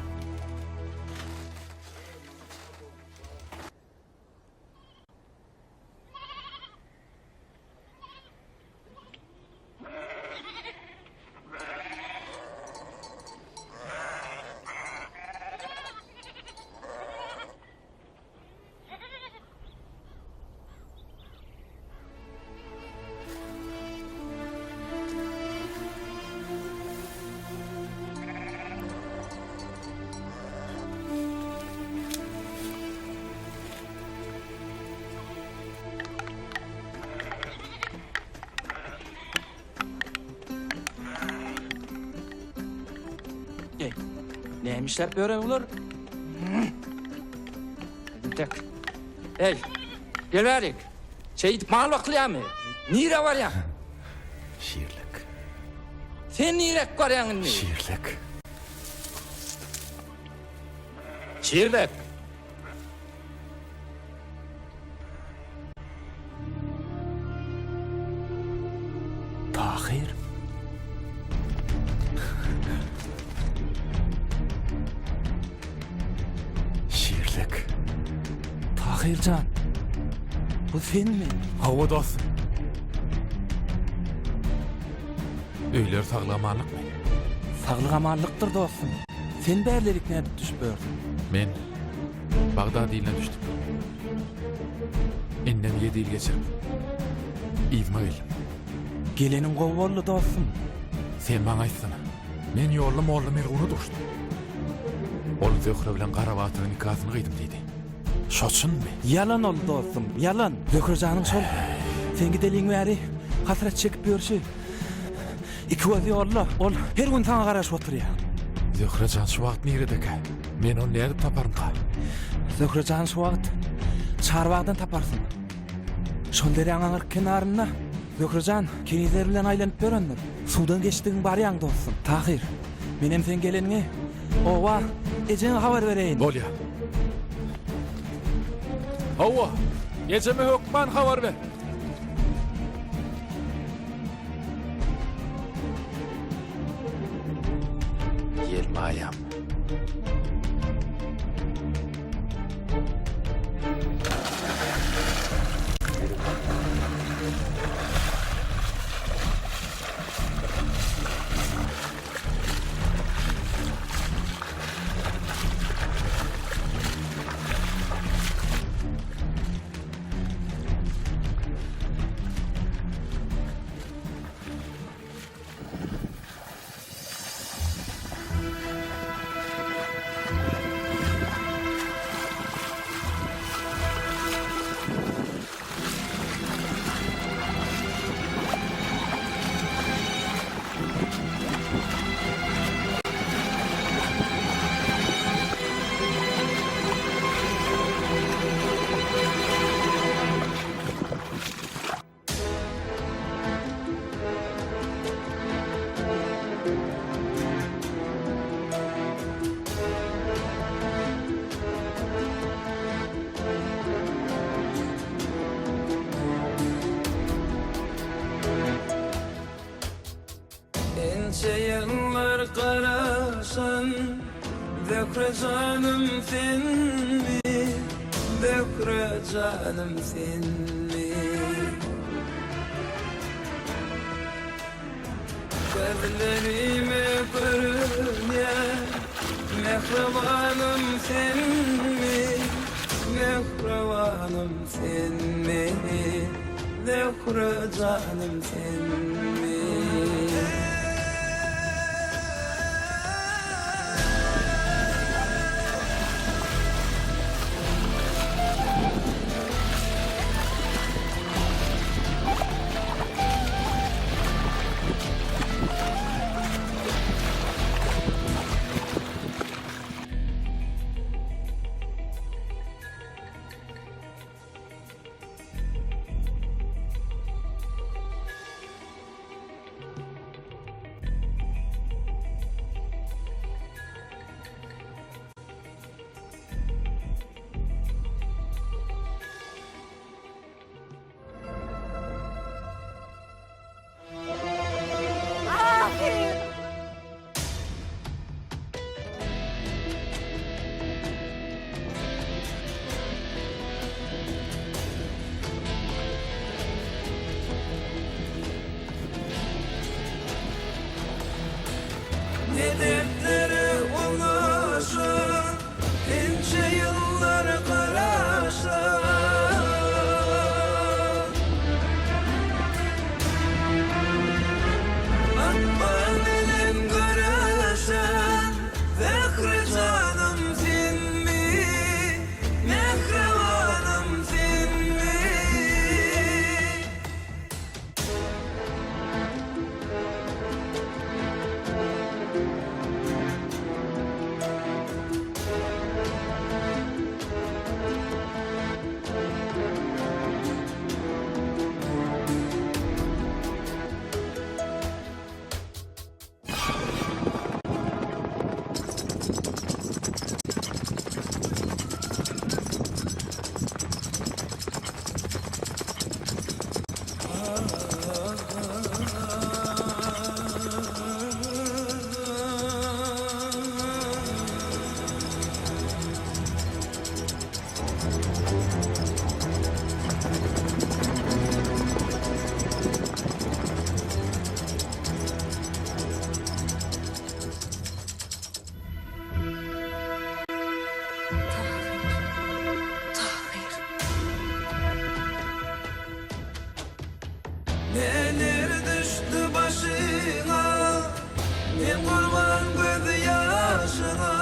Ey, näme işläp ýören bular? Tek. Ey, gel bärik. Şeýdip mal bakylýarmy? Nirä barýaň? Şirlik. Sen niräk barýaň indi? Şirlik. Şirbek. Tahyr. Şirlik. Tahyr jan. Bu senmi? Hawa dostum. Öýler saglyk-amanlykmy? Saglyk-amanlykdyr dostum. Sen bärlerik nädip düşüp ýörsüň? Men Bagdat iline düşdüm. Indem ýedi ýyl geçirip, yzyma geldim. Geleniň gowy boldy dostum. Sen maňa aýtsana. Men ýolda molla Melguna duşdum. Ol Zöhre bilen Garabatyryň nikasyny gyýdym diýdi. Şo çynmy? Ýalan ol dostum, ýalan. Zöhre janyň şol sen gideliň bäri hasrat çekip ýörşi. Iki gözi ýolda, ol her gün saňa garaşyp oturýar. Zöhre jan şu wagt niredekä? Men ony nädip taparynka? Zöhre jany şu wagt Çarbagdan taparsyň. Şol derýaň aňyrky kenarynda Zöhre jan kenizler bilen aýlanyp ýörendir. Suwdan geçdigiň barýaň dostum. Tahyr, menem seň geleniňi oba ejeňe habar bereýin. Bolýar. Hawa, ejeme hökman habar ber. Ýelmaýam. Ençe ýyllar garaşan Zöhre janym senmi Zöhre janym senmi Gözlerime görünýän Mähribanym senmi Mähribanym senmi Zöhre janym senmi. Medetlere ulaşan Ençe ýyllar garaşan. Ykbal bilen göreşen Zöhre janym senmi, Mähribanym senmi? Neler düşdi başyňa, Men gurban göz ýaşyňa.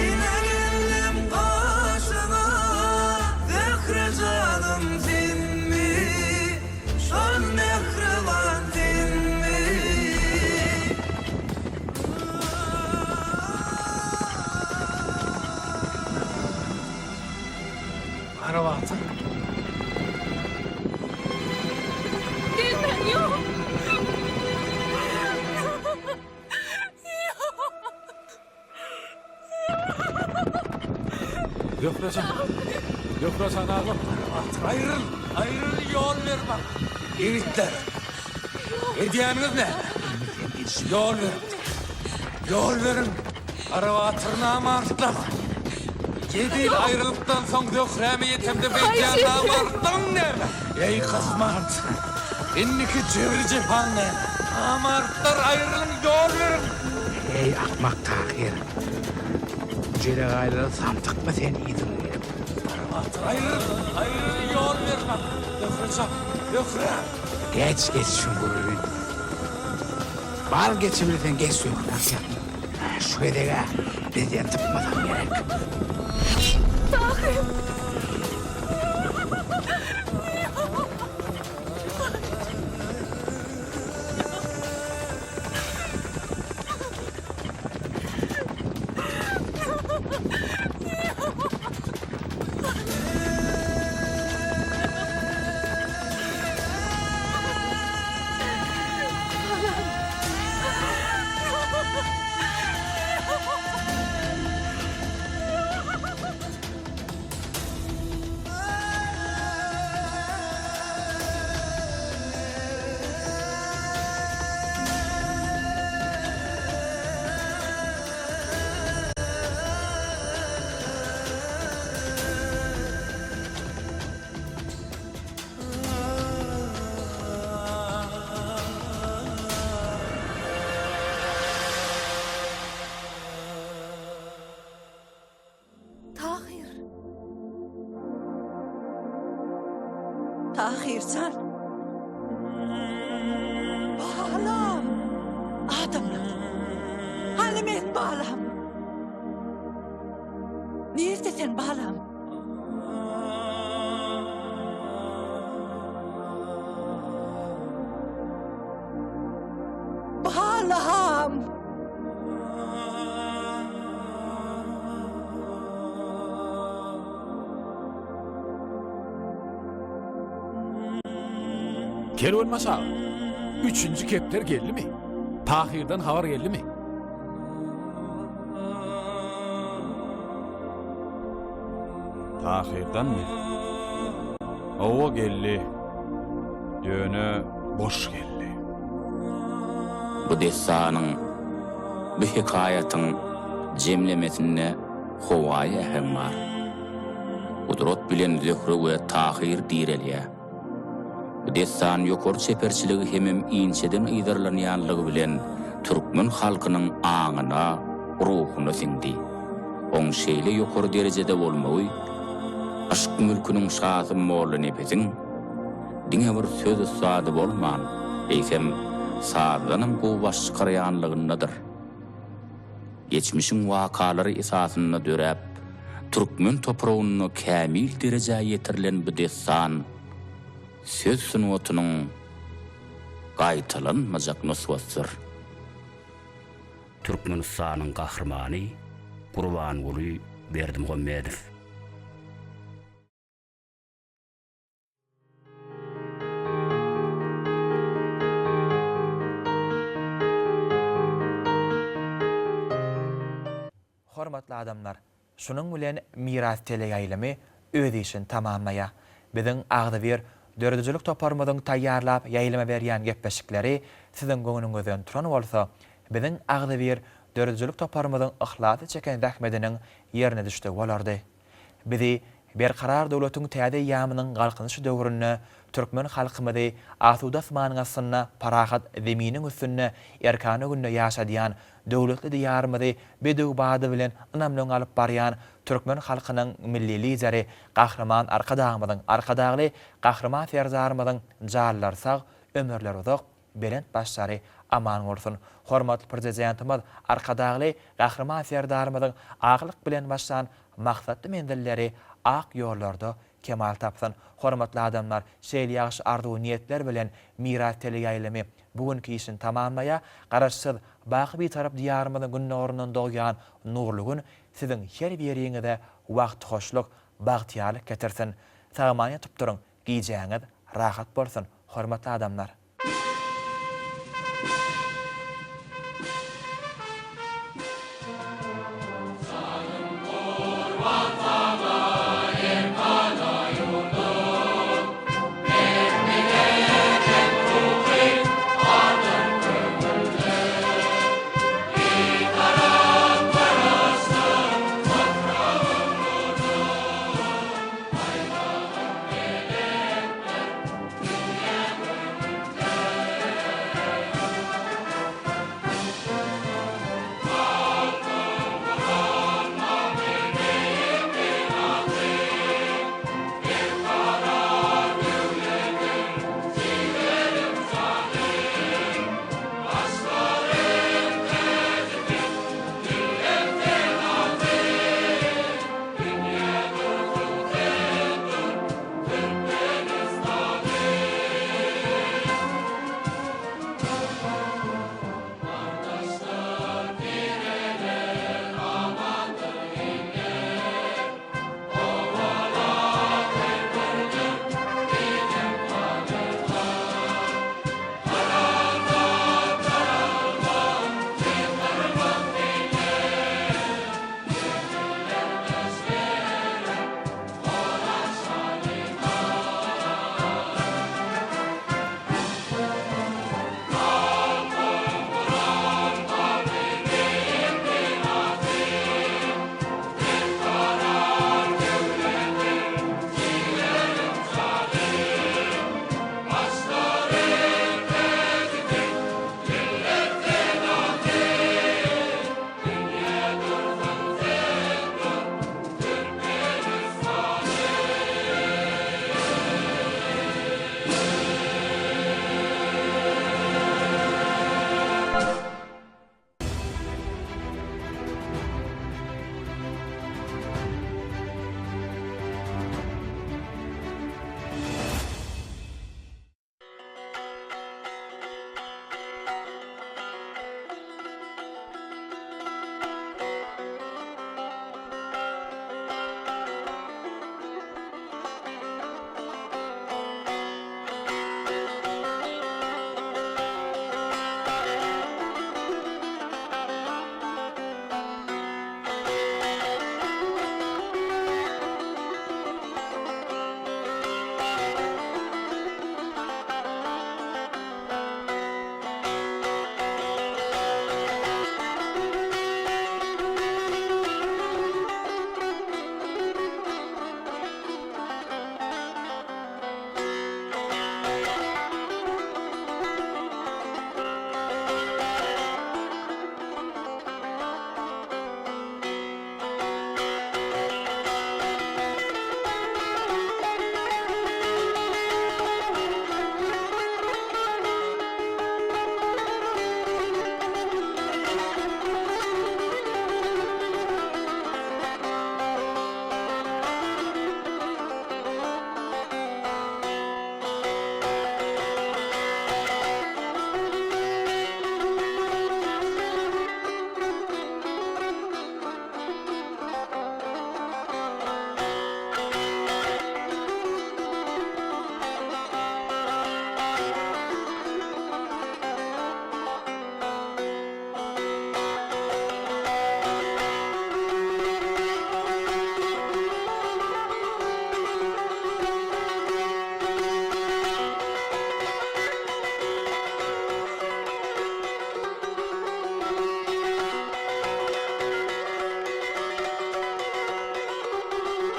Ine geldim gaşyňa, Zöhre janym senmi, Şol mähriban senmi? Garabatyr. Gelmäň ýok. Zöhre jan. Zöhre jan aglama. Garabatyr aýryl. Aýryl ýol ber maňa. Ýigitler. Edýäniňiz näme? Ýol beriň. Ýol beriň. Garabatyr namartlyk. Ýedi ýyl aýralykdan soň Zöhräme ýetemde beýdýän namartlygyň näme? Eý, kysmat! Indiki jebri-jepaň näme? Namartlar aýrylyň, ýol beriň! Eý, akmak Tahyr! Bu jelegaýlara samsykmy sen yzyňa gelip? Garabatyr aýryl! Aýryl, ýol ber maňa! Zöhre jan! Zöhre! Geç, geç şuňňury. Bal geçibilseň geç Zöhre jan. Şu gezeg-ä bizden sypmasaň gerek. Tahyr! Tahyr. Tahyr jan. Balam. Adamlar. Hany men balam. Nirde sen balam? Balam! Kerwenbaşy aga, üçünji kepder geldimi? Tahyrdan habar geldimi? Tahyrdanmy? Hawa geldi. Ýöne boş geldi. Bu dessanyň, bu hekaýatyň jemlemesinde howaýy äheň bar. Gudrat bilen Zöhre we Tahyr direlýär. Bu dessan ýokary çeperçiligi hemem inçeden yzarlanýanlygy bilen türkmen halkynyň aňyna, ruhuna siňdi. Oň şeýle ýokary derejede bolmagy yşk mülküniň şasy Mollanepesiň diňe bir söz ussady bolman, eýsem, sazdanam gowy baş çykarýanlygyndadyr. Geçmişiň wakalary esasynda döräp, türkmen topragynda kämil derejä ýetirilen bu dessan söz sungatynyň gaýtalanmajak nusgasydyr. Türkmenistanyň Gahrymany Gurbanguly Berdimuhamedow. Hormatly adamlar, şunuň bilen Miras teleýaýlymy öz işini tamamlaýar. Biziň agzybir döredijilik toparymyzyň taýýarlap ýaýlyma berýän gepleşikleri siziň göwnüňizden turan bolsa, biziň agzybir döredijilik toparymyzyň yhlasly çeken zähmediniň ýerine düşdügi bolardy. Bizi Berkarar döwletiň täze eýýamynyň Galkynyşy döwründe türkmen halkymyzy asuda asmanyň astynda, parahat Zeminiň üstünde erkana günde ýaşadýan, döwletli Diýarymyzy bedew bady bilen ynamly öňe alyp barýan türkmen halkynyň Milli Lideri Gahryman Arkadagymyzyň, Arkadagly Gahryman Serdarymyzyň janlary sag, ömürleri uzak, belent başlary aman bolsun! Hormatly Prezidentimiz Arkadagly Gahryman Serdarymyzyň aklyk bilen başlan maksatly menzilleri ak ýollarda kemal tapsyn! Hormatly adamlar, şeýle ýagşy arzuw-niýetler bilen Miras teleýaýlymy bu günki işini tamamlaýar. Garaşsyz, baky Bitarap Diýarymyzyň gündogaryndan dogýan nurly Gün siziň her biriňize wagtyhoşluk, bagtyýarlyk getirsin! Sag-aman ýatyp turuň, gijäňiz rahat bolsun, hormatly adamlar!